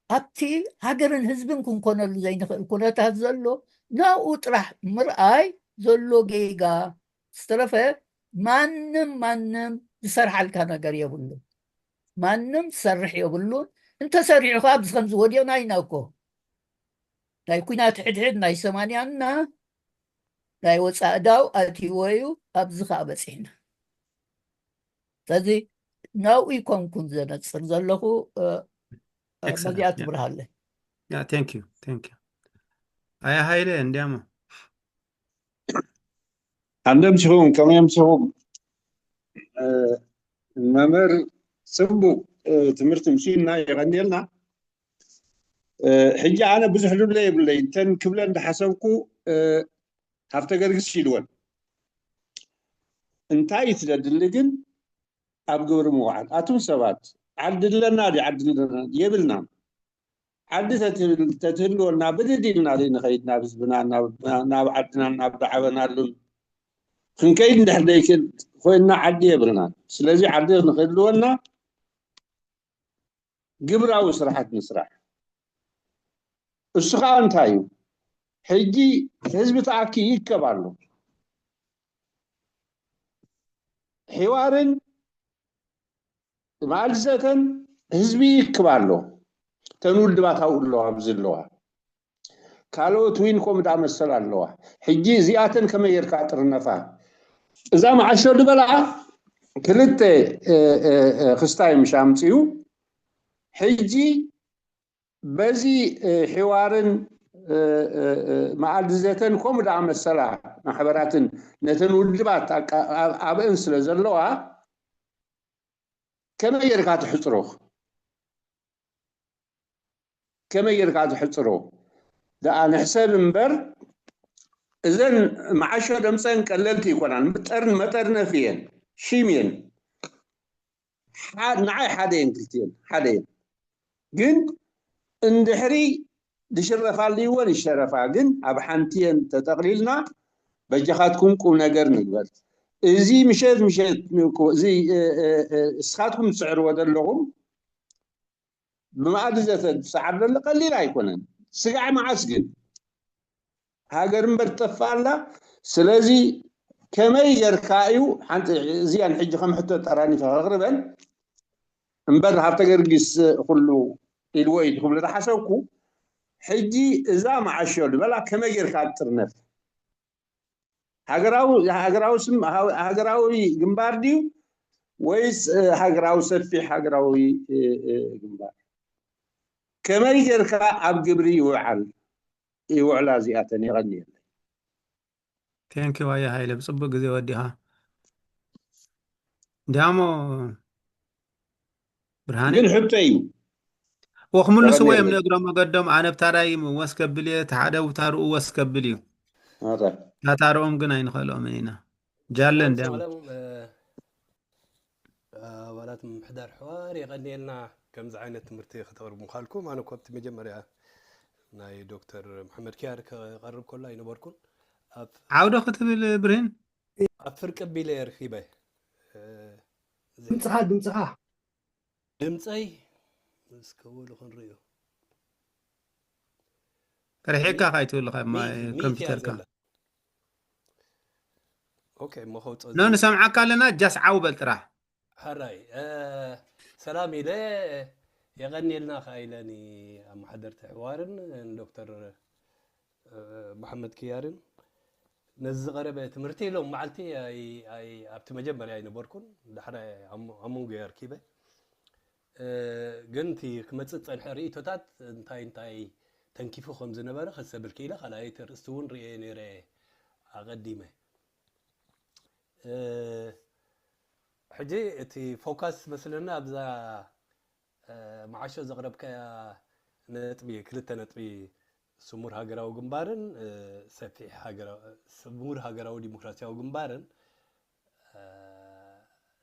ኣብቲ ሃገርን ህዝብን ክንኮነሉ ዘይንኽእል ኩነታት ዘሎ ናብኡ ጥራሕ ምርኣይ ዘሎ ጌጋ ዝተረፈ ማንም ማንም ዝሰርሓልካ ነገር የብሉን። ማንም ዝሰርሕ የብሉን። እንተሰሪሑ ኸዓ ኣብዚ ከምዚ ወዲቕና ኢና እኮ። ናይ ኲናት ሕድሕድ ናይ ሰማንያ እና ናይ ወጻእ ዳው ኣትይዎ እዩ። ኣብዚ ኸዓ በጺሕና። ስለዚ ናብኡ ይኮንኩን ዘነጽር ዘለኹ፣ እ፣ እ፣ Excellent. በዚኣ Yeah. ትብርሃለይ። Yeah, thank you. Thank you. ኣያ ሃይለ እንዲያሞ። ኣንደምሲኹም ከመይ ኣምሲኹም? እ፣ መምህር ጽቡቕ፣ እ፣ ትምህርቲ ምሲና የቐንየልና። እ፣ ሕጂ ኣነ ብዙሕ ዝብለ የብለይ። እንተን ክብለን ዝሓሰብኩ፣ እ፣ ሃብተ ገርግስ ኢልወን። እንታይ እዩ ትደሊ ግን ኣብ ግብሪ ምውዓል። ኣቱም ሰባት፣ ዓዲ ኣለና ድዩ? ዓዲ ኣለና የብልናን። ዓዲ ተትህል-፣ ተትህልወና ብድድ ኢልና ዘይንኸይድ ናብ ህዝብና፣ ናብ፣ ናብ ዓድና፣ ናብ ዝዓበናሉን ክንከይድ እንድሕር ዘይክእል ኮይንና ዓዲ የብልናን። ስለዚ ዓዲ ንክህልወና ግብራዊ ስራሓት ንስራሕ። እሱ ከዓ እንታይ እዩ? ሕጂ ህዝቢ ተኣኪ ይከብ ኣሎ። ሒዋርን መኣዲ ዘተን ህዝቢ ይክብ ኣሎ። እተን ውድባት ኣብኡ ኣለዋ፣ ኣብዚ ኣለዋ። ካልኦት እውን ከምኡ ዳኣ መሰል ኣለዋ። ሕጂ እዚኣተን ከመይ ጌርካ ጥርነፋ? እዛ መዓሾ ዝበላ ክልተ፣ እ፣ እ፣ እ፣ ክስታይ ምሽ ኣምፅኡ። ሕጂ በዚ፣ እ፣ ሒዋርን፣ እ፣ እ፣ እ፣ መኣዲ ዘተን ከምኡ ዳኣ መሰላ ማሕበራትን ነተን ውድባት ኣቃ-፣ ኣብ-፣ ኣብአን ስለ ዘለዋ ከመይ ጌርካ ትሕፅሮ? ከመይ ጌርካ ትሕፅሮ? ደኣ ንሕሰብ እምበር እዘን መዓሾ ደምፀን ቀለልቲ ይኮናን። መጠርን-፣ መጠርነፊ እየን፣ ሺም እየን። ሓ-፣ ንዓይ ሓደ እየን ክልቲኤን፣ ሓደ እየን። ግን እንድሕሪ ዝሽረፋሉ ይወን ይሸረፋ፣ ግን ኣብ ሓንቲ እየን ተጠቕሊልና በጃኻትኩም ቁም ነገር ንግበር። እዚ ምሸት ምሸት ንኩ-፣ እዚ፣ እ፣ እ፣ እ፣ እስኻትኩም ትስዕርዎ ዘለኹም ብመኣዲ ዘተ ዝሰዓር ዘሎ ቀሊል ኣይኮነን። ስጋዕ መዓስ ግን ሃገር እምበር ትጠፍእ ኣላ። ስለዚ ከመይ ጌርካ እዩ ሓንቲ እዚኣን ሕጂ ከም ሕቶ ጠራኒፈ ከቕርበን እምበር ሃብተ ገርጊስ ኩሉ ኢልዎ እዩ ትብሉ ዝሓሰብኩ። ሕጂ እዛ መዓሾ ዝበላ ከመይ ጌርካ ትጥርነፍ? ሃገራዊ፣ ሃገራዊ ስም-፣ ሃ-፣ ሃገራዊ ግንባር ድዩ ወይስ፣ እ፣ ሃገራዊ ሰፊሕ ሃገራዊ፣ እ፣ እ፣ ግንባር? ከመይ ጌርካ ኣብ ግብሪ ይውዓል፣ ይውዕላ እዚኣተን? የቐንየለይ። Thank you ኣያ ሃይለ፣ ብጽቡቅ ግዜ ወዲኻ። እንዲያሞ ብርሃነ? ግን ሕቶ እዩ። ወክምልስዎ እዮም የቐንየለይ። ንእግሮም መገዶም። ኣነ ብታራይ ወስ ከብል እየ፣ እቲ ሓደ ብታርኡ ወስ ከብል እዩ። ኣታ። ታታርኦም ግን ኣይንኸልኦምን ኢና። ጃለ ሰላም እንዲያሞ። ሰላም፣ እ፣ ኣባላት ምምሕዳር ሕዋር የቐንየልና ከምዚ ዓይነት ትምህርቲ ከተቕርቡ ምዃልኩም። ኣነ እኮ ኣብቲ መጀመርያ ናይ ዶክተር መሓመድ ኪያር ክቐርብ ከሎ ኣይነበርኩን። ኣብ፣ ዓውዶ ክትብል ብርሂን? ኣብ ፍርቂ ኣቢለ እየ ረኺበ። እ፣ እዚ ድምፅኻ፣ ድምፅኻ። ድምፀይ እስከ በሉ ክንርእዮ። ርሒቕካ ካይትብል ካብ ማይ ሚት፣ ሚት እያ ኮምፒውተርካ። ዘላ። ኦኬ፣ እሞ ከውፅኦ ኖ፣ ንሰምዓካ ኣለና፣ ጃስ ዓው በል ጥራሕ። ሕራይ፣ እ፣ ሰላም ኢለ የቐንየልና ከኣ ኢለኒ ኣመሓደርቲ ሕዋርን ንዶክተር መሓመድ ክያርን ነዚ ዝቐረበ ትምህርቲ ኢሎም መዓልቲ ኣይ- ኣይ- ኣብቲ መጀመርያ ኣይነበርኩን፣ ዳሕራይ ኣብ ኣብ መንጎ እየ ኣርኪበ። ግን እቲ ክመፅእ ዝፀንሐ ርእይቶታት እንታይ እንታይ ተንኪፉ ከም ዝነበረ ከሰብል ክኢለ። ካልኣይቲ ኣርእስቲ እውን ርእየ ነይረ ኣቐዲመ። ሕጂ እቲ ፎካስ መስለና ኣብዛ መዓሾ ዘቕረብካያ ነጥቢ፣ ክልተ ነጥቢ፣ ስሙር ሃገራዊ ግንባርን ሰፊሕ ሃገራዊ፣ ስሙር ሃገራዊ ዲሞክራሲያዊ ግንባርን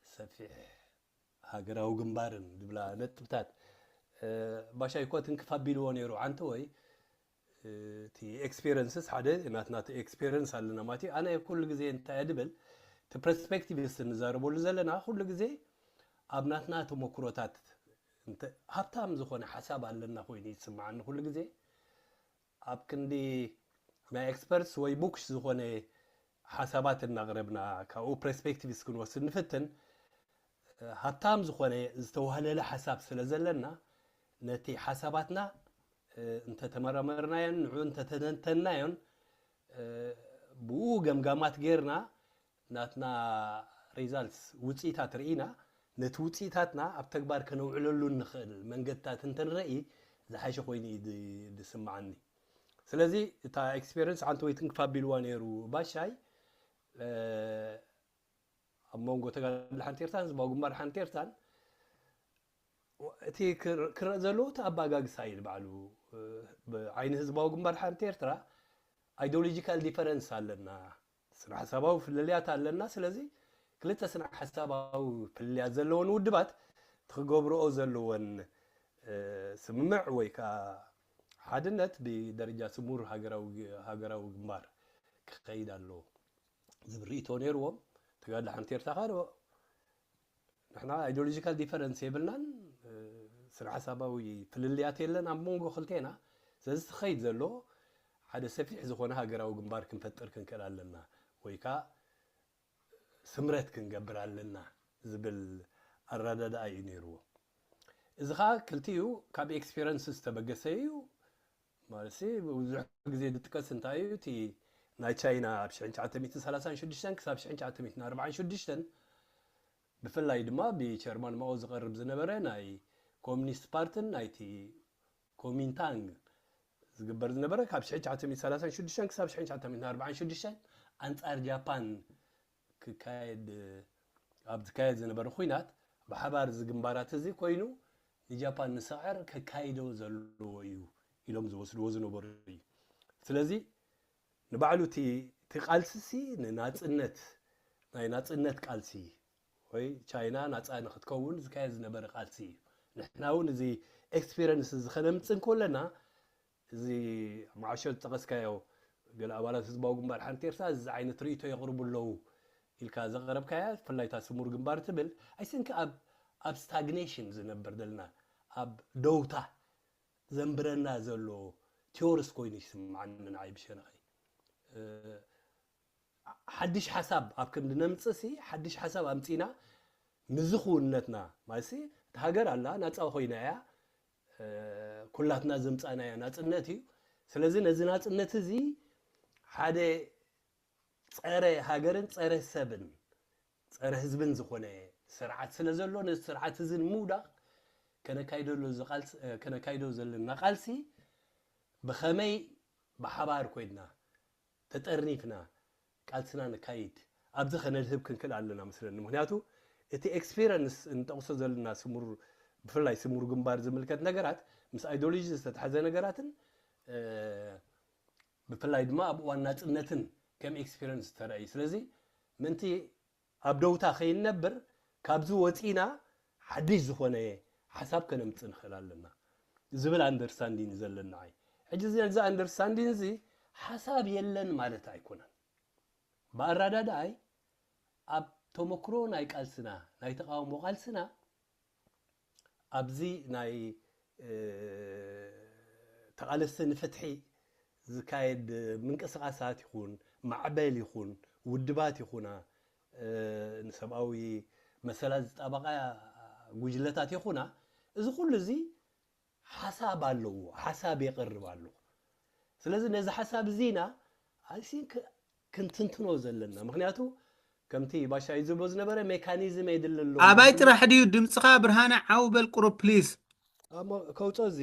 ሰፊሕ ሃገራዊ ግንባርን ዝብላ ነጥብታት፣ ባሻይ እኮ ትንክፍ ኣቢልዎ ነይሩ። ዓንተ ወይ እቲ ኤክስፔሪንስስ ሓደ ናትና እቲ ኤክስፔሪንስ ኣለና ማለት እዩ። ኣነ ኩሉ ግዜ እንታይ እየ ድብል፣ እቲ ፐርስፔክቲቪስት እንዛረበሉ ዘለና ኩሉ ግዜ ኣብ ናትና ተመክሮታት እንተ- ሃብታም ዝኾነ ሓሳብ ኣለና ኮይኑ ይስምዓኒ ኩሉ ግዜ። ኣብ ክንዲ ናይ ኤክስፐርትስ ወይ ቡክስ ዝኾነ ሓሳባት እናቕረብና ካብኡ ፐርስፔክቲቭስ ክንወስድ ንፍትን። ሃብታም ዝኾነ ዝተዋህለለ ሓሳብ ስለ ዘለና፣ ነቲ ሓሳባትና እንተተመራመርናዮን ንዑ እንተተንተንናዮን፣ ብኡ ገምጋማት ጌርና ናትና ሪዛልትስ፣ ውፅኢታት ርኢና፣ ነቲ ውፅኢታትና ኣብ ተግባር ከነውዕለሉ እንኽእል መንገድታት እንተንረኢ ዝሓሸ ኮይኑ እዩ ድ- ዝስምዓኒ። ስለዚ እታ ኤክስፔሪንስ ሓንቲ ወይ ትንክፍ ኣቢልዋ ነይሩ ባሻይ፣ ኣብ መንጎ ተጋድሎ ሓንቲ ኤርትራን ህዝባዊ ግንባር ሓንቲ ኤርትራን እቲ ክር- ክረእ ዘለዎ እቲ ኣባጋግሳ እዩ ንባዕሉ። ብዓይኒ ህዝባዊ ግንባር ሓንቲ ኤርትራ ኣይዲዮሎጂካል ዲፈረንስ ኣለና፣ ስነ ሓሳባዊ ፍልልያት ኣለና። ስለዚ ክልተ ስነ ሓሳባዊ ፍልልያት ዘለወን ውድባት ትክገብርኦ ዘለወን ስምምዕ ወይ ከዓ ሓድነት ብደረጃ ስሙር ሃገራዊ ሃገራዊ ግንባር ክኸይድ ኣለዎ ዝብል ርእይቶ ነይርዎም። ተጋድሎ ሓንቲ ኤርትራ ከዓ ንሕና ኣይዲዮሎጂካል ዲፈረንስ የብልናን፣ ስነ ሓሳባዊ ፍልልያት የለን ኣብ መንጎ ክልቴና። ስለዚ ትኸይድ ዘሎ ሓደ ሰፊሕ ዝኾነ ሃገራዊ ግንባር ክንፈጥር ክንክእል ኣለና ወይ ከዓ ስምረት ክንገብር ኣለና ዝብል ኣረዳድኣ እዩ ነይርዎ። እዚ ከዓ ክልቲኡ ካብ ኤክስፔሪንስ ዝተበገሰ እዩ። ማለት ብዙሕ ግዜ ዝጥቀስ እንታይ እዩ፣ እቲ ናይ ቻይና ኣብ ሽሕን ትሽዓተ ሚእትን ሰላሳን ሽዱሽተን ክሳብ ሽሕን ትሽዓተ ሚእትን ኣርባዓን ሽዱሽተን ብፍላይ ድማ ብቸርማን ማኦ ዝቐርብ ዝነበረ ናይ ኮሚኒስት ፓርትን ናይቲ ኮሚንታንግ ዝግበር ዝነበረ ካብ ሽሕን ትሽዓተ ሚእትን ሰላሳን ሽዱሽተን ክሳብ ሽሕን ትሽዓተ ሚእትን ኣርባዓን ሽዱሽተን ኣንጻር ጃፓን ክካየድ ኣብ ዝካየድ ዝነበረ ኹናት ብሓባር እዚ ግንባራት እዚ ኮይኑ ንጃፓን ንስዕር ከካይዶ ዘለዎ እዩ ኢሎም ዝወስድዎ ዝነበሩ እዩ። ስለዚ ንባዕሉ እቲ እቲ ቃልሲ ሲ ንናጽነት ናይ ናጽነት ቃልሲ ወይ ቻይና ናጻ ንክትከውን ዝካየድ ዝነበረ ቃልሲ እዩ። ንሕና እውን እዚ ኤክስፒሪንስ እዚ ከነምጽእ እንከለና እዚ መዓሾ ዝጠቐስካዮ ገለ ኣባላት ህዝባዊ ግንባር ሓንቲ ኤርትራ እዚ ዓይነት ርእይቶ የቕርቡ ኣለዉ ኢልካ ዘቕረብካያ ብፍላይ እታ ስሙር ግንባር ትብል ኣይ ቲንክ ኣብ ኣብ ስታግኔሽን ዝነብር ዘለና ኣብ ደውታ ዘንብረና ዘሎ ቲዮሪስ ኮይኑ ይስምዓኒ ንዓይ ብሸነኸይ። ሓድሽ ሓሳብ ኣብ ክንዲ ነምፅእሲ ሓድሽ ሓሳብ ኣምፂና ምዚ ክውንነትና ማለትሲ እታ ሃገር ኣላ ናፃ ኮይና እያ። ኩላትና ዘምፃእናዮ ናፅነት እዩ። ስለዚ ነዚ ናፅነት እዚ ሓደ ፀረ ሃገርን ፀረ ሰብን ፀረ ህዝብን ዝኾነ ስርዓት ስለ ዘሎ ነዚ ስርዓት እዚ ንምውዳቕ ከነካይደሉ ዝቃልስ- ከነካይዶ ዘለና ቃልሲ ብኸመይ ብሓባር ኮይንና ተጠርኒፍና ቃልስና ነካይድ ኣብዚ ከነድህብ ክንክእል ኣለና መስለኒ። ምክንያቱ እቲ ኤክስፔሪንስ እንጠቕሶ ዘለና ስሙር ብፍላይ ስሙር ግንባር ዝምልከት ነገራት ምስ ኣይዲዮሎጂ ዝተተሓዘ ነገራትን ብፍላይ ድማ ኣብ እዋን ናፅነትን ከም ኤክስፔሪንስ ዝተረእዩ። ስለዚ ምእንቲ ኣብ ደውታ ከይንነብር ካብዚ ወፂና ሓድሽ ዝኾነ ሓሳብ ከነምፅእ ንኽእል ኣለና ዝብል ኣንደርስታንዲን ዘለና ዓይ። ሕጂ እዚ ነዚ ኣንደርስታንዲን እዚ ሓሳብ የለን ማለት ኣይኮነን። ብኣረዳድኣይ ኣብ ተመክሮ ናይ ቃልስና ናይ ተቃውሞ ቃልስና ኣብዚ ናይ ተቓለስቲ ንፍትሒ ዝካየድ ምንቅስቃሳት ይኹን ማዕበል ይኹን ውድባት ይኹና ንሰብኣዊ መሰላት ዝጣበቃ ጉጅለታት ይኹና እዚ ኩሉ እዚ ሓሳብ ኣለዎ፣ ሓሳብ የቕርብ ኣሎ። ስለዚ ነዚ ሓሳብ እዚና ኣይሲን ክንትንትኖ ዘለና። ምክንያቱ ከምቲ ባሻይ ዝብሎ ዝነበረ ሜካኒዝም የድሊ ኣሎ። ኣባይ ጥራሕ ድዩ ድምፅኻ ብርሃነ? ዓው በል ቁሩብ ፕሊዝ። ከውፆ እዚ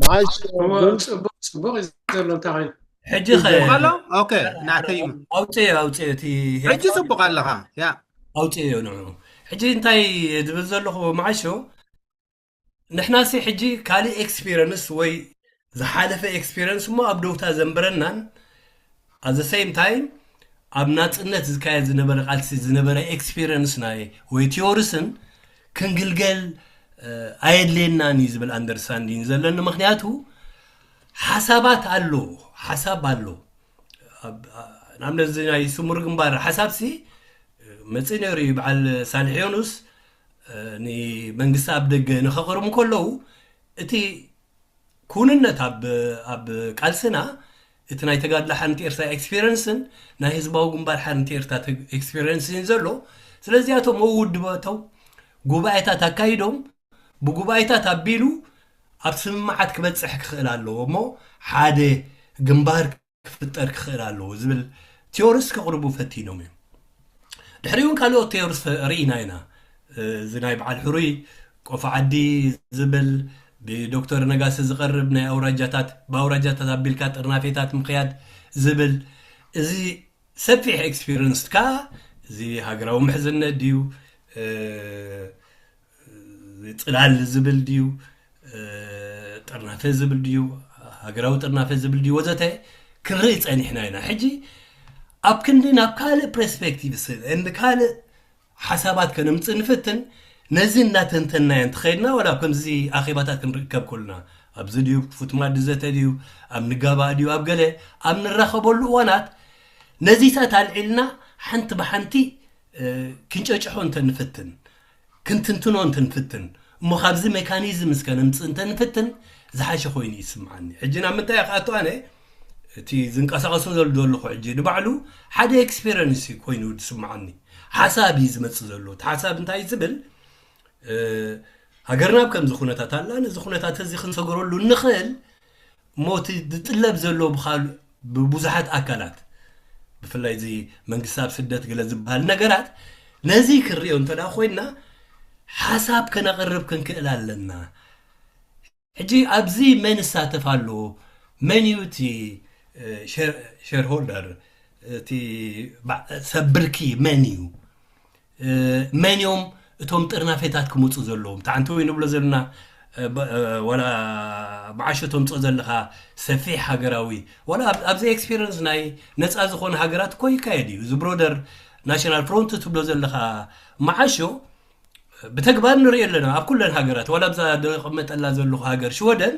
መዓሽ ጽቡቅ ጽቡቅ እዩ ዘሎ እንታይ ኮይኑ ሕጂ ኸ ኣሎ። ኦኬ፣ ናተይ እዩ። ኣውፅዮ ኣውፅዮ እቲ ሕጂ ጽቡቕ ኣለኻ። ያ ኣውፅዮ ንዑ። ሕጂ እንታይ ዝብል ዘለኹ መዓሾ፣ ንሕናሲ ሕጂ ካልእ ኤክስፒረንስ ወይ ዝሓለፈ ኤክስፒረንስ እሞ ኣብ ደውታ ዘንበረናን፣ at the same time ኣብ ናፅነት ዝካየድ ዝነበረ ቃልሲ ዝነበረ ኤክስፒረንስ ናይ ወይ ቲዮርስን ክንግልገል ኣየድልየናን እዩ ዝብል ኣንደርስታንዲንግ ዘለኒ። ምክንያቱ ሓሳባት ኣሎ፣ ሓሳብ ኣሎ። ንኣብነት እዚ ናይ ስሙር ግንባር ሓሳብሲ መፅእ ነይሩ እዩ። በዓል ሳልሕ ዮኑስ ንመንግስቲ ኣብ ደገ ንኸቕርቡ ከለዉ እቲ ኩንነት ኣብ ቃልስና እቲ ናይ ተጋድሎ ሓንቲ ኤርትራ ኤክስፒረንስን ናይ ህዝባዊ ግንባር ሓንቲ ኤርትራ ኤክስፒረንስን ዘሎ። ስለዚኣቶም መውድበቶም ጉባኤታት ኣካይዶም ብጉባኤታት ኣቢሉ ኣብ ስምምዓት ክበፅሕ ክኽእል ኣለዎ እሞ ሓደ ግንባር ክፍጠር ክኽእል ኣለዎ ዝብል ቲዮሪስ ከቕርቡ ፈቲኖም እዮም። ድሕሪኡ እውን ካልኦት ቲዮሪስ ርኢና ኢና። እዚ ናይ በዓል ሕሩይ ቆፎ ዓዲ ዝብል ብዶክተር ነጋሲ ዝቐርብ ናይ ኣውራጃታት ብኣውራጃታት ኣቢልካ ጥርናፌታት ምኽያድ ዝብል እዚ ሰፊሕ ኤክስፒሪንስ ከዓ እዚ ሃገራዊ ምሕዝነት ድዩ ፅላል ዝብል ድዩ ጥርናፈ ዝብል ድዩ ሃገራዊ ጥርናፈ ዝብል ድዩ ወዘተ ክንርኢ ፀኒሕና ኢና። ሕጂ ኣብ ክንዲ ናብ ካልእ ፐርስፔክቲቭ እንድ ካልእ ሓሳባት ከነምፅእ ንፍትን። ነዚ እናተንተናዮ እንተኸይድና ዋላ ኣብ ከምዚ ኣኼባታት ክንርከብ ከሉና ኣብዚ ድዩ ፉትማድ ዘተ ድዩ ኣብ ንጋባእ ድዩ ኣብ ገለ ኣብ ንራኸበሉ እዋናት ነዚታት ኣልዒልና ሓንቲ ብሓንቲ ክንጨጭሖ እንተንፍትን ክንትንትኖ እንተንፍትን እሞ ካብዚ ሜካኒዝም እስከ ነምፅእ እንተንፍትን ዝሓሸ ኮይኑ ይስምዓኒ። ሕጂ ናብ ምንታይ ክኣቱ ኣነ እቲ ዝንቀሳቐሶ ዘሎ ዘለኹ ሕጂ ንባዕሉ ሓደ ኤክስፔሪንስ ኮይኑ ዝስምዓኒ። ሓሳብ እዩ ዝመፅእ ዘሎ። እቲ ሓሳብ እንታይ ዝብል ሃገርና ኣብ ከምዚ ኩነታት ኣላ። ነዚ ኩነታት እዚ ክንሰግረሉ እንኽእል እሞ እቲ ዝጥለብ ዘሎ ብካል ብብዙሓት ኣካላት ብፍላይ እዚ መንግስቲ ኣብ ስደት ገለ ዝበሃል ነገራት ነዚ ክንሪኦ እንተ ደኣ ኮይንና ሓሳብ ከነቕርብ ክንክእል ኣለና። ሕጂ ኣብዚ መን ይሳተፍ ኣሎ? መን እዩ እቲ ሼርሆልደር እቲ ሰብ ብርኪ መን እዩ? መን እዮም እቶም ጥርናፌታት ክመፁ ዘለዎም? ታዓንቲ ወይ ንብሎ ዘለና ዋላ መዓሾ ተምፅኦ ዘለካ ሰፊሕ ሃገራዊ ዋላ ኣብዚ ኤክስፒሪንስ ናይ ነፃ ዝኾነ ሃገራት እኮ ይካየድ እዩ። እዚ ብሮደር ናሽናል ፍሮንት ትብሎ ዘለካ መዓሾ ብተግባር ንሪኦ ኣለና። ኣብ ኩለን ሃገራት ዋላ ኣብዛ ደቐመጠላ ዘለኹ ሃገር ሽወደን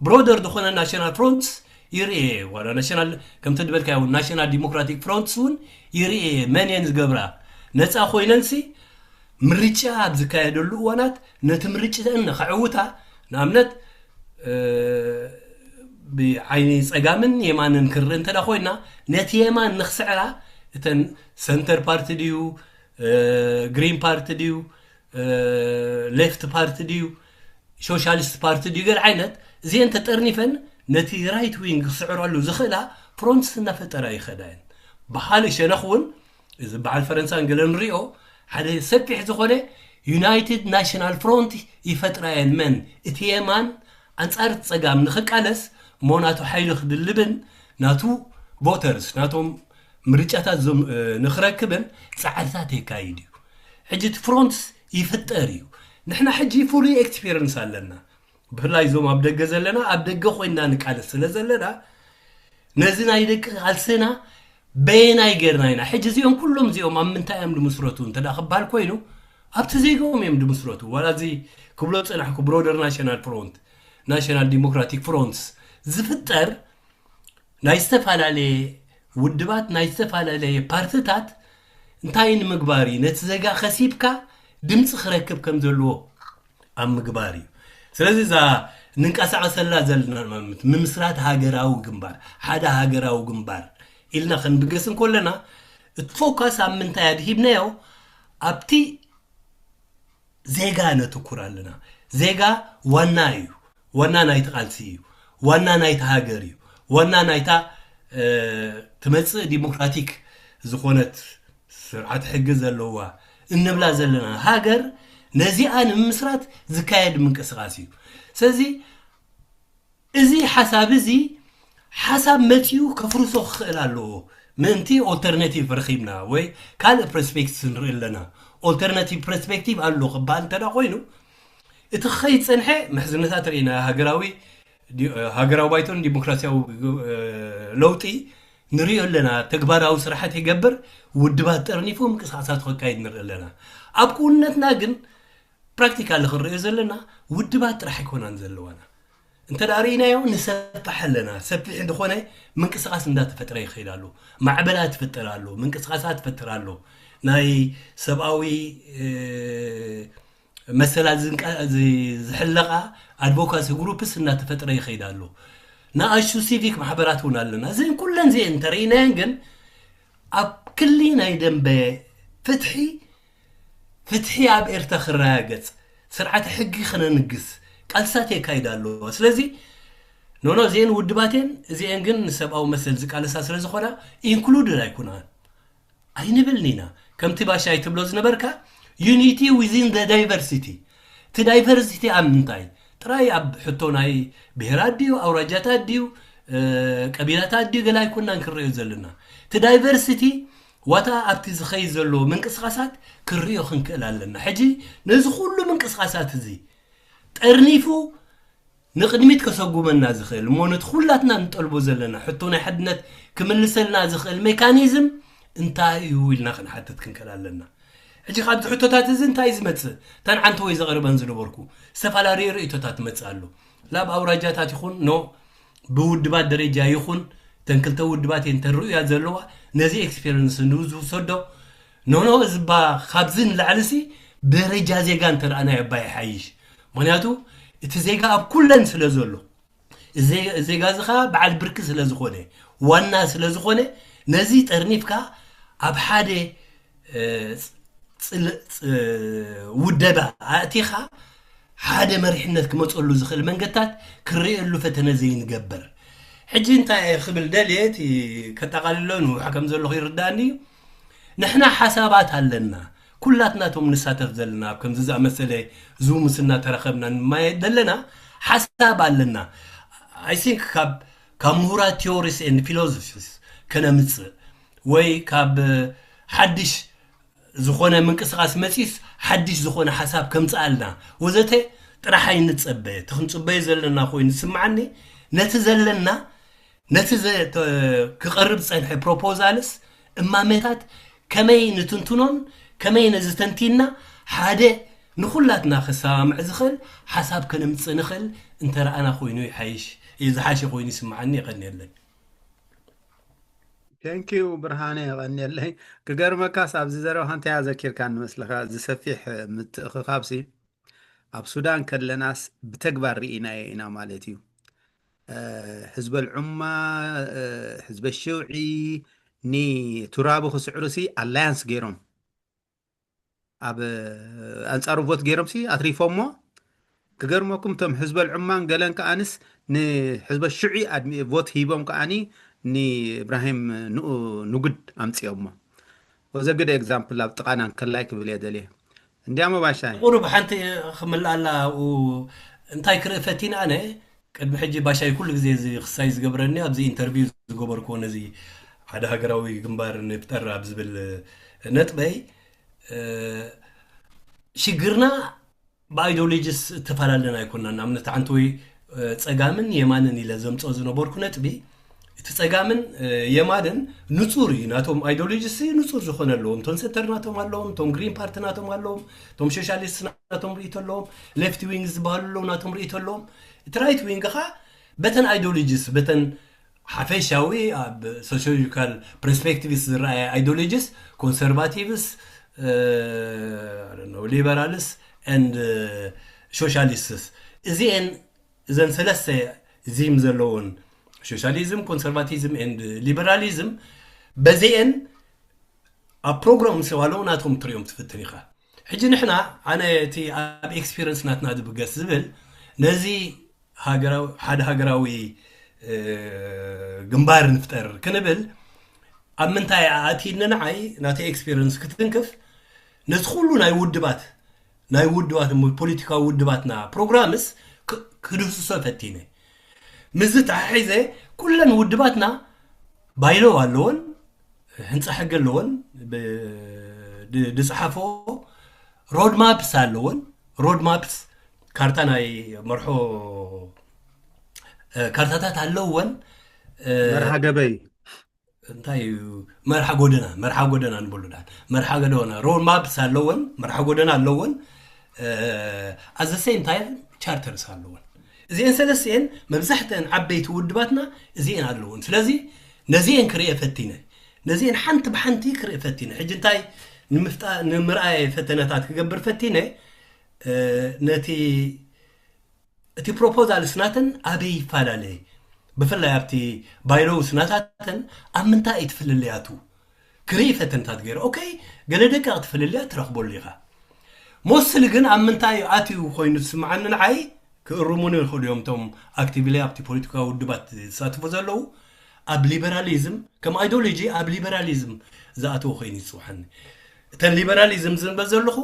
ብሮደር ዝኾነ ናሽናል ፍሮንትስ ይርኤ ዋላ ናሽናል ከምቲ ድበልካዮ ናሽናል ዲሞክራቲክ ፍሮንትስ እውን ይርኤ መን እየን ዝገብራ ነፃ ኮይነንሲ ምርጫ ኣብ ዝካየደሉ እዋናት ነቲ ምርጭተን ንኸዕውታ ንኣብነት ብዓይኒ ፀጋምን የማንን ክርኢ እንተ ኮይና ነቲ የማን ንክስዕራ እተን ሰንተር ፓርቲ ድዩ ግሪን ፓርቲ ድዩ ሌፍት ፓርቲ ድዩ ሶሻሊስት ፓርቲ ድዩ ገለ ዓይነት እዚአን ተጠርኒፈን ነቲ ራይት ዊንግ ክስዕረሉ ዝኽእላ ፍሮንትስ እናፈጠራ ይኸዳ እየን። ብካልእ ሸነኽ እውን እዚ በዓል ፈረንሳ ገለ ንሪኦ ሓደ ሰፊሕ ዝኾነ ዩናይትድ ናሽናል ፍሮንት ይፈጥራ እየን። መን እቲ የማን ኣንፃር ፀጋም ንኽቃለስ እሞ ናቱ ሓይሊ ክድልብን ናቱ ቮተርስ ናቶም ምርጫታት ንኽረክብን ፃዕርታት የካይድ እዩ። ሕጂ እቲ ፍሮንትስ ይፍጠር እዩ። ንሕና ሕጂ ፍሉይ ኤክስፔሪንስ ኣለና። ብፍላይ እዞም ኣብ ደገ ዘለና ኣብ ደገ ኮይንና ንቃለስ ስለ ዘለና ነዚ ናይ ደቂ ቃልስና በየናይ ጌርና ኢና ሕጂ እዚኦም ኩሎም እዚኦም ኣብ ምንታይ እዮም ድምስረቱ እንተ ክበሃል ኮይኑ ኣብቲ ዜጋኦም እዮም ድምስረቱ። ዋላ እዚ ክብሎ ፅናሕኩ ብሮደር ናሽናል ፍሮንት ናሽናል ዲሞክራቲክ ፍሮንትስ ዝፍጠር ናይ ዝተፈላለየ ውድባት ናይ ዝተፈላለየ ፓርትታት እንታይ ንምግባር እዩ ነቲ ዜጋ ከሲብካ ድምፂ ክረክብ ከም ዘለዎ ኣብ ምግባር እዩ። ስለዚ እዛ ንንቀሳቐሰላ ዘለና ምምስራት ሃገራዊ ግንባር ሓደ ሃገራዊ ግንባር ኢልና ክንብገስ እንከለና እቲ ፎካስ ኣብ ምንታይ ኣድሂብናዮ ኣብቲ ዜጋ ነትኩር ኣለና። ዜጋ ዋና እዩ። ዋና ናይቲ ቃልሲ እዩ። ዋና ናይቲ ሃገር እዩ። ዋና ናይታ ትመፅእ ዲሞክራቲክ ዝኾነት ስርዓት ሕጊ ዘለዋ እንብላ ዘለና ሃገር፣ ነዚኣ ንምምስራት ዝካየድ ምንቅስቃስ እዩ። ስለዚ እዚ ሓሳብ እዚ ሓሳብ መፂኡ ከፍርሶ ክኽእል ኣለዎ። ምእንቲ ኦልተርናቲቭ ረኺብና ወይ ካልእ ፐርስፔክቲቭ ንርኢ ኣለና። ኦልተርናቲቭ ፐርስፔክቲቭ ኣሎ ክበሃል እንተ ኮይኑ፣ እቲ ክኸይድ ፀንሐ ምሕዝነታት ርኢና፣ ሃገራዊ ሃገራዊ ባይቶን ዲሞክራሲያዊ ለውጢ ንሪኦ ኣለና። ተግባራዊ ስራሓት ይገብር፣ ውድባት ጠርኒፉ ምንቅስቃሳት ከካይድ ንርኢ ኣለና። ኣብ ክውንነትና ግን ፕራክቲካሊ ክንሪኦ ዘለና ውድባት ጥራሕ ኣይኮናን ዘለዋና። እንተ ደኣ ርኢናዮ ንሰፍሕ ኣለና። ሰፊሕ ዝኾነ ምንቅስቃስ እንዳተፈጥረ ይኸይድ ኣሎ። ማዕበላት ይፍጠር ኣሎ፣ ምንቅስቃሳት ይፍጠር ኣሎ። ናይ ሰብኣዊ መሰላት ዝሕለቓ ኣድቮካሲ ግሩፕስ እናተፈጥረ ይኸይድ ኣሎ። ንኣሹ ሲቪክ ማሕበራት እውን ኣለና። እዚን ኩለን እዚአን እንተርኢናየን ግን ኣብ ክሊ ናይ ደንበ ፍትሒ፣ ፍትሒ ኣብ ኤርትራ ክረጋገጽ፣ ስርዓተ ሕጊ ክነንግስ ቃልስታት የካይዳ ኣለዋ። ስለዚ ኖኖ እዚአን ውድባቴን እዚአን ግን ንሰብኣዊ መሰል ዝቃለሳ ስለ ዝኾና ኢንክሉድድ ኣይኮናን ኣይንብልን ኢና። ከምቲ ባሻይ ትብሎ ዝነበርካ ዩኒቲ ዊዚን ዘ ዳይቨርሲቲ። እቲ ዳይቨርሲቲ ኣብ ምንታይ ጥራይ? ኣብ ሕቶ ናይ ብሄራት ድዩ፣ ኣውራጃታት ድዩ፣ ቀቢላታት ድዩ፣ ገለ ኣይኮናን ክንሪኦ ዘለና። እቲ ዳይቨርሲቲ ዋታ ኣብቲ ዝኸይድ ዘሎ ምንቅስቃሳት ክንሪኦ ክንክእል ኣለና። ሕጂ ነዚ ኩሉ ምንቅስቃሳት እዚ ጠርኒፉ ንቕድሚት ከሰጉመና ዝኽእል እሞ ነቲ ኩላትና ንጠልቦ ዘለና ሕቶ ናይ ሓድነት ክምልሰልና ዝኽእል ሜካኒዝም እንታይ እዩ ኢልና ክንሓትት ክንክእል ኣለና። ሕጂ ካብዚ ሕቶታት እዚ እንታይ እዩ ዝመጽእ? እተን ዓንተ ወይ ዘቕርበን ዝነበርኩ ዝተፈላለዩ ርእይቶታት ትመጽእ ኣሎ። ላብ ኣውራጃታት ይኹን ኖ ብውድባት ደረጃ ይኹን እተን ክልተ ውድባት እየን ተርእያ ዘለዋ። ነዚ ኤክስፔሪንስ ንዝውሰዶ ኖኖ እዝባ ካብዚ ንላዕሊ ሲ ብደረጃ ዜጋ እንተረኣናዮ እባ ይሓይሽ። ምክንያቱ እቲ ዜጋ ኣብ ኩለን ስለ ዘሎ፣ እዚ ዜጋ እዚ ከዓ በዓል ብርኪ ስለ ዝኾነ፣ ዋና ስለ ዝኾነ፣ ነዚ ጠርኒፍካ ኣብ ሓደ ውደባ ኣእቲኻ ሓደ መሪሕነት ክመፀሉ ዝኽእል መንገድታት ክርእየሉ ፈተነ ዘይንገብር። ሕጂ እንታይ ክብል ደልየ እቲ ከጠቓልሎ ንውሓ ከም ዘለኹ ይርዳእኒ እዩ። ንሕና ሓሳባት ኣለና። ኩላትና እቶም ንሳተፍ ዘለና ኣብ ከምዚ ዝኣመሰለ ዙምስ እናተራኸብና ንማየጥ ዘለና ሓሳብ ኣለና። I think ካብ ካብ ምሁራት ቲዮሪስ ኤንድ ፊሎሶፊስ ከነምፅእ ወይ ካብ ሓድሽ ዝኾነ ምንቅስቃስ መፂስ ሓድሽ ዝኾነ ሓሳብ ከምፅኣልና ወዘተ ጥራሕ ኣይንፀበ። እቲ ክንፅበዮ ዘለና ኮይኑ ዝስምዓኒ ነቲ ዘለና ነቲ ክቐርብ ዝፀንሐ ፕሮፖዛልስ እማመታት ከመይ ንትንትኖን ከመይ ነዚ ተንቲንና ሓደ ንኹላትና ክሰማምዕ ዝኽእል ሓሳብ ከነምፅእ ንኽእል እንተረኣና ኮይኑ ይሓይሽ ዝሓሸ ኮይኑ ይስምዓኒ። የቐንየለይ። Thank you ብርሃነ፣ የቐንየለይ። ክገርመካስ ኣብዚ ዘረባኻ እንታይ ኣዘኪርካ ንመስለኻ፣ እዚ ሰፊሕ ምትእኽኻብሲ ኣብ ሱዳን ከለናስ ብተግባር ርኢናዮ ኢና ማለት እዩ። ሕዝበ ልዑማ፣ ሕዝበ ሽውዒ ንቱራቡ ክስዕሩ ሲ ኣላያንስ ገይሮም ኣብ ኣንጻሩ ቮት ገይሮም ሲ ኣትሪፎሞ። ክገርመኩም እቶም ሕዝበ ልዑማን ገለን ከኣንስ ንሕዝበ ሽዑ ኣድሚ ቮት ሂቦም ከኣኒ ንእብራሂም ንኡ ንጉድ ኣምጺኦሞ። ወዘ ግደ ኤግዛምፕል ኣብ ጥቓና እንከላይ ክብል እየ ደልየ። እንዲያሞ ባሻይ ቁሩብ ሓንቲ ክምልኣላ ኣብኡ እንታይ ክርኢ ፈቲነ ኣነ ቅድሚ ሕጂ ባሻይ ኩሉ ግዜ እዚ ክሳይ ዝገብረኒ ኣብዚ ኢንተርቪው ዝገበርኩዎ ነዚ ሓደ ሃገራዊ ግንባር ንፍጠር ኣብ ዝብል ነጥበይ ሽግርና ብኣይዶሎጂስ እተፈላለና ኣይኮናን። ንኣብነት ሓንቲ ወይ ጸጋምን የማንን ኢለ ዘምጽኦ ዝነበርኩ ነጥቢ እቲ ጸጋምን የማንን ንጹር እዩ። ናቶም ኣይዶሎጂስ ንጹር ዝኾነ ኣለዎም። እቶም ሰተር ናቶም ኣለዎም፣ እቶም ግሪን ፓርቲ ናቶም ኣለዎም፣ እቶም ሶሻሊስት ናቶም ርእይቶ ኣለዎም፣ ሌፍት ዊንግ ዝበሃሉ ኣለዉ ናቶም ርእይቶ ኣለዎም። እቲ ራይት ዊንግ ኸዓ በተን ኣይዶሎጂስ በተን ሓፈሻዊ ኣብ ሶሲዮሎጂካል ፐርስፔክቲቭስ ዝረኣየ ኣይዶሎጂስ ኮንሰርቫቲቭስ ሊበራልስ ኤንድ ሶሻሊስትስ እዚአን እዘን ሰለስተ ዚም ዘለውን ሶሻሊዝም ኮንሰርቫቲዝም ኤንድ ሊበራሊዝም በዚአን ኣብ ፕሮግራም ምስ ዋለው ናቶም ትሪኦም ትፍትን ኢኻ። ሕጂ ንሕና ኣነ እቲ ኣብ ኤክስፒሪንስ ናትና ዝብገስ ዝብል ነዚ ሃገራዊ ሓደ ሃገራዊ ግንባር ንፍጠር ክንብል ኣብ ምንታይ ኣእትይኒ ንዓይ ናተይ ኤክስፒሪንስ ክትንክፍ ነዚ ኩሉ ናይ ውድባት ናይ ውድባት ፖለቲካዊ ውድባትና ፕሮግራምስ ክድህስሶ ፈቲነ። ምስዚ ተሓሒዘ ኩለን ውድባትና ባይሎ ኣለወን፣ ህንፃ ሕጊ ኣለወን፣ ዝፀሓፎ ሮድ ማፕስ ኣለወን። ሮድ ማፕስ ካርታ ናይ መርሖ ካርታታት ኣለወን። መርሃ ገበይ እንታይ እዩ መርሓ ጎደና መርሓ ጎደና ንብሉ ዳን መርሓ ጎደና ሮድ ማፕስ ኣለወን፣ መርሓ ጎደና ኣለወን። ኣዘ ሴም ታይም ቻርተርስ ኣለወን። እዚአን ሰለስቲአን መብዛሕተን ዓበይቲ ውድባትና እዚአን ኣለውን። ስለዚ ነዚአን ክርኤ ፈቲነ ነዚአን ሓንቲ ብሓንቲ ክርኤ ፈቲነ ሕጂ እንታይ ንምፍጣ ንምርኣየ ፈተነታት ክገብር ፈቲነ ነቲ እቲ ፕሮፖዛል ስናተን ኣበይ ይፈላለየ ብፍላይ ኣብቲ ባይሎው ስናታተን ኣብ ምንታይ እዩ ትፍልልያቱ ክርኢ ፈተንታት ገይረ ኦኬ ገለ ደቂ ክትፍልልያ ትረኽበሉ ኢኻ። ሞስሊ ግን ኣብ ምንታይ ኣትዩ ኮይኑ ዝስምዓኒ ንዓይ ክእርሙኒ ይኽእሉ እዮም እቶም ኣክቲቪሊ ኣብቲ ፖለቲካዊ ውድባት ዝሳትፉ ዘለዉ ኣብ ሊበራሊዝም ከም ኣይዲዮሎጂ ኣብ ሊበራሊዝም ዝኣተወ ኮይኑ ይፅውሓኒ። እተን ሊበራሊዝም ዝንበ ዘለኹ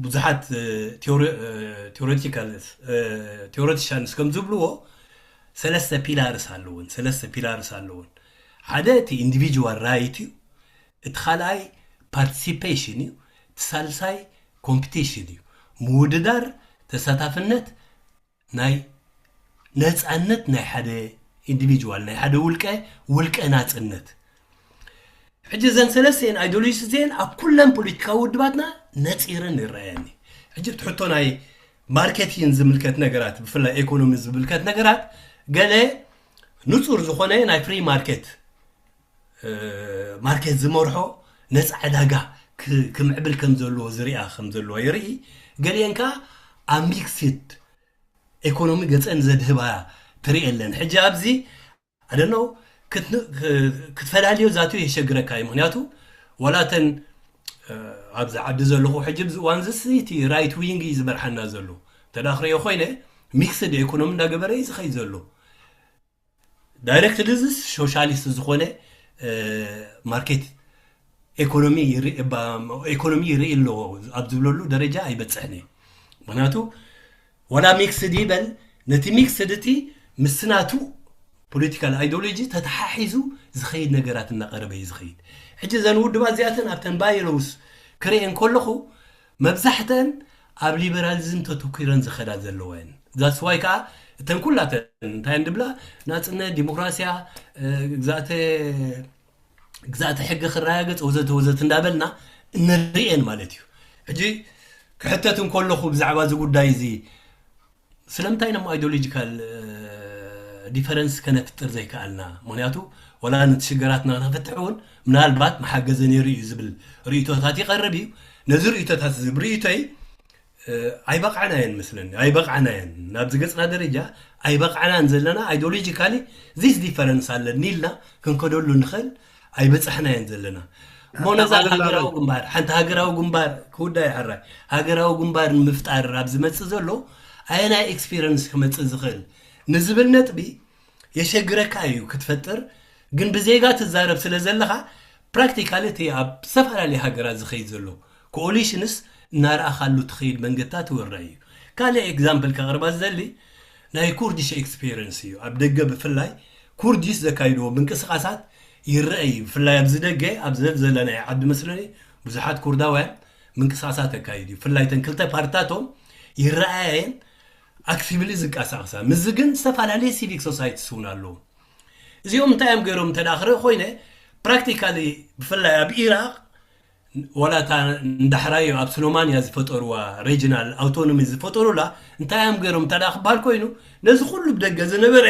ብዙሓት ቴዎሬቲካል ቴዎሬቲሻንስ ከም ዝብልዎ ሰለስተ ፒላርስ ኣለውን ሰለስተ ፒላርስ ኣለውን ሓደ እቲ ኢንዲቪጁዋል ራይት እዩ። እቲ ካልኣይ ፓርቲሲፔሽን እዩ። እቲ ሳልሳይ ኮምፒቲሽን እዩ። ምውድዳር ተሳታፍነት ናይ ነፃነት ናይ ሓደ ኢንዲቪጁዋል ናይ ሓደ ውልቀ ውልቀ ናፅነት። ሕጂ እዘን ሰለስተን ኣይዲዮሎጂስ እዚአን ኣብ ኩለን ፖለቲካዊ ውድባትና ነፂረን ይረኣየኒ። ሕጂ እቲ ሕቶ ናይ ማርኬቲን ዝምልከት ነገራት ብፍላይ ኤኮኖሚ ዝምልከት ነገራት ገለ ንፁር ዝኾነ ናይ ፍሪ ማርኬት ማርኬት ዝመርሖ ነፃ ዕዳጋ ክምዕብል ከም ዘለዎ ዝሪኣ ከም ዘለዎ ይርኢ። ገሊአን ከዓ ኣብ ሚክስድ ኤኮኖሚ ገፀን ዘድህባ ትርኢ ኣለን። ሕጂ ኣብዚ ኣደነው ክትፈላልዮ ዛትዮ የሸግረካ እዩ። ምክንያቱ ዋላተን ኣብዚ ዓዲ ዘለኹ ሕጂ ብዚ እዋን ዝስ እቲ ራይት ዊንግ እዩ ዝበርሓና ዘሎ። እንተ ክሪኦ ኮይነ ሚክስድ ኤኮኖሚ እንዳገበረ እዩ ዝኸይድ ዘሎ። ዳይሬክት ድዝስ ሶሻሊስት ዝኾነ ማርኬት ኤኮኖሚ ይርኢ ኣሎ ኣብ ዝብለሉ ደረጃ ኣይበፅሕን እዩ። ምክንያቱ ዋላ ሚክስድ ይበል ነቲ ሚክስድ እቲ ምስናቱ ፖለቲካል ኣይዲዮሎጂ ተተሓሒዙ ዝኸይድ ነገራት እናቀረበ እዩ ዝኸይድ። ሕጂ እዘን ውድባት እዚኣተን ኣብተን ባይሎውስ ክርእየን ከለኹ መብዛሕተን ኣብ ሊበራሊዝም ተተኪረን ዝኸዳ ዘለዋ እየን። ዛትስ ዋይ ከዓ እተን ኩላተን እንታይ እንድብላ ናፅነት ዲሞክራሲያ ግዛእተ ግዛእተ ሕጊ ክረጋገፅ ወዘተ ወዘት እንዳበልና እንርእየን ማለት እዩ። ሕጂ ክሕተት እንከለኹ ብዛዕባ እዚ ጉዳይ እዚ ስለምንታይ ነሞ ኣይዲዮሎጂካል ዲፈረንስ ከነፍጥር ዘይከኣልና? ምክንያቱ ወላ ነቲ ሽገራትና ንክፍትሕ እውን ምናልባት መሓገዘ ነይሩ እዩ ዝብል ርእቶታት ይቐርብ እዩ። ነዚ ርእቶታት ዝብ ርእቶይ ኣይበቕዓናየን መስለኒ ኣይበቕዓናየን ናብዚ ገፅና ደረጃ ኣይበቕዓናን ዘለና። ኣይዲዮሎጂካሊ ዚስ ዲፈረንስ ኣለኒ ኢልና ክንከደሉ ንኽእል ኣይበፃሕናየን ዘለና። እሞ ነዛ ሃገራዊ ግንባር ሓንቲ ሃገራዊ ግንባር ክውዳይ ሓራይ ሃገራዊ ግንባር ንምፍጣር ኣብ ዝመፅእ ዘሎ ኣየናይ ኤክስፒሪንስ ክመፅእ ዝኽእል ንዝብል ነጥቢ የሸግረካ እዩ ክትፈጥር። ግን ብዜጋ ትዛረብ ስለ ዘለኻ ፕራክቲካሊ እቲ ኣብ ዝተፈላለዩ ሃገራት ዝኸይድ ዘሎ ኮኦሊሽንስ እናረኣኻሉ ትኸይድ መንገድታት ይወራ እዩ። ካልእ ኤግዛምፕል ከቕርባ ዝደሊ ናይ ኩርዲሽ ኤክስፔሪንስ እዩ። ኣብ ደገ ብፍላይ ኩርዲሽ ዘካይድዎ ምንቅስቃሳት ይረአ እዩ። ብፍላይ ኣብዚ ደገ ኣብ ዘለናይ ዓዲ መስለኒ ብዙሓት ኩርዳውያን ምንቅስቃሳት ኣካይዱ እዩ። ብፍላይ ተን ክልተ ፓርትታቶም ይረኣየን ኣክቲቭሊ ዝንቀሳቀሳ ምስዚ ግን ዝተፈላለየ ሲቪክ ሶሳይቲስ እውን ኣለዉ። እዚኦም እንታይ እዮም ገይሮም እንተ ክርኢ ኮይነ ፕራክቲካሊ ብፍላይ ኣብ ኢራቅ ዋላ እታ እንዳሕራዮ ኣብ ስሎማንያ ዝፈጠሩዋ ሬጂናል ኣውቶኖሚ ዝፈጠሩላ እንታይ እዮም ገይሮም እንተ ክበሃል ኮይኑ ነዚ ኩሉ ብደገ ዝነበረ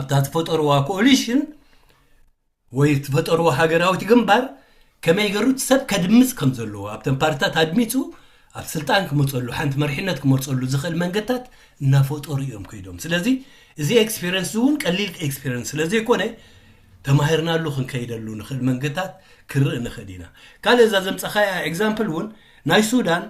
ኣብታ ዝፈጠሩዋ ኮኦሊሽን ወይ ትፈጠርዎ ሃገራዊት ግንባር ከመይ ገሩ ሰብ ከድምፅ ከም ዘለዎ ኣብተን ፓርትታት ኣድሚፁ ኣብ ስልጣን ክመፀሉ ሓንቲ መሪሕነት ክመርፀሉ ዝኽእል መንገድታት እናፈጠሩ እዮም ከይዶም። ስለዚ እዚ ኤክስፔሪንስ እውን ቀሊል ኤክስፔሪንስ ስለዘይኮነ ተማሂርናሉ ክንከይደሉ ንኽእል መንገድታት ክርኢ ንኽእል ኢና። ካልእ እዛ ዘምፀኻያ ኤግዛምፕል እውን ናይ ሱዳን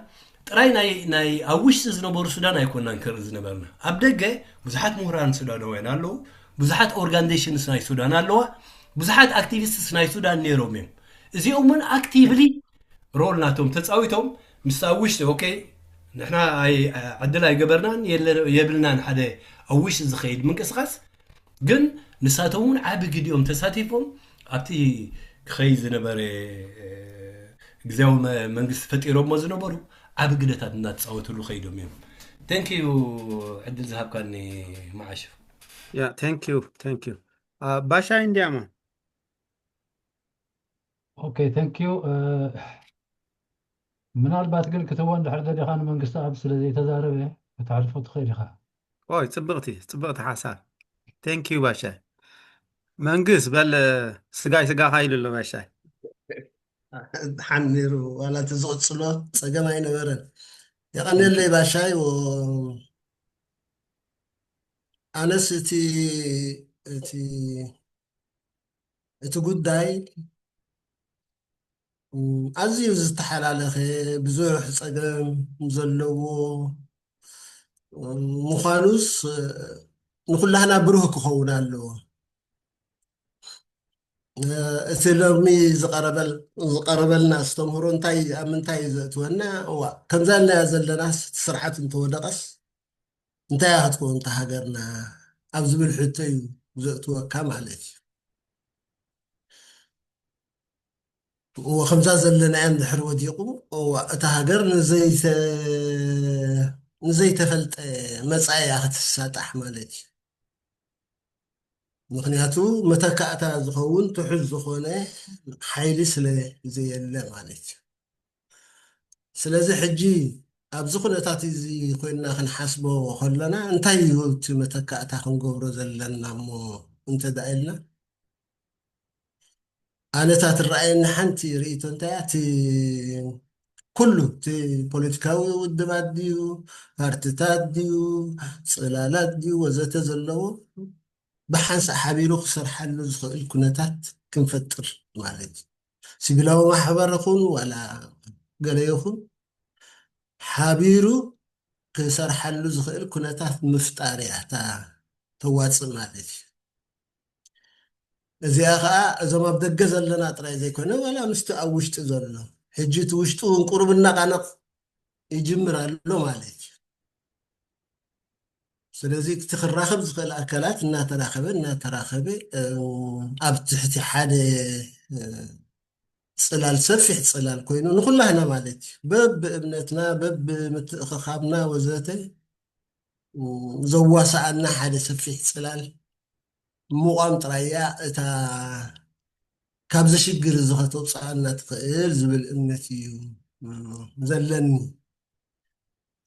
ጥራይ ናይ ናይ ኣብ ውሽጢ ዝነበሩ ሱዳን ኣይኮናን ክርኢ ዝነበርና። ኣብ ደገ ብዙሓት ምሁራን ሱዳናውያን ኣለዉ፣ ብዙሓት ኦርጋኒዜሽንስ ናይ ሱዳን ኣለዋ፣ ብዙሓት ኣክቲቪስትስ ናይ ሱዳን ነይሮም እዮም። እዚኦም እውን ኣክቲቭሊ ሮል ናቶም ተፃዊቶም ምስ ኣብ ውሽጢ ኦኬ ንሕና ኣይ- ዕድል ኣይገበርናን የለ- የብልናን ሓደ ኣብ ውሽጢ ዝኸይድ ምንቅስቃስ ግን ንሳቶም እውን ዓቢ ግዲኦም ተሳቲፎም ኣብቲ ክኸይ ዝነበረ ግዜያዊ መንግስቲ ፈጢሮሞ ዝነበሩ ዓቢ ግደታት እናተፃወትሉ ከይዶም እዮም። Thank you ዕድል ዝሃብካኒ መዓሽ። Yeah, thank you, thank you. ባሻይ እንዲያማ። Okay, thank you. ምናልባት ግን ክትወ እንድሕር ደሊኻ ንመንግስቲ ኣብ ስለ ዘይተዛረበ ከተሕልፎ ትኽእል ኢኻ። ኦይ፣ ፅብቕቲ ፅብቕቲ ሓሳብ። Thank you ባሻይ። መንግስ በል፣ ስጋይ ስጋኻ ኢሉ ኣሎ ባሻይ። ሓን ነይሩ ዋላ እቲ ዝቕፅሎ ፀገም ኣይነበረን። የቐንየለይ ባሻይ። ኣነስ እቲ እቲ እቲ ጉዳይ ኣዝዩ ዝተሓላለኸ ብዙሕ ፀገም ዘለዎ ምዃኑስ ንኩላህና ብሩህ ክኸውን ኣለዎ። እቲ ሎሚ ዝቐረበልና ኣስተምህሮ እንታይ ኣብ ምንታይ ዘእትወና? እዋ ከምዛ ኢልናያ ዘለናስ እቲ ስርዓት እንተወደቐስ እንታይ እያ ክትከውን እታ ሃገርና ኣብ ዝብል ሕቶ እዩ ዘእትወካ ማለት እዩ። እወ ከምዛ ዘለናያ እንድሕር ወዲቑ እዋ እታ ሃገር ንዘይተ ንዘይተፈልጠ መጻኢ እያ ክትሳጣሕ ማለት እዩ። ምክንያቱ መተካእታ ዝኸውን ትሑዝ ዝኾነ ሓይሊ ስለ ዘየለ ማለት እዩ። ስለዚ ሕጂ ኣብዚ ኩነታት እዚ ኮይንና ክንሓስቦ ከለና እንታይ እዩ እቲ መተካእታ ክንገብሮ ዘለና እሞ እንተ ደኣ ኢልና ኣነታ ትረኣየኒ ሓንቲ ርእይቶ እንታይ እያ እቲ ኩሉ እቲ ፖለቲካዊ ውድባት ድዩ ፓርትታት ድዩ ጽላላት ድዩ ወዘተ ዘለዎ ብሓንሳእ ሓቢሩ ክሰርሓሉ ዝኽእል ኩነታት ክንፈጥር ማለት እዩ። ሲቪላዊ ማሕበር ይኹን ዋላ ገለ ይኹን ሓቢሩ ክሰርሓሉ ዝኽእል ኩነታት ምፍጣር እያ እታ ተዋፅእ ማለት እዩ። እዚኣ ከዓ እዞም ኣብ ደገ ዘለና ጥራይ ዘይኮነ ዋላ ምስቲ ኣብ ውሽጢ ዘሎ ሕጂ እቲ ውሽጡ እውን ቁሩብ እናቃነቕ ይጅምር ኣሎ ማለት እዩ። ስለዚ እቲ ክራኸብ ዝኽእል ኣካላት እናተራኸበ እናተራኸበ ኣብ ትሕቲ ሓደ ፅላል ሰፊሕ ፅላል ኮይኑ ንኩላህና ማለት እዩ በብእምነትና በብምትእኽኻብና ወዘተ ዘዋስኣና ሓደ ሰፊሕ ፅላል ምቋም ጥራይ እያ እታ ካብዚ ሽግር እዚ ከተውፅኣና ትኽእል ዝብል እምነት እዩ ዘለኒ።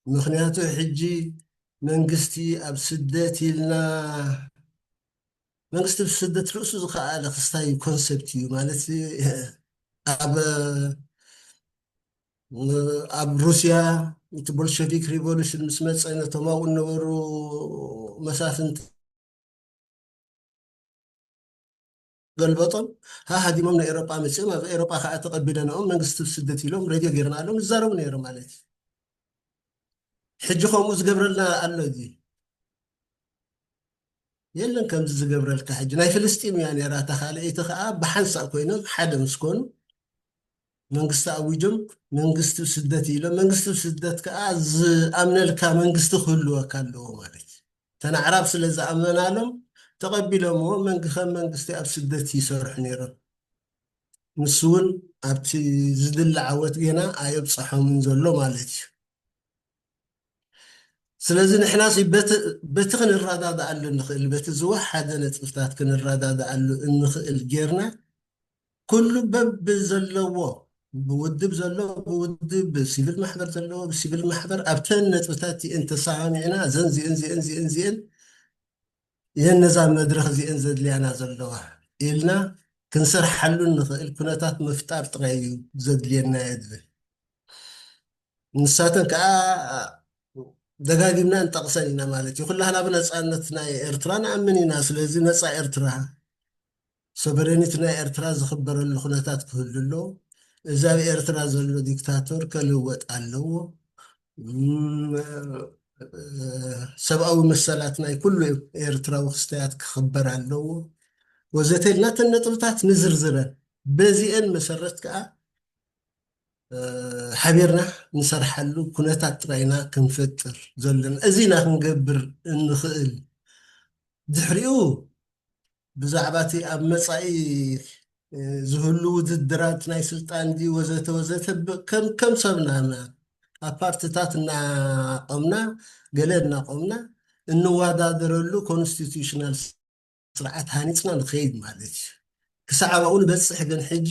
ምክንያቱ ሕጂ መንግስቲ ኣብ ስደት ኢልና መንግስቲ ብስደት ርእሱ ዝኸኣለ ክስታይ ኮንሰፕት እዩ ማለት ኣብ ኣብ ሩስያ እቲ ቦልሸቪክ ሪቮሉሽን ምስ መፀ ነቶም ኣብኡ ዝነበሩ መሳፍንቲ ገልበጦም ሃሃዲሞም ንኤሮጳ መፅኦም ኣብ ኤሮጳ ከዓ ተቐቢለናኦም መንግስቲ ስደት ኢሎም ሬድዮ ገይርናሎም ይዛረቡ ነይሩ ማለት እዩ። ሕጂ ከምኡ ዝገብረልና ኣሎ እዚ የለን ከምዚ ዝገብረልካ ሕጂ ናይ ፍልስጢም እያ ነይራ እታ ካልኣይቲ ከዓ ብሓንሳእ ኮይኖም ሓደ ምስ ኮኑ መንግስቲ ኣዊጆም መንግስቲ ስደት ኢሎም መንግስቲ ስደት ከዓ ዝኣምነልካ መንግስቲ ክህልወካ ኣለዎ ማለት እዩ። ተን ኣዕራብ ስለ ዝኣመናሎም ተቐቢሎምዎ መንግ ከም መንግስቲ ኣብ ስደት ይሰርሑ ነይሮም። ንሱ እውን ኣብቲ ዝድለ ዓወት ጌና ኣየብፀሖምን ዘሎ ማለት እዩ። ስለዚ ንሕና በቲ ክንረዳድኣሉ እንኽእል በቲ ዝወሓደ ነጥብታት ክንረዳድኣሉ እንኽእል ጌርና ኩሉ በብዘለዎ ብውድብ ዘሎ ብውድብ ብሲቪል ማሕበር ዘለዎ ብሲቪል ማሕበር ኣብተን ነጥብታት እቲኤን ተሰማሚዕና እዘን ዚኤን ዚኤን ዚኤን ዚኤን እየን ነዛ መድረኽ እዚኤን ዘድልያና ዘለዋ ኢልና ክንሰርሓሉ እንኽእል ኩነታት ምፍጣር ጥራይ እዩ ዘድልየና እየ ዝብል። ንሳተን ከዓ ደጋጊምና እንጠቕሰን ኢና ማለት እዩ። ኩላህና ብነፃነት ናይ ኤርትራ ንኣምን ኢና። ስለዚ ነፃ ኤርትራ ሶቨሬኒቲ ናይ ኤርትራ ዝኽበረሉ ኩነታት ክህሉ ኣለዎ። እዚ ኣብ ኤርትራ ዘሎ ዲክታቶር ከልወጥ ኣለዎ። ሰብኣዊ መሰላት ናይ ኩሉ ኤርትራዊ ክስተያት ክኽበር ኣለዎ ወዘተ ኢልና እተን ነጥብታት ንዝርዝረን። በዚአን መሰረት ከዓ ሓቢርና ንሰርሓሉ ኩነታት ጥራይና ክንፈጥር ዘለና፣ እዚና ክንገብር እንኽእል። ድሕሪኡ ብዛዕባ እቲ ኣብ መጻኢ ዝህሉ ውድድራት ናይ ስልጣን ድዩ ወዘተ ወዘተ፣ ከም ከም ሰብና ኣብ ፓርትታት እናቆምና፣ ገለ እናቆምና እንወዳደረሉ ኮንስቲቱሽናል ስርዓት ሃኒፅና ንኸይድ ማለት እዩ። ክሳዕ ኣብኡ ንበፅሕ ግን ሕጂ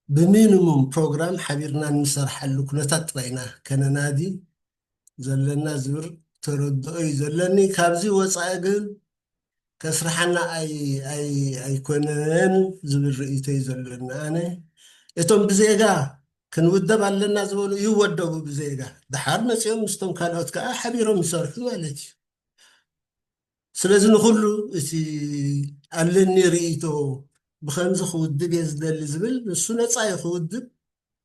ብሚኒሙም ፕሮግራም ሓቢርና እንሰርሓሉ ኩነታት ጥራይና ከነናዲ ዘለና ዝብል ተረድኦ እዩ ዘለኒ። ካብዚ ወፃኢ ግን ከስርሓና ኣይኮነን ዝብል ርእይቶ እዩ ዘለኒ ኣነ። እቶም ብዜጋ ክንውደብ ኣለና ዝበሉ ይወደቡ ብዜጋ፣ ድሓር መፂኦም ምስቶም ካልኦት ከዓ ሓቢሮም ይሰርሑ ማለት እዩ። ስለዚ ንኹሉ እቲ ኣለኒ ርእይቶ ብኸምዚ ክውድብ እየ ዝደሊ ዝብል ንሱ ነፃ እዩ፣ ክውድብ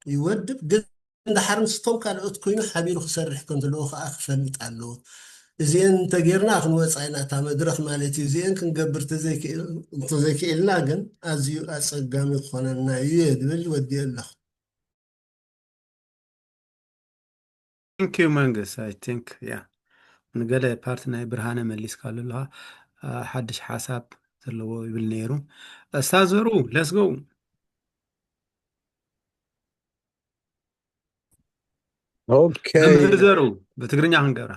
ይወድብ። ግን ድሓር ምስቶም ካልኦት ኮይኑ ሓቢሩ ክሰርሕ ከም ዘለዎ ከዓ ክፈልጥ ኣለዎ። እዚአን እንተጌርና ክንወፃ ኢና እታ መድረኽ ማለት እዩ። እዚአን ክንገብር እንተዘይክእልና ግን ኣዝዩ ኣፀጋሚ ክኾነና እዩ እየ ዝብል ወዲአ ኣለኹ። Thank you መንግስ። I think yeah ንገለ ፓርቲ ናይ ብርሃነ መሊስካሉ ኣለኻ። ሓድሽ ሓሳብ ዘለዎ ይብል ነይሩ። እስታዝ ዘሩ let's go። Okay መምህር ዘሩ ብትግርኛ ክንገብራ።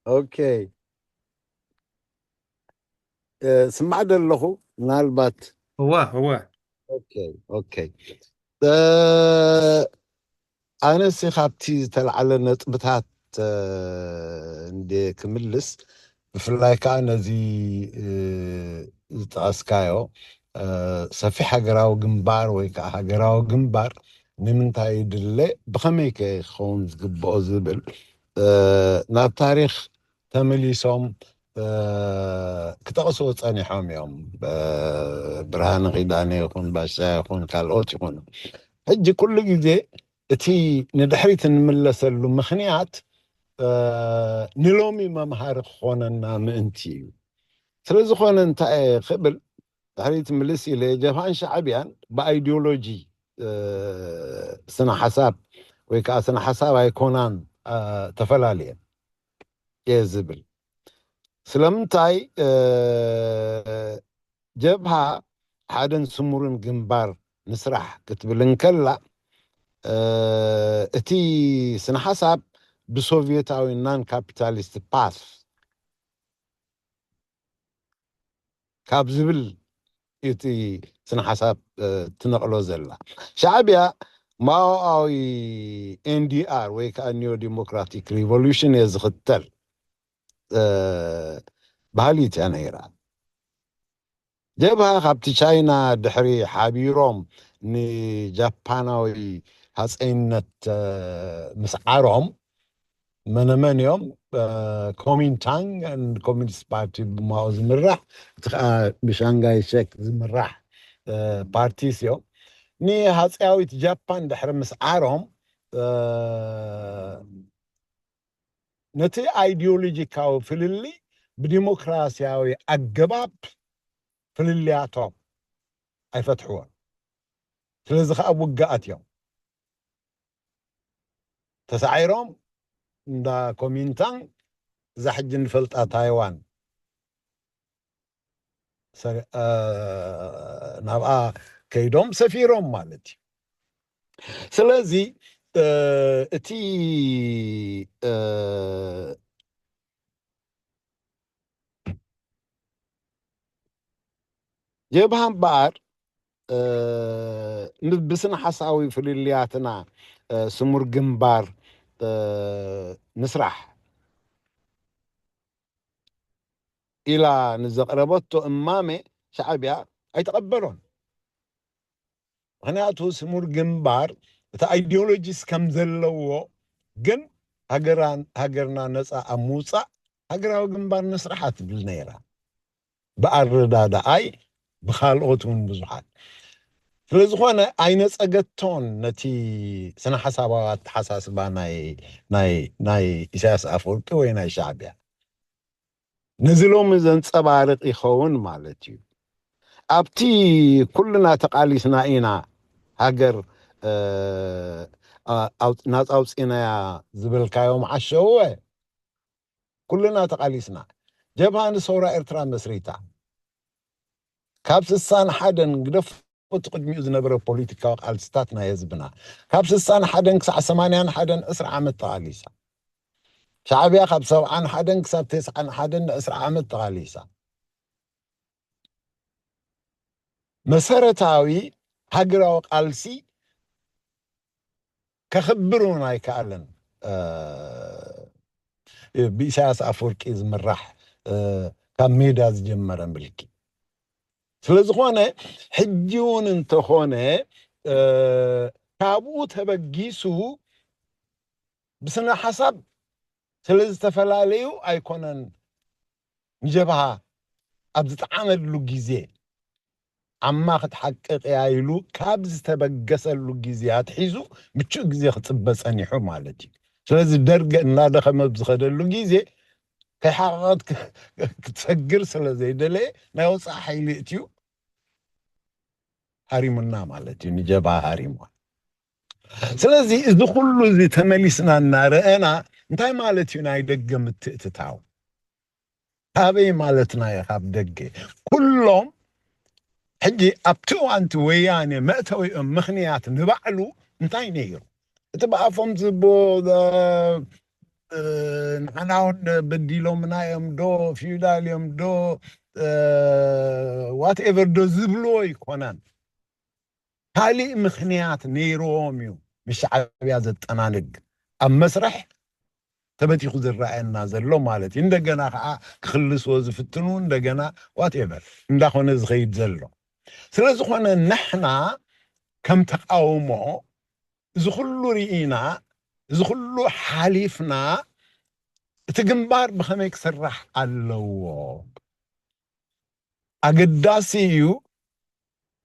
Okay ስማዕ ደለኹ ምናልባት እዋ እዋ okay okay ኣነሲ ካብቲ ዝተልዓለ ነጥብታት እንደ ክምልስ ብፍላይ ከዓ ነዚ ዝጠቐስካዮ ሰፊሕ ሃገራዊ ግንባር ወይ ከዓ ሃገራዊ ግንባር ንምንታይ ድለ ብኸመይ ከ ክኸውን ዝግብኦ ዝብል ናብ ታሪክ ተመሊሶም ክጠቕስዎ ፀኒሖም እዮም። ብርሃነ ኪዳነ ይኹን ባሻ ይኹን ካልኦት ይኹኑ ሕጂ ኩሉ ግዜ እቲ ንድሕሪት እንምለሰሉ ምኽንያት ንሎሚ መምሃሪ ክኾነና ምእንቲ እዩ። ስለዝኾነ እንታይ ክብል ድሕሪት ምልስ ኢለ ጀብሃን ሻዕብያን ብኣይዲዮሎጂ ስነ ሓሳብ ወይ ከዓ ስነ ሓሳብ ኣይኮናን ተፈላለየን እየ ዝብል። ስለምንታይ ጀብሃ ሓደን ስሙርን ግንባር ንስራሕ ክትብል እንከላ እቲ ስነ ሓሳብ ብሶቪየታዊ non capitalist path ካብ ዝብል እቲ ስነ ሓሳብ ትነቕሎ ዘላ። ሻዕብያ ማኦኣዊ NDR ወይ ከዓ neo democratic revolution እየ ዝኽተል ባህሊት እያ ነይራ። ጀብሃ ካብቲ ቻይና ድሕሪ ሓቢሮም ንጃፓናዊ ሃፀይነት ምስዓሮም መነመን እዮም ኮሚንታንግ ኮሚኒስት ፓርቲ ብማኦ ዝምራሕ እቲ ከዓ ብሻንጋይ ሸክ ዝምራሕ ፓርቲስ እዮም። ንሃፀያዊት ጃፓን ድሕሪ ምስዓሮም ነቲ ኣይዲዮሎጂካዊ ፍልልይ ብዲሞክራሲያዊ ኣገባብ ፍልልያቶም ኣይፈትሕዎን። ስለዚ ከዓ ውግኣት እዮም ተሳዒሮም እንዳ ኮሚንታን እዛ ሕጂ ንፈልጣ ታይዋን ናብኣ ከይዶም ሰፊሮም ማለት እዩ። ስለዚ እቲ ጀብሃ እምበኣር ብስነ ሓሳዊ ፍልልያትና ስሙር ግንባር ንስራሕ ኢላ ንዘቕረበቶ እማመ ሻዕብያ ኣይተቐበሎን። ምኽንያቱ ስሙር ግንባር እቲ ኣይዲዮሎጂስ ከም ዘለዎ ግን ሃገርና ነፃ ኣብ ምውፃእ ሃገራዊ ግንባር ንስራሕ ትብል ነይራ። ብኣረዳድኣይ ብካልኦት እውን ብዙሓት ስለዝኾነ ኣይነጸገቶን ነቲ ስነ ሓሳባዊ ኣተሓሳስባ ናይ ናይ ናይ ኢሳያስ ኣፈወርቂ ወይ ናይ ሻዕቢያ። ነዚ ሎሚ ዘንጸባርቕ ይኸውን ማለት እዩ። ኣብቲ ኩልና ተቓሊስና ኢና ሃገር ናጻ ኣውጺናያ ዝበልካዮም ዓሸወ ኩልና ተቓሊስና። ጀብሃ ንሰውራ ኤርትራ መስሪታ። ካብ ስሳን ሓደን ግደፍ እቲ ቅድሚኡ ዝነበረ ፖለቲካዊ ቃልስታት ናይ ህዝብና ካብ ስሳን ሓደን ክሳዕ ሰማንያን ሓደን ዕስራ ዓመት ተቓሊሳ። ሻዕብያ ካብ ሰብዓን ሓደን ክሳብ ተስዓን ሓደን ዕስራ ዓመት ተቓሊሳ። መሰረታዊ ሃገራዊ ቃልሲ ከኽብር እውን ኣይከኣለን። ብኢሳያስ ኣፈወርቂ ዝምራሕ ካብ ሜዳ ዝጀመረ ምልኪ ስለዝኾነ ሕጂ እውን እንተኾነ ካብኡ ተበጊሱ ብስነ ሓሳብ ስለ ዝተፈላለዩ ኣይኮነን ንጀብሃ ኣብ ዝጠዓመሉ ግዜ ዓማ ክትሓቅቕ እያ ኢሉ ካብ ዝተበገሰሉ ግዜ ኣትሒዙ ምቹእ ግዜ ክጽበ ጸኒሑ ማለት እዩ። ስለዚ ደርገ እናደኸመ ብዝኸደሉ ግዜ ከይሓቐቐት ክትሰግር ስለ ዘይደለየ ናይ ወፃኢ ሓይሊ እትዩ ሃሪሙና ማለት እዩ። ንጀብሃ ሃሪሙ። ስለዚ እዚ ኩሉ እዚ ተመሊስና እናረአና እንታይ ማለት እዩ ናይ ደገ ምትእትታው? ካበይ ማለትና እዩ? ካብ ደገ ኩሎም ሕጂ ኣብቲ እዋንቲ ወያኔ መእተዊኦም ምኽንያት ንባዕሉ እንታይ ነይሩ? እቲ ብኣፎም ዝቦ ንዓና እውን በዲሎምና እዮም ዶ ፊውዳል እዮም ዶ ዋትኤቨር ዶ ዝብልዎ ኣይኮነን። ካሊእ ምኽንያት ነይርዎም እዩ ንሻዕብያ ዘጠናንግ ኣብ መስርሕ ተበቲኹ ዝረኣየና ዘሎ ማለት እዩ። እንደገና ከዓ ክኽልስዎ ዝፍትኑ እንደገና ዋትኤቨር እንዳኾነ ዝኸይድ ዘሎ። ስለዝኾነ ንሕና ከም ተቃውሞ እዚ ኩሉ ርኢና እዚ ኩሉ ሓሊፍና እቲ ግንባር ብኸመይ ክስራሕ ኣለዎ? ኣገዳሲ እዩ።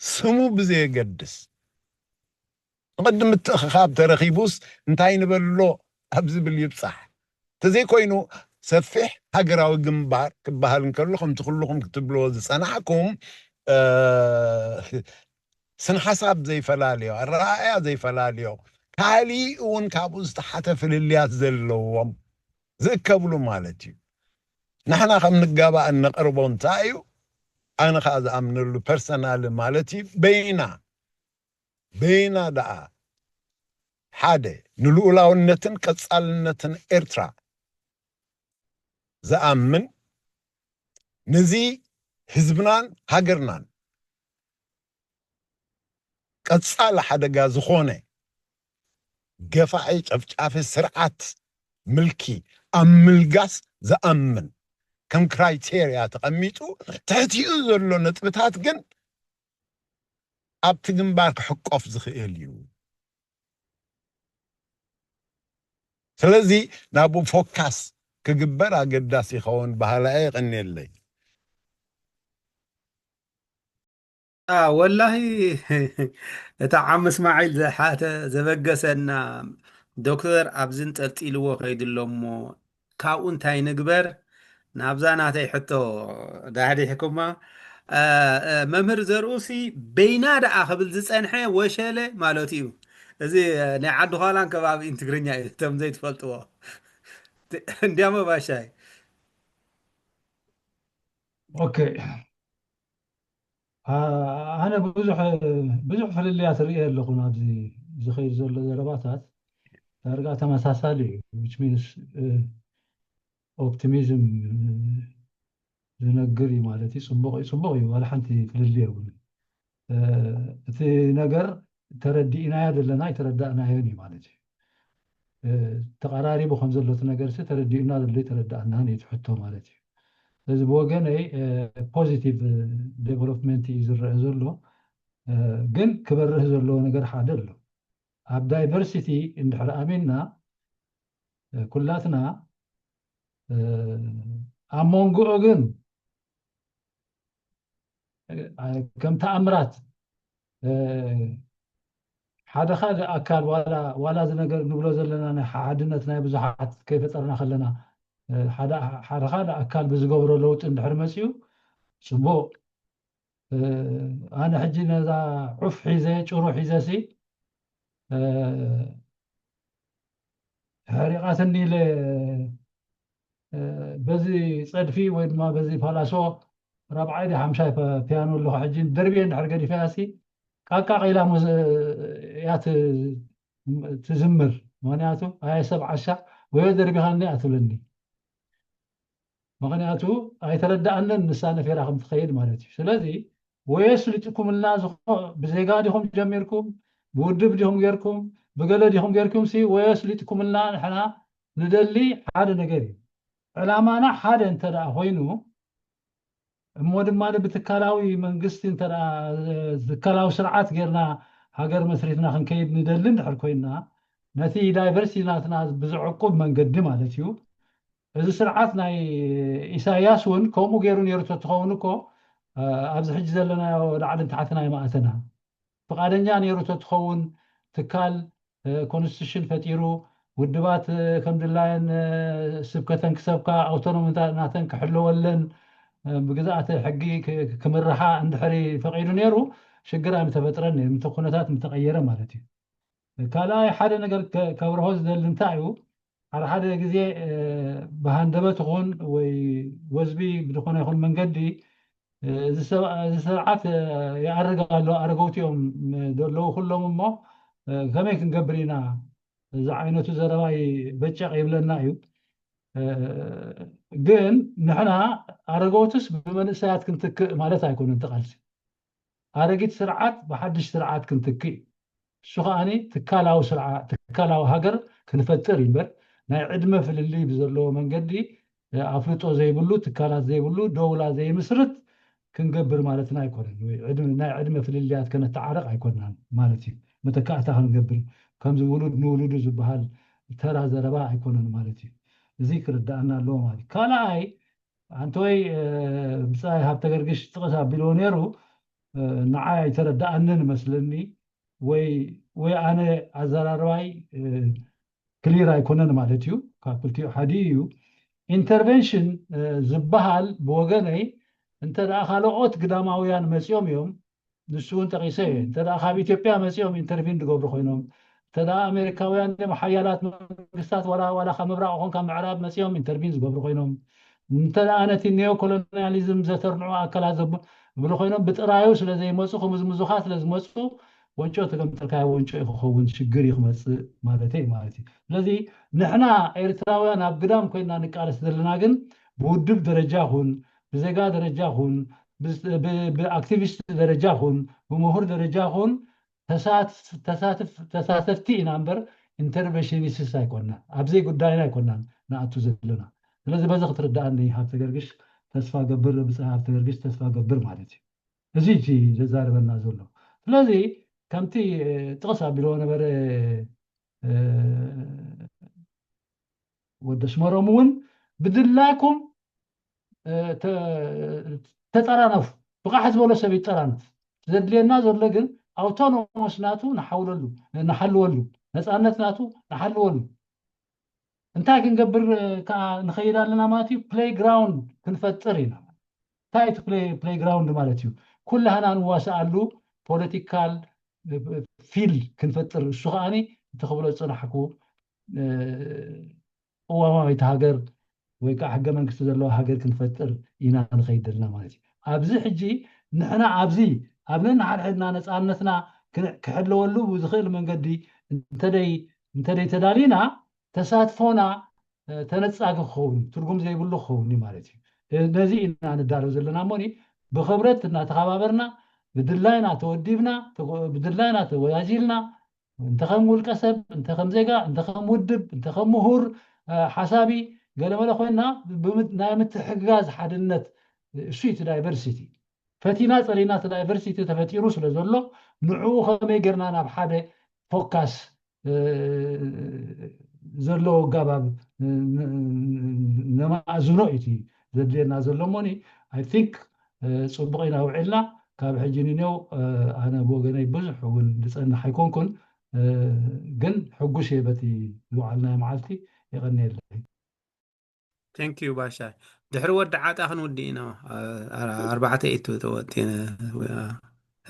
ስሙ ብዘየገድስ ንቐዲ ምትእኽኻብ ተረኺቡስ እንታይ ንበሎ ኣብ ዝብል ይብጻሕ። ተዘይኮይኑ ሰፊሕ ሃገራዊ ግንባር ክበሃል እንከሎ ከምቲ ኩልኹም ክትብልዎ ዝጸናሕኩም ስነ ሓሳብ ዘይፈላለዮ ኣረኣእያ ዘይፈላለዮ ካሊእ እውን ካብኡ ዝተሓተ ፍልልያት ዘለዎም ዝእከብሉ ማለት እዩ። ንሕና ከም ንጋባእ እነቕርቦ እንታይ እዩ? ኣነ ከዓ ዝኣምነሉ ፐርሰናል ማለት እዩ በይና በይና ደኣ ሓደ ንልኡላውነትን ቀጻልነትን ኤርትራ ዝኣምን ነዚ ህዝብናን ሃገርናን ቀጻሊ ሓደጋ ዝኾነ ገፋዒ ጨፍጫፊ ስርዓት ምልኪ ኣብ ምልጋስ ዝኣምን ከም ክራይቴርያ ተቐሚጡ ትሕቲኡ ዘሎ ነጥብታት ግን ኣብቲ ግንባር ክሕቆፍ ዝኽእል እዩ። ስለዚ ናብኡ ፎካስ ክግበር ኣገዳሲ ይኸውን በሃላ እየ። የቐንየለይ። ወላሂ እታ ዓም እስማዒል ዘሓተ ዘበገሰና ዶክተር ኣብዚ እንጠልጢልዎ ከይዱ ኣሎ እሞ ካብኡ እንታይ ንግበር? ናብዛ ናተይ ሕቶ ዳሕዲሕኩማ መምህር ዘርኡሲ በይና ደኣ ክብል ዝጸንሐ ወሸለ ማለቱ እዩ። እዚ ናይ ዓዲ ዃላን ከባቢን ትግርኛ እዩ እቶም ዘይትፈልጥዎ። እንዲያሞ ባሻይ ኦኬ ኣነ ብዙሕ ብዙሕ ፍልልያት ርኢ ኣለኹ ናብዚ ዝኸይድ ዘሎ ዘረባታት ዳርጋ ተመሳሳሊ እዩ which means optimism ዝነግር እዩ ማለት እዩ። ፅቡቕ እዩ፣ ፅቡቕ እዩ፣ ዋላ ሓንቲ ፍልልይ የብሉን። እቲ ነገር ተረዲእናዮ ዘለና ኣይተረዳእናዮን እዩ ማለት እዩ። ተቐራሪቡ ከም ዘሎ እቲ ነገር ሲ ተረዲኡና ዘሎ ኣይተረዳእናን እዩ እቲ ሕቶ ማለት እዩ። ስለዚ ብወገነይ positive development እዩ ዝረአ ዘሎ፣ ግን ክበርህ ዘለዎ ነገር ሓደ ኣሎ። ኣብ diversity እንድሕር ኣሚንና ኩላትና ኣብ መንጎኡ ግን ከም ተኣምራት ሓደ ካልእ ኣካል ዋላ እዚ ነገር ንብሎ ዘለና ናይ ሓድነት ናይ ብዙሓት ከይፈጠርና ከለና ሓደ ካልእ ኣካል ብዝገብሮ ለውጢ እንድሕር መፅኡ ፅቡቕ። ኣነ ሕጂ ነዛ ዑፍ ሒዘ ጭሩ ሒዘ ሲ ሕሪቓትኒ ኢለ በዚ ፀድፊ ወይ ድማ በዚ ፓላሶ ራብዓይ ዲ ሓምሻይ ፒያኖ ኣለኹ ሕጂ ደርብየ እንድሕር ገዲፈያ ሲ ቃቃቕ ኢላ እያ ትዝምር። ምክንያቱ ኣየ ሰብ ዓሻ ወዮ ደርቢኻኒ ኣትብለኒ። ምክንያቱ ኣይተረዳኣንን ንሳ ነፌራ ከም ትኸይድ ማለት እዩ። ስለዚ ወዮ ስሊጥኩምልና ብዜጋ ዲኹም ጀሚርኩም ብውድብ ዲኹም ጌርኩም ብገለ ዲኹም ጌርኩም ሲ ወዮ ስሊጥኩምልና ንሕና ንደሊ ሓደ ነገር እዩ። ዕላማና ሓደ እንተ ደኣ ኮይኑ እሞ ድማ ብትካላዊ መንግስቲ እንተ ደኣ ትካላዊ ስርዓት ጌርና ሃገር መስሪትና ክንከይድ ንደሊ እንድሕር ኮይና ነቲ ዳይቨርሲቲ ናትና ብዝዕቁብ መንገዲ ማለት እዩ። እዚ ስርዓት ናይ ኢሳያስ እውን ከምኡ ገይሩ ነይሩ ተትኸውን እኮ ኣብዚ ሕጂ ዘለናዮ ላዕልን ታሕትን ኣይምኣተና። ፍቓደኛ ነይሩ ተትኸውን ትካል ኮንስቲቱሽን ፈጢሩ ውድባት ከም ድላየን ስብከተን ክሰብካ ኣውቶኖሚ ናተን ክሕለወለን ብግዝኣተ ሕጊ ክምርሓ እንድሕሪ ፈቒዱ ነይሩ ሽግር ኣይምተፈጥረን ነይሩ ምተ ኩነታት ምተቐየረ ማለት እዩ። ካልኣይ ሓደ ነገር ከብርሆ ዝደሊ እንታይ እዩ ሓደ ሓደ ግዜ ብሃንደበት ይኹን ወይ ወዝቢ ብዝኾነ ይኹን መንገዲ እዚ ስርዓት ይኣርግ ኣሎ ኣረገውቲ እዮም ዘለዉ ኩሎም እሞ ከመይ ክንገብር ኢና እዚ ዓይነቱ ዘረባይ በጨቕ ይብለና እዩ። ግን ንሕና ኣረገውትስ ብመንእሰያት ክንትክእ ማለት ኣይኮነን እቲ ቃልሲ። ኣረጊት ስርዓት ብሓድሽ ስርዓት ክንትክእ እዩ። እሱ ከዓኒ ትካላዊ ስርዓት ትካላዊ ሃገር ክንፈጥር እዩ እምበር ናይ ዕድመ ፍልልይ ብዘለዎ መንገዲ ኣፍልጦ ዘይብሉ ትካላት ዘይብሉ ደውላ ዘይምስርት ክንገብር ማለትና ኣይኮነን። ወይ ዕድመ- ናይ ዕድመ ፍልልያት ከነተዓርቕ ኣይኮናን ማለት እዩ። መተካእታ ክንገብር ከምዚ ውሉድ ንውሉዱ ዝበሃል ተራ ዘረባ ኣይኮነን ማለት እዩ። እዚ ክርዳኣና ኣለዎ ማለት እዩ። ካልኣይ ኣንተወይ ብፃይ ሃብተ ገርግሽ ጥቕስ ኣቢልዎ ነይሩ ንዓይ ኣይተረዳኣንን መስለኒ ወይ ወይ ኣነ ኣዘራርባይ ክሊር ኣይኮነን ማለት እዩ። ካብ ክልቲኡ ሓዲ እዩ። ኢንተርቨንሽን ዝበሃል ብወገነይ እንተ ደኣ ካልኦት ግዳማውያን መፂኦም እዮም ንሱ እውን ጠቂሰ እየ እንተ ደኣ ካብ ኢትዮጵያ መፂኦም ኢንተርቪን ዝገብሩ ኮይኖም እንተ ደኣ ኣሜሪካውያን እዮም ሓያላት መንግስታት ዋላ ዋላ ካብ ምብራቕ ይኹን ካብ ምዕራብ መፂኦም ኢንተርቪን ዝገብሩ ኮይኖም እንተ ደኣ ነቲ ኒዮ ኮሎኒያሊዝም ዘተርንዑ ኣካላት ዘብ- ዝብሉ ኮይኖም ብጥራዩ ስለ ዘይመፁ ክምዝምዙኻ ስለ ዝመፁ ወንጮ ተገምጠልካዮ ወንጮ እዩ ክኸውን ሽግር እዩ ክመፅእ ማለተይ ማለት እዩ። ስለዚ ንሕና ኤርትራውያን ኣብ ግዳም ኮይና ንቃለስ ዘለና ግን ብውድብ ደረጃ ኹን ብዜጋ ደረጃ ኹን ብኣክቲቪስት ደረጃ ኹን ብምሁር ደረጃ ኹን ተሳተፍቲ ኢና እምበር ኢንተርቨንሽኒስትስ ኣይኮና ኣብዘይ ጉዳይና ኣይኮናን ንኣቱ ዘለና። ስለዚ በዚ ክትርዳኣኒ ሃብተ ገርግሽ ተስፋ ገብር ብፀ ሃብተ ገርግሽ ተስፋ ገብር ማለት እዩ። እዚ እቲ ዘዛርበና ዘሎ ስለዚ ከምቲ ጥቕስ ኣቢልዎ ነበረ ወዲ ኣስመሮም እውን ብድላይኩም ተጠራነፉ ብቓሕ ዝበሎ ሰብ ይጠራነፍ ዘድልየና ዘሎ ግን ኣውቶኖሞስ ናቱ ንሓውለሉ ንሓልወሉ ነፃነት ናቱ ንሓልወሉ እንታይ ክንገብር ከዓ ንኸይድ ኣለና ማለት እዩ play ground ክንፈጥር ኢና እንታይ እቲ play ground ማለት እዩ ኩላህና ንዋስኣሉ political field ክንፈጥር እሱ ከዓኒ እቲ ክብሎ ዝፅናሕኩ ቅዋማዊት ሃገር ወይ ከዓ ሕገ መንግስቲ ዘለዎ ሃገር ክንፈጥር ኢና ንኸይድ ዘለና ማለት እዩ ኣብዚ ሕጂ ንሕና ኣብዚ ኣብ ነንሓድሕድና ነፃነትና ክሕለወሉ ብዝኽእል መንገዲ እንተደይ እንተደይ ተዳሊና ተሳትፎና ተነፃጊ ክኸውን ትርጉም ዘይብሉ ክኸውን እዩ ማለት እዩ ነዚ ኢና ንዳሎ ዘለና እሞ ብክብረት እናተኸባበርና ብድላይና ተወዲብና ብድላይና ተወያዚልና እንተ ከም ውልቀ ሰብ እንተ ከም ዜጋ እንተ ከም ውድብ እንተ ከም ምሁር ሓሳቢ ገለመለ ኮይና ናይ ምትሕግጋዝ ሓድነት እሱ እቲ diversity ፈቲና ፀሊና እቲ diversity ተፈጢሩ ስለ ዘሎ ንዕኡ ከመይ ጌርና ናብ ሓደ focus ዘሎ ኣጋባብ ነማእዝኖ እቲ ዘድልየና ዘሎ እሞኒ I think ፅቡቕ ኢና ውዒልና ካብ ሕጂ ንኔው ኣነ ብወገነይ ብዙሕ እውን ዝፀንሕ ኣይኮንኩን፣ ግን ሕጉስ እየ በቲ ዝውዓልናዮ መዓልቲ። የቐንየለይ። Thank you ባሻ። ድሕሪ ወዲ ዓጣ ክንውዲ ኢና። ኣርባዕተ ኢቱ ተወጢነ።